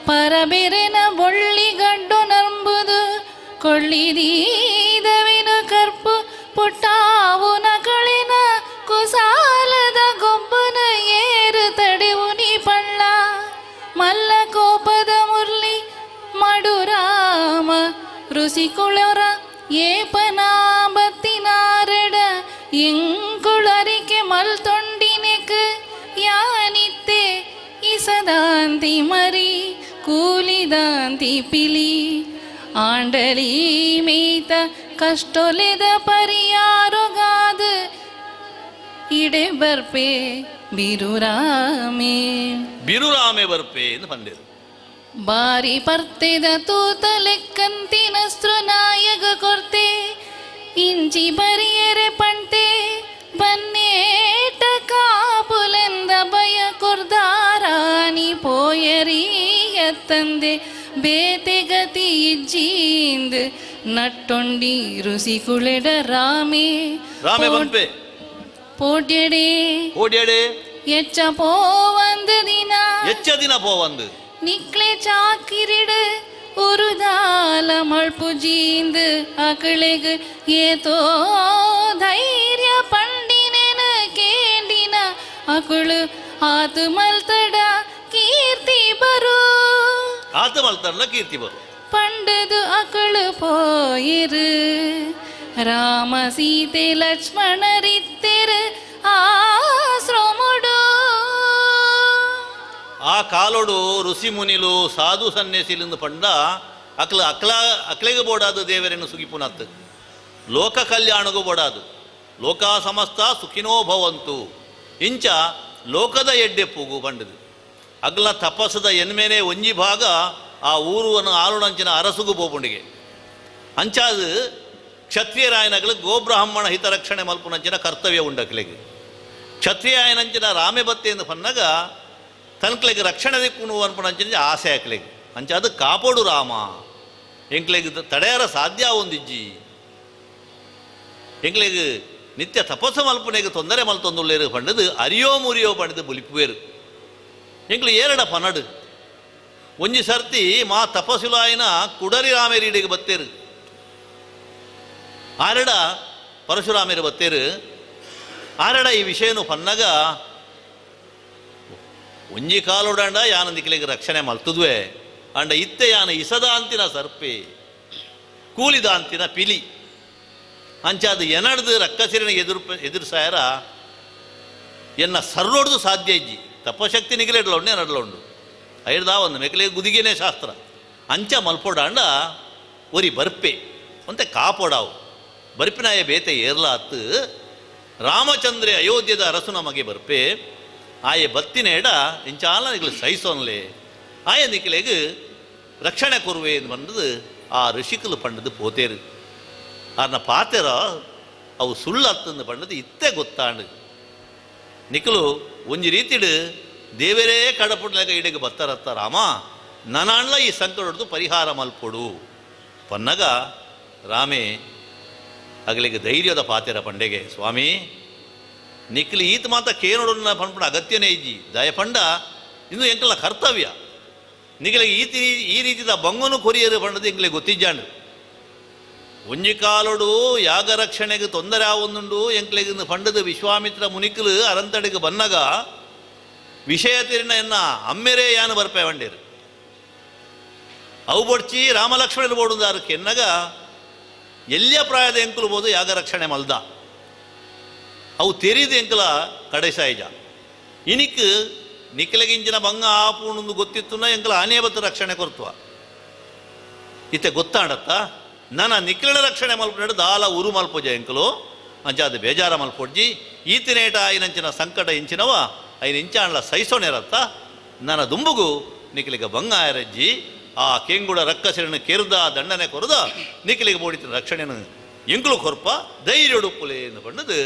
ಪರಬೆರೆನ ಬೊಳ್ಳಿಗಡ್ಡು ನಂಬುದು ಕೊಳ್ಳಿದೀದವಿನ ಕರ್ಪು ಪುಟ್ಟಾವುನ ಕಳೆನ ಕುಸಾಲದ ಗೊಬ್ಬನ ಏರು ತಡೆವುನಿ ಪಳ್ಳ ಮಲ್ಲ ಕೋಪದ ಮುರ್ಲಿ ಮಡುರಾಮ ಋಷಿಕುಳರ ಏಪನಾಬತ್ತಿನಾರೆಡ ಎಂಕುಳರಿಕೆ ಮಲ್ತೊಂಡಿನೆಕ್ ಯಾನಿತ್ತೆ ಇಸದಾಂತಿ ಮರಿ ಕೂಲಿದಾಂತಿ ಪಿಲಿ ಆಂಡಲಿ ಮೇಯ್ತ ಕಷ್ಟೊಲೆದ ಪರಿಯಾರುಗಾದ ಇಡೆ ಬರ್ಪೆ ಬಿರುರಾಮೆ ಬಿರುರಾಮೆ ಬರ್ಪೆ ಎಂದು ಬಂದಿರು. ಬಾರಿ ಪರ್ತೆದ ತೂತ ಲೆಕ್ಕಂತಿನ ನಾಯಗ ಕೊರ್ತೆ ಇಂಚಿ ಬರಿಯರೆ ಪಂತೆ ಬನ್ನೇಟ ಕಾಪುಲೆಂದ ಭಯ ಕೊರ್ದಾರಾಣಿ ಪೋಯರಿಯತ್ತಂದೆ ಬೇತೆ ಗತಿ ಇಜ್ಜೀಂದ್ ನಟ್ಟೊಂಡಿ ರುಸಿ ಕುಳೆಡ ರಾಮೆ ರಾಮೆ ಬಂಪೆ ಪೋಡ್ಯಡೆ ಓಡ್ಯಡೆ ಎಚ್ಚ ಪೋವಂದು ದಿನ ಎಚ್ಚ ದಿನ ಪೋವಂದು ನಿಕ್ಲೆ ಚಾಕಿರಿಡು ಉರುದಾಲ ಮಳ್ಪುಜೀಂದು ಅಕಳೆಗ್ ಏತೋ ಧೈರ್ಯ ಪಂಡಿನೆನ ಕೇಂಡಿನ ಅಕುಳು ಆತು ಮಲ್ತಡ ಕೀರ್ತಿ ಬರು ಆತು ಮಲ್ತಡ ಕೀರ್ತಿ ಬರು ಪಂಡದು ಅಕಳು ಪೋಯಿರು ರಾಮ ಸೀತೆ ಲಕ್ಷ್ಮಣರಿತ್ತೆರು ಆಶ್ರಮುಡು. ಆ ಕಾಲೋಡು ಋಷಿ ಮುನಿಲು ಸಾಧು ಸನ್ಯಾಸಿಲಿಂದ ಪಂಡ ಅಕ್ಲ ಅಕ್ಲ ಅಕ್ಲೆಗೆ ಬೋಡಾದು ದೇವರನ್ನು ಸುಗಿಪುನತ್ತು ಲೋಕ ಕಲ್ಯಾಣಗೂ ಬೋಡಾದು ಲೋಕ ಸಮಸ್ತ ಸುಖಿನೋ ಭವಂತು ಇಂಚ ಲೋಕದ ಎಡ್ಡೆಪ್ಪುಗು ಪಂಡದು ಅಗ್ಲ ತಪಸ್ಸದ ಎನ್ಮೇನೆ ಒಂಜಿ ಭಾಗ ಆ ಊರುವನ್ನು ಆಳುಣಂಚಿನ ಅರಸುಗು ಪೋಪುಂಡಿಗೆ ಅಂಚಾದು ಕ್ಷತ್ರಿಯರಾಯನಗಳು ಗೋಬ್ರಾಹ್ಮಣ ಹಿತರಕ್ಷಣೆ ಮಲ್ಪುನಂಚಿನ ಕರ್ತವ್ಯ ಉಂಡಕ್ಲೆಗ್ ಕ್ಷತ್ರಿಯಾಯನಂಚಿನ ರಾಮೆ ಬತ್ತೆಂದು ಪನ್ನಗ ತನ್ಕ್ಲೆಗ್ ರಕ್ಷಣೆ ದಿಕ್ಕುನು ಅನ್ಪುನಂಚಿನ ಆಸೆ ಆಕ್ಲೆಗ್ ಅಂಚಾದು ಕಾಪೋಡು ರಾಮ ಎಂಕ್ಲೆಗ್ ತಡೆಯರ ಸಾಧ್ಯ ಒಂದಿಜ್ಜಿ ಎಂಕ್ಲೆಗ್ ನಿತ್ಯ ತಪಸ್ಸು ಮಲ್ಪುನೆಗ್ ತೊಂದರೆ ಮಲ್ತೊಂದುಲ್ಲೇರು ಪಂಡದು ಅರಿಯೋ ಮುರಿಯೋ ಪಂಡದು ಬುಲಿಪುವೇರು ಎಂಕ್ಲು ಏರಡ ಪನಡು ಒಂಜಿ ಸರ್ತಿ ಮಾ ತಪಸ್ಸುಲಾಯಿನ ಕುಡರಿ ರಾಮೇರೀಡಿಗೆ ಬತ್ತೇರು ಆರಡ ಪರಶುರಾಮೇರು ಬತ್ತೇರು ಆರಡ ಈ ವಿಷಯನು ಪನ್ನಗ ಒಂಜಿ ಕಾಲುಡಂಡ ಯಾನ ನಿಕ್ಲೆಗ್ ರಕ್ಷಣೆ ಮಲ್ತುದ್ವೆ ಅಂಡ ಇತ್ತೆ ಯಾನ ಇಸದಾಂತಿನ ಸರ್ಪೆ ಕೂಲಿದಾಂತಿನ ಪಿಲಿ ಅಂಚಾದ ಎನಡ್ದು ರಕ್ಕಸಿರಿನ ಎದುರುಸಾಯರ ಎನ್ನ ಸರ್ರೋಡ್ದು ಸಾಧ್ಯ ಇಜ್ಜಿ ತಪಶಕ್ತಿ ನಿಗಲೆಡ್ಲ ಉಂಡು ಎನಡ್ಲ ಉಂಡು ಐಡ್ದಾ ಒಂದು ಮೆಕ್ಲೆ ಗುದಿಗೆನೇ ಶಾಸ್ತ್ರ ಅಂಚ ಮಲ್ಪೋಡಾಂಡ ಒರಿ ಬರ್ಪೆ ಒಂತೆ ಕಾಪೋಡಾವು ಬರ್ಪಿನಾಯ ಬೇತೆ ಏರ್ಲ ಅತ್ತು ರಾಮಚಂದ್ರೆ ಅಯೋಧ್ಯದ ಅರಸು ನಮಗೆ ಬರ್ಪೆ ಆಯೆ ಬತ್ತಿನೇಡ ಇಂಚಾಲ ನಿಗಲು ಸಹಿಸೋನ್ಲೆ ಆಯ ನಿಕ್ಲೆಗ್ ರಕ್ಷಣೆ ಕೊರುವೆ ಎಂದು ಬಂದದು ಆ ಋಷಿಕಲು ಪಂಡದು ಪೋತೇರು ಆರ್ನ ಪಾತೆರ ಅವು ಸುಳ್ಳು ಅತ್ತಂದು ಪಂಡದು ಇತ್ತೆ ಗೊತ್ತಾಂಡು ನಿಕಲು ಒಂಜಿ ರೀತಿಡು ದೇವರೇ ಕಡಪುಡ್ಲಾಗ ಇಡೆಗೆ ಬತ್ತರತ್ತ ರಾಮ ನನಾಂಡ್ಲ ಈ ಸಂಕಟದ್ದು ಪರಿಹಾರ ಮಲ್ಪೊಡು ಪನ್ನಗ ರಾಮೆ ಅಗಲಿಗೆ ಧೈರ್ಯದ ಪಾತೆರ ಪಂಡೆಗೆ ಸ್ವಾಮಿ ನಿಕ್ಲಿ ಈತ ಮಾತ ಕೇನೋಡನ್ನ ಪಂಪಣ ಅಗತ್ಯನೇ ಇಜ್ಜಿ ದಯಪಂಡ ಇನ್ನು ಎಂಕಲ ಕರ್ತವ್ಯ ನಿಗಲಿಗೆ ಈತಿ ಈ ರೀತಿದ ಬಂಗನು ಕೊರಿಯರು ಪಂಡದು ಎಂಕ್ಲೆ ಗೊತ್ತಿಜ್ಜಾಂಡು ಒಂಜಿ ಕಾಲೊಡು ಯಾಗ ರಕ್ಷಣೆಗೆ ತೊಂದರೆ ಆವೊಂದುಂಡು ಎಂಕ್ಲೆಗ್ ಪಂಡದು ವಿಶ್ವಾಮಿತ್ರ ಮುನಿಕಲು ಅರಂತಡಿಗೆ ಬನ್ನಗ ವಿಷಯ ತಿರಿನ ಎನ್ನ ಅಮ್ಮೆರೇ ಯಾನು ಬರ್ಪೆ ವಂಡೇರು ಅವು ಬೊಡ್ಚಿ ರಾಮಲಕ್ಷ್ಮಣರು ಬೋಡುದಾರು ಕೆನ್ನಗ ಎಲ್ಲಿಯ ಪ್ರಾಯದ ಎಂಕುಲು ಬೋದು ಯಾಗ ರಕ್ಷಣೆ ಮಲ್ದ ಅವು ತೆರಿದು ಎಂಕಲ ಕಡೆಸಾಯಿಜ ಇನಿಕ್ ನಿಕ್ಲೆಗಿಂಚಿನ ಬಂಗ ಆಪುಣಂದು ಗೊತ್ತಿತ್ತುನ ಎಂಕಲ ಆನೆ ಬತ್ತು ರಕ್ಷಣೆ ಕೊರ್ತುವ ಇತ್ತೆ ಗೊತ್ತಾಡತ್ತ ನನ್ನ ನಿಕ್ಲೆನ ರಕ್ಷಣೆ ಮಲ್ಪುನಾಡು ದಾಲ ಉರು ಮಲ್ಪೊಜ ಎಂಕಲು ಅಂಚಾದ ಬೇಜಾರ ಮಲ್ಪೊಡ್ಜಿ ಈತಿನೇಟ ಐನಂಚಿನ ಸಂಕಟ ಇಂಚಿನವ ಐನ ಇಂಚಾಣ್ಲ ಸೈಸೋಣೆರತ್ತ ನನ್ನ ದುಂಬುಗು ನಿಕ್ಲಿಗ ಬಂಗ ಆಯರಜ್ಜಿ ಆ ಕೆಂಗುಡ ರಕ್ಕಸಿರನ್ನು ಕೆರ್ದ ದಂಡನೆ ಕೊರದ ನಿಕ್ಲಿಗೆ ಬೋಡಿತಿನ ರಕ್ಷಣೆಯನ್ನು ಎಂಕುಲು ಕೊರ್ಪ ಧೈರ್ಯೊಡುಪ್ಪುಲೆ ಎಂದು ಪಂಡದು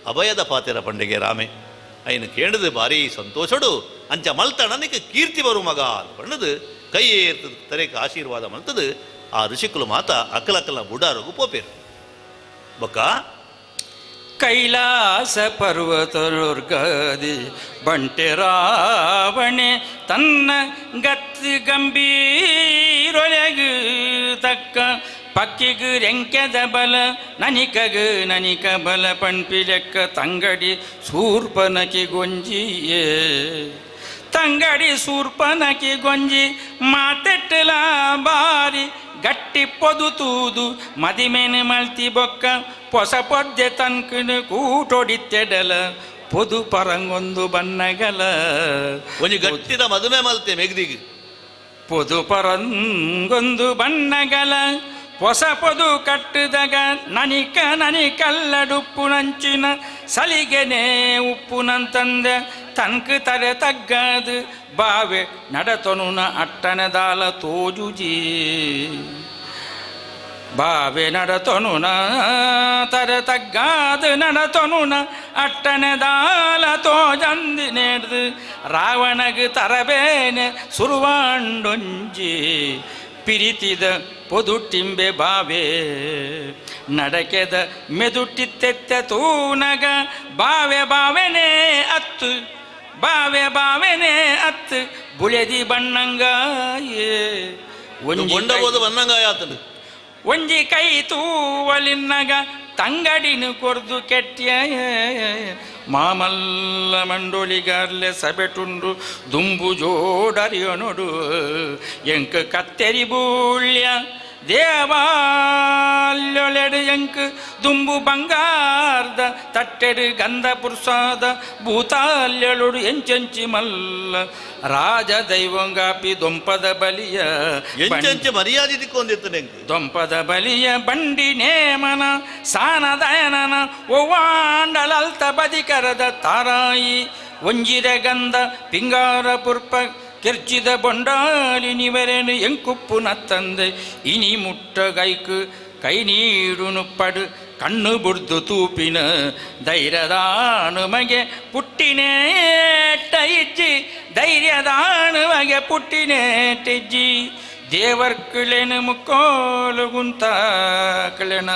ಅಭಯದ ಪಾತೆರ ಪಂಡಿಗೆ ರಾಮೆ ಐನು ಕೇಂಡದು ಭಾರಿ ಸಂತೋಷಡು ಅಂಚ ಮಲ್ತಣ ನಿಕ್ಕ ಕೀರ್ತಿ ಬರು ಮಗ ಪಂಡದು ಕೈ ಏರ್ತದ ತರೇಕ ಆಶೀರ್ವಾದ ಮಲ್ತದು ಆ ಋಷಿಕುಲು ಮಾತ ಅಕ್ಕಲಕ್ಕಲ ಬುಡಾರೋಗು ಪೋಪೇರು ಬೊಕ್ಕ ಕೈಲಾಸ ಪರ್ವತರುರ್ಗದಿ ಬಂಟೆ ರಾವಣೆ ತನ್ನ ಗತ್ತು ಗಂಭೀರೊಳಗು ತಕ್ಕ ಪಕ್ಕಿಗು ರೆಂಕೆದ ಬಲ ನನಿಕಗು ನನಿಕ ಬಲ ಪಣ್ಪಿ ಲೆಕ್ಕ ತಂಗಡಿ ಸೂರ್ಪನಕಿ ಗೊಂಜಿಯೇ ತಂಗಡಿ ಸೂರ್ಪನಕಿ ಗೊಂಜಿ ಮಾತೆಟ್ಟಲ ಬಾರಿ ಗಟ್ಟಿ ಪೊದು ತೂದು ಮದಿಮೇನು ಮಲ್ತಿ ಬೊಕ್ಕ ಪೊಸ ಪೊದ್ದೆ ತನ್ಕನು ಕೂಟೊಡಿತ್ತೆಡಲ ಪೊದು ಪರಂಗೊಂದು ಬನ್ನಗಲ ಒಂಜಿ ಗಟ್ಟಿದ ಮದುವೆ ಮಲ್ತೆ ಮೆಗ್ದಿಗ್ ಪೊದು ಪರಂಗೊಂದು ಬನ್ನಗಲ ಹೊಸ ಪೊದು ಕಟ್ಟುದಗ ನನಿಕ ನನಿಕಲ್ಲಡುಪ್ಪು ನಂಚಿನ ಸಲಿಗೆನೆ ಉಪ್ಪುನಂತಂದೆ ತನ್ಕ ತರೆ ತಗ್ಗದು ಬಾವೆ ನಡತೊನುನ ಅಟ್ಟಣದಾಲ ತೋಜುಜಿ ಬಾವೆ ನಡತೊನುನ ತರೆ ತಗ್ಗಾದು ನಡತೊನುನ ಅಟ್ಟಣದಾಲ ತೋಜಂದಿ ನೇಡ್ದು ರಾವಣಗ್ ತರಬೇನೆ ಸುರುವಾಂಡೊಂಜಿ ಪಿರಿತಿದ ಪೊದುಟಿಂಬೆ ಬಾವೆ ನಡಕೆದ ಮೆದುಟಿತ್ತೆತ್ತ ತೂನಗ ಬಾವೆ ಬಾವೆನೇ ಅತ್ತು ಬಾವೆ ಬಾವೆನೇ ಅತ್ತು ಬುಳೆದಿ ಬಣ್ಣಂಗಾಯೇ ಬೊಂಡಬೋದು ಬಣ್ಣಂಗಾಯ ಆತನು ಒಂಜಿ ಕೈ ತೂವಲಿನ್ನಗ ತಂಗಡಿನು ಕೊರ್ದು ಕೆಟ್ಟಿಯ ಮಾಮಲ್ಲ ಮಂಡೋಳಿಗಾರ್ಲೆ ಸಬೆಟುಂಡು ದುಂಬು ಜೋಡರಿಯೊನೊಡು ಎಂಕ ಕತ್ತೆರಿ ಬೂಳ್ಯ ದೇವಾಲ್ಯೊಳೆಡು ಎಂಕ್ ದುಂಬು ಬಂಗಾರ್ದ ತಟ್ಟೆಡು ಗಂಧ ಪುರುಷಾದ ಭೂತಾಲ್ಯಳುಡು ಎಂಚೆಂಚಿ ಮಲ್ಲ ರಾಜ ದೈವಂಗಾಪಿ ದೊಂಪದ ಬಲಿಯ ಎಂಚೆಂಚಿ ಮರ್ಯಾದೆ ದಿಕ್ಕೊಂದಿತ್ತು ನೆಂಕ್ ದೊಂಪದ ಬಲಿಯ ಬಂಡಿ ನೇಮನ ಸಾನದಯನನ ಒವ್ವಾಂಡಲಲ್ತ ಬದಿಕರದ ತಾರಾಯಿ ಒಂಜಿರ ಗಂಧ ಪಿಂಗಾರ ಪುರ್ಪ ಕೆರ್ಚಿದ ಬೊಂಡಾಲಿ ನಿವರೆನು ಎಂಕುಪ್ಪು ನತ್ತಂದೆ ಇನಿ ಮುಟ್ಟ ಗೈಕು ಕೈ ನೀಡುನು ಪಡು ಕಣ್ಣು ಬುಡ್ದು ತೂಪಿನ ಧೈರ್ಯದಾನು ಮಗೆ ಪುಟ್ಟಿನೇಟ ಇಜ್ಜಿ ಧೈರ್ಯದಾನು ಮಗೆ ಪುಟ್ಟಿನೇಟಿಜ್ಜಿ ದೇವರ್ಕುಳೆನು ಮುಕ್ಕೋಲು ಗುಂತಾಕಳೆನ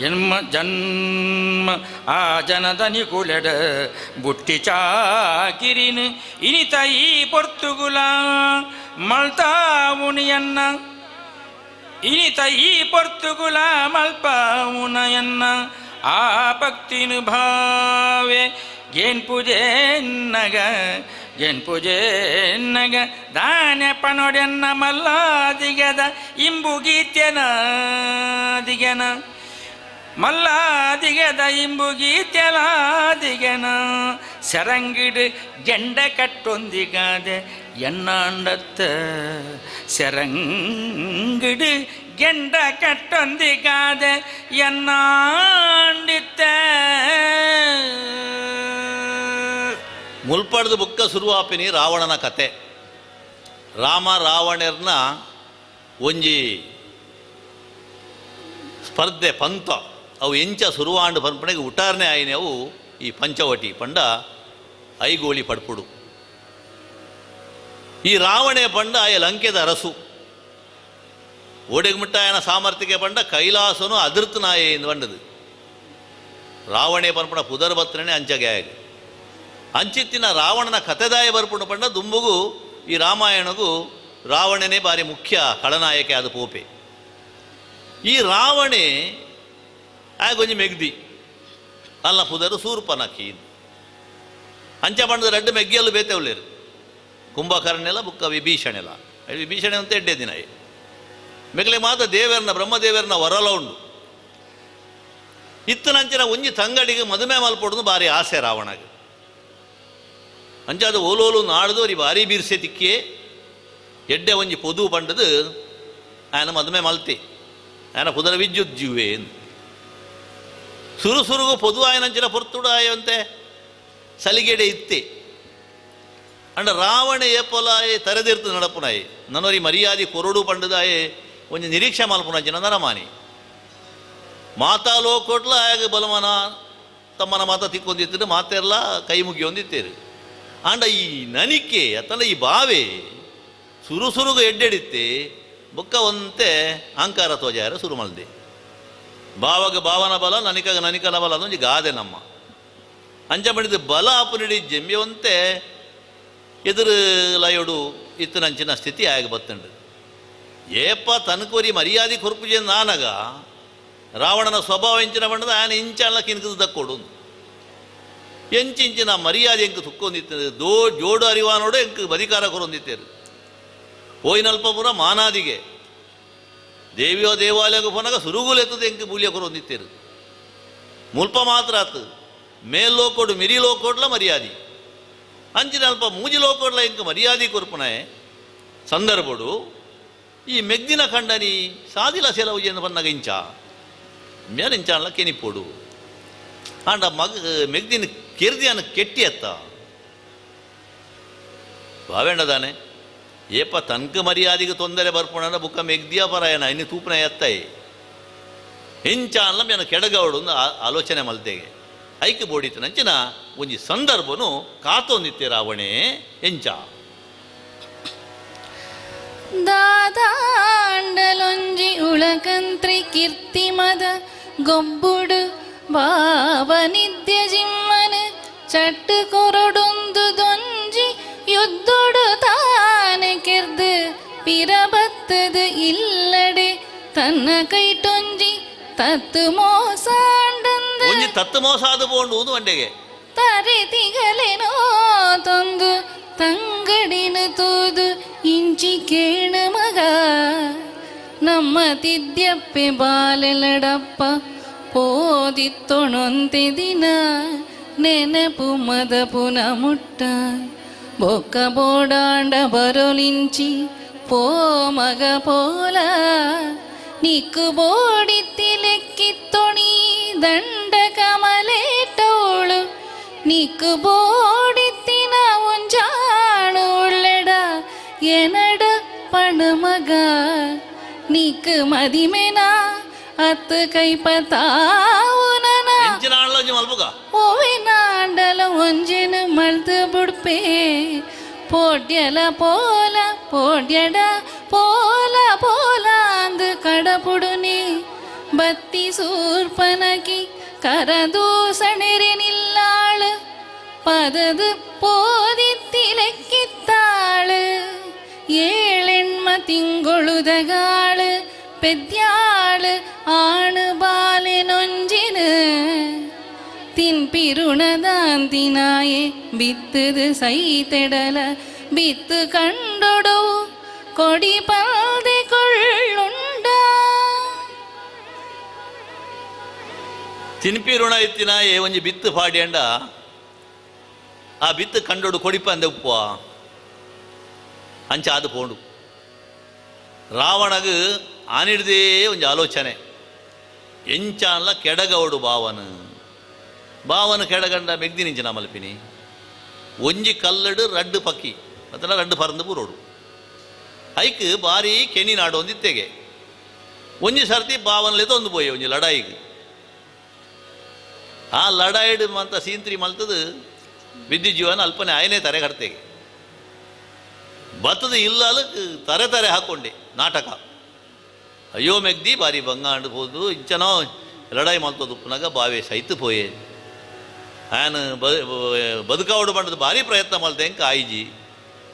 ಜನ್ಮ ಜನ್ಮ ಆ ಜನದನಿ ಕುಲೆಡ ಬುಟ್ಟಿ ಚಾಕಿರಿನು ಇನಿತ ಈ ಪೊರ್ತುಗುಲ ಮಲ್ತಾವುನಿಯನ್ನ ಇನಿತ ಈ ಪೊರ್ತುಗುಲ ಮಲ್ಪಾವುನಯನ್ನ ಆ ಭಕ್ತಿನು ಭಾವೆ ಗೇನ್ ಪೂಜೆನ್ನಗ ಗೇನ್ ಪೂಜೆನ್ನಗ ದಾನೆ ಪನೊಡೆನ್ನ ಮಲ್ಲಾದಿಗದ ಇಂಬುಗೀತ್ಯನ ದಿಗನ ಮಲ್ಲಾದಿಗದ ಇಂಬುಗೀತ್ಯಲಾದಿಗನ ಸೆರಂಗಿಡು ಗೆಂಡ ಕಟ್ಟೊಂದಿಗಾದೆ ಎನ್ನಾಂಡತ್ತ ಸೆರಂಗಿಡು ಗೆಂಡ ಕಟ್ಟೊಂದಿಗಾದೆ ಎನ್ನಾಂಡಿತ್ತ. ಮುಲ್ಪಡ್ದು ಬುಕ್ಕ ಸುರುವಾಪಿನಿ ರಾವಣನ ಕತೆ. ರಾಮ ರಾವಣರ್ನ ಒಂಜಿ ಸ್ಪರ್ಧೆ ಪಂತ ಅವು ಎಂಚ ಸುರುವಾಂಡು ಪನ್ಪಣೆಗೆ ಉಟಾರ್ನೆ ಆಯಿನೆ ಅವು ಈ ಪಂಚವಟಿ ಪಂಡ ಐಗೋಳಿ ಪಡ್ಪುಡು. ಈ ರಾವಣೆ ಪಂಡ ಆಯ ಲಂಕೆದ ಅರಸು ಓಡೆಗೆ ಮುಟ್ಟಾಯನ ಸಾಮರ್ಥ್ಯಕ್ಕೆ ಪಂಡ ಕೈಲಾಸನು ಅದೃತನಾಯೆ ಎಂದು ಬಂಡದು. ರಾವಣೆ ಪನ್ಪಣ ಪುದರ್ ಬತ್ರನೆ ಅಂಚಗೆ ಆಗ ಅಂಚಿತ್ತಿನ ರಾವಣನ ಕತೆದಾಯ ಬರ್ಪುಂಡು ಪಂಡ ದುಂಬುಗು ಈ ರಾಮಾಯಣಗೂ ರಾವಣನೇ ಬಾರಿ ಮುಖ್ಯ ಖಳನಾಯಕೆ ಅದು ಪೋಪೆ. ಈ ರಾವಣೆ ಆಗೊಂಜಿ ಮೆಗ್ದಿ ಅಲ್ಲ ಪುದರು ಸೂರ್ಪನಕಿ ಅಂಚ ಬಣ್ಣದ ರಡ್ಡು ಮೆಗ್ಗಿಯಲ್ಲೂ ಬೇತೆವಲ್ಲೇರು ಕುಂಭಕರ್ಣೆಲ್ಲ ಬುಕ್ಕ ವಿಭೀಷಣೆಲ್ಲ ವಿಭೀಷಣೆ ಅಂತ ಎಡ್ಡೆ ದಿನ ಮೆಗ್ಲೆ ಮಾತ ದೇವರನ್ನ ಬ್ರಹ್ಮದೇವರನ್ನ ವರಲ ಉಂಡು. ಇತ್ತನಂಚಿನ ಒಂಜಿ ತಂಗಡಿಗೆ ಮದುಮೆ ಮಲ್ಪೊಡುದು ಬಾರಿ ಆಸೆ ರಾವಣಗೆ. ಅಂಚಾದ ಓಲೋಲು ನಾಡ್ದು ಅವ್ರಿ ಭಾರಿ ಬೀರ್ಸೆ ತಿಕ್ಕಿ ಎಡ್ಡೆ ಒಂಜಿ ಪೊದು ಪಂಡದು ಆಯನ ಮದುಮೆ ಮಲ್ತಿ ಆಯನ ಪುದರ ವಿದ್ಯುತ್ ಜೀವೆ ಸುರು ಸುರುಗು ಪೊದು ಆಯನಂಚಿನ ಪೊರ್ತುಡು ಆಯಂತೆ ಸಲಿಗೆಡೆ ಇತ್ತಿ ಅಂಡ ರಾವಣ ಏಪೊಲಾಯೆ ತರೆದಿರ್ತು ನಡಪುನಾಯಿ ನನ್ನೋರಿ ಮರ್ಯಾದೆ ಕೊರಡು ಪಂಡದಾಯೆ ಒಂಜಿ ನಿರೀಕ್ಷೆ ಮಲ್ಪುನಂಚಿನ ನರಮಾನಿ ಮಾತಾ ಲೋಕೊಟ್ಲ ಆಯಾಗ ಬಲಮನ ತಮ್ಮನ ಮಾತ ತಿಕ್ಕೊಂದಿತ್ತಿರು ಮಾತೆಲ್ಲ ಕೈ ಮುಗಿಯೊಂದಿತ್ತೇರು. ಆಂಡ ಈ ನನಿಕೆ ಅತ್ತಂಡ ಈ ಬಾವೆ ಸುರು ಸುರುಗು ಎಡ್ಡೆಡಿತ್ತೆ ಬೊಕ್ಕ ಒಂತೆ ಅಹಂಕಾರ ತೋಜಾರ ಸುರು ಮಲ್ದೆ. ಬಾವಾಗ ಭಾವನ ಬಲ ನನಿಕಾಗ ನನಿಕನ ಬಲ ಅದೊಂದು ಗಾದೆ ನಮ್ಮ ಅಂಚ ಬಡಿದ ಬಲ ಅಪುನಿಡಿ ಜಂಬ್ಯವಂತೆ ಎದುರು ಲಯೋಡು ಇತ್ತನಂಚಿನ ಸ್ಥಿತಿ ಆಗ ಬತ್ತಂಡು. ಏಪ ತನಕೋರಿ ಮರ್ಯಾದೆ ಕೊರ್ಪುಜೆ ನಾನಗ ರಾವಣನ ಸ್ವಭಾವ ಎಂಚಿನ ಬಣ್ಣದ ಆಯನ ಇಂಚಲ್ಲ ಕಿನ್ಕದ ದಕ್ಕೊಡು ಎಂಚಿಂಚಿನ ಮರ್ಯಾದೆ ಎಂಕ್ ತುಕ್ಕೊಂದಿತ್ತು ದೋ ಜೋಡು ಅರಿವಾನೋಡು ಎಂಕ್ ಬದಿಕಾರ ಕೊರೊಂದಿತ್ತೇರು. ಹೋಯಿನಲ್ಪ ಪೂರ ಮಾನಾದಿಗೆ ದೇವಿಯೋ ದೇವಾಲಯಕ್ಕೆ ಪೋನಾಗ ಸುರುಗುಲೆತ್ತದ ಎಂಕ್ ಬೂಲಿಯ ಕೊರೊಂದಿತ್ತೇರು. ಮುಲ್ಪ ಮಾತ್ರ ಆತು ಮೇಲ್ ಲೋಕೋಡು ಮಿರಿ ಲೋಕೋಡ್ಲ ಮರ್ಯಾದೆ ಅಂಚಿನ ಅಲ್ಪ ಮೂಜಿ ಲೋಕೋಡ್ಲ ಎಂಕ್ ಮರ್ಯಾದೆ ಕೊರ್ಪುನಾಯೆ ಸಂದರ್ಭಡು ಈ ಮೆಗ್ದಿನ ಖಂಡನಿ ಸಾದಿಲ ಸೆಲವು ಬನ್ನಗ ಇಂಚ ಮೇಲ ಇಂಚಾಣಲ ಕೆನಿಪೋಡು ಆಂಡ ಮಗ ಮೆಗ್ದಿನ ಕೆರ್ದಿಯನ ಕೆಟ್ಟಿ ಅತ್ತ ಭಾವೇಂಡದಾನೆ ಏಪ ತನ್ಕ ಮರ್ಯಾದೆಗೆ ತೊಂದರೆ ಬರ್ಪುಣ ಬುಕ್ಕ ಮೆಗ್ದಿಯ ಪರಾಯನ ಇನ್ನು ತೂಪನ ಎತ್ತಾಯಿ ಇಂಚಾನ್ಲ ಮೇನ ಕೆಡಗವಡು ಆಲೋಚನೆ ಮಲ್ತೆಗೆ ಐಕೆ ಬೋಡಿತನಂಚಿನ ಒಂಜಿ ಸಂದರ್ಭನು ಕಾತೊಂದಿತ್ತೆ ರಾವಣೆ ಎಂಚ ದಾದಾಂಡಲೊಂಜಿ ಉಳಕಂತ್ರಿ ಕೀರ್ತಿಮದ ಗೊಬ್ಬುಡು ಭಾವನಿದ್ಯ ಜಿಮ್ಮನ ಚಟ್ಟು ಕೊರಡೊಂದು ದೊಂಜಿ ಯುದ್ಧೊಡು ತಾನೆ ಕೆರ್ದು ಪಿರಬತ್ತದು ಇಲ್ಲಡೆ ತನ್ನ ಕೈಟೊಂಜಿ ತತ್ತು ಮೋಸಾಂಡಂದು ಒಂಜಿ ತತ್ತು ಮೋಸಾದ ಪೋಂಡು ವಂಡೆಗೆ ತರೆ ತಿಗಲೆನೋ ತೊಂದು ತಂಗಡಿನ ತೂದು ಇಂಚಿ ಕೇಣ ಮಗ ನಮ್ಮ ತಿದ್ಯಪ್ಪೆ ಬಾಲೆಲಡಪ್ಪ ಪೋದಿತ್ತೊಣೊಂತೆ ದಿನ ನೆನಪು ಮದಪುನ ಮುಟ್ಟ ಬೊಕ್ಕ ಬೋಡಾಂಡ ಬರೋಲಿಂಚಿ ಪೋ ಮಗ ಪೋಲ ನಿಕ್ಕು ಬೋಡಿತ್ತಿ ಲೆಕ್ಕಿತ್ತೊಣಿ ದಂಡ ಕಮಲೇಟೋಳು ನಿಕ್ಕು ಬೋಡಿತ್ತಿನ ಒಂಜಾಣು ಉಳ್ಳೆಡ ಎನಡ ಪಣಮಗ ನಿಕ್ಕು ಮದಿಮೆನಾ ಅತ್ತು ಕೈಪತಾವುನನ ಓವಿನಾಂಡಲ ಒಂಜೆನು ಮಳ್ದು ಬುಡ್ಪೆ ಪೋಡ್ಯಲ ಪೋಲ ಪೋಡ್ಯಡ ಪೋಲ ಪೋಲಾಂದು ಕಡಪುಡುನಿ ಬತ್ತಿ ಸೂರ್ಪನಕಿ ಕರದೂಸಣೆರೆ ನಿಲ್ಲಾಳು ಪದದು ಪೋದಿತ್ತಿಲೆಕ್ಕಿತ್ತಾಳು ಏಳೆಣ್ಮ ತಿಂಗೊಳುದಗಾಳು ಪೆದ್ಯಾಳು ಆಣು ಬಾಲೆನೊಂಜಿನ ತಿನ್ಪಿರುಣದಾಂತಿನಾಯೆ ಬಿತ್ತದು ಸೈತೆಡಲ ಬಿತ್ತು ಕಂಡೊಡು ಕೊಡಿ ಪಲ್ದೆ ಕೊಳ್ಳುಂಡ. ತಿನ್ಪಿರುಣ ಇತ್ತಿನಾಯೆ ಒಂಜಿ ಬಿತ್ತು ಪಾಡ್ಯಂಡ ಆ ಬಿತ್ತು ಕಂಡೊಡು ಕೊಡಿಪ ಅಂದೆ ಉಪ್ಪು ಅಂಚ ಅದು ಪೋಂಡು. ರಾವಣಗು ಆನಿಡ್ದೇ ಒಂಜಿ ಆಲೋಚನೆ ಎಂಚಾನ್ಲ ಕೆಡಗವಡು ಬಾವನು ಬಾವನ ಕೆಡಗಂಡ ಮೆಗ್ದಿ ನಿಂಚಿನ ಮಲ್ಪಿನಿ ಒಂಜಿ ಕಲ್ಲಡು ರಡ್ಡು ಪಕ್ಕಿ ಮತ್ತಲ್ಲ ರಡ್ಡು ಪರಂದು ಪೂರೋಡು ಐಕ್ ಬಾರಿ ಕೆಣಿ ನಾಡು ಒಂದಿತ್ತೆಗೆ ಒಂಜಿ ಸರ್ತಿ ಬಾವನಲೆ ತೊಂದು ಪೋಯೆ ಒಂಜಿ ಲಡಾಯಿಗೆ. ಆ ಲಡಾಯಿಡು ಮಂತ ಸೀಂತ್ರಿ ಮಲ್ತದು ವಿದ್ಯುತ್ ಜೀವನ ಅಲ್ಪನೆ ಆಯನೇ ತರೆ ಕಟ್ತೆಗೆ ಬತ್ತದ ಇಲ್ಲಲು ತರೆ ತರೆ ಹಾಕ್ಕೊಂಡೆ ನಾಟಕ. ಅಯ್ಯೋ ಮೆಗ್ದಿ ಬಾರಿ ಬಂಗಾಂಡು ಹೋದು ಇಂಚನೋ ಲಡಾಯಿ ಮಲ್ತೋದು ಪುನಗ ಬಾವೆ ಸೈತು ಪೋಯೆ ಆಯನ ಬದುಕಾವಡು ಬಂಡದ ಭಾರಿ ಪ್ರಯತ್ನ ಮಲ್ತೆ ಎಂಕ ಆಯ್ಜಿ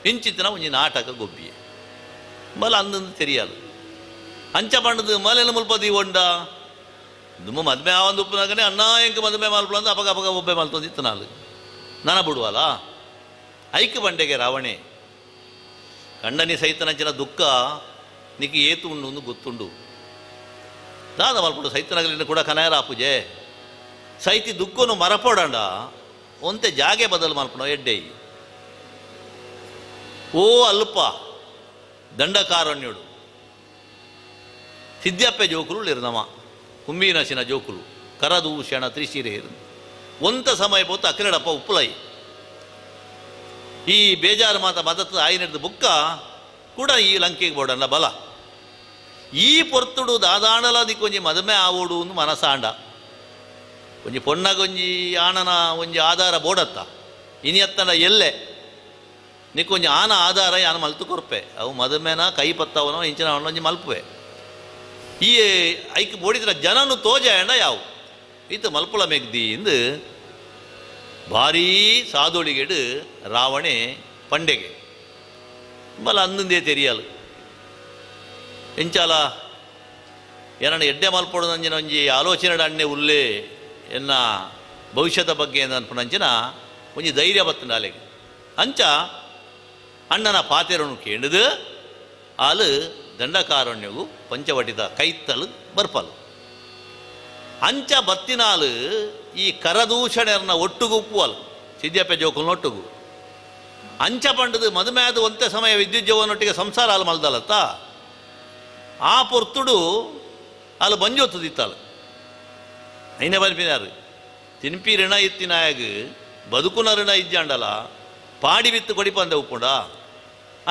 ಇಂಚಿತ್ತಿನ ಒಂಜಿ ನಾಟಕ ಗೊಬ್ಬಿಯೆ ಮಲ ಅಂದಂದು ತೆರಿಯಲು ಅಂಚ ಬಂಡದು ಮಲೆನ ಮುಲ್ಪದಿ ಒಂಡ ದುಮ್ಮ ಮದುವೆ ಆವಂದು ಉಪ್ಪುನಾಗನೆ ಅಣ್ಣ ಎಂಕ ಮದುವೆ ಮಲ್ಪಲ ಅಂದ ಅಪಗ ಅಪಗ ಒಬ್ಬೆ ಮಲ್ತೊಂದಿತ್ತು ನಾಲು ನನ ಬಿಡುವಲ್ಲ ಐಕ ಬಂಡೆಗೆ ರಾವಣೆ ಕಂಡನಿ ಸೈತನಂಚಿನ ದುಃಖ ನಿಕ್ ಏತು ಉಂಡು ಒಂದು ಗೊತ್ತುಂಡು ದಾದ ಮಲ್ಪಡು ಸೈತನಗಲಿನ ಕೂಡ ಕನಾಯರ ಪೂಜೆ ಸೈತಿ ದುಃಖನು ಮರಪೋಡಂಡ ಒಂತೆ ಜಾಗೆ ಬದಲು ಮಲ್ಪಣ ಎಡ್ಡೆ ಓ ಅಲ್ಪ ದಂಡಕಾರಣ್ಯುಡು ಸಿದ್ಯಪ್ಪೆ ಜೋಕುಲು ಇರ್ನಮ ಕುಂಬಿನಸಿನ ಜೋಕುಲು ಕರದೂಷಣ ತ್ರಿಶಿರೆ ಒಂತ ಸಮಯ ಪೋತು ಅಕ್ರಡಪ್ಪ ಉಪ್ಪುಲೈ ಈ ಬೇಜಾರು ಮಾತ ಮದತ್ತು ಆಯ್ನಿಡ್ದು ಬುಕ್ಕ ಕೂಡ ಈ ಲಂಕೆಗೆ ಬೋಡಣ್ಣ ಬಲ ಈ ಪೊರ್ತುಡು ದಾದಾಣಲ ಒಂಜಿ ಮದುಮೆ ಆವೋಡು ಒಂದು ಮನಸಾಂಡ ಒಂಜಿ ಪೊಣ್ಣಗೊಂಜಿ ಆಣನ ಒಂಜಿ ಆಧಾರ ಬೋಡತ್ತ ಇನಿಯತ್ತನ ಎಲ್ಲೆ ನಿಕ್ಕೊಂಜಿ ಆನ ಆಧಾರ ಯಾನ ಮಲ್ತು ಕೊರ್ಪೆ ಅವು ಮದುಮೆನ ಕೈ ಪತ್ತವನೋ ಇಂಚಿನ ಒಂಜಿ ಮಲ್ಪುವೆ ಈ ಐಕ್ ಬೋಡಿದ್ರ ಜನನು ತೋಜಾಯಂಡ ಯಾವು ಇತ್ತು ಮಲ್ಪುಳ ಮೆಗ್ದಿ ಇಂದು ಭಾರೀ ಸಾದೋಳಿಗೆಡು ರಾವಣೆ ಪಂಡೆಗೆ ಬಲ ಅಂದಂದೇ ತೆರಿಯಲು ಎಂಚಾಲ ಏನಣ್ಣ ಎಡ್ಡೆ ಮಲ್ಪೊಡು ನಂಜಿನ ಒಂಜಿ ಆಲೋಚನೆ ಅಣ್ಣೆ ಉಲ್ಲೇ ಎನ್ನ ಭವಿಷ್ಯದ ಬಗ್ಗೆ ಅನ್ಪುನಂಚಿನ ಒಂಜಿ ಧೈರ್ಯ ಬತ್ತಂಡ ಅಲೆಗೆ ಅಂಚ ಅಣ್ಣನ ಪಾತೆರನು ಕೇಂಡದು ಆಲು ದಂಡಕಾರಣ್ಯಗು ಪಂಚವಟಿದ ಕೈತ್ತಲು ಬರ್ಪಲು ಅಂಚ ಬತ್ತಿನಾಲು ಈ ಕರದೂಷಣೆರ್ನ ಒಟ್ಟುಗು ಉಪ್ಪುವಲ್ ಸಿದ್ಯಪ್ಪೆ ಜೋಕುಲ್ನ ಒಟ್ಟುಗು ಅಂಚ ಪಂಡದು ಮದುಮೆಯಾದ ಒಂತೆ ಸಮಯ ವಿದ್ಯುತ್ ಜೀವನೊಟ್ಟಿಗೆ ಸಂಸಾರ ಅಲ್ಲ ಮಲ್ದಲತ್ತ ಆ ಪೊರ್ತುಡು ಅಲ್ಲಿ ಬಂಜೊತ್ತದಿತ್ತಲ್ಲ ಐನೇ ಬನ್ಪಿನಾರು ತಿನ್ಪಿ ಋಣ ಇತ್ತಿನಾಯಗ ಬದುಕುನ ಋಣ ಇಜ್ಜಾಂಡಲ ಪಾಡಿ ಬಿತ್ತು ಕೊಡಿಪಂದೆ ಉಪ್ಪುಂಡ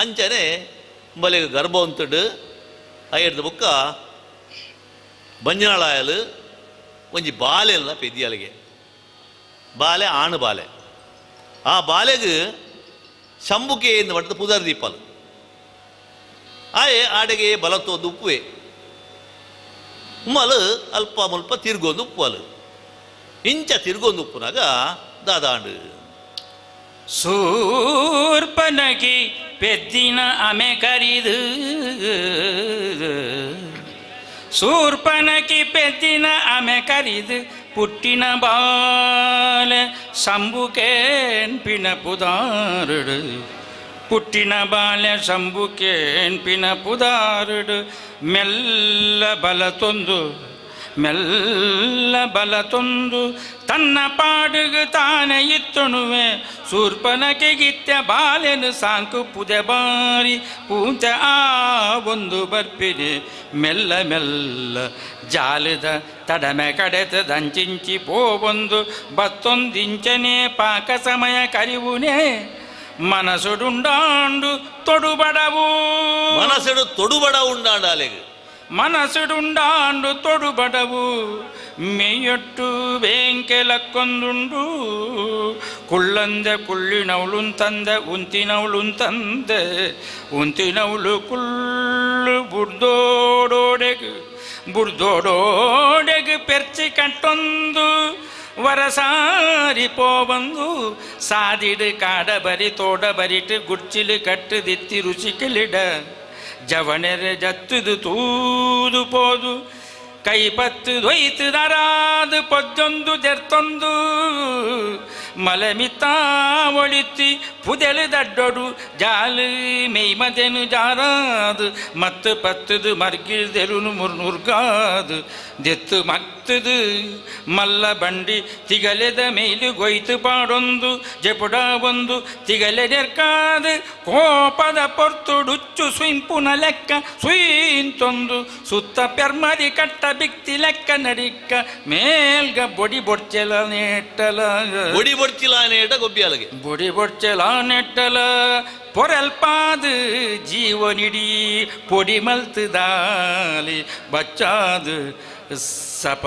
ಅಂಚನೆ ಬಲೆಗೆ ಗರ್ಭ ಉಂತುಡು ಐಡ್ದು ಬುಕ್ಕ ಬಂಜನಾಳಾಯಲು ಒಂಜಿ ಬಾಲೆ ಅಲ್ಲ ಪೆದಿಯಲಿಗೆ ಬಾಲೆ ಆಣು ಬಾಲೆ ಆ ಬಾಲೆಗೆ ಶಂಬುಕೆ ಎಂದು ಪಟ್ಟದ ಪುದರ್ ದೀಪಲು ಆಯೆ ಆಡೆಗೆ ಬಲತ್ತೊಂದು ಉಪ್ಪುವೆ ಉಮ್ಮಲು ಅಲ್ಪ ಮುಲ್ಪ ತಿರ್ಗೊಂದು ಉಪ್ಪುವಲು ಇಂಚ ತಿರ್ಗೊಂದು ಉಪ್ಪುನಾಗ ದಾದಾಂಡು ಸೂರ್ಪನಗಿ ಪೆದ್ದಿನ ಅಮೆ ಕರಿದು ಸೂರ್ಪನಕಿ ಪೆದ್ದಿನ ಅಮೆ ಕರಿದು ಪುಟ್ಟಿನ ಬಾಲ ಸಂಬುಕೇನ್ ಪಿಣ ಪುದಾರುಡು ಪುಟ್ಟಿನ ಬಾಲೆ ಶಂಭುಕೇನ್ಪಿನ ಪುದಾರುಡು ಮೆಲ್ಲ ಬಲ ತೊಂದು ಮೆಲ್ಲ ಬಲ ತೊಂದು ತನ್ನ ಪಾಡುಗು ತಾನೆ ಇತ್ತೊಣುವೆ ಶೂರ್ಪನಕೆಗಿತ್ಯ ಬಾಲೆನು ಸಾಂಕು ಪುದೆ ಬಾರಿ ಪೂಂಚ ಆ ಒಂದು ಬರ್ಪಿನಿ ಮೆಲ್ಲ ಮೆಲ್ಲ ಜಾಲದ ತಡಮೆ ಕಡೆತದಂಚಿಂಚಿ ಪೋವೊಂದು ಬತ್ತೊಂದಿಂಚನೆ ಪಾಕ ಸಮಯ ಕರಿವುನೇ ಮನಸುಡುಂಡಾಂಡು ತೊಡುಬಡವು ಮನಸ್ಸುಡು ತೊಡುಬಡ ಉಂಡಾಂಡಾಲೆಗ್ ಮನಸುಡುಂಡಾಂಡು ತೊಡುಬಡವು ಮೇಯೊಟ್ಟು ಬೇಂಕೆಲಕ್ಕೊಂದುಂಡು ಕುಳ್ಳಂದೆ ಕುಳ್ಳಿನವಳುಂತಂದೆ ಉಂತಿನವಳುಂತಂದೆ ಉಂತಿನವಳು ಕುಳ್ಳು ಬುಡ್ದೋಡೋಡೆಗು ಬುಡ್ದೋಡೋಡೆಗು ಪೆರ್ಚಿ ಕಟ್ಟೊಂದು ವರಸಾರಿ ಪೋವಂದು ಸಾದಿಡು ಕಾಡ ಬರಿ ತೋಡ ಬರಿಟು ಗುಡ್ಚಿಲು ಕಟ್ಟುದಿತ್ತಿ ರುಚಿಕಿಲಿಡ ಜವಣೆರೆ ಜತ್ತುದು ತೂದು ಪೋದು ಕೈಪತ್ತು ದೊಯ್ತು ದರಾದು ಪೊದ್ದೊಂದು ಜರ್ತೊಂದು ಮಲಮಿತಾ ಒಳಿತಿ ಪುದೆಲು ದಡ್ಡೊಡು ಜಾಲು ಮೆಯ್ಮದೆನು ಜಾರಾದು ಮತ್ತು ಪತ್ತುದು ಮರ್ಗಿಲ್ದೆರುನು ಮುರ್ನುರ್ಗಾದು ದೆತ್ತು ಮತ್ತದು ಮಲ್ಲ ಬಂಡಿ ತಿಗಲೆದ ಮೇಲು ಗೊಯ್ತು ಪಾಡೊಂದು ಜಪುಡ ಒಂದು ತಿಗಲೆ ನೆರ್ಕಾದು ಕೋಪದ ಪೊರ್ತುಡುಚ್ಚು ಸುಂಪುನ ಲೆಕ್ಕ ಸುಯಿಂತೊಂದು ಸುತ್ತ ಪೆರ್ಮದಿ ಕಟ್ಟ ಬಿಕ್ತಿ ಲೆಕ್ಕ ನಡಿಕ್ಕ ಮೇಲ್ಗ ಬೊಡಿ ಬೊಡ್ಚೆಲ ನೆಟ್ಟಲ ಬೊಡಿ ಬೊಡ್ಚಿಲ ನೇಟ ಗೊಬ್ಬಿಯಾಲಗೆ ಬೊಡಿ ಬೊಡ್ಚೆಲ ನೆಟ್ಟಲ ಪೊರೆಲ್ಪಾದು ಜೀವನಿಡೀ ಪೊಡಿ ಮಲ್ತುದಾಲಿ ಬಚ್ಚಾದು ಸಪ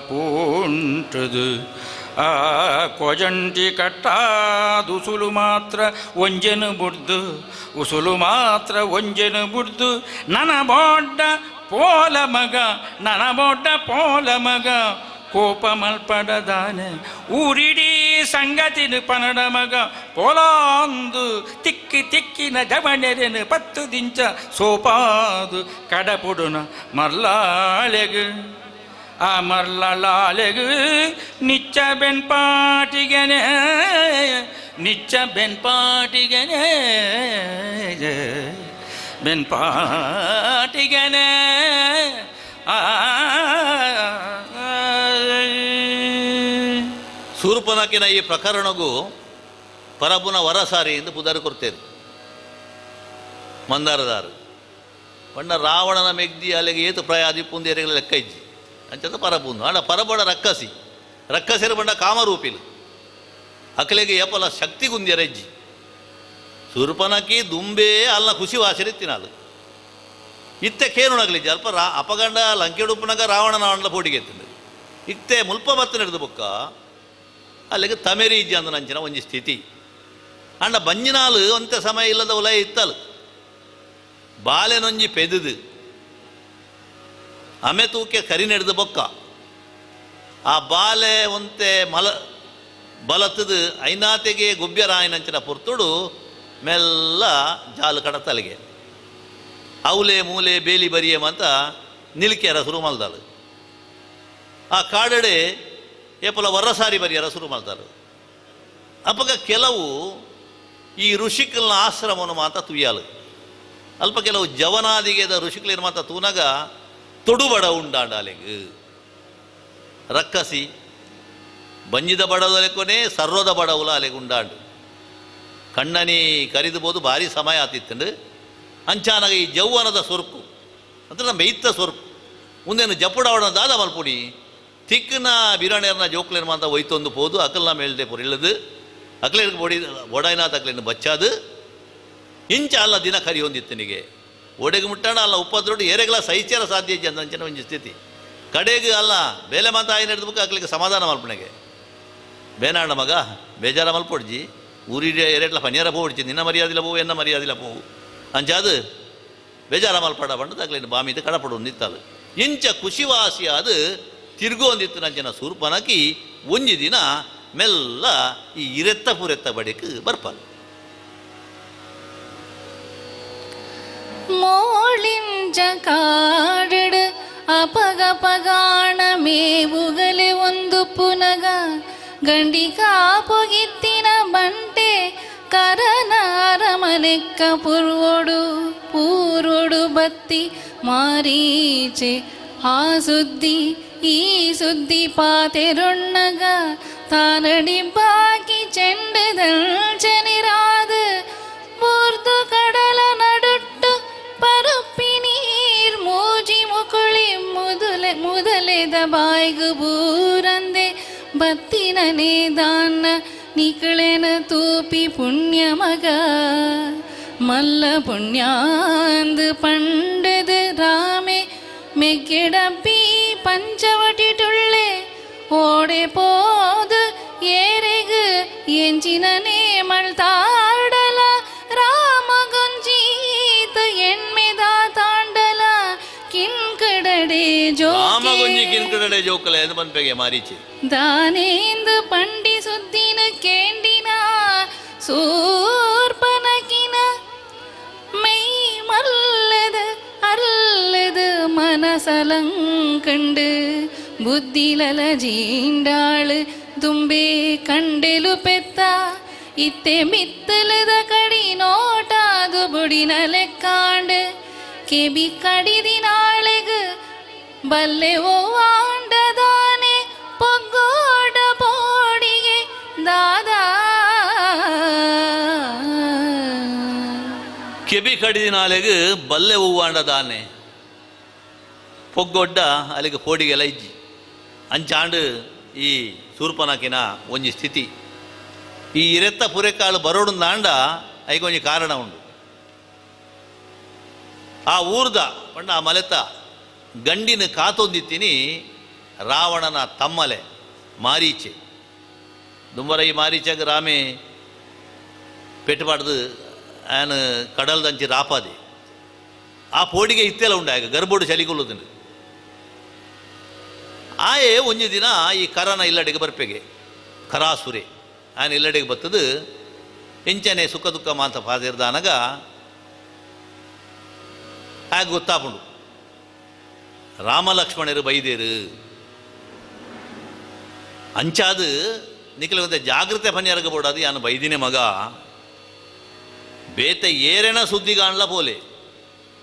ಪೂಂಟದು ಆ ಕೊಜಂಟಿ ಕಟ್ಟಾದು ಉಸುಲು ಮಾತ್ರ ಒಂಜೆನು ಬುಡ್ದು ಉಸುಲು ಮಾತ್ರ ಒಂಜೆನು ಬುಡ್ದು ನನ ಬೋಡ್ಡ ಪೋಲ ಮಗ ನನ ಬೋಡ್ಡ ಪೋಲ ಮಗ ಕೋಪ ಮಲ್ಪಡದಾನೆ ಊರಿಡೀ ಸಂಗತಿನ ಪನಡ ಮಗ ಪೋಲಾಂದು ತಿಕ್ಕಿ ತಿಕ್ಕಿನ ಜವಣೆರೆನು ಪತ್ತು ದಿಂಚ ಸೋಪಾದು ಕಡಪುಡುನ ಮರ್ಲಾಳೆಗು ಆ ಮರ್ಲಾಳೆಗು ನಿಚ್ಚ ಬೆನ್ಪಾಟಿಗೆನೆ ನಿಚ್ಚ ಬೆನ್ಪಾಟಿಗೆನೆ ಬೆನ್ಪಾಟಿಗೆನೆ ಆ ಶೂರ್ಪನಕಿನ ಈ ಪ್ರಕರಣಗೂ ಪರಬುನ ವರಸಾರಿ ಎಂದು ಪುದಾರು ಕೊಡ್ತೇವೆ ಮಂದಾರದಾರು ಪಂಡ ರಾವಣನ ಮೆಗ್ದಿ ಅಲ್ಲಿಗೆ ಏತು ಪ್ರಯಾದಿ ಪುಂದೇರಿಗಳ ಲೆಕ್ಕ ಇಜ್ಜಿ ಅಂಚದ ಪರಬುಂದು ಅಂಡ ಪರಬಡ ರಕ್ಕಸಿ ರಕ್ಕಸಿರ ಬಂಡ ಕಾಮರೂಪಿಲು ಅಕಲೆಗೆ ಏಪಲ ಶಕ್ತಿ ಗುಂದಿಯರೆಜ್ಜಿ ಶೂರ್ಪನಕಿ ದುಂಬೆ ಅಲ್ಲ ಖುಷಿ ವಾಸಿರಿತ್ತಿನಾಲು ಇತ್ತೆ ಕೇನುಣಗಲಿಜ್ಜಿ ಅಲ್ಪ ರಾ ಅಪಗಂಡ ಲಂಕೆಡುಪ್ಪನಗ ರಾವಣನ ಅಂಡ್ಲ ಪೋಟಿಗೆ ಎತ್ತಿಂದು ಇತ್ತೆ ಮುಲ್ಪ ಬತ್ತ ನಡೆದು ಬೊಕ್ಕ ಅಲ್ಲಿಗೆ ತಮೆರಿ ಇಜ್ಜಿ ಅಂದ ನಂಚಿನ ಒಂಜಿ ಸ್ಥಿತಿ ಅಂಡ ಬಂಜಿನಾಲು ಒಂತೆ ಸಮಯ ಇಲ್ಲದ ಉಲಯ ಇತ್ತಲು ಬಾಲೆನೊಂಜಿ ಪೆದುದು ಅಮೆ ತೂಕೆ ಕರಿ ನಡೆದು ಬೊಕ್ಕ ಆ ಬಾಲೆ ಒಂತೆ ಮಲ ಬಲತದು ಐನಾತೆಗೆ ಗುಬ್ಬ್ಯರಾಯನಂಚಿನ ಪೊರ್ತುಡು ಮೆಲ್ಲ ಜಾಲು ಕಡತಲಿಗೆ ಅವಲೆ ಮೂಲೆ ಬೇಲಿ ಬರಿಯಮಂತ ನಿಲ್ಕೆಯರ ಶುರು ಮಲ್ದಾಳು ಆ ಕಾಡಡೆ ಏಪಲ ವರಸಾರಿ ಬರಿಯರ ಶುರು ಮಾಡ್ತಾರೆ ಅಪಗ ಕೆಲವು ಈ ಋಷಿಕಲ್ನ ಆಶ್ರಮವನ್ನು ಮಾತ ತುಯ್ಯಾಲು ಅಲ್ಪ ಕೆಲವು ಜವನಾದಿಗೆದ ಋಷಿಕಲಿನ ಮಾತ ತೂನಗ ತೊಡುಬಡ ಉಂಡಾಂಡಾಲೆಗ್ ರಕ್ಕಸಿ ಬಂಜಿದ ಬಡವಲೆಕೊನೆ ಸರ್ವದ ಬಡವುಲ ಅಲೆಗ್ ಉಂಡಾಂಡು ಕಣ್ಣನಿ ಕರಿದುಬೋದು ಭಾರಿ ಸಮಯ ಆತಿತ್ತಂಡು ಅಂಚಾನಗ ಈ ಜೌವನದ ಸೊರ್ಕು ಅಂದ್ರೆ ನಮ್ಮ ಇತ್ತ ಸೊರ್ಕು ಮುಂದೇನು ಜಪ್ಪುಡಾವಣ ದಾದ ಮಲ್ಪುಡಿ ತಿಕ್ಕನ ಬಿರಾಣೇರ್ನ ಜೋಕ್ಲೇನ್ ಮಾತ ಒಯ್ತೊಂದು ಪೋದು ಅಕಲ್ನ ಮೇಲ್ದೆ ಪೊರಿಲ್ಲದು ಅಕ್ಲೇರ್ಗೆ ಬೊಡಿ ಬೊಡಾಯ್ನಾಥ ಅಕ್ಲೇನು ಬಚ್ಚಾದು ಇಂಚ ಅಲ್ಲ ದಿನ ಕರಿಯೊಂದಿತ್ತನಿಗೆ ಒಡೆಗೆ ಮುಟ್ಟಾಣ ಅಲ್ಲ ಉಪದ್ರೋಡು ಏರೆಗಳ ಸಹಿಚಾರ ಸಾಧ್ಯ ಇಜ್ಜಿ ಅಂತ ಒಂಜಿ ಸ್ಥಿತಿ ಕಡೆಗೆ ಅಲ್ಲ ಬೇಲೆ ಮಾತ ಆಯ್ನ ಹಿಡಿದ್ಬೇಕು ಅಕ್ಲಿಗೆ ಸಮಾಧಾನ ಮಲ್ಪಣೆಗೆ ಬೇನಾಡ ಮಗ ಬೇಜಾರ ಮಲ್ಪೊಡ್ಜಿ ಊರಿಡೆ ಎರೆಟ್ಲ ಪನಿಯರ ಪೋಡ್ಜಿ ನಿನ್ನ ಮರ್ಯಾದಿಲ್ಲ ಪೋವು ಎನ್ನ ಮರ್ಯಾದಿಲ್ಲ ಪೋವು ಅಂಚಾದು ಬೇಜಾರ ಮಲ್ಪಡ ಬಂಡದ ಅಕ್ಲೇನು ಬಾಮಿದ ಕಡಪಡು ನಿತ್ತಾಳು ಇಂಚ ಖುಷಿವಾಸಿ ಅದು ತಿರುಗೋಂದಿತ್ತು ನಂಚಿನ ಸೂರ್ಪನಕಿ ಒಂಜಿ ದಿನ ಮೆಲ್ಲ ಈ ಇರೆತ್ತ ಪುರೆತ್ತ ಬಡಿಕ್ ಬರ್ಪಾಲು ಮೋಳಿಂಜ ಕಾಡಡು ಅಪಗ ಪಗಾಣ ಮೇವುಗಲೆ ಒಂದು ಪುನಗ ಗಂಡಿ ಕಾಪೊಗಿತ್ತಿನ ಬಂಟೆ ಕರನಾರಮನೆಕ್ಕ ಪುರ್ವೊಡು ಪೂರ್ವೊಡು ಬತ್ತಿ ಮಾರೀಚೆ ಆ ಸುದ್ದಿ ಈ ಸುದ್ದಿ ಪಾತೆರೊಣ್ಣಗ ತಾನಡಿ ಬಾಕಿ ಚೆಂಡದಲ್ಚನಿರಾದ ಬೂರ್ದು ಕಡಲ ನಡುಟ್ಟು ಪರುಪ್ಪಿ ನೀರ್ ಮೂಜಿ ಮುಕುಳಿ ಮುದುಲೆ ಮುದಲೆದ ಬಾಯ್ಗು ಬೂರಂದೆ ಬತ್ತಿನನೇ ದಾನ್ನ ನಿಕಳೆನ ತೂಪಿ ಪುಣ್ಯ ಮಗ ಮಲ್ಲ ಪುಣ್ಯಾಂದು ಪಂಡದ ರಾಮೆ ಮೆಗ್ಗೆಡಬ್ಬಿ ಪಂಚವಟಿಟುಳ್ಳೆ ಓಡೆ ಪೋದು ಏರೆಗು ಎಂಚಿನನೇ ಮಳ್ತಾಡಲ ರಾಮ ಗೊಂಜೀತ ಎಣ್ಮೆದ ತಾಂಡಲ ಕಿನ್ಕಡಡೆ ಜೋ ರಾಮಗೊಂಜಿ ಕಿನ್ಕಡಡೆ ಜೋಕಲೆ ಎಂದು ಪನ್ಪೆಗೆ ಮಾರೀಚೆ. ದಾನೇಂದು ಪಂಡಿ ಸುದ್ದಿನ ಕೇಂಡಿನ ಸೂರ್ಪನಕಿನ மெய் மல்லது அல்லது மனசலங்கண்டு ಬುದ್ಧಿಲಲ ಜೀಂಡಾಳು ದುಂಬೆ ಕಂಡೆಲು ಪೆತ್ತ ಇತ್ತೆ ಮಿತ್ತಲದ ಕಡಿ ನೋಟಾದು ಬುಡಿನ ಲೆಕ್ಕಾಂಡು ಕೆಬಿ ಕಡಿದಿನಾಳೆಗು ಬಲ್ಲೆ ಓ ಆಂಡದಾನೆ ಪೊಗ್ಗೋಡ ಪೋಡಿಗೆ ದಾದಾ. ಕೆಬಿ ಕಡಿದಿನಾಲೆಗು ಬಲ್ಲೆ ಹೂವಾಂಡ ದಾನೆ ಪೊಗ್ಗೊಡ್ಡ ಅಲ್ಲಿಗೆ ಪೋಡಿಗೆಲ್ಲ ಇಜ್ಜಿ ಅಂಚಾಂಡು ಈ ಸೂರ್ಪನಕಿನ ಒಂಜಿ ಸ್ಥಿತಿ. ಈ ಇರೆತ್ತ ಪುರೆಕಾಳು ಬರೋಡು ನಾಂಡ ಐಕೊಂಜಿ ಕಾರಣ ಉಂಡು. ಆ ಊರ್ದ ಪಂಡ ಆ ಮಲೆತ ಗಂಡಿನ ಕಾತೊಂದಿತ್ತೀನಿ ರಾವಣನ ತಮ್ಮಲೆ ಮಾರೀಚೆ. ದುಂಬರ ಈ ಮಾರೀಚೆಗೆ ರಾಮೆ ಪೆಟ್ಟುಪಾಡ್ದು ಆಯನ ಕಡಲ್ದಂಚಿ ರಾಪಾದೆ. ಆ ಪೋಡಿಗೆ ಇತ್ತೆಲ್ಲ ಉಂಡು ಆಗ ಗರ್ಭೋಡು ಚಲಿಗೊಳ್ಳುದುಂಡು. ಆಯೆ ಒಂಜಿ ದಿನ ಈ ಕರನ ಇಲ್ಲಡೆಗೆ ಬರ್ಪೆಗೆ ಕರಾಸುರೆ ಆಯನ ಇಲ್ಲಡೆಗೆ ಬತ್ತದು ಎಂಚನೆ ಸುಖ ದುಃಖ ಮಾಂತ ಫಾದಿರ್ದಾನಗ ಆಗ ಗೊತ್ತಾಪುಂಡು ರಾಮ ಲಕ್ಷ್ಮಣರು ಬೈದೇರು ಅಂಚಾದು ನಿಖಲ ಜಾಗೃತೆ ಪನ್ಯರಗ ಬೋಡಾದು ಯಾನು ಬೈದಿನೇ ಮಗ ಬೇತೆ ಏರೆನ ಸುದ್ದಿಗಾಣ್ಲ ಪೋಲೆ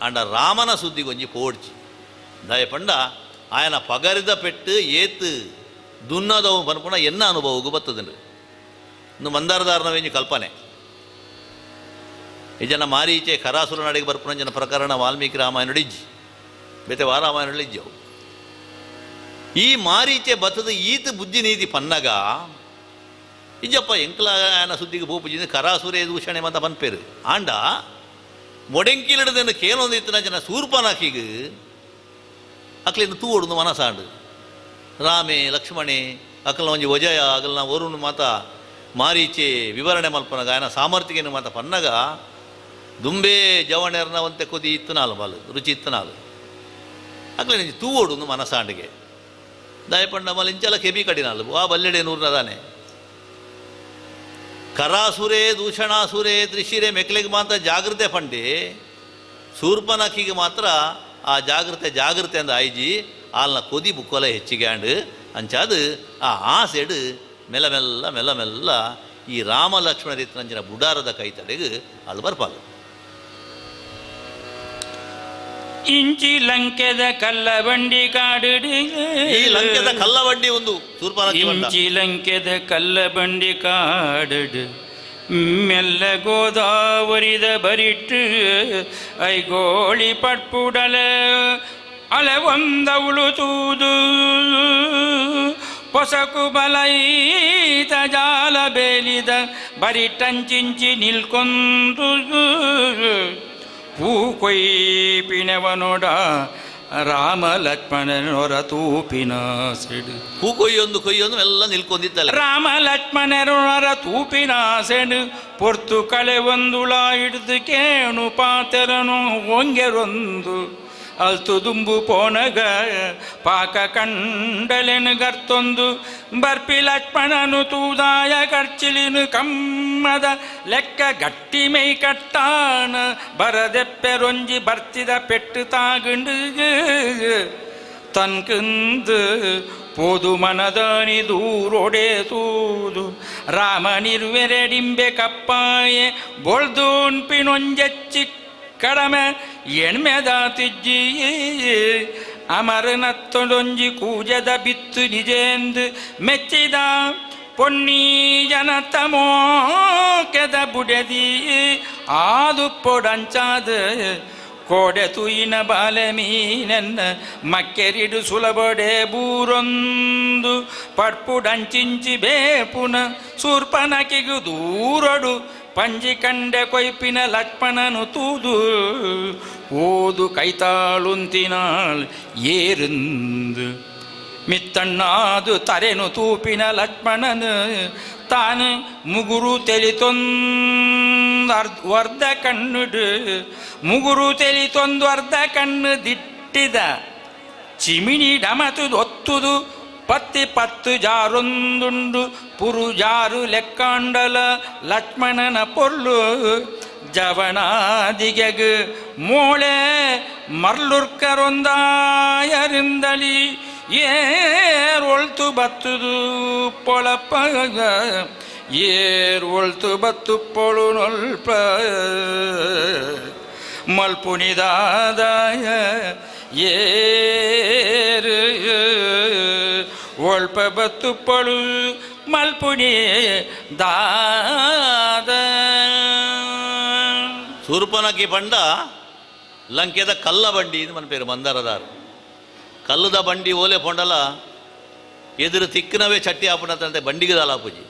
ಅಂಡ ರಾಮನ ಸುದ್ದಿಗೊಂಜಿ ಪೋಡ್ಚಿ ದಯಪಂಡ ಆಯನ ಪಗರಿದ ಪೆಟ್ಟು ಏತು ದುನ್ನದವು ಪನ್ಪುಣ ಎನ್ನ ಅನುಭವಕ್ಕೂ ಬತ್ತದಂಡ್ರಿ. ಇನ್ನು ಮಂದಾರದಾರನವೇಂಜಿ ಕಲ್ಪನೆ ಈ ಜನ ಮಾರೀಚೆ ಕರಾಸುರ ನಾಡಿಗೆ ಬರ್ಪುಣ ಜನ ಪ್ರಕರಣ ವಾಲ್ಮೀಕಿ ರಾಮಾಯಣ ಇಜ್ಜಿ ಬೇತೆ ವಾರಾಮಾಯಣ ಇಜ್ಜಿ ಅವು. ಈ ಮಾರೀಚೆ ಬತ್ತದ ಈತ ಬುದ್ಧಿ ನೀತಿ ಪನ್ನಗ ಇಜ್ಜಪ್ಪ ಎಂಕ್ಲ ಆಯನ ಸುದ್ದಿಗೆ ಭೂಪುಜಿಂದ ಕರಾಸುರೇ ದೂಷಣೆ ಮಂತ ಪನ್ಪೇರು ಆಂಡ ಮೊಡೆಂಕಿಲಿಡದನ್ನು ಕೇಳೊಂದು ಇತ್ತಿನ ಜನ ಸೂರ್ಪನಾಕಿಗ ಅಕ್ಲಿಂದ ತೂ ಹೊಡೆದು ಮನಸಾಂಡು ರಾಮೆ ಲಕ್ಷ್ಮಣೆ ಅಕಲ್ನ ಒಂಜಿ ವಜಯ ಅಕಲ್ನ ವರುಣ್ ಮಾತ ಮಾರೀಚೆ ವಿವರಣೆ ಮಲ್ಪನಗ ಆಯನ ಸಾಮರ್ಥ್ಯನ ಮಾತ ಪನ್ನಗ ದುಂಬೆ ಜವಣೆರ್ನ ಒಂತೆ ಕೊದಿ ಇತ್ತನಾಲು ಬಾಲು ರುಚಿ ಇತ್ತನಾಲು ಅಕ್ಲಿನ ತೂ ಹೊಡುದು ಮನಸಾಂಡಿಗೆ ದಯಪಂಡ ಮಲ ಇಂಚಲ ಕೆಬಿ ಕಡಿನಾಲು ಆ ಬಲ್ಲೆಡೆ ನೂರ್ನದಾನೆ ಕರಾಸುರೇ ದೂಷಣಾಸುರೇ ತ್ರಿಶಿರೆ ಮೆಕ್ಲೆಗೆ ಮಾತ್ರ ಜಾಗೃತೆ ಪಂಡಿ ಸೂರ್ಪನಕಿಗೆ ಮಾತ್ರ ಆ ಜಾಗೃತೆ ಜಾಗೃತೆ ಅಂದ ಆಯ್ಜಿ ಆಲ್ನ ಕೊದಿ ಬುಕ್ಕೊಲ ಹೆಚ್ಚಿಗೆ ಆಂಡು ಅಂಚಾದು ಆ ಆಸೆಡು ಮೆಲ್ಲ ಮೆಲ್ಲ ಮೆಲ್ಲ ಮೆಲ್ಲ ಈ ರಾಮ ಲಕ್ಷ್ಮಣ ರೀತಿನಂಚಿನ ಬುಡಾರದ ಕೈ ತಡೆಗೆ ಅಲ್ಲಿ ಬರ್ಪಾಲು. ಇಂಚಿ ಲಂಕೆದ ಕಲ್ಲಬಂಡಿ ಕಾಡು ಈ ಲಂಕೆದ ಕಲ್ಲಬಂಡಿ ಒಂದು ಇಂಚಿ ಲಂಕೆದ ಕಲ್ಲಬಂಡಿ ಕಾಡು ಮೆಲ್ಲ ಗೋದಾವರಿದ ಬರಿಟ್ಟು ಐಗೋಳಿ ಪಟ್ಪುಡಲ ಅಲವೊಂದವಳು ತೂದು ಪೊಸಕು ಬಲೈತ ಜಾಲ ಬೇಲಿದ ಬರಿಟಂಚಿಂಚಿ ನಿಲ್ಕೊಂದು ಪೂ ಕೊಯ್ಪಿನವನೊಡ ರಾಮ ಲಕ್ಷ್ಮಣನೊರ ತೂಪಿನ ಸೆಡು. ಹೂ ಕೊಯ್ಯೊಂದು ಕೊಯ್ಯೊಂದು ಎಲ್ಲ ನಿಲ್ಕೊಂಡಿದ್ದಲ್ಲ ರಾಮ ಲಕ್ಷ್ಮಣರೊರ ತೂಪಿನ ಸೆಡು ಪೊರ್ತು ಕಳೆ ಒಂದುಳ ಹಿಡಿದು ಕೇಣು ಪಾತೆರನು ಒಂಗೆರೊಂದು ಅಲ್ತು ದುಂಬು ಪೋನಗ ಪಾಕ ಕಂಡಲೆನು ಗರ್ತೊಂದು ಬರ್ಪಿ ಲಕ್ಷ್ಮಣನು ತೂದಾಯ ಕರ್ಚಿಲಿನು ಕಮ್ಮದ ಲೆಕ್ಕ ಗಟ್ಟಿ ಮೈ ಕಟ್ಟಾನ ಬರದೆಪ್ಪೆರೊಂಜಿ ಬರ್ತಿದ ಪೆಟ್ಟು ತಾಗುಂಡು ತನ್ಕಂದು ಪೋದು ಮನದಾನಿ ದೂರೊಡೆ ತೂದು ರಾಮನಿರುವೆರೆಡಿಂಬೆ ಕಪ್ಪಾಯೆ ಬೊಳ್ದೂನ್ಪಿನೊಂಜಚ್ಚಿ ಕಡಮೆ ಎಣ್ಮೆದ ತಿಜ್ಜಿ ಅಮರನತ್ತೊಂಜಿ ಕೂಜದ ಬಿತ್ತು ನಿಜೇಂದು ಮೆಚ್ಚಿದ ಪೊನ್ನೀ ಜನತಮೋಕೆದ ಬುಡದಿ ಆದು ಪೊಡಂಚಾದ ಕೋಡೆ ತುಯಿನ ಬಾಲೆ ಮೀನನ್ನ ಮಕ್ಕೆರಿಡು ಸುಲಭಡೆ ಬೂರೊಂದು ಪಡ್ಪುಡಂಚಿಂಚಿ ಬೇಪುನ ಸೂರ್ಪನಕಿಗು ದೂರಡು ಪಂಜಿ ಕಂಡೆ ಕೊಯ್ಪಿನ ಲಕ್ಷ್ಮಣನು ತೂದು ಓದು ಕೈತಾಳುಂತಿನಾಳ್ ಏರಿಂದು ಮಿತ್ತಣ್ಣಾದು ತರೆನು ತೂಪಿನ ಲಕ್ಷ್ಮಣನು ತಾನು ಮುಗುರು ತೆಲಿತೊಂದು ಅರ್ಧ ಕಣ್ಣುಡು ಮುಗುರು ತೆಲಿತೊಂದು ಅರ್ಧ ಕಣ್ಣು ದಿಟ್ಟಿದ ಚಿಮಿಣಿ ಡಮತುದು ಒತ್ತುದು ಪತ್ತಿ ಪತ್ತು ಜಾರೊಂದುಂಡು ಪುರು ಜಾರು ಲೆಕ್ಕಾಂಡಲ ಲಕ್ಷ್ಮಣನ ಪೊರ್ಲು ಜವನಾದಿಗೆಗು ಮೋಳೆ ಮರ್ಲುರ್ಕರೊಂದಾಯರಿಂದಲಿ ಏರ್ ಒಳ್ತು ಬತ್ತುದು ಪೊಳಪ ಏರ್ ಒಳ್ತು ಬತ್ತು ಪೊಳು ನೊಲ್ಪ ಮಲ್ಪುನಿದಾದಾಯ ಏರು ಒಳ್ಪ ಬತ್ತು ಪೊಳು ಮಲ್ಪುನಿ ದಾದ. ಶೂರ್ಪನಖಿ ಪಂಡ ಲಂಕೆದ ಕಲ್ಲ ಬಂಡಿ ಇದು మన పేరు ಮಂದಾರದಾರು. ಕಲ್ಲದ ಬಂಡಿ ಓಲೆ ಪೊಂಡಲ ಎದುರು ತಿಕ್ಕನವೇ ಚಟ್ಟಿ ಆಪುನಂತೆ ಬಂಡಿಗೆ ದಾಲಾಪುಜಿ.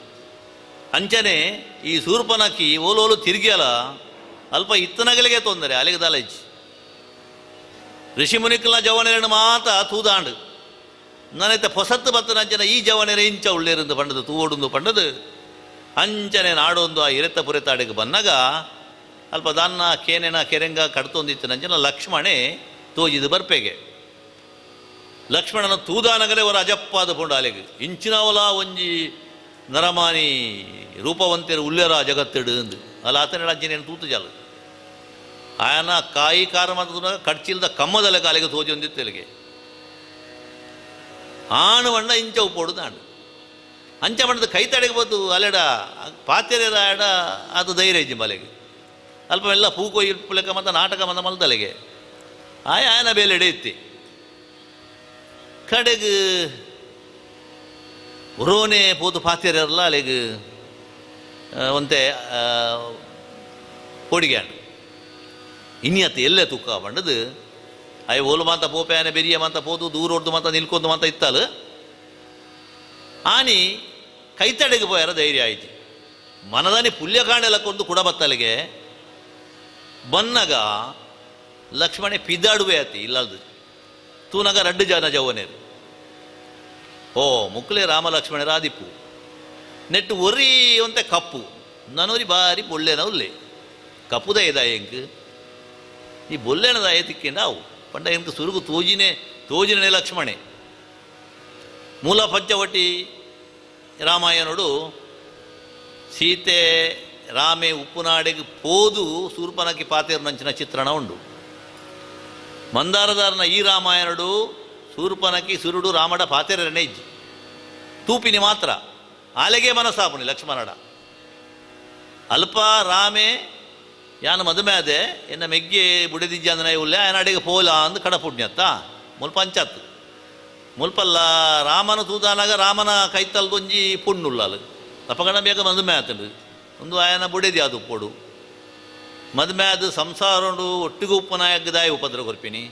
ಅಂಚನೆ ಈ ಶೂರ್ಪನಖಿ ಓಲೋಲು ತಿರುಗಿಯಲ್ಲ ಅಲ್ಪ ಇತ್ತನಗಲಿಗೆ ತೊಂದರೆ ಅಲ್ಲಿಗೆ ದಾಲೈಚಿ. ಋಷಿಮುನಿಕಲ ಜವನೆರಡು ಮಾತ ತೂದಾಂಡು ನನ್ನೈತೆ ಪೊಸತ್ತು ಬತ್ತನ ಅಂಚನೆ ಈ ಜವನೆರೆ ಇಂಚ ಉಳ್ಳೇರಿಂದು ಪಂಡದು ತೂವೋಡುಂದು ಪಂಡದು ಅಂಚನೆ ನಾಡೊಂದು ಆ ಇರೆತ್ತ ಪುರೆತಾಡಿಗೆ ಬನ್ನಾಗ ಅಲ್ಪ ದಾನ್ನ ಕೇನೆನ ಕೆರೆಂಗ ಕಡ್ತೊಂದಿತ್ತು ನಂಜನ ಲಕ್ಷ್ಮಣೆ ತೋಜಿದು ಬರ್ಪೆಗೆ. ಲಕ್ಷ್ಮಣನ ತೂದಾನಗಲೇ ಅವರ ಅಜಪ್ಪಾದ ಪೊಂಡು ಅಲೆಗೆ ಇಂಚಿನವಲ ಒಂಜಿ ನರಮಾನಿ ರೂಪವಂತೆರು ಉಲ್ಲೇರ ಜಗತ್ತಿಡು ಅಂದು ಅಲ್ಲ ಆತನ ಅಂಚನೇನು ತೂತು ಜಾಲ ಆಯನ ಕಾಯಿ ಕಾರ ಮಾತ್ರ ಕಡ್ಚಿಲ್ದ ಕಮ್ಮದಲೆ ಕಾಲಿಗೆ ತೋಜಿ ಒಂದಿತ್ತು ಆಣು ಬಣ್ಣ ಇಂಚ ಉಪ್ಪೋಡು ದಾಂಡು ಅಂಚ ಬಣ್ಣದ ಕೈ ತಡೆಗೆ ಬತ್ತು ಅಲೆಡ ಪಾತೆರೆರ ಆಡ ಅದು ಧೈರ್ಯ ಇಜ್ಜಿ ಮಲೆಗೆ ಅಲ್ಪ ಎಲ್ಲ ಪೂ ಕೊಯ್ಯಿ ಲೆಕ್ಕ ಮತ್ತು ನಾಟಕ ಮಂದ ಮಲ್ದಲೆಗೆ ಆಯ ಆಯನ ಬೇಲೆ ಎಡೆಯುತ್ತಿ ಕಡೆಗೆ ಒರೋನೆ ಪೋತು ಪಾತೆರೆರಲ್ಲ ಅಲೆಗೆ ಒಂತೆ ಪೊಡಿಗ್ಯಾಂಡು ಇನಿಯತ್ತ ಎಲ್ಲೇ ತೂಕ ಬಂಡದು ಅಯ್ಯ ಓಲು ಮಾತ ಪೋಪೆ ಬೆರಿಯ ಮಾತ ಪೋದು ದೂರ ಹೊಡ್ದು ಮಾತ ನಿಲ್ಕೊಂದು ಮಾತ ಇತ್ತಾಲು ಆನಿ ಕೈತಡೆಗೆ ಪೋಯಾರ ಧೈರ್ಯ ಆಯ್ತು ಮನದಾನಿ ಪುಲ್ಯಕಾಂಡೆಲ್ಲ ಕೊಂಡು ಕುಡ ಬತ್ತಲಿಗೆ ಬನ್ನಗ ಲಕ್ಷ್ಮಣೆ ಪಿದಾಡುವೆ ಆತಿ ಇಲ್ಲಲ್ದು ತೂನಗ ರಡ್ಡು ಜನ ಜವನೇರು ಓ ಮುಕ್ಕಲೆ ರಾಮ ಲಕ್ಷ್ಮಣರ ಆದಿಪ್ಪು ನೆಟ್ಟು ಒರಿ ಒಂತೆ ಕಪ್ಪು ನನೊರಿ ಬಾರಿ ಬೊಳ್ಳೆನ ಉಲ್ಲೆ ಕಪ್ಪುದ ಇದ ಎಂಕ್ ಈ ಬೊಲ್ಲೆನದ ತಿಕ್ಕಿಂಡ ಅವು ಪಂಡ ಎಂಕ್ ಸುರುಗು ತೋಜಿನೇ ತೋಜಿನೇ ಲಕ್ಷ್ಮಣೆ ಮೂಲ ಪಂಚವಟಿ ರಾಮಾಯಣುಡು ಸೀತೆ ರಾಮೆ ಉಪ್ಪುನಾಡಿಗೆ ಪೋದು ಶೂರ್ಪನಖಿ ಪಾತೇರು ಚಿತ್ರಣ ಉಂಡು. ಮಂದಾರದಾರನ ಈ ರಾಮಾಯಣುಡು ಶೂರ್ಪನಖಿ ಸುರುಡು ರಾಮಡ ಪಾತೇರನೇ ಇಜ್ಜಿ ತೂಪಿನಿ ಮಾತ್ರ ಆಲೆಗೆ ಮನಸ್ಸಾಪುನಿ ಲಕ್ಷ್ಮಣಡ ಅಲ್ಪ ರಾಮೆ ಯಾನು ಮದುವೆ ಅದೆ ಎನ್ನ ಮೆಗ್ಗೆ ಬುಡದಿಜ್ಜಂದನ ಉಲ್ಲೆ ಆಯನ ಅಡಿಗೆ ಪೋಲ ಅಂದು ಕಡಪುಣ್ಯತ್ತ ಮುಲ್ಪ ಅಂಚಾತ್ ಮುಲ್ಪಲ್ಲ ರಾಮನ ತೂದಾನಾಗ ರಾಮನ ಕೈತಲ್ದೊಂಜಿ ಪುಣ್ಣುಳ್ಳಾಲು ಅಪಗಣ ಬೇಗ ಮದುವೆ ಆತಂಡು ಒಂದು ಆಯನ ಬುಡೆದಿ ಅದು ಪೊಡು ಮದುವೆ ಅದು ಸಂಸಾರಂಡು ಒಟ್ಟಿಗೆ ಉಪ್ಪನಾಯಕದಾಯ ಉಪದ್ರ ಕೊರ್ಪಿನಿ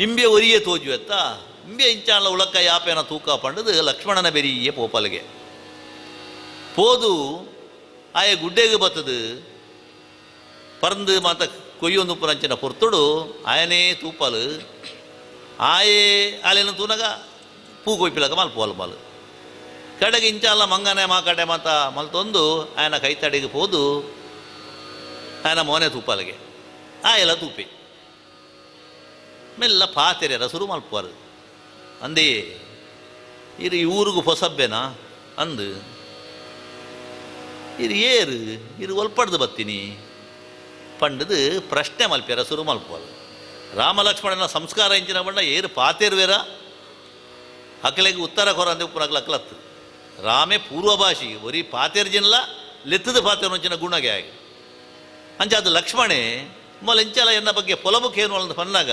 ಇಂಬೆ ಒರಿಯೇ ತೋಜುವೆತ್ತ ಇಂಬೆ ಇಂಚಾಲ ಉಳಕ್ಕ ಯಾಪೇನ ತೂಕ ಪಂಡದು ಲಕ್ಷ್ಮಣನ ಬೆರಿಯೇ ಪೋಪಲ್ಗೆ ಪೋದು ಆಯ ಗುಡ್ಡೆಗೆ ಬತ್ತದು ಪರಂದು ಮಾತ ಕೊಯ್ಯೊಂದು ಪುರಂಚಿನ ಪೊರ್ತುಡು ಆಯನೇ ತೂಪಾಲು ಆಯೇ ಆಲೇನ ತೂನಗ ಪೂ ಕೊಯ್ಪಿಲಕ ಮಲ್ಪೋಲ್ ಮಾಲು ಕಡೆಗೆ ಇಂಚಾಲ ಮಂಗನೆ ಮಾ ಕಡೆ ಮಾತ ಮಲ್ತೊಂದು ಆಯನ ಕೈತಡಿಗೆ ಪೋದು ಆಯನ ಮೋನೆ ತೂಪಾಲಿಗೆ ಆಯೆಲ್ಲ ತೂಪಿ ಮೆಲ್ಲ ಪಾತೆರೆ ರಸುರು ಮಲ್ಪುವರು ಅಂದೇ ಇರು ಈ ಊರಿಗೂ ಹೊಸಬ್ಬೆನಾ ಅಂದು ಇರು ಏರು ಇರು ಒಲ್ಪಡ್ದು ಬತ್ತೀನಿ ಪಂಡದು ಪ್ರಶ್ನೆ ಮಲ್ಪ್ಯಾರ ಸುರು ಮಲ್ಪುವರು. ರಾಮ ಲಕ್ಷ್ಮಣನ ಸಂಸ್ಕಾರ ಇಂಚಿನ ಬಣ್ಣ ಏರು ಪಾತೇರುವೆರ ಅಕಲೆಗೆ ಉತ್ತರ ಕೊರಂದೆ ಉಪ್ಪುನಕಲ ಅಕ್ಲತ್ತು ರಾಮೆ ಪೂರ್ವಭಾಷಿ ಒರಿ ಪಾತೆರ್ಜಿನ್ಲ ಲೆತ್ತದ ಪಾತೆರ್ನೊಂಚಿನ ಗುಣಗೆ ಆಗಿ ಅಂಚ ಅದು ಲಕ್ಷ್ಮಣೆ ಮೊಲ ಎಂಚಲ ಎನ್ನ ಬಗ್ಗೆ ಪೊಲಬುಕೇನು ಅಲ್ಲ ಪನ್ನಾಗ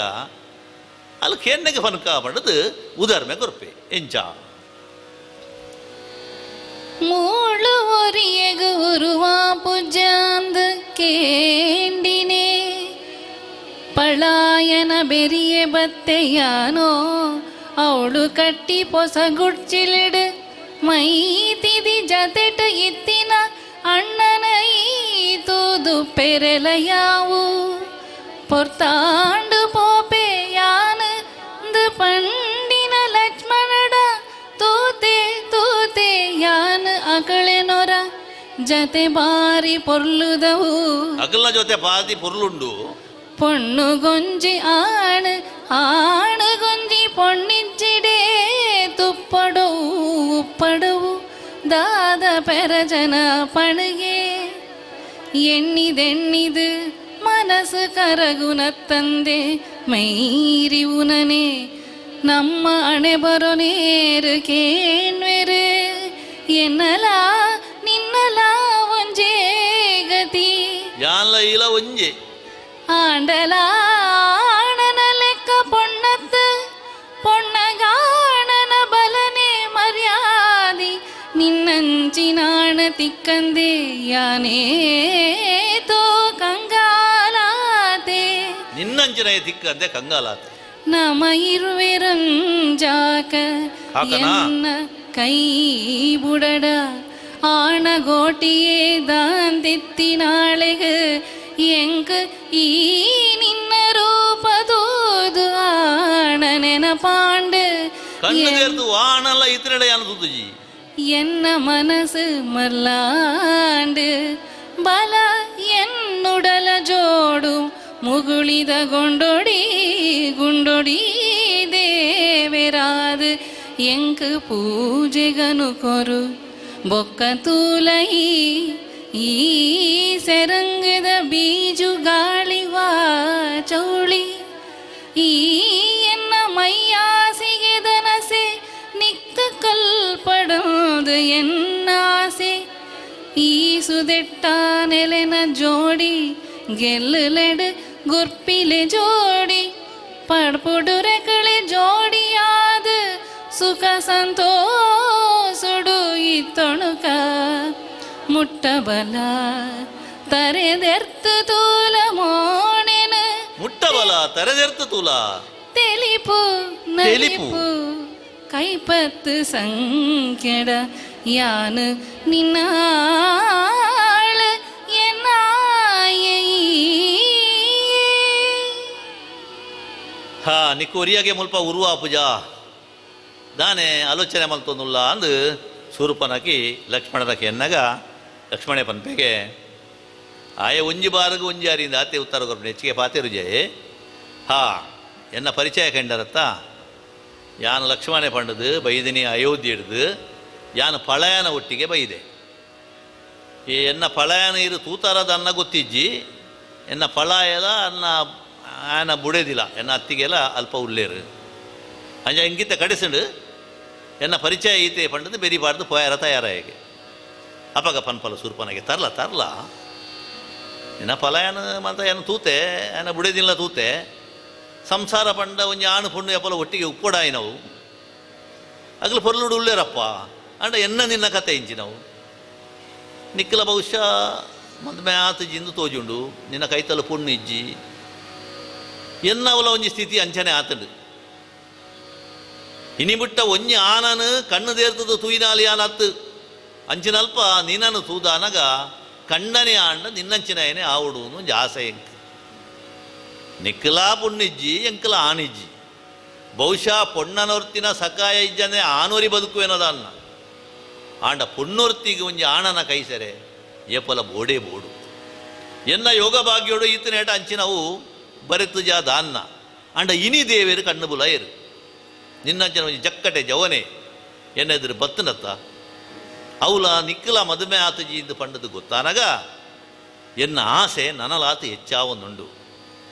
ಅಲ್ಲಿ ಕೇನ್ನೆಗೆ ಫನ್ಕ ಪಂಡದು ಉದಾರ್ಮೆ ಕೊರ್ಪೆ ಎಂಚ ಮೂಳು ಒರಿಯಗು ಉರುವ ಪುಜಾಂದು ಕೇಂಡಿನೇ ಪಳಾಯನ ಬೆರಿಯ ಬತ್ತೆಯಾನೋ ಅವಳು ಕಟ್ಟಿ ಪೊಸ ಗುಡ್ಚಿಲಿಡು ಮೈತಿದಿ ಜತೆಟು ಇತ್ತಿನ ಅಣ್ಣನ ತೂದು ಪೆರೆಲಯಾವು பொர்த்தாண்டு போப்பே யானு பண்டின லட்சுமணட தூத்தே தூத்தே ಯಾನು ಅಕಳೆನೊರ ಜತೆ ಬಾರಿ ಪೊರ್ಲುದವು ಅಗಲ ಜೊತೆ ಬಾರಿ ಪೊರ್ಲುಂಡು பொண்ணு கொஞ்சி ஆணு ஆணு கொஞ்சಿ பொன்னிச்சிடே ತುಪ್ಪಡವು ಉಪ್ಪಡವು ದಾದ ಪೆರಜನ ಪಣಗೆ ಎಣ್ಣಿದೆಣ್ಣಿದು ಮನಸ್ಸು ಕರಗುನ ತಂದೆ ಮೈರಿವುನನೆ ನಮ್ಮ ಅಣೆ ಬರೋ ನೇರು ಕೇಣ್ವೆರು ಎನ್ನಲಾ ನಿನ್ನಲಾ ಒಂಜೇ ಗತಿ ಯಾನ್ಲ ಇಲ ಒಂಜೆ ಆಂಡಲಾಣನ ಲೆಕ್ಕ ಪೊಣ್ಣತ್ತು ಪೊಣ್ಣಗಾಣನ ಬಲನೆ ಮರ್ಯಾದಿ ನಿನ್ನಂಚಿನಾಣ ತಿಕ್ಕಂದೆ ಯಾನೇ ತೋ ಕಂಗಾಲಾತೆ ನಿನ್ನಂಚಿನ ತಿಕ್ಕಂದೆ ಕಂಗಾಲಾತೆ ನಮ ಇರುವೆರಂಜಾಕ ಹಾಕನಾ? ಎನ್ನ ಕೈ ಬುಡಡ ಆಣಗೋಟಿಯೇ ದಾಂತಿತ್ತಿನಾಳೆಗ ಎಂಕ ಈ ನಿನ್ನ ರೂಪದೋದು ಆಣ ನೆನಪಾಂಡು ಕಣ್ಣು ದೇರ್ದು ವಾಣಲ್ಲ ಇತರೆಡೆ ಯಾನ ತುದುಜಿ ಎನ್ನ ಮನಸ್ಸು ಮರ್ಲಾಂಡು ಬಲ ಎನ್ನುಡಲ ಜೋಡು ಮುಗುಳಿದ ಗೊಂಡೊಡಿ ಗುಂಡೊಡಿ ದೇವೆರಾದು ಎಂಕ್ ಪೂಜೆಗನು ಕೊರು ಬೊಕ್ಕ ತೂಲೈ ಈ ಸೆರಂಗದ ಬೀಜು ಗಾಳಿವಾ ಚೌಳಿ ಈ ಎನ್ನ ಮೈಯಾಸಿಗೆ ದನಸೆ ನಿಕ್ಕ ಕಲ್ಪಡೋದು ಎನ್ನಾಸೆ ಈ ಸುದೆಟ್ಟ ನೆಲೆನ ಜೋಡಿ ಗೆಲ್ಲುಲೆಡು ಗುರ್ಪಿಲೆ ಜೋಡಿ ಪಡ್ಪುಡುರೆಕಳೆ ಜೋಡಿಯಾದ ಸುಖ ಸಂತೋಸುಡು ಇತ್ತೊಣುಕ ಮುಟ್ಟಬಲ ತರೆದೆರ್ತು ತೂಲ ಮೋಣೆನ ಮುಟ್ಟಬಲ ತರೆದೆರ್ತು ತೂಲ ತೆಲಿಪು ನಲಿಪು ಕೈಪತ್ತು ಸಂಕೆಡ ಯಾನು ನಿನ್ನಾಳ ಎನ್ನಾಯೆ ಹಾ ನಿಕ್ಕು ಒರಿಯಾಗೆ ಮುಲ್ಪ ಉರುವ ಪೂಜಾ ದಾನೆ ಆಲೋಚನೆ ಮಲ್ತೊಂದುಲ್ಲ ಅಂದು ಸೂರುಪನಕಿ ಲಕ್ಷ್ಮಣನಕಿ ಎನ್ನಗ ಲಕ್ಷ್ಮಣೆ ಪನ್ಪೆಗೆ ಆಯ ಒಂಜಿ ಬಾರಗು ಒಂಜಿ ಅರಿಂದ ಆತೆ ಉತ್ತರ ಕೊರ್ಪುಂಡು ಹೆಚ್ಚಿಗೆ ಪಾತೆರು ಜಯ ಹಾ ಎನ್ನ ಪರಿಚಯ ಕಂಡರತ್ತ ಯಾನು ಲಕ್ಷ್ಮಣೆ ಪಂಡದು ಬೈದಿನಿ ಅಯೋಧ್ಯೆ ಹಿಡ್ದು ಯಾನು ಪಳಯನ ಒಟ್ಟಿಗೆ ಬೈದೆ ಈ ಎನ್ನ ಪಳಯನ ಇರು ತೂತಾರದ ಅನ್ನ ಗೊತ್ತಿಜ್ಜಿ ಎನ್ನ ಪಳಾಯದ ಅನ್ನ ಆಯನ ಬುಡೇದಿಲ್ಲ ಎನ್ನ ಅತ್ತಿಗೆಲ್ಲ ಅಲ್ಪ ಉಲ್ಲೇರು ಅಂಜ ಇಂಗಿತ ಕಡಿಸಂಡು ಎನ್ನ ಪರಿಚಯ ಐತೆ ಪಂಡದು ಬೆರಿಬಾರ್ದು ಪೋಯಾರ ತಯಾರಾಯಗೆ ಅಪಗ ಪನ್ಪಲ ಸೂರ್ಪನಗೆ ತರ್ಲ ತರ್ಲ ಎನ್ನ ಪಲಾಯನ ಮಂತ ಏನು ತೂತೆ ಏನ ಬುಡೇದಿಲ್ಲ ತೂತೆ ಸಂಸಾರ ಪಂಡ ಒಂಜಿ ಆಣು ಪುಣ್ಣು ಎಪ್ಪಲ ಒಟ್ಟಿಗೆ ಉಪ್ಪೊಡಾಯಿನವು ಅಗಲು ಪೊರ್ಲುಡು ಉಲ್ಲೇರಪ್ಪ ಅಂಡ ಎನ್ನ ನಿನ್ನ ಕತೆ ಇಂಚಿನವು ನಿಕ್ಕಲ ಬಹುಶಃ ಮದ್ಮೆ ಆತ ಜಿಂದು ತೋಜುಂಡು ನಿನ್ನ ಕೈತಲ ಪುಣ್ಣು ಇಜ್ಜಿ ಎನ್ನವಲ ಒಂಜಿ ಸ್ಥಿತಿ ಅಂಚನೆ ಆತಂಡು ಇನಿ ಬಿಟ್ಟ ಒಂಜಿ ಆನನು ಕಣ್ಣು ದೇರ್ತದ ತೂಯಿನಾಲಿ ಆನತ್ತು ಅಂಚಿನಲ್ಪ ನೀನನ್ನು ತೂದಾನಗ ಕಣ್ಣನೆ ಆಂಡ ನಿನ್ನಂಚಿನಯನೆ ಆವುಡು ಒಂಜಿ ಆಸೆ ಎಂಕ್ ನಿಕ್ಕಲಾ ಪುಣ್ಣಿಜ್ಜಿ ಎಂಕಲ ಆನಿಜ್ಜಿ ಬಹುಶಃ ಪೊಣ್ಣನೊರ್ತಿನ ಸಕಾಯ ಇಜ್ಜನೆ ಆನೋರಿ ಬದುಕುವೆನದ ಅನ್ನ ಆಂಡ ಪೊಣ್ಣೊರ್ತಿಗೆ ಒಂಜಿ ಆಣನ ಕೈಸರೆ ಏಪಲ ಬೋಡೇ ಬೋಡು ಎನ್ನ ಯೋಗ ಭಾಗ್ಯೋಡು ಈತನೇಟ ಅಂಚಿನವು ಬರೆತು ಜಾದ ಅನ್ನ ಆಂಡ ಇನಿ ದೇವೇರು ಕಣ್ಣು ಬುಲಯರು ನಿನ್ನಂಚಿನ ಒಂಜಿ ಜಕ್ಕಟೆ ಜವನೆ ಎನ್ನೆದುರು ಬತ್ತನತ್ತ ಅವಲ ನಿಕ್ಕಲ ಮದುವೆ ಆತಜಿ ಇಂದು ಪಂಡದು ಗೊತ್ತಾನಗ ಎನ್ನ ಆಸೆ ನನಲಾತು ಹೆಚ್ಚಾವೊಂದುಂಡು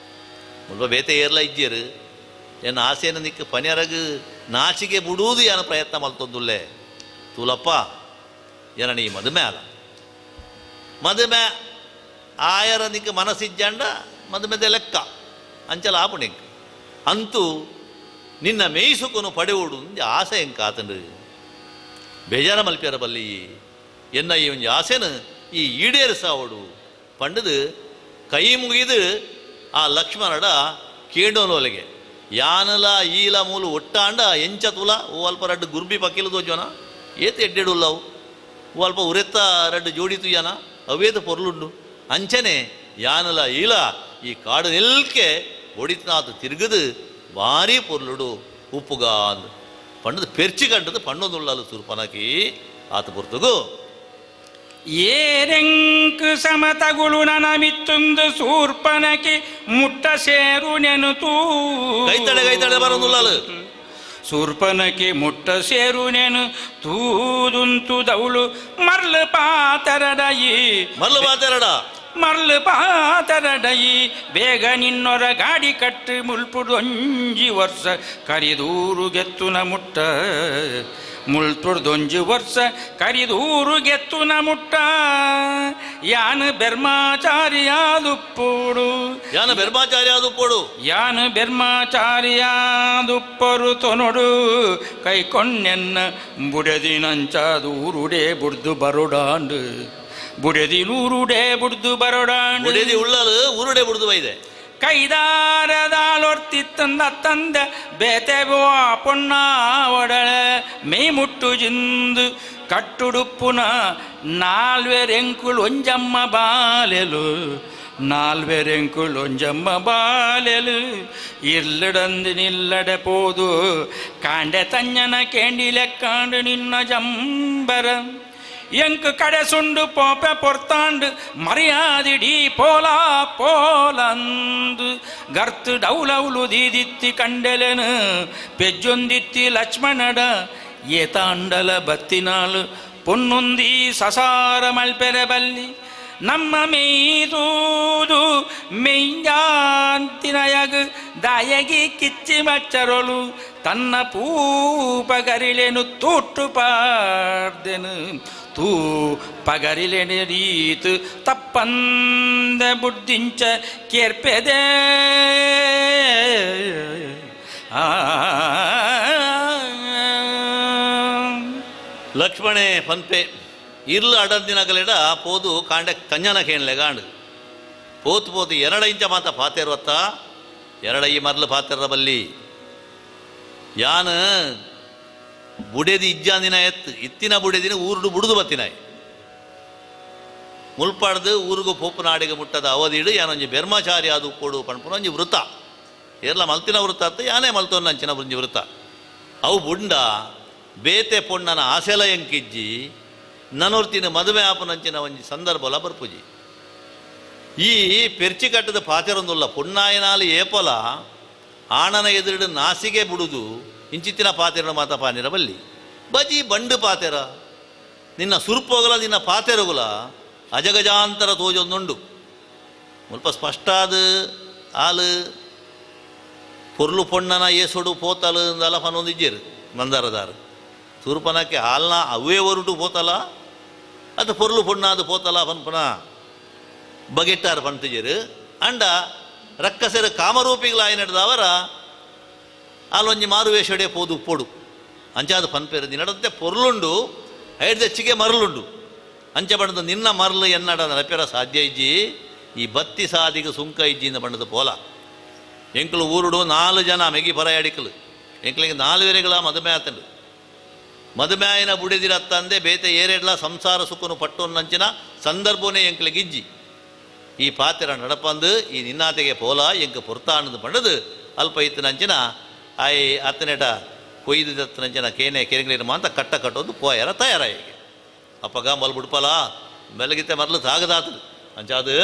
ಮುಲ್ಪ ಬೇತೆ ಏರ್ಲ ಇಜ್ಜೇರು ಎನ್ನ ಆಸೆನ ನಿಕ್ಕ ಪನಿಯರಗು ನಾಚಿಕೆ ಬುಡುವುದು ಯಾನ ಪ್ರಯತ್ನ ಮಲ್ತೊಂದುಲ್ಲೆ ತೂಲಪ್ಪ ಎನ ನೀ ಮದುಮೆ ಅಲ್ಲ ಮದುಮೆ ಆಯರ ನಿಂಗೆ ಮನಸ್ಸಿಜ್ಜಂಡ ಮದುಮೆದೆ ಲೆಕ್ಕ ಅಂಚಲ ಆಪುಣಿಂಕ್ ಅಂತೂ ನಿನ್ನ ಮೇಯ್ಸುಕೊನು ಪಡೆವುಡು ಆಸೆ ಎಂಕಾತಂಡು ಬೇಜಾರ ಮಲ್ಪಿಯರ ಬಲ್ಲಿ ಎನ್ನ ಈ ಒಂಜಿ ಆಸೆನು ಈ ಈಡೇರಿಸಾವಡು ಪಂಡದು ಕೈ ಮುಗಿದು ಆ ಲಕ್ಷ್ಮಣಡ ಕೇಂಡೋನೊಲೆಗೆ ಯಾನಲ ಈಲ ಮೂಲು ಒಟ್ಟಾಂಡ ಎಂಚ ತುಲ ಓ ಅಲ್ಪ ರಡ್ಡು ಗುರ್ಬಿ ಪಕ್ಕಿಲು ತೋಜೋನ ಏತ್ ಎಡ್ಡೆಡುಲ್ಲವು ಓ ಅಲ್ಪ ಉರೆತ್ತ ರಡ್ಡು ಜೋಡಿ ತುಯ್ಯನ ಅವೇತ ಪೊರ್ಲುಂಡು ಅಂಚನೆ ಯಾನಲ ಈಲ ಈ ಕಾಡು ನಿಲ್ಕೆ ಒಡಿತ್ನಾತು ತಿರುಗದು ಭಾರಿ ಪೊರ್ಲುಡು ಉಪ್ಪುಗ ಅಂದು ಪಂಡದು ಪೆರ್ಚಿ ಕಂಡದು ಪಣ್ಣೊಂದುಳ್ಳಲು ಸುರ್ಪನಕಿ ಆತ ಪೊರ್ತುಗು ಏರೆಂಕ್ ಸಮತಗುಳು ನನಮಿತ್ತೊಂದು ಸೂರ್ಪನಕಿ ಮುಟ್ಟ ಸೇರು ನೆನುತೂ ಕೈತಡೆ ಕೈತಡೆ ಬರೋದುಳ್ಳಲು ಸೂರ್ಪನಕಿ ಮುಟ್ಟ ಸೇರು ನೆನು ತೂದುಂತು ದೌಳು ಮರ್ಲು ಪಾತರಡಯಿ ಮರ್ಲು ಪಾತರಡ ಮರ್ಲು ಪಾತರಡಯಿ ಬೇಗ ನಿನ್ನೊರ ಗಾಡಿ ಕಟ್ಟು ಮುಲ್ಪುಡೊಂಜಿ ವರ್ಷ ಕರಿದೂರು ಗೆತ್ತುನ ಮುಟ್ಟ ಮುಳ್ತುಡ್ದೊಂಜಿ ವರ್ಷ ಕರಿದೂರು ಗೆತ್ತುನ ಮುಟ್ಟ ಯಾನು ಬೆರ್ಮಾಚಾರ್ಯಾದುಪ್ಪೋಡು ಯಾನು ಬೆರ್ಮಾಚಾರ್ಯಾದುಪ್ಪೋಡು ಯಾನು ಬೆರ್ಮಾಚಾರ್ಯಾದುಪ್ಪರು ತೊನೊಡು ಕೈಕೊಂಡೆನ್ನ ಬುಡದಿನಂಚಾದೂರುಡೆ ಬುಡ್ದು ಬರೋಡಾಂಡು ಬುಡದಿನೂರುಡೆ ಬುಡ್ದು ಬರೋಡಾಂಡು ಬುಡೆದಿ ಉಳ್ಳಲು ಊರುಡೆ ಬುಡ್ದು ಬೈದೆ ಕೈದಾರದಾಳೊರ್ತಿತ್ತಂದ ತಂದ ಬೇತೆ ಪೊಣ್ಣ ಒಡಳೆ ಮೇ ಮುಟ್ಟು ಜಿಂದು ಕಟ್ಟುಡುಪ್ಪುನ ನಾಲ್ವೆರೆಂಕುಳು ಒಂಜಮ್ಮ ಬಾಲೆಲು ನಾಲ್ವೆರೆಂಕುಳು ಒಂಜಮ್ಮ ಬಾಲೆಲು ಇರ್ಲಡಂದು ನಿಲ್ಲಡೆ ಪೋದು ಕಾಂಡೆ ತಂಜನ ಕೇಂಡಿಲೆಕ್ಕಾಂಡು ನಿನ್ನ ಜಂಬರ ಎಂಕ್ ಕಡೆ ಸುಂಡು ಪೋಪೆ ಪೊರ್ತಾಂಡು ಮರ್ಯಾದಿಡಿ ಪೋಲ ಪೋಲಂದು ಗರ್ತು ಡೌಲೌಲು ದೀದಿತ್ತಿ ಕಂಡೆಲೆನು ಪೆಜ್ಜೊಂದಿತ್ತಿ ಲಕ್ಷ್ಮಣಡ ಏತಾಂಡಲ ಬತ್ತಿನಾಳು ಪೊನ್ನೊಂದಿ ಸಸಾರ ಮಲ್ಪೆರೆ ಬಲ್ಲಿ ನಮ್ಮ ಮೇಯ್ದೂದು ಮೆಯ್ಯಾಂತಿನಯಗ್ ದಾಯಗಿ ಕಿಚ್ಚಿ ಮಚ್ಚರೊಳು ತನ್ನ ಪೂಪಗರಿಲೆನು ತೂಟು ಪಾರ್ದೆನು ತೂ ಪಗರಿಲೆನೆ ರೀತು ತಪ್ಪಂದ ಬುದ್ಧಿಂಚ ಕೇರ್ಪೆದೆ ಆ ಲಕ್ಷ್ಮಣೆ ಪನ್ಪೆ ಇರ್ಲು ಅಡಂದಿನಗಲೆಡ ಪೋದು ಕಾಂಡೆ ಕಂಜನ ಕೇಣಲೆಗಾಂಡು ಪೋತು ಪೋತು ಎರಡ ಇಂಚ ಮಾತ ಪಾತೆರ್ವತ್ತ ಎರಡ ಈ ಮರ್ಲು ಪಾತೆರ ಬಲ್ಲಿ ಯಾನ್ ಬುಡೆದಿ ಇಜ್ಜಾಂದಿನ ಎತ್ತು ಇತ್ತಿನ ಬುಡೆದಿನ ಊರುಡು ಬುಡುದು ಬತ್ತಿನಾಯ್ ಮುಲ್ಪಾಡ್ದು ಊರುಗು ಪೋಪು ನಾಡಿಗೆ ಮುಟ್ಟದ ಅವಧಿಡು ಯಾನೊಂಜಿ ಬೆರ್ಮಾಚಾರಿ ಅದು ಕೊಡು ಪಣ್ಪುನ ಒಂಜಿ ವೃತ್ತ ಏರ್ಲ ಮಲ್ತಿನ ವೃತ್ತ ಅತ್ತ ಯಾನೇ ಮಲ್ತೊನ್ನ ಅಂಚಿನ ಒಂಜಿ ವೃತ್ತ ಅವು ಬುಂಡ ಬೇತೆ ಪೊಣ್ಣನ ಆಸೆಲ ಎಂಕಿಜ್ಜಿ ನನೊರ್ತಿನ ಮದುವೆ ಆಪನಂಚಿನ ಒಂಜಿ ಸಂದರ್ಭಲ ಬರ್ಪುಜಿ ಈ ಪೆರ್ಚಿ ಕಟ್ಟದ ಪಾತೆರೊಂದುಲ್ಲ ಪೊಣ್ಣಾಯನಾಲು ಏಪಲ ಆಣನ ಎದುರುಡು ನಾಸಿಗೆ ಬುಡುದು ಇಂಚಿತ್ತಿನ ಪಾತೆರನ ಮಾತ ಪಾನಿರ ಬಲ್ಲಿ ಬಜಿ ಬಂಡು ಪಾತೆರ ನಿನ್ನ ಸುರ್ಪೋಗಲ ನಿನ್ನ ಪಾತೆರಗುಲ ಅಜಗಜಾಂತರ ತೋಜೊಂದುಂಡು ಮುಲ್ಪ ಸ್ಪಷ್ಟಾದ ಆಲು ಪೊರ್ಲು ಪೊಣ್ಣನ ಏಸೊಡು ಪೋತಲು ಅಂದಲ ಪನೊಂದಿಜ್ಜೇರು ಮಂದಾರದಾರು ಸುರ್ಪನಕ್ಕೆ ಹಾಲ್ನ ಅವೇ ಒರುಟು ಪೋತಲ ಅದು ಪೊರ್ಲು ಪೊಣ್ಣಾದ ಪೋತಲ ಪನ್ಪನ ಬಗೆಟ್ಟಾರು ಪಂತಿಜರು ಅಂಡ ರಕ್ಕಸೆರ ಕಾಮರೂಪಿಗಳಾಯಿನಡ್ದವರ ಅಲ್ಲೊಂಜಿ ಮಾರುವೇಷಡೆ ಪೋದು ಪೊಡು ಅಂಚಾದ ಪನ್ಪೇರು ನಿನ್ನಡಂತೆ ಪೊರ್ಲುಂಡು ಐಡ್ದೆಚ್ಚಿಗೆ ಮರಳುಂಡು ಅಂಚೆ ಬಣ್ಣದ ನಿನ್ನ ಮರಳು ಎನ್ನಡ ನಡಪೆರ ಸಾಧ್ಯ ಇಜ್ಜಿ ಈ ಬತ್ತಿ ಸಾದಿಗೆ ಸುಂಕ ಇಜ್ಜಿಂದ ಬಣ್ಣದ ಪೋಲ ಎಂಕಲು ಊರುಡು ನಾಲು ಜನ ಮೆಗಿ ಪರ ಅಡಿಕಲು ಎಂಕ್ಲಿಗೆ ನಾಲು ವೆರೆಗಳ ಮದುಮೆ ಆತಂಡು ಮದುಮೆಯಾಯಿನ ಬುಡಿದಿರತ್ತಂದೆ ಬೇತೆ ಏರೆಡ್ಲ ಸಂಸಾರ ಸುಖನು ಪಟ್ಟೊನ್ನಂಚಿನ ಸಂದರ್ಭನೇ ಎಂಕ್ಲಿಗೆ ಇಜ್ಜಿ ಈ ಪಾತೆರ ನಡಪಂದು ಈ ನಿನ್ನಾತೆಗೆ ಪೋಲ ಎಂಕ ಪೊರ್ತಾಣದು ಪಂಡದು ಅಲ್ಪ ಇತ್ತನಂಚಿನ ಆಯ್ ಅತ್ತನೇಟ ಕೊಯ್ದು ಕೇನೆ ಕೆರೆಂಗ್ಲಿನ ಮಾಂತ ಕಟ್ಟ ಕಟ್ಟೋದು ಪೋಯರ ತಯಾರಾಯಿ ಅಪ್ಪಗ ಮಲ್ ಬಿಡ್ಪಲ ಮೆಲಗಿತ್ತೆ ಮರಲು ತಾಗದಾತದು ಅಂಚಾದು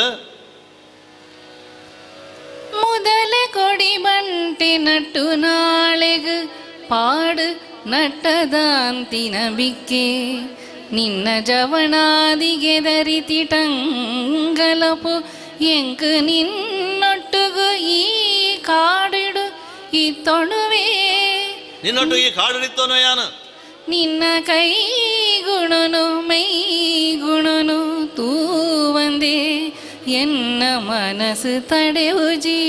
முதல கொடி பண்டி நட்டு நாಳೆಗು ಪಾಡು ನಟ್ಟದಾಂತಿ ನಬಿಕೆ ನಿನ್ನ ಜವಣಾದಿಗೆ ದರಿತಿ ಟಂಗಲಪು ಎಂಕು ನಿನ್ನೊಟ್ಟುಗು ಈ ಕಾಡಿಡು ಈ ತೊಣುವೆ. ನಿನ್ನೊಟ್ಟಿಗೆ ಕಾಡಡಿತ್ತೋನೋ ಯಾನು ನಿನ್ನ ಕೈಗುಣನು ಮೈಗುಣನು ತೂವಂದೆ ಎನ್ನ ಮನಸ್ಸು ತಡೆಯುಜಿ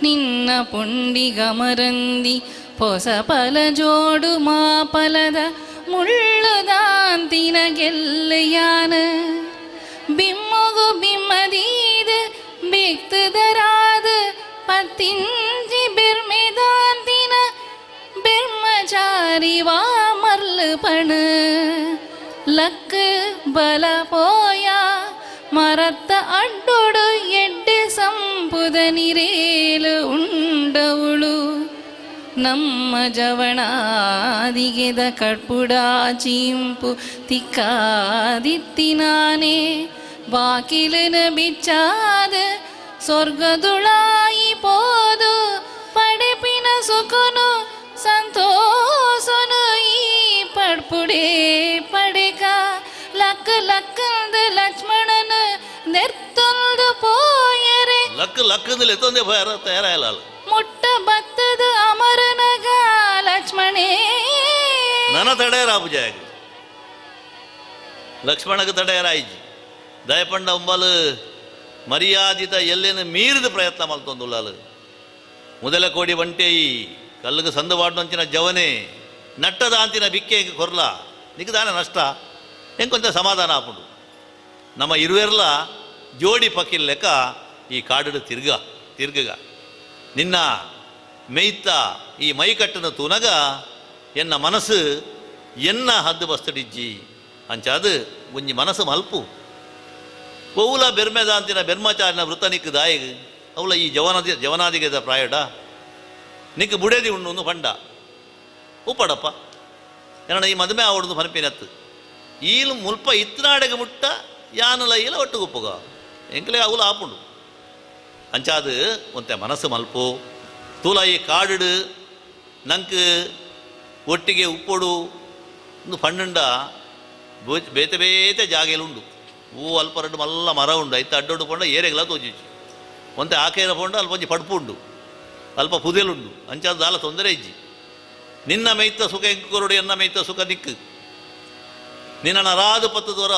ನಿನ್ನ ಪುಂಡಿಗ ಮರಂದಿ ಪೊಸ ಪಲ ಜೋಡು ಮಾಪಲದ ಮುಳ್ಳುದಾಂತಿನ ಗೆಲ್ಲೆಯಾನ ಬಿಮ್ಮಗು ಬಿಮ್ಮದೀದ ಬಿಕ್ತದರಾದ ಪತ್ತಿಂಜಿ ಬೆರ್ಮೆದಾಂತಿನ ಬೆರ್ಮಚಾರಿ ವಾ ಮರ್ಲು ಪಣ ಲಕ್ ಬಲ ಪೋಯ ಮರತ್ತ ಅಡ್ಡೊಡು ಎಡ್ಡೆ ಸಂಪುದ ನಿರೇಲು ಉಂಡವುಳು ನಮ್ಮ ಜವಣಾದಿಗೆದ ಕಡ್ಪುಡ ಚೀಂಪು ತಿಕ್ಕಾದಿತ್ತಿನಾನೆ ಬಾಕಿಲನ ಬಿಚ್ಚಾದ ಸ್ವರ್ಗದುಳಾಯಿ ಪೋದು ಪಡೆಪಿನ ಸುಖನು ಸಂತೋಷನು ಈ ಪಡ್ಪುಡೇ ಪಡೆಕ ಲಕ್ಕ ಲಕ್ಕಂದ ಲಕ್ಷ್ಮಣನ ನೆರ್ತೊಂದು ಪೋಯರೆ ಲಕ್ಕ ಲಕ್ಕಂದಲ್ಲಿ ಎತ್ತೊಂದೇ ಪೋಯಾರ ತಯಾರಾಯಲ್ಲ ಮುಟ್ಟ ಬತ್ತದ ಅಮರನಗ ಲಕ್ಷ್ಮಣೇ ನನ ತಡೆಯರ ಪೂಜಾಗ ಲಕ್ಷ್ಮಣಗೆ ತಡೆಯರ ಆಯ್ಜಿ ದಯಪಂಡ ಉಂಬಲು ಮರ್ಯಾದಿತ ಎಲ್ಲೇನು ಮೀರಿದ ಪ್ರಯತ್ನ ಮಲ್ತೊಂದುಲ್ಲಾಲು ಮೊದಲ ಕೋಡಿ ಒಂಟೇಯಿ ಕಲ್ಲುಗೆ ಸಂದವಾಡ್ನೊಂಚಿನ ಜವನೆ ನಟ್ಟದಾಂತಿನ ಬಿಕ್ಕೆ ಕೊರ್ಲ ನಿಕ್ ದಾನ ನಷ್ಟ ಎಂಕೊಂತ ಸಮಾಧಾನ ಆಪುಂಡು ನಮ್ಮ ಇರುವೆರ್ಲ ಜೋಡಿ ಪಕ್ಕಿಲ್ ಲೆಕ್ಕ ಈ ಕಾಡು ತಿರ್ಗ ತಿರ್ಗಗ ನಿನ್ನ ಮೇಯ್ತ ಈ ಮೈಕಟ್ಟನ ತೂನಗ ಎನ್ನ ಮನಸ್ಸು ಎನ್ನ ಹದ್ದು ಬಸ್ತಡಿಜ್ಜಿ ಅಂಚಾದು ಒಂಜಿ ಮನಸ್ಸು ಮಲ್ಪು ಒವುಲ ಬೆರ್ಮೆದಾಂತಿನ ಬೆರ್ಮಚಾರಿನ ವೃತ್ತ ನಿಕ್ಕು ದಾಯಿಗ್ ಅವಳ ಈ ಜವನಾದಿ ಜವನಾದಿಗೆದ ಪ್ರಾಯಡ ನಿಕ್ಕು ಬುಡೇದಿ ಉಂಡು ಪಂಡ ಉಪ್ಪಡಪ್ಪ ಏನಣ್ಣ ಈ ಮದುವೆ ಆವಡ್ದು ಪನಪಿನತ್ತು ಈಲು ಮುಲ್ಪ ಇತ್ನಾಡೆಗೆ ಮುಟ್ಟ ಯಾನುಲ ಈಲ ಒಟ್ಟು ಗುಪ್ಪುಗ ಎಂಕಲೆ ಅವಳು ಆಪುಂಡು ಅಂಚಾದು ಒಂತೆ ಮನಸ್ಸು ಮಲ್ಪು ತೂಲ ಈ ಕಾಡುಡು ನಂಕ್ ಒಟ್ಟಿಗೆ ಉಪ್ಪೊಡು ಒಂದು ಪಣ್ಣುಂಡ ಬೇತೆ ಬೇತೆ ಜಾಗೆಲುಂಡು ಹೂ ಅಲ್ಪ ರಡ್ಡು ಮಲ್ಲ ಮರ ಉಂಡು ಐತ ಅಡ್ಡೊಡ್ಡು ಪಂಡ ಏರೆಗ್ಲ ತೋಜಿಚ್ಚು ಒಂತೆ ಆಕೇರ ಪೋಂಡ ಅಲ್ಪ ಒಂಜಿ ಪಡ್ಪು ಉಂಡು ಅಲ್ಪ ಪುದೆಲುಂಡು ಅಂಚಾದ ದಾಲ ತೊಂದರೆ ಇಜ್ಜಿ ನಿನ್ನ ಮೈತ ಸುಖ ಎಂಕು ಎನ್ನ ಮೈತ ಸುಖ ನಿಕ್ಕು ನಿನ್ನ ನರಾದು ಪತ್ತು ದೂರ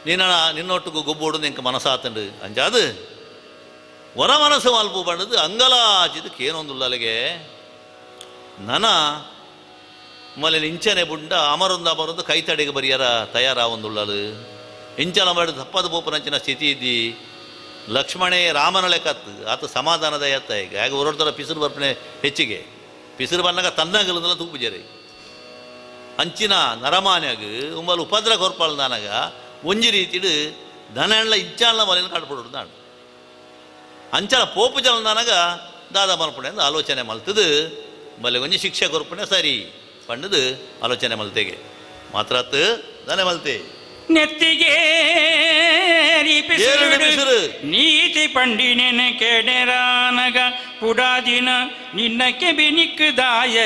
ನಿನ್ನ ನಿನ್ನೊಟ್ಟಿಗೂ ಗೊಬ್ಬೋಡು ನಿಂಕ ಮನಸ್ಸಾತಂಡು ಅಂಚಾದು ಹೊರ ಮನಸ್ಸು ಮಲ್ಪು ಪಂಡದು ಅಂಗಲಾಚಿದು ಕೇನೊಂದುಲ್ಲಲಿಗೆ ನನ ಮಲೆ ಇಂಚನೆ ಬುಂಡ ಅಮರೊಂದು ಅಮರೊಂದು ಕೈತಡೆಗೆ ಬರಿಯರ ತಯಾರಾವೊಂದುಳ್ಳಲು ಇಂಚನ ಮಾಡಿ ತಪ್ಪದ ಪೋಪನಂಚಿನ ಸ್ಥಿತಿ ಇದ್ದಿ ಲಕ್ಷ್ಮಣೇ ರಾಮನ ಲೆಕ್ಕತ್ತು ಆತ ಸಮಾಧಾನದ ಎತ್ತ ಈಗ ಹೇಗೆ ಹೊರಡ್ತಾರ ಪಿಸುರು ಬರ್ಪಣೆ ಹೆಚ್ಚಿಗೆ ಪಿಸುರು ಬನ್ನಾಗ ತನ್ನಗಲಂದಲ ತೂಪು ಅಂಚಿನ ನರಮಾನ್ಯಾಗ ಉಮ್ಮಲ್ ಉಪದ್ರ ಕೊರ್ಪಾಲ್ ನಾನಾಗ ಒಂಜಿ ರೀತಿಡು ದನಣ್ಣ ಇಂಚಾಲ ಮಲೆಯನ್ನು ಕಾಡ್ಪಡೋದು ನಾನು ಅಂಚನ ಪೋಪು ಜಲ ನಾನಾಗ ದಾದಾ ಮಲ್ಪಣೆ ಅಂದ್ ಆಲೋಚನೆ ಮಲ್ತದು ಮಲೆ ಒಂಜಿ ಶಿಕ್ಷೆ ಕೊರ್ಪಣೆ ಸರಿ ಪಂಡದು ಆಲೋಚನೆ ಮಲ್ತೆಗೆ ಮಾತ್ರ ದನೆ ಮಲ್ತೆ ನೆತ್ತಿಗೆ ನೀತಿ ಪಂಡಿನೆನ ಕೆಡೆರಾನಗ ಪುಡಾದಿನ ನಿನ್ನ ಕೆಬಿ ನಿಕ್ಕದಾಯ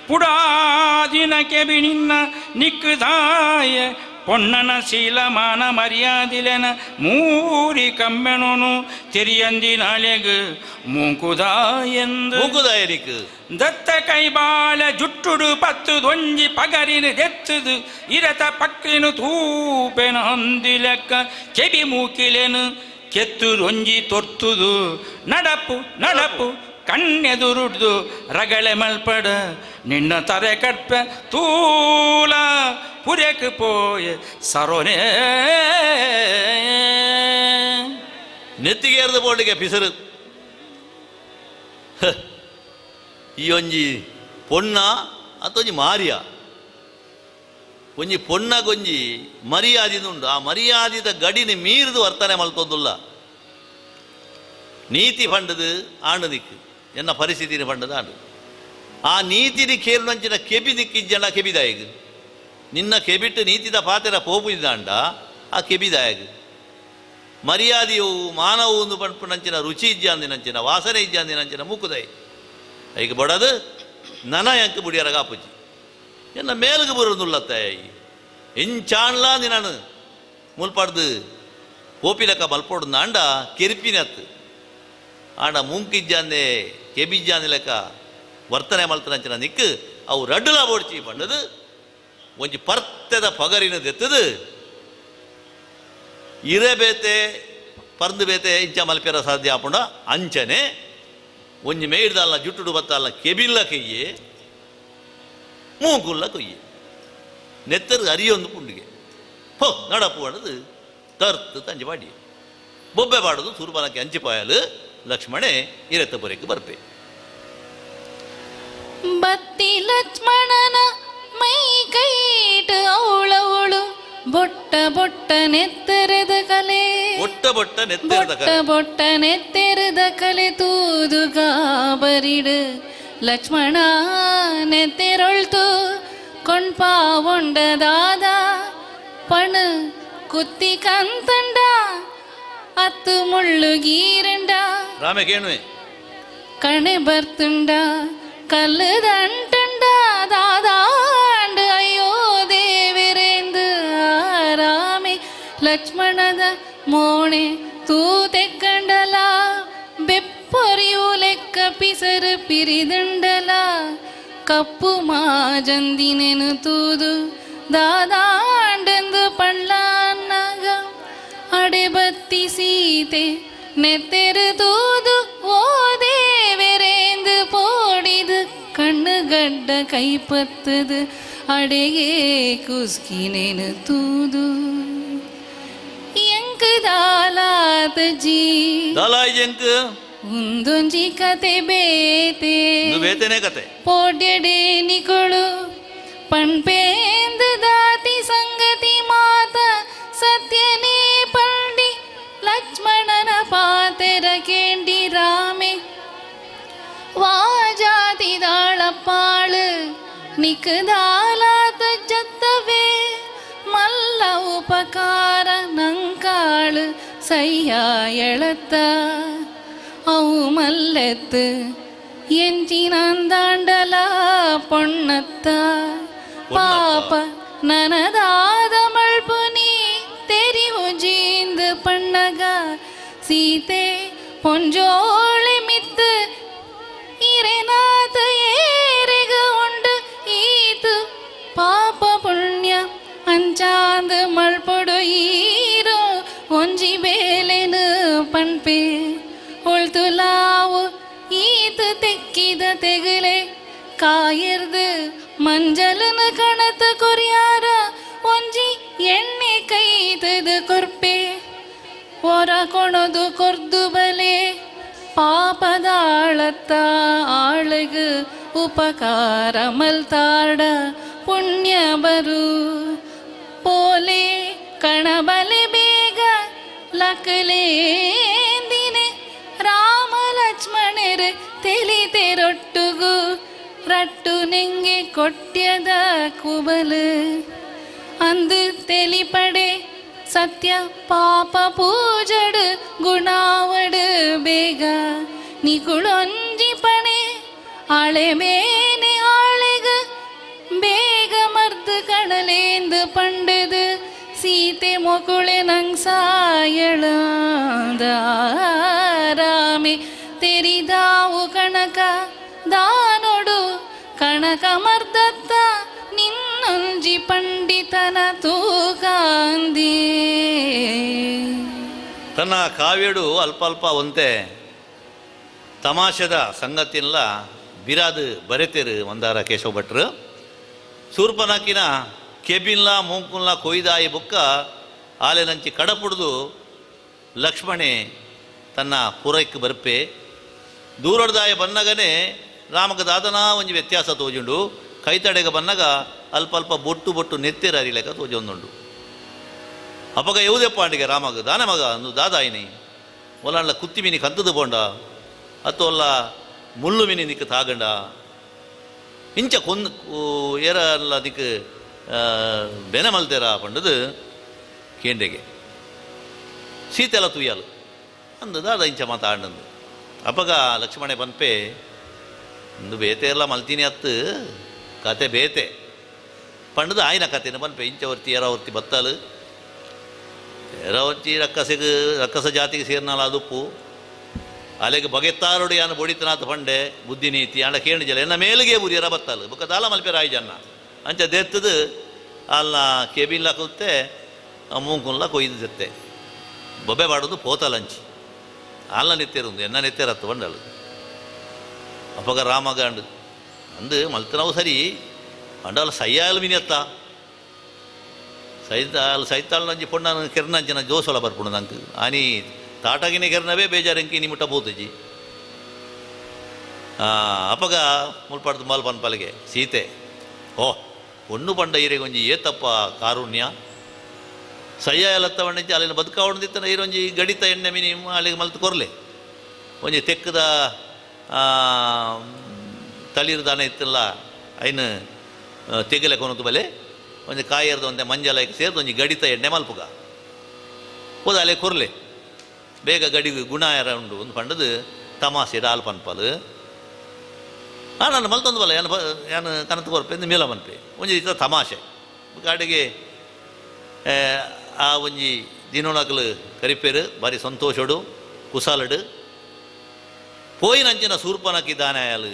ಪುಡಾದಿನ ಕೆಬಿ ನಿನ್ನ ನಿಕ್ಕದಾಯ ಪೊನ್ನನ ಶೀಲಮಾನ ಮರ್ಯಾದಿಲೆನ ಮೂರಿ ಕಮ್ಮೆಣನು ತೆರಿಯಂದಿನಾಳೆಗ್ ಮೂಕುದಾಯೆಂದು ಮೂಕುದಾಯನಿಕ್ ದತ್ತ ಕೈಬಾಲ ಜುಟ್ಟುಡು ಪತ್ತುದೊಂಜಿ ಪಗರಿನ ದೆತ್ತದು ಇರತ ಪಕ್ಕಿನ ತೂಪೆನ ಹೊಂದಿ ಲೆಕ್ಕ ಕೆಬಿ ಮೂಕಿಲೆನು ಕೆತ್ತುದೊಂಜಿ ತೊರ್ತುದು ನಡಪು ನಡಪು ಕಣ್ಣೆದುರುಡ್ದು ರಗಳೆ ಮಲ್ಪಡ ನಿನ್ನ ತರೆ ಕಟ್ಪೆ ತೂಲ ಪುರೆಕ್ ಪೋಯ ಸರೋನೇ ನೆತ್ತಿಗೇರ್ದ ಬೋರ್ಡಿಗೆ ಪಿಸರು ಈ ಒಂಜಿ ಪೊಣ್ಣ ಅತ್ತೊಂಜಿ ಮಾರಿಯ ಒಂಜಿ ಪೊಣ್ಣಗೊಂಜಿ ಮರ್ಯಾದಿದುಂಡು ಆ ಮರ್ಯಾದಿದ ಗಡಿನ ಮೀರಿದು ವರ್ತನೆ ಮಲ್ತೊಂದುಲ್ಲ ನೀತಿ ಪಂಡದು ಆಂಡು ದಿಕ್ಕು ಎನ್ನ ಪರಿಸ್ಥಿತಿನ ಪಂಡದ ಆಂಡು ಆ ನೀತಿನಿ ಕೇರುನಂಚಿನ ಕೆಬಿ ದಿಕ್ಕಿಜ್ಜಂಡ ಕೆಬಿದಾಯಗ್ ನಿನ್ನ ಕೆಬಿಟ್ಟು ನೀತಿದ ಪಾತೆರ ಪೋಪು ಇದ್ದಾಂಡ ಆ ಕೆಬಿದಾಯಗ್ ಮರ್ಯಾದೆಯು ಮಾನವು ಒಂದು ಪಂಪುನಂಚಿನ ರುಚಿ ಇಜ್ಜಾಂದಿನಂಚಿನ ವಾಸನೆ ಇಜ್ಜಾಂದಿನಂಚಿನ ಮೂಕುದೈ ಐಕ್ ಬಡದು ನನ ಎಂಕ್ ಬುಡಿಯರ ಕಾಪುಜಿ ಎನ್ನ ಮೇಲ್ಗೆ ಬರುದುಲ್ಲತ್ತಾಯಿ ಎಂಚಾಣ್ಲ ನಾನು ಮುಲ್ಪಾಡ್ದು ಪೋಪಿಲಕ ಮಲ್ಪೊಡು ನಾಂಡ ಕೆರಿಪಿನತ್ತು. ಆಂಡ ಮೂಂಕಿಜ್ಜಾಂದೆ ಕೆಬಿಜ್ಜಾಂದೆ ಲೆಕ್ಕ ವರ್ತನೆ ಮಲ್ತನಂಚಿನ ನಿಕ್ಕು ಅವು ರಡ್ಡುಲ ಬೋಡ್ಚಿ ಪಂಡದು ಒಂಜಿ ಪರ್ತೆದ ಪಗರಿನ ದೆತ್ತದು ಇರೆ ಬೇತೆ ಪರ್ದು ಬೇತೆ ಇಂಚ ಮಲ್ಪೆರ ಸಾಧ್ಯ ಆಪುಂಡ ಅಂಚನೆ ಒಂಜಿ ಮೇಯ್ದಲ್ಲ ಜುಟ್ಟುಡು ಬತ್ತಲ್ಲ ಕೆಬಿಲ್ಲ ಕೈಯೆ ಮೂಗುಲ್ಲ ಕೊಯ್ಯೆ ನೆತ್ತರು ಅರಿಯೊಂದು ಪುಂಡಿಗೆ ಹೋ ನಡಪು ಅನ್ನೋದು ತರ್ತು ತಂಜಿ ಪಾಡಿ ಬೊಬ್ಬೆ ಪಾಡೋದು ಸೂರ್ಪನಕ್ಕೆ ಅಂಚಿಪಾಯಲು ಲಕ್ಷ್ಮಣೆ ಇರೆತ್ತಪುರಕ್ಕೆ ಬರ್ಪೆ. ಬತ್ತಿ ಲಕ್ಷ್ಮಣನ ಮೈ ಕೈಟ್ ಅವಳವಳು ಬೊಟ್ಟ ಬೊಟ್ಟ ನೆತ್ತರದ ಕಲೆ ಬೊಟ್ಟ ಬೊಟ್ಟ ನೆತ್ತೆರದ ಬೊಟ್ಟ ಬೊಟ್ಟ ನೆತ್ತೆರದ ಕಲೆ ತೂದು ಗಾಬರಿಡು ಲಕ್ಷ್ಮಣ ನೆತ್ತೆರೊಳ್ತು ಕೊಂಡ್ಪಾವೊಂಡ ದಾದ ಪಣ ಕುತ್ತಿ ಕಂತಂಡ ಅತ್ತು ಮುಳ್ಳು ಗೀರಂಡ ರಾಮೆ ಕೇಣುವೆ ಕಣೆ ಬರ್ತುಂಡ ಕಲ್ಲದಂಟಂಡ ದಾದಾಂಡ ಅಯ್ಯೋ ದೇವಿರೇಂದು ಆರಾಮೆ ಲಕ್ಷ್ಮಣದ ಮೋಣೆ ತೂತೆಕ್ಕಂಡಲ ಬೆಪ್ಪೊರಿಯು ಲೆಕ್ಕ ಪಿಸರು ಪಿರಿದಂಡಲ ಕಪ್ಪು ಮಾಜಂದಿನೆನು ತೂದು ದಾದಾಂಡೆಂದು ಪಳ್ಳಾನ್ನಾಗ ಅಡೆಬತ್ತಿ ಸೀತೆ ನೆತ್ತೆರು ತೂದು ಓ ದೇವೆರೇಂದು ಪೋಡಿದು ಕಣ್ಣು ಗಡ್ಡ ಕೈಪತ್ತದು ಅಡೆಗೆ ಕುಸ್ಕಿನೇನು ತೂದು ಎಂಕು ದಾಲಾತ ಜೀ ದಾಲಾಯ್ ಎಂಕ್ ಉಂದೊಂಜಿ ಕತೆ ಬೇತೆ ಬೇತೆನೆ ಕತೆ ಪೋಡ್ಯಡೆ ನಿಕೊಳು ಪಣ್ಪೇಂದು ದಾತಿ ಸಂಗತಿ ಮಾತ ಸತ್ಯನೇ ಪಂಡಿ ಲಕ್ಷ್ಮಣನ ಪಾತೆರ ಕೇಂಡಿ ರಾಮೆ ವಾಜಾತಿದಾಳಪ್ಪಾಳು ನಿಕದಾಲಾತ ಜತ್ತವೇ ಮಲ್ಲ ಉಪಕಾರ ನಂಕಾಳು ಸಯ್ಯ ಎಳತ್ತ ಅವು ಮಲ್ಲೆತ್ತು ಎಂಚಿನಂದಾಂಡಲ ಪೊಣ್ಣತ್ತ ಪಾಪ ನನದಾದ ಮಳ್ಪುನಿ ತೆರಿವು ಜೀಂದು ಪಣ್ಣಗ ಸೀತೆ ಪೊಂಜೋಳೆ ಮಿತ್ತು ಇರೆನಾಥ ಏರೆಗ ಉಂಡು ಈತು ಪಾಪ ಪುಣ್ಯ ಅಂಚಾಂದು ಮಳ್ಪೊಡು ಈರೋ ಒಂಜಿ ಬೇಲೆನು ಪಣ್ಪೆ ಒಳ್ತುಲಾವು ಈತು ತೆಕ್ಕಿದ ತೆಗಲೆ ಕಾಯಿರ್ದು ಮಂಜಲನ ಕಣತ ಕೊರಿಯಾರ ಒಂಜಿ ಎಣ್ಣೆ ಕೈತದು ಕೊರ್ಪೆ ಒರ ಕೊಣದು ಕೊರ್ದು ಬಲೆ ಪಾಪದಾಳತ್ತ ಆಳಗು ಉಪಕಾರ ಮಲ್ತಾಡ ಪುಣ್ಯ ಬರು ಪೋಲೆ ಕಣಬಲೆ ಬೇಗ ಲಕಲೇಂದಿನೆ ರಾಮ ಲಕ್ಷ್ಮಣರು ತೆಲಿತೆರೊಟ್ಟುಗು ರಟ್ಟು ನೆಂಗೆ ಕೊಟ್ಯದ ಕುಬಲು ಅಂದು ತೆಲಿಪಡೆ ಸತ್ಯ ಪಾಪ ಪೂಜಡು ಗುಣಾವಡು ಬೇಗ ನಿಕುಳೊಂಜಿ ಪಣೆ ಆಳೆ ಮೇನೆ ಆಳೆಗ ಬೇಗ ಮರ್ದು ಕಣಲೇಂದು ಪಂಡದು ಸೀತೆ ಮೊಕುಳೆ ನಂಗ್ ಸಾಯಳಾದ ರಾಮೆ ತೆರಿದಾವು ಕಣಕ ದಾನೊಡು ಕಣಕ ಮರ್ದತ್ತ ನಿನ್ನೊಂಜಿ ಪಂಡಿತನ ತೂಕಾಂದಿ. ತನ್ನ ಕಾವ್ಯಡು ಅಲ್ಪ ಅಲ್ಪ ಒಂತೆ ತಮಾಷೆದ ಸಂಗತಿಲ್ಲ ಬಿರಾದು ಬರೆತೇರು ಮಂದಾರ ಕೇಶವ ಭಟ್ರು. ಸೂರ್ಪನಾಕಿನ ಕೆಬಿನ್ಲ ಮೂಂಕುನ್ಲ ಕೊಯ್ದಾಯಿ ಬುಕ್ಕ ಆಲೆನಂಚಿ ಕಡಪುಡ್ದು ಲಕ್ಷ್ಮಣೆ ತನ್ನ ಪುರಕ್ಕೆ ಬರ್ಪೆ. ದೂರಡ್ದಾಯ ಬನ್ನಗನೆ ರಾಮಕ ದಾದನಾ ಒಂಜಿ ವ್ಯತ್ಯಾಸ ತೋಜುಂಡು. ಕೈತಡೆಗ ಬನ್ನಗ ಅಲ್ಪ ಅಲ್ಪ ಬೊಟ್ಟು ಬೊಟ್ಟು ನೆತ್ತೆರ ಅರಿಲೆಕ ತೋಜೊಂದುಂಡು. ಅಪಗ ಯೌದೆಪ್ಪಾಂಡಿಗೆ ರಾಮಗ ದಾನ ಮಗ ಅಂದು ದಾದಾಯಿನಿ ಒಲಾಂಡ್ಲ ಕುತ್ತಿ ಮೀನಿ ಕಂತದು ಬೋಂಡ ಅತ್ತೋಲ್ಲ ಮುಳ್ಳು ಮೀನಿ ನಿಕ್ಕ ತಾಗಂಡ ಇಂಚ ಕೊಂದು ಏರಲ್ಲ ನಿಕ್ಕ ಬೆನೆ ಮಲ್ತೇರ ಪಂಡದು ಕೇಂಡೆಗೆ ಸೀತೆಲ್ಲ ತುಯ್ಯಾಲು ಅಂದು ದಾದ ಇಂಚ ಮಾತಾಡಂದು. ಅಪಗ ಲಕ್ಷ್ಮಣೆ ಪನ್ಪೆ ಇಂದು ಬೇತೆ ಎಲ್ಲ ಮಲ್ತೀನಿ ಅತ್ತು ಕತೆ ಬೇತೆ ಪಂಡದು ಆಯ್ನ ಕತೆನ ಪನ್ಪೆ ಇಂಚ ವರ್ತಿ ಏರ ವರ್ತಿ ಬತ್ತಾಲು ಏರ ವರ್ತಿ ರಕ್ಕಸೆಗೆ ರಕ್ಕಸ ಜಾತಿಗೆ ಸೇರ್ನಾಲ ಅದುಪ್ಪು ಅಲೆಗೆ ಬಗೆತ್ತಾರೋಡು ಯಾನು ಬೊಡಿತನಾಥ ಪಂಡೆ ಬುದ್ಧಿ ನೀತಿ ಅಂಡ ಕೇಣಿಜಲ ಎನ್ನ ಮೇಲಿಗೆ ಬುರಿಯರ ಬತ್ತಲು ಬೊಕ್ಕ ದಾಲ ಮಲ್ಪೆರ ಆಯಿ ಜನ ಅಂಚ ದೆತ್ತದು ಅಲ್ಲ ಕೆಬಿನ್ಲ ಕೂತೆ ಮೂಂಕುನ್ಲ ಕೊಯ್ದು ದೆತ್ತೆ ಬೊಬ್ಬೆ ಬಾಡೋದು ಪೋತಲಂಚಿ ಅಲ್ಲ ನೆತ್ತೇರುಂದು ಎನ್ನ ನೆತ್ತೇರತ್ತು ಬಂಡಳು ಅಪ್ಪಗ ರಾಮಗಾಂಡು ಅಂದು ಮಲ್ತನವು ಸರಿ ಅಂಡಲ್ಲ ಸಯ್ಯಾಲು ಮಿನಿಯತ್ತ ಸೈತಾಲ್ ಸೈತಾಲ್ ನಂಜಿ ಪೊಣ್ಣನ ಕೆರ್ನಂಚಿನ ಜೋಸೊಲ ಬರ್ಪುಂಡು ನಂಗೆ ಆನಿ ತಾಟಗಿನ ಕೆರ್ನವೇ ಬೇಜಾರಂಕಿ ನಿಮುಟ್ಟ ಪೋತುಜಿ ಅಪ್ಪಗ ಮುಲ್ಪಾಡ್ದು ಮಾಲ್ ಪನ್ಪಲಿಗೆ ಸೀತೆ ಓ ಒಣ್ಣು ಪಂಡ ಈರೆಗೊಂಜಿ ಏತಪ್ಪ ಕಾರುಣ್ಯ ಸಯ್ಯ ಲತ್ತವಣ್ಣಂಚಿ ಅಲ್ಲಿನ ಬದುಕಾವಣದಿತ್ತನ ಈರೊಂಜಿ ಗಡಿತ ಎಣ್ಣೆ ಮಿನಿ ಅಲ್ಲಿಗೆ ಮಲ್ತು ಕೊರ್ಲೆ ಒಂಜಿ ತೆಕ್ಕದ ತಳಿರು ದಾನ ಇತ್ತಲ್ಲ ಐನು ತೆಗಲೆ ಕೊನತು ಬಲೆ ಒಂಜಿ ಕಾಯರ್ದ ಒಂದೆ ಮಂಜಲಕ್ಕೆ ಸೇರ್ದು ಒಂಜಿ ಗಡಿತ ಎಣ್ಣೆ ಮಲ್ಪುಗ ಹೋದ ಅಲ್ಲೇ ಕೊರ್ಲೆ ಬೇಗ ಗಡಿ ಗುಣ ಯಾರ ಉಂಡು ಒಂದು ಪಂಡದು ತಮಾಸೆ ಡಾಲ್ ಪನ್ಪಲು ನಾನು ಮಲ್ತೊಂದು ಬಲ್ಲ ಯಾನು ಯಾನು ಕನತು ಕೊರ್ಪೆ ಮೇಲ ಮನ್ಪೆ ಒಂಜಿ ಇತ್ತ ತಮಾಷೆ ಗಾಡಿಗೆ ಆ ಒಂಜಿ ದಿನೋಣಕಲು ಕರಿಪೇರು ಬಾರಿ ಸಂತೋಷಡು ಕುಸಾಲಡು ಪೋಯಿನಂಚಿನ ಸೂರ್ಪನಕ್ಕಿ ದಾನಾಯಲು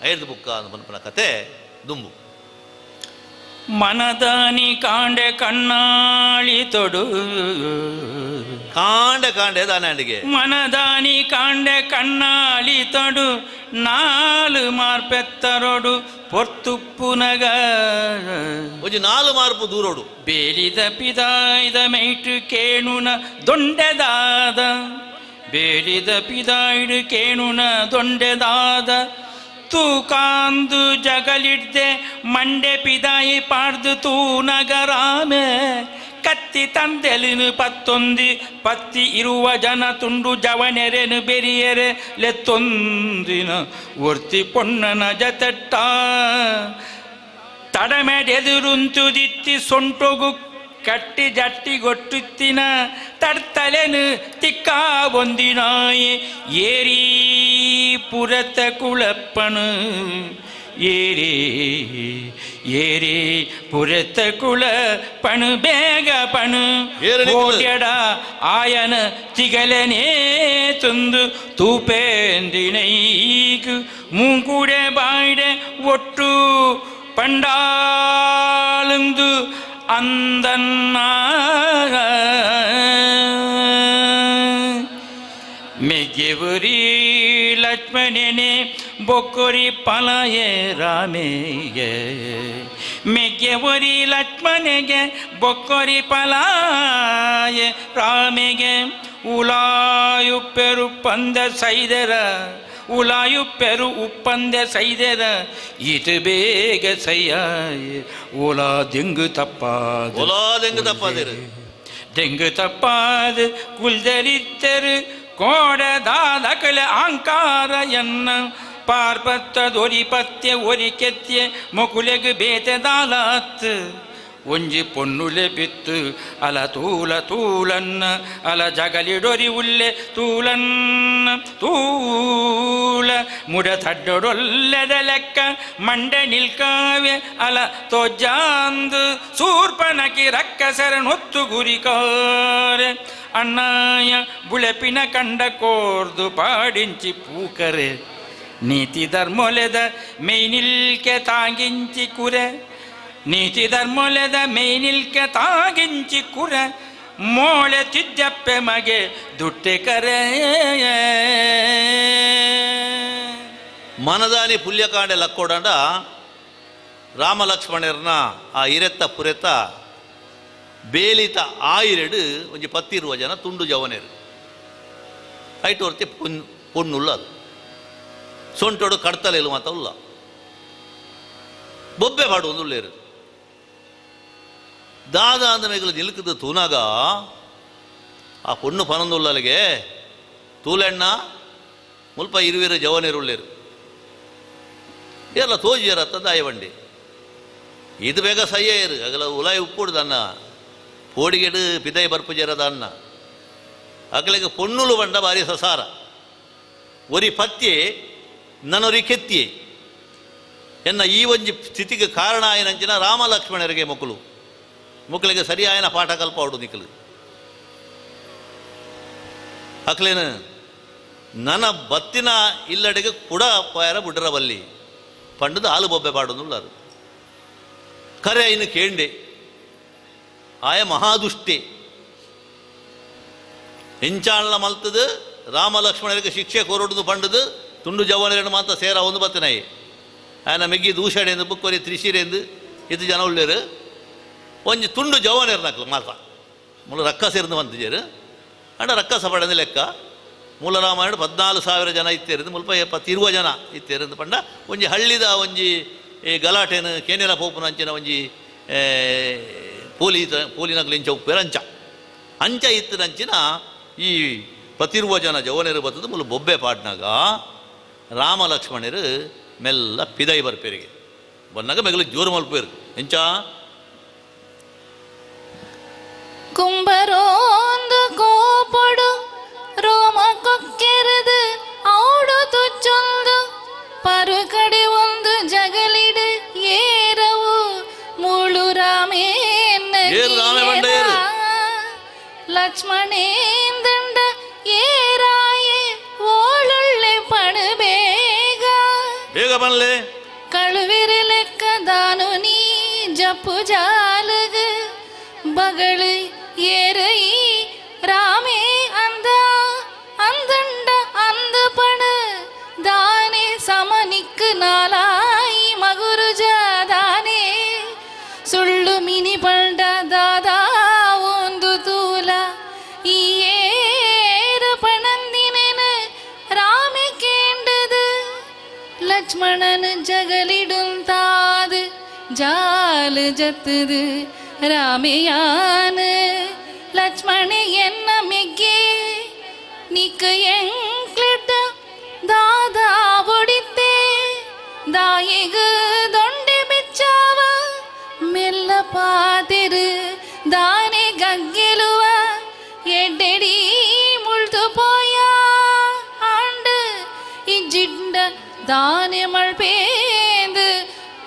ಐದು ಬುಕ್ಕ ಪನ್ಪನ ಕತೆ ದುಂಬು. ಮನದಾನಿ ಕಾಂಡೆ ಕಣ್ಣಾಳಿ ತೊಡು ಕಾಂಡೆ ಕಾಂಡೆ ದಾನಾಂಡಿಗೆ ಮನದಾನಿ ಕಾಂಡೆ ಕಣ್ಣಾಳಿ ತೊಡು ನಾಲು ಮಾರ್ಪೆತ್ತರೊಡು ಪೊರ್ತುಪ್ಪುನಗ ಒಂಜಿ ನಾಲು ಮಾರ್ಪು ದೂರೋಡು ಬೇಲಿದ ಪಿದಾಯ್ದ ಮೈಟು ಕೇಣುನ ದೊಂಡೆದಾದ ಬೇಲಿದ ಪಿದಾಯ್ಡು ಕೇಣುನ ದೊಂಡೆದಾದ ತೂಕಾಂದು ಜಗಲಿಡ್ದೆ ಮಂಡೆ ಪಿದಾಯಿ ಪಾಡ್ದು ತೂನಗರಾಮೆ ಕತ್ತಿ ತಂದೆಲಿನು ಪತ್ತೊಂದಿ ಪತ್ತಿ ಇರುವ ಜನ ತುಂಡು ಜವನೆರೆನು ಬೆರಿಯರೆ ಲೆತ್ತೊಂದಿನ ಒರ್ತಿ ಪೊಣ್ಣನ ಜತಟ್ಟ ತಡಮೆಡೆದುರುಂತುದಿತ್ತಿ ಸೊಂಟೊಗು ಕಟ್ಟಿ ಜಟ್ಟಿ ಗೊಟ್ಟುತ್ತಿನ ತಡ್ತಲೆನು ತಿಕ್ಕ ಒಂದಿನಾಯಿ ಏರಿ ಪುರತ ಕುಳಪ್ಪನು ಏರಿ ಏರಿ ಪುರತ ಕುಳ ಪಣು ಬೇಗ ಪಣು ಓಡ್ಯಡ ಆಯನ ತಿಗಲನೇ ತುಂದು ತೂಪೇಂದಿನೈಕು ಮೂಂಕುಡೆ ಬಾಯ್ಡೆ ಒಟ್ಟು ಪಂಡಾಲುಂದು ಅಂದನ್ನ ಮೆಗ್ಗೆವುರಿ ಲಕ್ಷ್ಮಣನೆ ಬೊಕ್ಕೊರಿ ಪಲಯೆ ರಾಮೇಗೆ ಮೆಗ್ಗೆವುರಿ ಲಕ್ಷ್ಮಣಗೆ ಬೊಕ್ಕೊರಿ ಪಲಾಯೆ ರಾಮೆಗೆ ಉಲಾಯುಪ್ಪೆರು ಪಂದ ಸೈದರ ಉಲಾಯುಪ್ಪೆರು ಉಪ್ಪಂದೆ ಸೈದೆರ ಇದು ಬೇಗ ಸೈಯಾಯ ಓಲಾ ದೆಂಗು ತಪ್ಪಾದ ಓಲಾ ದೆಂಗು ತಪ್ಪಾದಿರು ದೆಂಗು ತಪ್ಪಾದ ಕುಲ್ದರಿತ್ತರು ಕೋಡದಾದಕಲ ಆಂಕಾರ ಎನ್ನ ಪಾರ್ಪತ್ತದೊರಿ ಪತ್ಯ ಒರಿ ಕೆತ್ಯ ಮೊಕುಲೆಗು ಬೇತೆದಾಲಾತ್ ಒಂಜಿ ಪೊನ್ನುಲೆ ಬಿತ್ತು ಅಲ ತೂಲ ತೂಲನ್ನ ಅಲ ಜಗಲಿಡೊರಿ ಉಲ್ಲೆ ತೂಲನ್ನ ತೂಲ ಮುಡ ತಡ್ಡೊಡೊಲ್ಲೆದ ಲೆಕ್ಕ ಮಂಡೆ ನಿಲ್ಕಾವೆ ಅಲ ತೋಜಾಂದು ಸೂರ್ಪನಕಿ ರಕ್ಕಸರನೊತ್ತು ಗುರಿಕಾರೆ ಅಣ್ಣಾಯ ಬುಳೆಪಿನ ಕಂಡ ಕೋರ್ದು ಪಾಡಿಂಚಿ ಪೂಕರೆ ನೀತಿ ಧರ್ಮೊಲೆದ ಮೇಯ್ನಿಲ್ಕೆ ತಾಗಿಂಚಿ ಕುರೆ ನೀತಿ ಧರ್ಮೊಲೆದ ಮೇಯ್ನಿಲ್ಕೆ ತಾಗಿಂಚಿ ಕುರೆ ಮೋಳೆ ತಿಜ್ಜಪ್ಪೆ ಮಗೆ ದುಟ್ಟೆ ಕರೆ. ಮನದಾನಿ ಪುಲ್ಯಕಾಂಡೆ ಲಕ್ಕೋಡಂಡ ರಾಮ ಲಕ್ಷ್ಮಣರ್ನ ಆ ಇರೆತ್ತ ಪುರೆತ ಬೇಲಿತ ಆಯಿರೆಡು ಒಂಜಿ ಪತ್ತಿರುವ ಜನ ತುಂಡು ಜವನೇರು ಐಟು ವರ್ತಿ ಪೊಣ್ಣುಲ್ಲ ಅದು ಸೊಂಟೋಡು ಕಡ್ತಲೇಲು ಮಾತ ಉಲ್ಲ ಬೊಬ್ಬೆ ಪಾಡು ಉಳ್ಳೇರು ದಾದ ಅಂದ ಮೇಗಲು ನಿಲ್ಕದ ತೂನಾಗ ಆ ಪೊಣ್ಣು ಪನೊಂದುಳ್ಳಲಿಗೆ ತೂಲೆಣ್ಣ ಮುಲ್ಪ ಇರುವಿರು ಜವನೇರು ಉಳ್ಳೇರು ಎಲ್ಲ ತೋಜಿಯರತ್ತ ದಾಯವಂಡಿ ಇದು ಬೇಗ ಸಯ್ಯ ಇರು ಅಗಲ ಉಲಾಯಿ ಉಪ್ಪುಡ್ದು ಅನ್ನ ಪೋಡಿಗೆಡು ಪಿದೈ ಬರ್ಪುಜೇರದ ಅನ್ನ ಅಗಲಿಗೆ ಪೊಣ್ಣುಲು ಬಂಡ ಬಾರಿ ಸಸಾರ ಒರಿ ಪತ್ಯೆ ನನೊರಿ ಕೆತ್ತಿಯೆ ಎನ್ನ ಈ ಒಂಜಿ ಸ್ಥಿತಿಗೆ ಕಾರಣ ಆಯನಂಚಿನ ರಾಮ ಲಕ್ಷ್ಮಣರಿಗೆ ಮೊಕಲು ಮೊಕ್ಕಲಿಗೆ ಸರಿಯಾಯನ ಪಾಠ ಕಲ್ಪ ಅವಡು ನಿಕ್ಕಲು ಅಕ್ಲೇನು ನನ ಬತ್ತಿನ ಇಲ್ಲಡೆಗೆ ಕೂಡ ಪೋಯರ ಬುಡ್ರ ಬಲ್ಲಿ ಪಂಡದ ಆಲು ಬೊಬ್ಬೆ ಪಾಡೊಂದುಳ್ಳಾರು. ಕರೆ ಇನ್ನು ಕೇಂಡೆ ಆಯ ಮಹಾದುಷ್ಟಿ ಎಂಚಾಣ್ಲ ಮಲ್ತದು ರಾಮ ಲಕ್ಷ್ಮಣರಿಗೆ ಶಿಕ್ಷೆ ಕೋರೊಡುದು ಪಂಡದು ತುಂಡು ಜವನರನ್ನು ಮಾತ್ರ ಸೇರ ಒಂದು ಬತ್ತಿನಾಯಿ ಆಯನ ಮೆಗ್ಗಿ ದೂಷಣೆಂದು ಬುಕ್ಕೊರಿ ತ್ರಿಶಿರೆಂದು ಇದು ಜನ ಉಳ್ಳೇರು ಒಂಜಿ ತುಂಡು ಜವನರು ನಕ್ಲು ಮಾತ್ರ ಮೂಲ ರಕ್ಕ ಸೇರ್ದು ಬಂತಿಜೇರು ಅಂಡ ರಕ್ಕಸ ಪಡೆದ ಲೆಕ್ಕ. ಮೂಲ ರಾಮಾಯಣ 14,000 ಜನ ಇತ್ತೇರಿದ್ದು ಮುಲ್ಪ 20 ಜನ ಇತ್ತೇರಿಂದು ಪಂಡ ಒಂಜಿ ಹಳ್ಳಿದ ಒಂಜಿ ಈ ಗಲಾಟೆನು ಕೇನೆಲ ಪೋಪುನ ಅಂಚಿನ ಒಂಜಿ ಪೋಲಿ ಪೋಲಿನಕ್ಲು ಇಂಚ ಉಪ್ಪೇರು ಅಂಚ ಅಂಚ ಇತ್ತಿನಂಚಿನ ಈ 20 ಜನ ಜವನರು ಬತ್ತದು ಮುಲು ಬೊಬ್ಬೆ ಪಾಡ್ನಾಗ ರಾಮ ಲಕ್ಷ್ಮಣರು ಮೆಲ್ಲ ಪಿದೈ ಬರ್ಪೇರಿಗೆ ಬನ್ನಾಗ ಮೆಗಲು ಜೋರು ಮಲ್ಪೇರು ಎಂಚ ಕುಂಬರೋಂದು ಕೋಪಡು ರೋಮ ಕೊಕ್ಕೆರೆದು ಔಡು ತುಚ್ಚೊಂದು ಪರುಕಡೆ ಒಂದು ಜಗಲಿಡು ಏರವು ಮುಳು ರಾಮೇನ್ನ ಲಕ್ಷ್ಮಣೇಂದಂಡ ಏರಾಯೆ ಓಳುಳ್ಳೆ ಪಣು ಬೇಗ ಬೇಗ ಬನ್ಲೆ ಕಳುವೆರೆ ಲೆಕ್ಕದಾನು ನೀ ಜಪ್ಪು ಜಾಲಗ ಬಗಳು ಏರೈ ರಾಮೇ ಅಂದ ಅಂದಂಡ ಅಂದ ಪಣ ದಾನೆ ಸಮನಿಕ್ಕು ನಾಲಾಯಿ ಮಗುರು ಜಾದಾನೆ ಸುಳ್ಳು ಮಿನಿ ಪಂಡ ದಾದಾ ಒಂದು ತೂಲ ಈ ಏರ ಪಣಂದಿನೆನ ರಾಮೆ ಕೇಂಡದು ಲಕ್ಷ್ಮಣನ ಜಗಲಿಡುಂತಾದು ಜಾಲು ಜತ್ತದು ರಾಮೆಯಾನ ಲಕ್ಷ್ಮಣ ಎನ್ನ ಮೆಗ್ಗೆ ನಿಕ್ಕ ಎಂಕ್ಲಿಟ್ಟ ದಾದಾ ಒಡಿತೆ ದಾಯಿಗ ದೊಂಡೆ ಬಿಚ್ಚಾವ ಮೆಲ್ಲ ಪಾತಿರು ದಾನೆ ಗಗ್ಗೆಲುವ ಎಡ್ಡೆಡಿ ಮುಳ್ತು ಪೋಯ ಆಂಡು ಇಜ್ಜಿಂಡ ದಾನೆ ಮಳ್ಪೇಂದು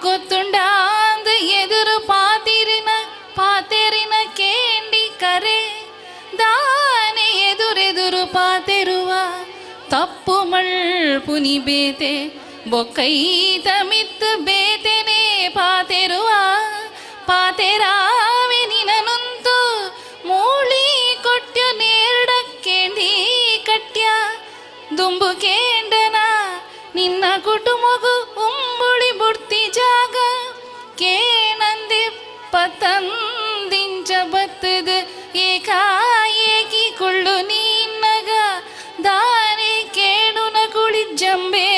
ಗೊತ್ತುಂಡಾಂದು ಎದುರು ಪಾತಿರಿನ ಪಾತೆರಿನ ಕೇಂಡಿ ಕರೆ ದಾನೆ ಎದುರೆದುರು ಪಾತೆರುವ ತಪ್ಪು ಮಳ್ಪುನಿ ಬೇತೆ ಬೊಕ್ಕೈತ ಮಿತ್ತು ಬೇತೆನೆ ಪಾತೆರುವ ಪಾತೆರಾವೆ ನಿನನುಂತು ಮೂಳಿ ಕೊಟ್ಯ ನೇರಡ ಕೇಂಡಿ ಕಟ್ಯ ದುಂಬು ಕೇಂಡನ ನಿನ್ನ ಕುಟುಂಬಗು ಉಂಬುಳಿ ಬುಡ್ತಿ ಜಾಗ ಕೇನಂದೆ ಪತಂದಿಂಚ ಬತ್ತದು ಏಕಾಏಕಿ ಕುಳ್ಳು ನಿನ್ನಗ ದಾನೆ ಕೇಳುನ ಕುಳಿ ಜಂಬೆ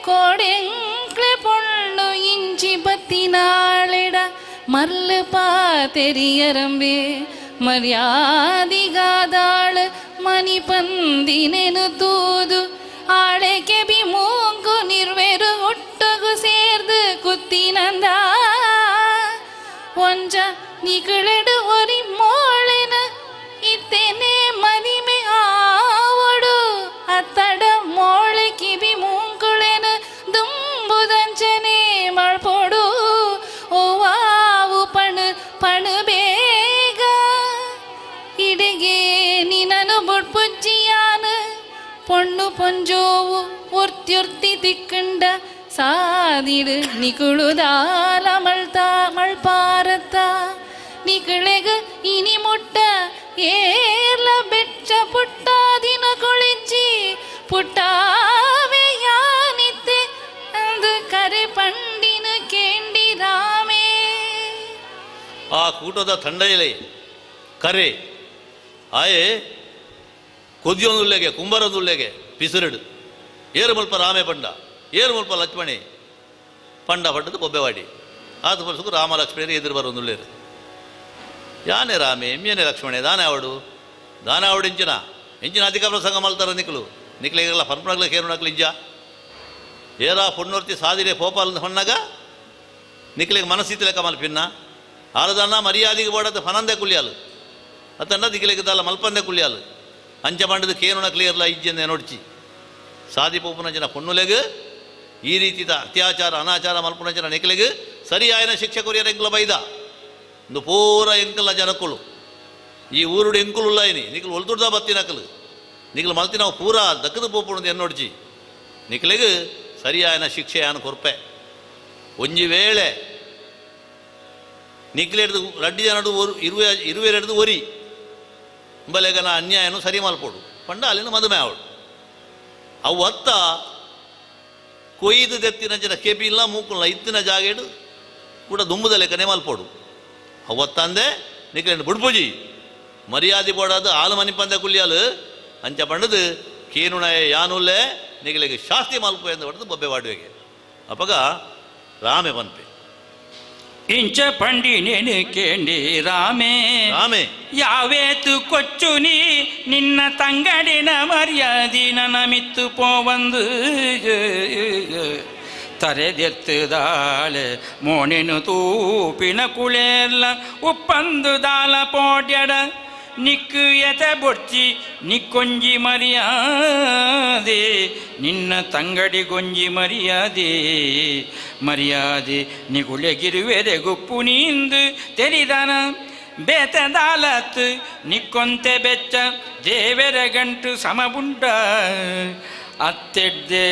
ಕೋಡೆಂಕ್ಲೆ ಪೊಣ್ಣು ಇಂಚಿ ಬತ್ತಿನಾಳೆಡ ಮರ್ಲು ಪಾತೆರಿಯರಂಬೆ ಮರ್ಯಾದಿಗಾದಾಳು ಮನಿ ಪಂದಿನೆನು ತೂದು ಆಳೆ ಕೆಬಿ ಮೂಗು ನಿರ್ವೆರು ಒಟ್ಟಗು ಸೇರ್ದು ಕುತ್ತಿನಂದ ಒಂಜ ನಿಕಳೆಡು ಒರಿ ಮೋಳೆನ ಇತ್ತೇನೆ ಮದಿಮೆ ಆವಡು ಅತ್ತಡ ಮೋಳೆ ಕಿಬಿ ಮೂಂಕುಳೆನ ದುಂಬುದಂಚನೆ ಮಳ್ಪೊಡು ಓವಾವು ಪಣು ಪಣು ಬೇಗ ಇಡಿಗೆ ನಿನನು ಬುಡ್ಪುಜ್ಜಿಯಾನ ಪೊಣ್ಣು ಪೊಂಜೋವು ಒರ್ತ್ಯೊರ್ತಿ ತಿಕ್ಕಂಡ ಸಾದಿಡು ನಿಕುಳುದಾಲ ಮಳ್ತಾ ಮಳ್ಪಾರತ್ತ ನಿಕುಳೆಗ ಇನಿ ಮುಟ್ಟ ಏರ್ಲ ಬೆಚ್ಚ ಪುಟ್ಟಾದಿನ ಕೊಳಿಜ್ಜಿ ಪುಟ್ಟಾವೆ ಯಾನಿತ್ತೆ ಅಂದು ಕರೆ ಪಂಡಿನ ಕೇಂಡಿ ರಾಮೇ. ಆ ಕೂಟದ ತಂಡೈಲೆ ಕರೆ ಆಯೆ ಕೊದ್ಯೊಂದುಲ್ಲೆಗೆ ಕುಂಬರದುಲ್ಲೆಗೆ ಪಿಸುರಡು ಏರು ಮುಲ್ಪ ರಾಮೆ ಪಂಡ ಏರು ಮುಲ್ಪ ಲಕ್ಷ್ಮಣಿ ಪಂಡ ಪಂಡದು ಬೊಬ್ಬೆವಾಡಿ ಆತ ಪರ್ಸಕು ರಾಮ ಲಕ್ಷ್ಮಣರು ಎದುರು ಬರೋದುಳ್ಳೇರು ಯಾನೆ ರಾಮೆ ಎಮ್ಮಿಯನೆ ಲಕ್ಷ್ಮಣೆ ದಾನೆ ಅವಡು ದಾನೆ ಅವಡು ಇಂಚಿನ ಇಂಚಿನ ಅಧಿಕ ಪ್ರಸಂಗ ಮಲ್ತಾರ ನಿಕ್ಲು ನಿಕ್ಲಿಗೆಲ್ಲ ಪರ್ಪನಗ್ಲ ಕೇರು ನಕ್ಲು ಇಂಜ ಏರಾ ಪೊಣ್ಣೊರ್ತಿ ಸಾದಿರೆ ಪೋಪಾಲ್ ಹೊನ್ನಾಗ ನಿಕ್ಲಿಗೆ ಮನಸ್ಸಿತ್ತು ಲೆಕ್ಕ ಮಲ್ಪಿನ್ನ ಆಲದನ್ನ ಮರ್ಯಾದೆಗೆ ಬೋಡದ ಫನಂದೆ ಕುಲಿಯಾಲು ಅತ್ತಂಡ ದಿಕ್ಕಿಲೆಗೆ ದಾಲ ಮಲ್ಪಂದೆ ಕುಲಿಯಾಲು ಅಂಚ ಪಂಡದು ಕೇನು ನಕ್ಲಿಯರ್ಲ ಇಜ್ಜೆಂದೆ ನೋಡ್ಚಿ ಸಾದಿ ಪೋಪುನ ಜನ ಪೊಣ್ಣುಲೆಗ್ ಈ ರೀತಿದ ಅತ್ಯಾಚಾರ ಅನಾಚಾರ ಮಲ್ಪುನ ಜನ ನಿಕ್ಲೆಗ್ ಸರಿಯಾಯನ ಶಿಕ್ಷೆ ಕೊರಿಯರ ಎಂಕುಲ ಬೈದ ಇಂದು ಪೂರ ಎಂಕಲ ಜನಕ್ಕುಲು ಈ ಊರುಡು ಎಂಕುಲುಲ್ಲ ಏನಿ ನಿಕ್ಲು ಒಲ್ತುಡ್ದ ಬತ್ತಿ ನಕಲು ನಿಕಲು ಮಲ್ತಿನವು ಪೂರಾ ದಕ್ಕದ ಪೋಪುಣದು ಎನ್ನೊಡ್ಚಿ ನಿಕಲೆಗ್ ಸರಿಯಾಯನ ಶಿಕ್ಷೆಯಾನ ಕೊರ್ಪೆ. ಒಂಜಿ ವೇಳೆ ನಿಕ್ಲೆಡ್ದು ರಡ್ಡಿ ಜನಡು ಇರುವೆ ಇರುವೆರೆಡ್ದು ಒರಿ ಬಲೆಗನ ಅನ್ಯಾಯನು ಸರಿ ಮಲ್ಪೋಡು ಪಂಡ ಅಲ್ಲಿನ ಮದುಮೆ ಅವಳು. ಅವು ಅತ್ತ ಕೊಯ್ದು ದೆತ್ತಿನ ಜನ ಕೆಬಿ ಇಲ್ಲ ಮೂಕುಲ್ಲ ಇತ್ತಿನ ಜಾಗೇಡು ಕೂಡ ದುಂಬುದ ಲೆಕ್ಕನೆ ಮಲ್ಪೋಡು. ಅವತ್ತಂದೆ ನಿಕ್ಲೆಂಡು ಬುಡ್ಪುಜಿ ಮರ್ಯಾದೆ ಬೋಡಾದು ಆಲು ಮನಿಪಂದೆ ಕುಲ್ಯಾಲು ಅಂಚ ಪಂಡದು ಕೇನುಣಯ ಯಾನುಲ್ಲೇ ನಿಗಲಿಗೆ ಶಾಸ್ತಿ ಮಲ್ಪು ಎಂದು ಪಡೆದು ಬೊಬ್ಬೆ ವಾಡುವೆಗೆ. ಅಪಗ ರಾಮೆ ಪನ್ಪೆ ಇಂಚ ಪಂಡಿ ನೇನು ಕೇಂಡಿ ರಾಮೇ ರಾಮೇ ಯಾವೇತು ಕೊಚ್ಚು ನೀ ನಿನ್ನ ತಂಗಡಿನ ಮರ್ಯಾದಿ ನನ್ನ ಮಿತ್ತು ಪೋವಂದು ತರೆದೆತ್ತುದಾಳೆ ಮೋನೆನು ತೂಪಿನ ಕುಳೆಲ್ಲ ಉಪ್ಪಂದು ದಾಲ ಪೋಡ್ಯಡ ನಿಕ್ಕು ಎತೆ ಬೊಡ್ಚಿ ನಿಕ್ಕೊಂಜಿ ಮರ್ಯಾದೆ ನಿನ್ನ ತಂಗಡಿ ಗೊಂಜಿ ಮರ್ಯಾದೆ ಮರ್ಯಾದೆ ನಿಗುಳೆಗಿರುವೆರೆ ಗುಪ್ಪು ನೀಂದು ತೆರಿದನ ಬೇತದಾಲತ್ ನಿಕ್ಕೊಂತೆ ಬೆಚ್ಚ ದೇವೆರ ಗಂಟು ಸಮಬುಂಡ ಅತ್ತೆಡ್ದೆ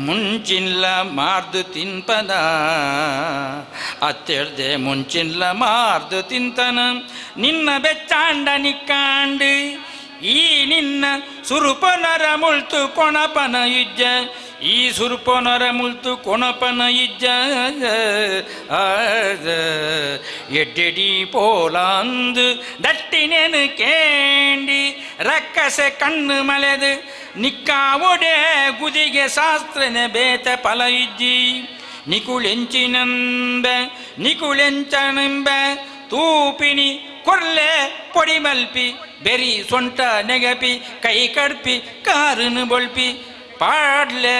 ಮುಂಚಿನ್ಲ ಮಾರ್ದು ತಿನ್ಪದ ಅತ್ತೆಡ್ದೆ ಮುಂಚಿನ್ಲ ಮಾರ್ದು ತಿಂತನ ನಿನ್ನ ಬೆಚ್ಚಾಂಡ ನಿಕ್ಕಾಂಡು ಈ ನಿನ್ನ ಸುರುಪನರ ಮುಳ್ತು ಕೊಣಪನ ಇಜ್ಜ ಈ ಸುರುಪನರ ಮುಳ್ತು ಕೊಣಪನ ಇಜ್ಜ ಎಡ್ಡೆಡಿ ಪೋಲಾಂದು ದಟ್ಟಿನೇನು ಕೇಂಡಿ ರಕ್ಕಸೆ ಕಣ್ಣು ಮಲೆದು ನಿಕ್ಕಾವೊಡೆ ಗುದಿಗೆ ಶಾಸ್ತ್ರನೆ ಬೇತ ಫಲ ಇಜ್ಜಿ ನಿಕುಳೆಂಚಿನಂಬೆ ನಿಕುಳೆಂಚನೆಂಬೆ ತೂಪಿನಿ ಕೊರ್ಲೆ ಪೊಡಿ ಮಲ್ಪಿ ಬೆರಿ ಸೊಂಟ ನೆಗಪಿ ಕೈ ಕಡ್ಪಿ ಕಾರನು ಬೊಳ್ಪಿ ಪಾಡ್ಲೆ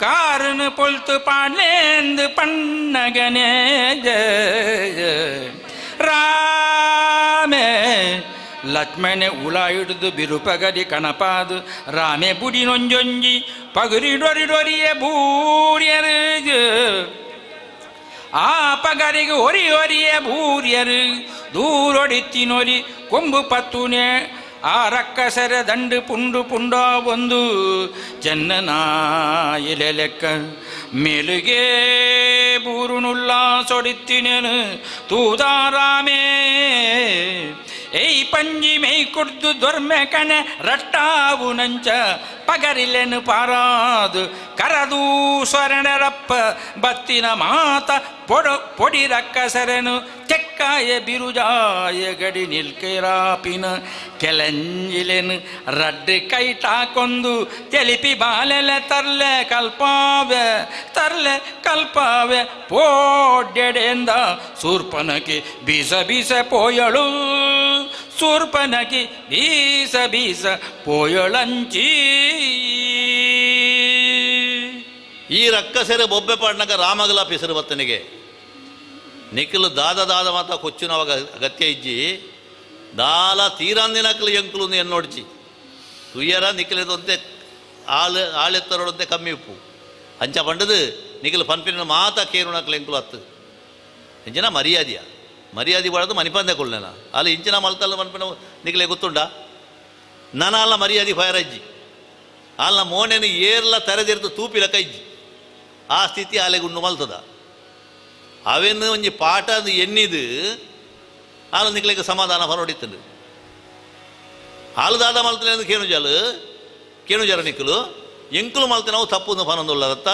ಕಾರನು ಪೊಲ್ತು ಪಾಡ್ಲೇಂದು ಪಣ್ಣಗನೇ ರಾಮೇ ಲಕ್ಷ್ಮಣೆ ಉಳ ಹಿಡಿದು ಬಿರುಪಗರಿ ಕಣಪಾದು ರಾಮೆ ಬುಡಿ ನೊಂಜೊಂಜಿ ಪಗುರಿ ಡೊರಿ ಡೊರಿಯ ಬೂರ್ಯರು ಆ ಪಗರಿಗೆ ಒರಿ ಒರಿಯ ಬೂರ್ಯರು ದೂರೊಡಿತ್ತಿನೊರಿ ಕೊಂಬು ಪತ್ತುನೆ ಆ ರಕ್ಕಸರ ದಂಡು ಪುಂಡು ಪುಂಡ ಒಂದು ಚೆನ್ನನಾಯಿಲೆ ಲೆಕ್ಕ ಮೇಲುಗೆ ಬೂರುನುಲ್ಲ ಸೊಡಿತ್ತಿನೇನು ತೂದಾರಾಮೇ ಏಯ್ ಪಂಜಿ ಮೈ ಕುಡ್ದು ದೊರ್ಮೆ ಕಣೆ ರಟ್ಟಾವು ನಂಚ ಪಗರಿಲೆನು ಪಾರಾದು ಕರದೂ ಸ್ವರಣರಪ್ಪ ಬತ್ತಿನ ಮಾತ ಪೊಡ ಪೊಡಿ ರಕ್ಕಸರೆನು ತೆಕ್ಕಾಯ ಬಿರುಜಾಯ ಗಡಿ ನಿಲ್ಕೆರಾಪಿನ ಕೆಲಂಜಿಲೆನು ರಡ್ಡು ಕೈ ತಾಕೊಂದು ತೆಲಿಪಿ ಬಾಲೆಲೆ ತರ್ಲೆ ಕಲ್ಪಾವೆ ತರ್ಲೆ ಕಲ್ಪಾವೆ ಪೋಡ್ಯಡೆಂದ ಸೂರ್ಪನಕಿ ಬೀಸ ಬೀಸ ಪೋಯಳು ಸೂರ್ಪನಕಿ ಬೀಸ ಬೀಸ ಪೋಯಳಂಚಿ. ಈ ರಕ್ಕಸೆರೆ ಬೊಬ್ಬೆ ಪಾಡ್ನಕ ರಾಮಗಲ ಪಿಸರು ಬತ್ತನಿಗೆ ನಿಖಲು ದಾದ ದಾದ ಮಾತ ಕೊಚ್ಚುನವಾಗ ಅಗತ್ಯ ಇಜ್ಜಿ ದಾಲ ತೀರಾಂದಿನಕಲು ಎಂಕುಲು ಎನ್ನೋಡ್ಚಿ ತುಯ್ಯರ ನಿಖಲಿದಂತೆ ಆಳು ಆಳೆತ್ತರೋಡಂತೆ ಕಮ್ಮಿ ಉಪ್ಪು ಅಂಚ ಪಂಡದು ನಿಖಲು ಪನ್ಪಿನ ಮಾತ ಕೇರುಣಕಲು ಎಂಕುಲು ಹತ್ತು ಇಂಚಿನ ಮರ್ಯಾದೆಯ ಮರ್ಯಾದೆ ಬಾಳದು ಮನಿಪಂದೆ ಕೊಲ್ಲೆನ ಅಲ್ಲಿ ಇಂಚಿನ ಮಲ್ತಲ್ಲ ಮನ್ಪಿನ ನಿಖಲೆ ಗೊತ್ತುಂಡ ನನ ಅಲ್ಲ ಮರ್ಯಾದೆ ಫೈರಜ್ಜಿ ಅಲ್ಲ ಮೋನೆನು ಏರ್ಲ ತೆರೆದಿರ್ತು ತೂಪಿಲ ಕೈಜ್ಜಿ ಆ ಸ್ಥಿತಿ ಆಲೆಗುಂಡು ಮಲ್ತದ ಅವೆನ್ನು ಒಂಜಿ ಪಾಠ ಅದು ಎನ್ನಿದು ಆಲ ನಿಕ್ಲೆಗೆ ಸಮಾಧಾನ ಹೊರಡಿತ್ತಂಡು ಹಾಲು ದಾದ ಮಲ್ತನೆ ಕೇನು ಜಾಲು ಕೇನು ಜರ ನಿಕ್ಕಲು ಎಂಕುಲು ಮಲ್ತನವು ತಪ್ಪು ಫನೊಂದುಳ್ಳದತ್ತ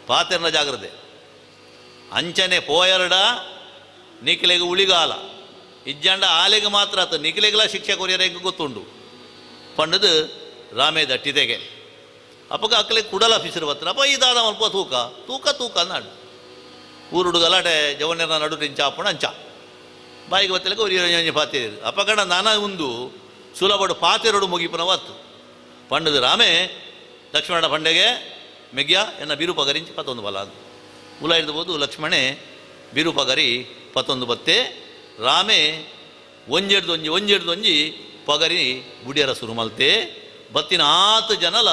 ಪಾತೆರ್ನ ಜಾಗ್ರತೆ ಅಂಚನೆ ಪೋಯರ್ಡ ನಿಕ್ಲೆಗೆ ಉಳಿಗಾಲ ಇಜ್ಜಂಡ ಆಲೆಗೆ ಮಾತ್ರ ಆತ ನಿಕ್ಲೆಗೆಲ್ಲ ಶಿಕ್ಷೆ ಕೊರಿಯರ ಎಂಕ್ ಗೊತ್ತುಂಡು ಪಂಡದು ರಾಮೇ ದಟ್ಟಿದೆಗೆ ಅಪ್ಪಗ ಅಕ್ಕಲೆ ಕುಡಲ ಫಿಸಿರು ಬತ್ತರ ಅಪ್ಪ ಈ ದಾದ ಮಲ್ಪ ತೂಕ ತೂಕ ತೂಕ ನಾಡು ಊರುಡು ಗಲಾಟೆ ಜವನ್ಯರ ನಡು ಟಿಂಚ ಅಪ್ಪಣ ಅಂಚ ಬಾಯಿಗೆ ಬತ್ತಲಕ್ಕೆ ಒರಿ ಪಾತೆ ಅಪ್ಪಗಡ ನಾನ ಒಂದು ಸುಲಭಡು ಪಾತೆರಡು ಮುಗಿಪುನ ವತ್ತು ಪಂಡದು ರಾಮೇ ಲಕ್ಷ್ಮಣ ಪಂಡೆಗೆ ಮೆಗ್ಯ ಎನ್ನ ಬಿರುಪಗರಿಂಚಿ ಪತ್ತೊಂದು ಬಲ ಅಂತ ಉಲ ಹಿಡಿದಬೋದು ಲಕ್ಷ್ಮಣೆ ಬಿರುಪಗರಿ ಪತ್ತೊಂದು ಬತ್ತೆ ರಾಮೇ ಒಂಜೆಡ್ದೊಂಜಿ ಒಂಜೆಡ್ದೊಂಜಿ ಪಗರಿ ಬುಡಿಯರ ಸುರು ಮಲ್ತೆ ಬತ್ತಿನ ಆತು ಜನಲ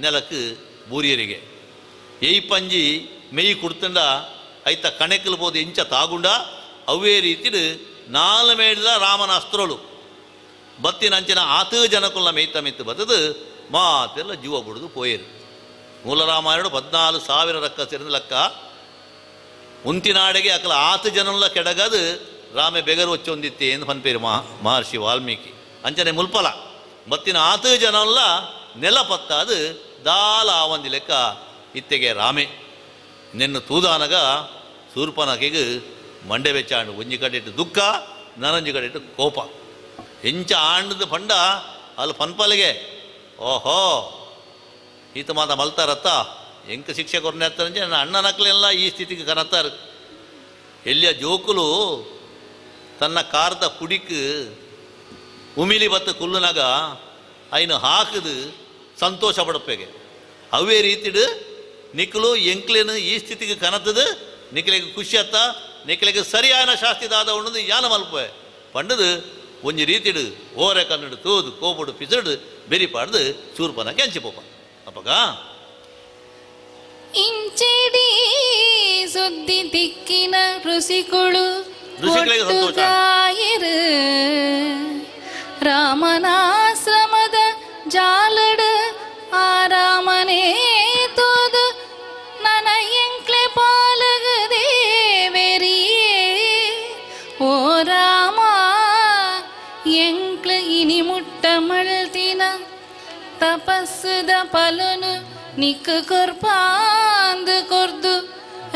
ನೆಲಕ್ಕೆ ಬೂರಿಯರಿಗೆ ಎಯ್ ಪಂಜಿ ಮೆಯ್ ಕುಡ್ತಂಡ ಐತ ಕಣೆಕಲು ಬೋದು ಇಂಚ ತಾಗುಂಡ ಅವೇ ರೀತಿಡು ನಾಲ್ ಮೇಡ್ದ ರಾಮನ ಅಸ್ತ್ರಳು ಬತ್ತಿನಂಚಿನ ಆತು ಜನಕುಲ ಮೇಯ್ತ ಮಿತ್ತು ಬತ್ತದು ಮಾತೆಲ್ಲ ಜೀವ ಬುಡಿದು ಪೋಯೇರು. ಮೂಲರಾಮಾಯಣು 14,000 ರಕ್ಕ ಸೇರಿದ ಲೆಕ್ಕ. ಉಂತಿನಾಡೆಗೆ ಅಕಲ ಆತು ಜನಲ್ಲ ಕೆಡಗದು ರಾಮೆ ಬೆಗರು ಹೊಚ್ಚೊಂದಿತ್ತೆ ಎಂದು ಪನ್ಪೇರು ಮಹರ್ಷಿ ವಾಲ್ಮೀಕಿ. ಅಂಚನೆ ಮುಲ್ಪಲ ಬತ್ತಿನ ಆತು ಜನಲ್ಲ ನೆಲ ಪತ್ತಾದು ದಾಲ ಆವಂದಿ ಲೆಕ್ಕ ಇತ್ತೆಗೆ ರಾಮೆ ನಿನ್ನ ತೂದಾನಗ ಸೂರ್ಪನಕೆಗೆ ಮಂಡೆ ಬೆಚ್ಚಾಂಡು. ಒಂಜಿ ಕಡೆಟ್ಟು ದುಃಖ, ನಾನೊಂಜಿ ಕಡೆಟ್ಟು ಕೋಪ. ಎಂಚ ಆಂಡದ ಪಂಡ ಅಲ್ಲಿ ಪನ್ಪಲಿಗೆ ಓಹೋ ಈತ ಮಾತ ಮಲ್ತಾರತ್ತ ಎಂಕ ಶಿಕ್ಷೆ ಕೊರನೆ ನನ್ನ ಅಣ್ಣನಕ್ಲೆಲ್ಲ ಈ ಸ್ಥಿತಿಗೆ ಕನತ್ತಾರ. ಎಲ್ಲಿಯ ಜೋಕುಲು ತನ್ನ ಕಾರ್ದ ಪುಡಿಕ್ ಉಮಿಲಿ ಬತ್ತ ಕುಲ್ಲುನಾಗ ಐನು ಹಾಕದು ಸಂತೋಷ ಪಡಪ್ಪೆಗೆ. ಅವೇ ರೀತಿಡು ನಿಕ್ಕಲು ಎಂಕ್ಲೇನು ಈ ಸ್ಥಿತಿಗೆ ಕನತದು ನಿಕ್ಕಲಿಗೆ ಖುಷಿ ಅತ್ತ ನಿಕ್ಕಲಿಗೆ ಸರಿಯಾದ ಶಾಸ್ತಿದಾದ ಉಣ್ಣದು ಯಾನ ಮಲ್ಪೆ ಪಂಡದು ಒಂಜಿ ರೀತಿಡು ಓರೆ ಕನ್ನಡು ತೂದು ಕೋಪುಡು ಪಿಸಡು ಬೆರಿಪಾಡ್ದು ಚೂರ್ಪನ ಕೆಂಚಿ ಪೋಪ ಅಪ್ಪಗ ಇಂಚೆಡಿ ಸುದ್ದಿ ದಿಕ್ಕಿನ ಋಷಿಗಳು ಒಟ್ಟುಗಾಯಿರು ರಾಮನಾಶ್ರಮದ ಜಾಲಡು ಆರಾಮನೇ ತೋದು ನನ ಎಂಕ್ಲೆ ಪಾಲಗ ದೇವೆರಿಯೇ ಓ ರಾಮ ಎಂಕ್ಲ ಇನಿ ಮುಟ್ಟ ಮಳ್ತಿನ ತಪಸ್ಸುದ ಪಲನು ನಿಕ್ಕ ಕೊರ್ಪಾಂದು ಕೊರ್ದು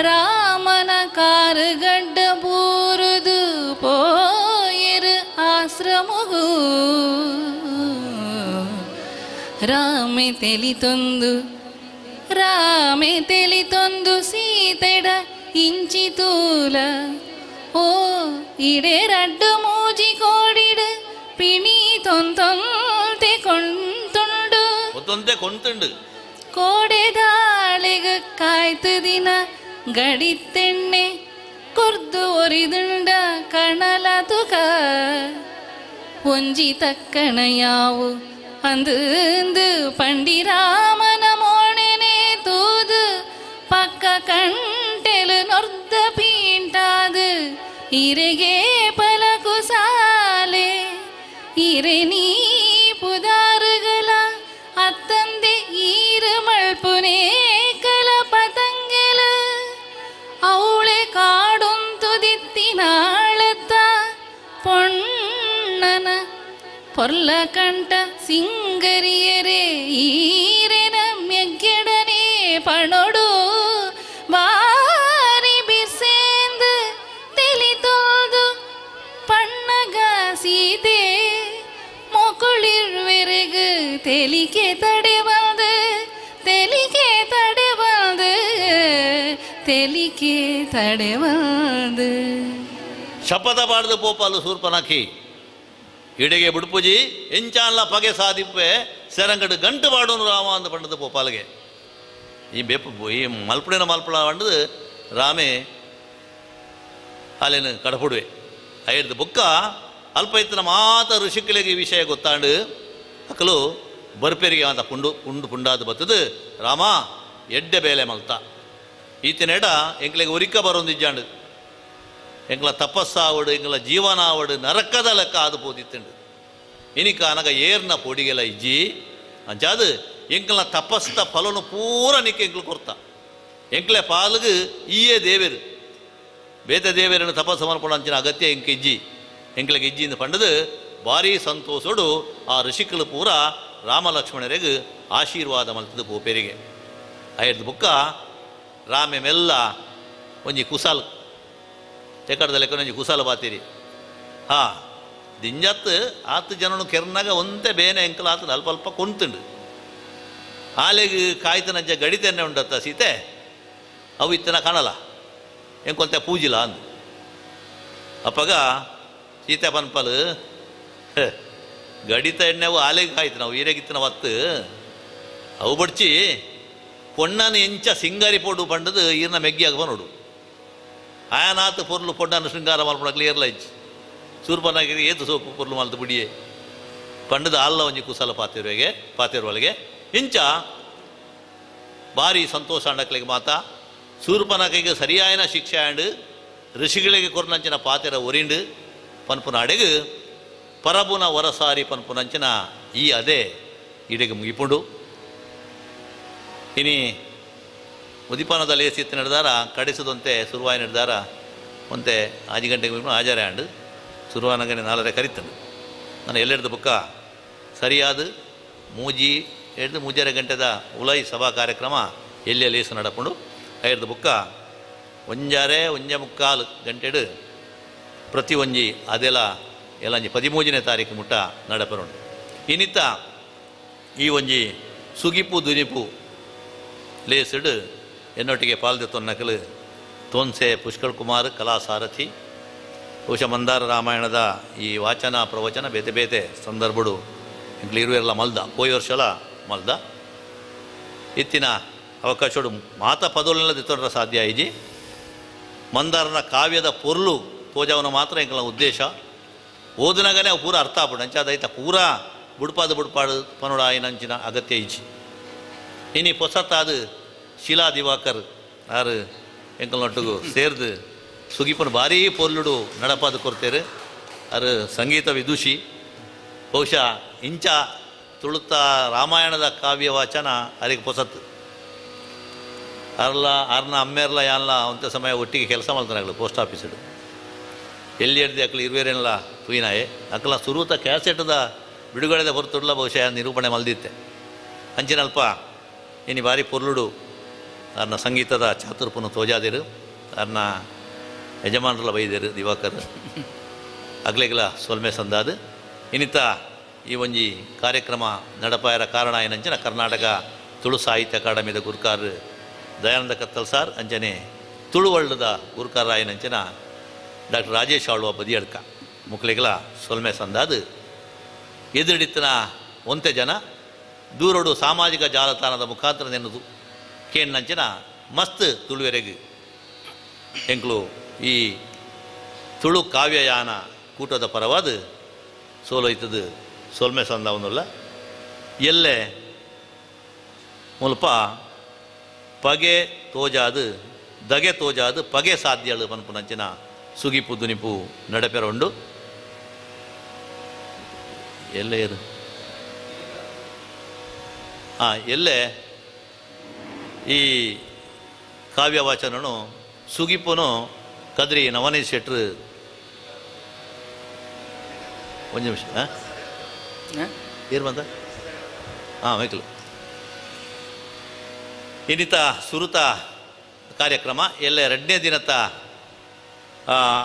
ರಾಮನ ಕಾರುಗಡ್ಡ ಬೂರುದು ಪೋಯರು ಆಶ್ರಮಗು ರಾಮೆ ತೆಲಿತೊಂದು ರಾಮೆ ತೆಲಿತೊಂದು ಸೀತೆಡ ಇಂಚಿ ತೂಲ ಓ ಇಡೆ ರಡ್ಡು ಮೂಜಿ ಕೋಡಿಡು ಪಿಣಿ ತೊಂತೊಂತೆ ಕೊಂತುಂಡು ಒಂದೊಂದೇ ಕೊಂತುಂಡು ಕೋಡೆದಾಳಿಗ ಕಾಯ್ತು ದಿನ ಗಡಿತ್ತೆಣ್ಣೆ ಕೊರ್ದು ಒರಿದುಂಡ ಕಣಲ ತುಕ ಒಂಜಿ ತಕ್ಕಣ ಯಾವು ಅಂದು ಪಂಡಿರಾಮನ ಮೋಣೆನೆ ತೂದು ಪಕ್ಕ ಕಂಟೆಲು ನೊರ್ದ ಪೀಂಟಾದು ಇರೆಗೆ ಪಲಕು ಸಾಲೆ ಇರೆ ನೀ ಪುದಾರುಗಳ ಅತ್ತಂದೆ ಈರು ಮಳ್ಪುನೇ ಕಲ ಪತಂಗೆಲ ಅವಳೆ ಕಾಡುಂತುದಿತ್ತಿನಾಳತ್ತ ಪೊಣ್ಣನ ಪೊರ್ಲ ಕಂಠ ಸಿಂಗರಿಯರೇ ಈರೆನ ಮೆಗ್ಗೆಡನೆ ಪಣೊಡು ಬಾರಿ ಬಿರ್ಸೇಂದು ತೆಲಿತೋದು ಪಣ್ಣಗ ಸೀತೆ ಮೊಕುಳಿರ್ವೆರೆಗು ತೆಲಿಕೆ ತಡೆಬಂದು ತೆಲಿಕೆ ತಡೆಬಂದು ತೆಲಿಕೆ ತಡೆಬಂದು ಶಪಥ ಬಾಡ್ದು ಪೋಪಾಲು ಸೂರ್ಪನಖಿ ಇಡೆಗೆ ಬುಡ್ಪುಜಿ ಎಂಚಾನ್ಲ ಪಗೆ ಸಾಧಿಪ್ಪೆ ಸೆರಂಗಡು ಗಂಟು ಬಾಡೋನು ರಾಮ ಅಂದ ಪಂಡದ ಪೋಪಾಲ್ಗೆ. ಈ ಬೆಪ್ಪು ಈ ಮಲ್ಪುಡಿನ ಮಲ್ಪುಳ ಪಂಡದು ರಾಮೆ ಅಲ್ಲೇನು ಕಡಪುಡುವೆ ಐಡ್ದು ಬುಕ್ಕ ಅಲ್ಪ ಇತ್ತಿನ ಮಾತ ಋಷಿಕಲಿಗೆ ಈ ವಿಷಯ ಗೊತ್ತಾಂಡು ಅಕಲು ಬರ್ಪೆರಿಗೆ ಅಂತ ಪುಂಡು ಪುಂಡು ಪುಂಡಾದ ಬತ್ತದು ರಾಮ ಎಡ್ಡೆ ಬೇಲೆ ಮಲ್ತ ಈತನೆಡ ಎಂಕ್ಲೆಗೆ ಒರಿಕ ಬರೋಂದಿಜ್ಜಾಂಡು ಎಂಕ್ಲ ತಪಸ್ಸಾವಡು ಎಂಕ್ಲ ಜೀವನ ಆವಡು ನರಕದ ಲೆಕ್ಕ ಆದು ಪೋದಿತ್ತುಂಡು ಇನಿಕ ಅನಗ ಏರ್ನ ಪೊಡಿಗೆಲ ಇಜ್ಜಿ ಅಂಚಾದು ಎಂಕ್ಲ ತಪಸ್ತ ಫಲನು ಪೂರ ನಿಕ್ಕ ಎಂಕ್ಲು ಕೊರ್ತ ಎಂಕ್ಲೆ ಪಾಲುಗು ಈಯೇ ದೇವೇರು ಬೇತ ದೇವೇರನ್ನು ತಪಸ್ಸು ಮಲ್ಪೊಂಡು ಅಂಚಿನ ಅಗತ್ಯ ಎಂಕ್ ಇಜ್ಜಿ ಎಂಕ್ಲೆಗೆ ಇಜ್ಜಿಂದ ಪಂಡದು ಭಾರೀ ಸಂತೋಷೋಡು ಆ ಋಷಿಕಲು ಪೂರ ರಾಮ ಲಕ್ಷ್ಮಣರಿಗೆ ಆಶೀರ್ವಾದ ಮಲ್ತದು ಪೋಪೇರಿಗೆ. ಐದು ಬುಕ್ಕ ರಾಮೆ ಮೆಲ್ಲ ಒಂಜಿ ಕುಸಾಲ್ ತೆಕಡದ ಲೆಕ್ಕ ಒಂಜಿ ಕುಸಾಲ ಬಾತೀರಿ ಹಾ ದಿಂಜತ್ ಆತು ಜನನು ಕೆರ್ನಾಗ ಒಂತೆ ಬೇನೆ ಎಂಕಲ ಆತು ಅಲ್ಪ ಅಲ್ಪ ಕೊಂತುಂಡು ಆಲೆಗ್ ಕಾಯ್ತನಂಚ ಗಡಿತೆನ್ನೆ ಉಂಡತ್ತ ಸೀತೆ ಅವು ಇತ್ತನ ಕಾಣಲ್ಲ ಎಂಕೊಂತೆ ಪೂಜಿಲ ಅಂದು ಅಪ್ಪಗ ಸೀತೆ ಪನ್ಪಲು ಗಡಿತ ಎಣ್ಣೆವು ಆಲೆಗ್ ಕಾಯ್ತು ನಾವು ಈರೆಗಿತ್ತನ ಒತ್ತು ಅವು ಬಡ್ಚಿ ಪೊಣ್ಣನ ಎಂಚ ಸಿಂಗಾರಿ ಪೋಡು ಪಂಡದು ಈರ್ನ ಮೆಗ್ಗಿಯಾಗ ಬನೋಡು ಆಯನಾತು ಪೊರ್ಲು ಪೊಣ್ಣನ ಶೃಂಗಾರ ಮಲ್ಪುಣ ಕ್ಲಿಯರ್ಲ ಇಜ್ಜಿ ಸೂರ್ಪನಾಗಿರಿ ಏತು ಸೋಪು ಪೊರ್ಲು ಮಲ್ತು ಬುಡಿಯೇ ಪಂಡದ ಆಲ್ಲ ಒಂಜಿ ಕುಸಲ ಪಾತಿರುವೆಗೆ ಪಾತಿರುವಳಿಗೆ ಇಂಚ ಭಾರಿ ಸಂತೋಷ ಅಂಡಕ್ಲಿಗೆ ಮಾತ ಸೂರ್ಪನಕೈಗೆ ಸರಿಯಾಯನ ಶಿಕ್ಷೆ ಆಂಡ್ ಋಷಿಗಳಿಗೆ ಕೊರ್ನಂಚಿನ ಪಾತಿರ ಒರಿಂಡು ಪನ್ಪುನ ಅಡೆಗು ಪರಬುನ ವರಸಾರಿ ಪನ್ಪುನಂಚಿನ ಈ ಅದೇ ಇಡೆಗೆ ಮುಗಿಪುಂಡು. ಇನಿ ಉದಿಪನದ ಲೇಸಿತ್ತು ನಡೆದಾರ ಕಡಿಸದಂತೆ ಸುರುವಾಯಿ ನಡೆದಾರ ಒಂತೆ 5 ಗಂಟೆಗೆ ಮುಗಿಪುಂಡು ಆಜಾರೆ ಆಂಡು ಸುರುವಾನಗನೆ 4:30 ಕರಿತಂಡು. ನಾನು ಎಲ್ಲೆಡ್ದು ಬುಕ್ಕ ಸರಿಯಾದ 3 3.5 ಗಂಟೆದ ಉಲೈ ಸಭಾ ಕಾರ್ಯಕ್ರಮ ಎಲ್ಲೆ ಲೇಸು ನಡಪುಂಡು. ಐರ್ದು ಬುಕ್ಕ 1.5 1.75 ಗಂಟೆಡು ಪ್ರತಿ ಒಂಜಿ ಅದೆಲ್ಲ ಎಲ್ಲಂಜಿ 13ನೇ ತಾರೀಕು ಮುಟ್ಟ ನಡಪರುಂಡು. ಇನ್ನಿತ್ತ ಈ ಒಂಜಿ ಸುಗಿಪು ದುನಿಪು ಲೇಸಿಡು ಎನ್ನೊಟ್ಟಿಗೆ ಪಾಲ್ದೆ ತೊನ್ನಕಲು ತೋನ್ಸೆ ಪುಷ್ಕಳ್ ಕುಮಾರ್ ಕಲಾಸಾರಥಿ. ಬಹುಶಃ ಮಂದಾರ ರಾಮಾಯಣದ ಈ ವಾಚನ ಪ್ರವಚನ ಬೇತೆ ಬೇತೆ ಸಂದರ್ಭಡು ಇಂಕ್ಲು ಇರುವೆಲ್ಲ ಮಲ್ದ ಪೋಯಿ ವರ್ಷಲ ಮಲ್ದ ಇತ್ತಿನ ಅವಕಾಶಡು ಮಾತ ಪದೋಲೆಲ್ಲ ದಿತ್ತೊಂಡ್ರ ಸಾಧ್ಯ ಇಜಿ. ಮಂದಾರನ ಕಾವ್ಯದ ಪೊರ್ಲು ತೋಜವನ ಮಾತ್ರ ಎಂಕಲ ಉದ್ದೇಶ. ಓದಿನಾಗನೇ ಅವು ಪೂರ ಅರ್ಥ ಆಪುಂಡು. ಅಂಚಾದೈತ ಪೂರಾ ಬುಡ್ಪಾದ ಬುಡ್ಪಾಡು ಪನೋಡ ಆಯಿನಂಚಿನ ಅಗತ್ಯ ಇಜ್ಜಿ. ಇನಿ ಪೊಸತ್ತಾದ ಶೀಲಾ ದಿವಾಕರ್ ಆರು ಎಂಕಲ್ನೊಟ್ಟಿಗೂ ಸೇರ್ದು ಸುಗಿಪನ ಭಾರೀ ಪೊರ್ಲುಡು ನಡಪಾದ ಕೊರ್ತೇರು. ಆರು ಸಂಗೀತ ವಿದುಷಿ. ಬಹುಶಃ ಇಂಚ ತುಳುತ ರಾಮಾಯಣದ ಕಾವ್ಯ ವಾಚನ ಅರಿಗೆ ಪೊಸತ್ತು. ಅರ್ಲ ಆರ್ನ ಅಮ್ಮೇರ್ಲ ಯಾನ್ಲ ಅಂಥ ಸಮಯ ಒಟ್ಟಿಗೆ ಕೆಲಸ ಮಾಡ್ತಾನೆ ಪೋಸ್ಟ್ ಆಫೀಸಿಡು. ಎಲ್ಲಿ ಹಿಡ್ದು ಅಕ್ಲು ಇರುವೇರೇನಲ್ಲ ತುಯಿನಾಯೆ ಅಕ್ಲ ಸುರೂತ ಕ್ಯಾಸೆಟ್ದ ಬಿಡುಗಡೆದ ಹೊರತುಡ್ಲ ಬಹುಶಃ ನಿರೂಪಣೆ ಮಲ್ದಿತ್ತೆ. ಅಂಚಿನಲ್ಪ ಇನಿ ಭಾರಿ ಪೊರ್ಲುಡು ಅರ್ನ ಸಂಗೀತದ ಚಾತುರ್ಪುನು ತೋಜಾದಿರು. ಅರ್ನ ಯಜಮಾನರಲ್ಲ ಬೈದಿರು ದಿವಾಕರ್ ಅಗ್ಲೆಗ್ಲ ಸೊಲ್ಮೆ ಸಂದಾದು. ಇನ್ನಿತ ಈ ಒಂಜಿ ಕಾರ್ಯಕ್ರಮ ನಡಪಾಯರ ಕಾರಣ ಏನಂಚಿನ ಕರ್ನಾಟಕ ತುಳು ಸಾಹಿತ್ಯ ಅಕಾಡೆಮಿದ ಗುರುಕಾರ ದಯಾನಂದ ಕತ್ತಲ್ ಸಾರ್, ಅಂಚನೆ ತುಳುವಳ್ಳದ ಗುರುಕಾರ ಏನಂಚಿನ ಡಾಕ್ಟರ್ ರಾಜೇಶ್ ಆಳ್ವ ಬದಿಯಡ್ಕ ಮುಕ್ಲೆಗ್ಲ ಸೊಲ್ಮೆ ಸಂದಾದು. ಎದುರಿಡಿತನ ಒಂತೆ ಜನ ದೂರೋಡು ಸಾಮಾಜಿಕ ಜಾಲತಾಣದ ಮುಖಾಂತರ ನೆನ್ನದು ಕೇಣ್ಣಂಚಿನ ಮಸ್ತ್ ತುಳುವೆರೆಗ್ ಎಂಕ್ಲು ಈ ತುಳು ಕಾವ್ಯಯಾನ ಕೂಟದ ಪರವಾದ ಸೋಲೋಯ್ತದ ಸೋಲ್ಮೆ ಸಂದವನ್ನುಲ್ಲ. ಎಲ್ಲೆ ಮುಲ್ಪ ಪಗೆ ತೋಜಾದು ದಗೆ ತೋಜಾದು ಪಗೆ ಸಾಧ್ಯಳು ಪನ್ಪುನಂಚಿನ ಸುಗಿಪು ದುನಿಪು ನಡಪೆರ ಉಂಡು. ಎಲ್ಲೆ ಇರು ಎಲ್ಲೆ ಈ ಕಾವ್ಯವಾಚನನು ಸುಗಿಪುನು ಕದ್ರಿ ನವನೀಶ್ ಶೆಟ್ರು ಒಂದು ನಿಮಿಷ ಏರು ಬಂತ ಹಾಂ ವೆಹಿಕಲ್ ಇನ್ನಿತ ಸುರುತ ಕಾರ್ಯಕ್ರಮ ಎಲ್ಲ 2ನೇ ದಿನದ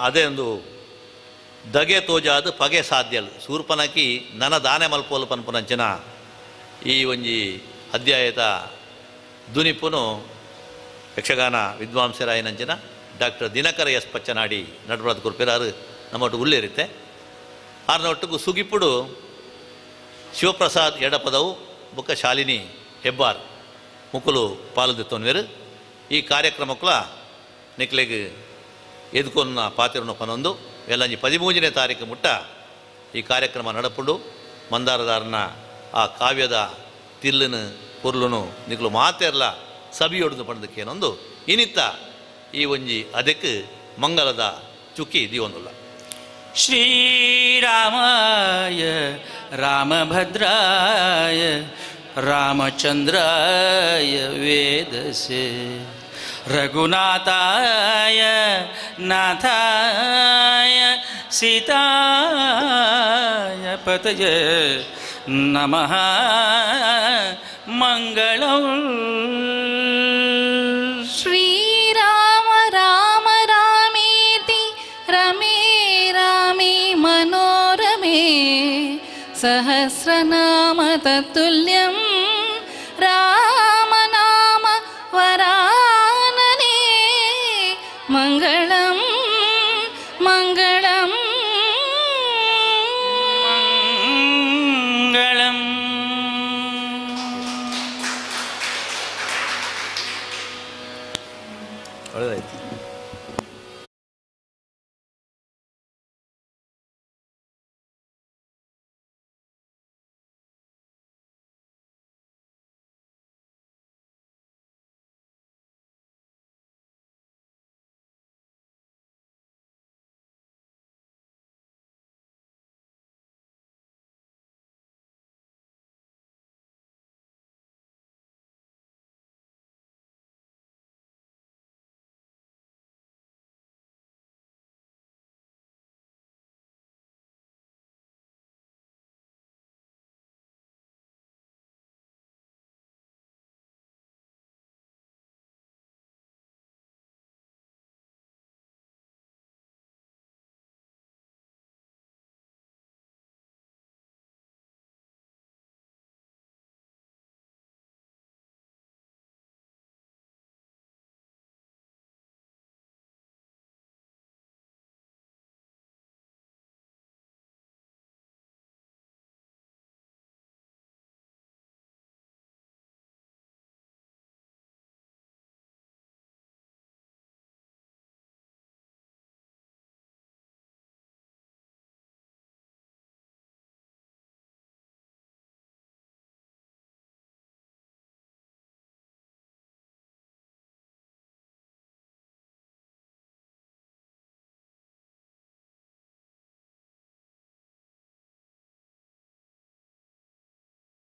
ಅದೇ ಒಂದು ದಗೆ ತೋಜಾದ ಪಗೆ ಸಾಧ್ಯಲ್ ಸೂರ್ಪನಕಿ ನನ ದಾನೆ ಮಲ್ಪೋಲು ಪನ್ಪುನಂಚಿನ ಈ ಒಂಜಿ ಅಧ್ಯಾಯದ ದುನಿಪುನು ಯಕ್ಷಗಾನ ವಿದ್ವಾಂಸರಾಯನಂಚಿನ ಡಾಕ್ಟರ್ ದಿನಕರ ಎಸ್ ಪಚ್ಚನಾಡಿ ನಟರಾಜ್ ಕುರ್ಪಿರಾರು ನಮ್ಮೊಟ್ಟು ಉಳ್ಳೇರಿತ್ತೆ. ಆರ್ನೊಟ್ಟಿಗೂ ಸುಗಿಪುಡು ಶಿವಪ್ರಸಾದ್ ಎಡಪದವು ಬುಕ್ಕ ಶಾಲಿನಿ ಹೆಬ್ಬಾರ್ ಮುಕುಲು ಪಾಲುದೆತ್ತೊನ್ವೇರು. ಈ ಕಾರ್ಯಕ್ರಮಕ್ಕಲ ನಿಕ್ಲೆಗ್ ಎದುಕೊನ್ನ ಪಾತಿರನು ಪನೊಂದು ಎಲ್ಲಂಜಿ 13ನೇ ತಾರೀಕು ಮುಟ್ಟ ಈ ಕಾರ್ಯಕ್ರಮ ನಡಪುಂಡು. ಮಂದಾರದಾರನ ಆ ಕಾವ್ಯದ ತಿಲ್ಲನು ಪೊರ್ಲುನು ನಿಕ್ಲು ಮಾತೆರ್ಲ ಸಬಿಯೊಡ್ದು ಪಂಡದಕ್ಕೇನೊಂದು ಇನಿತ್ತ ಈ ಒಂಜಿ ಅದಕ್ಕೆ ಮಂಗಲದ ಚುಕ್ಕಿ ದಿವೊಂದುಲ್ಲ. ಶ್ರೀರಾಮಾಯ ರಾಮಭದ್ರಾಯ ರಾಮಚಂದ್ರಾಯ ವೇದಸೆ ರಘುನಾಥಾಯ ನಾಥಾಯ ಸೀತಾಯ ಪತಯೇ ನಮಃ. ಮಂಗಳಂ. ಶ್ರೀರಾಮ ರಾಮ ರಾಮೇತಿ ರಮೇ ರಾಮೇ ಮನೋರಮೇ ಸಹಸ್ರನಾಮ ತತ್ತುಲ್ಯಂ ರಾಮನಾಮ ವರಾನನೆ ಮಂಗಳಂ.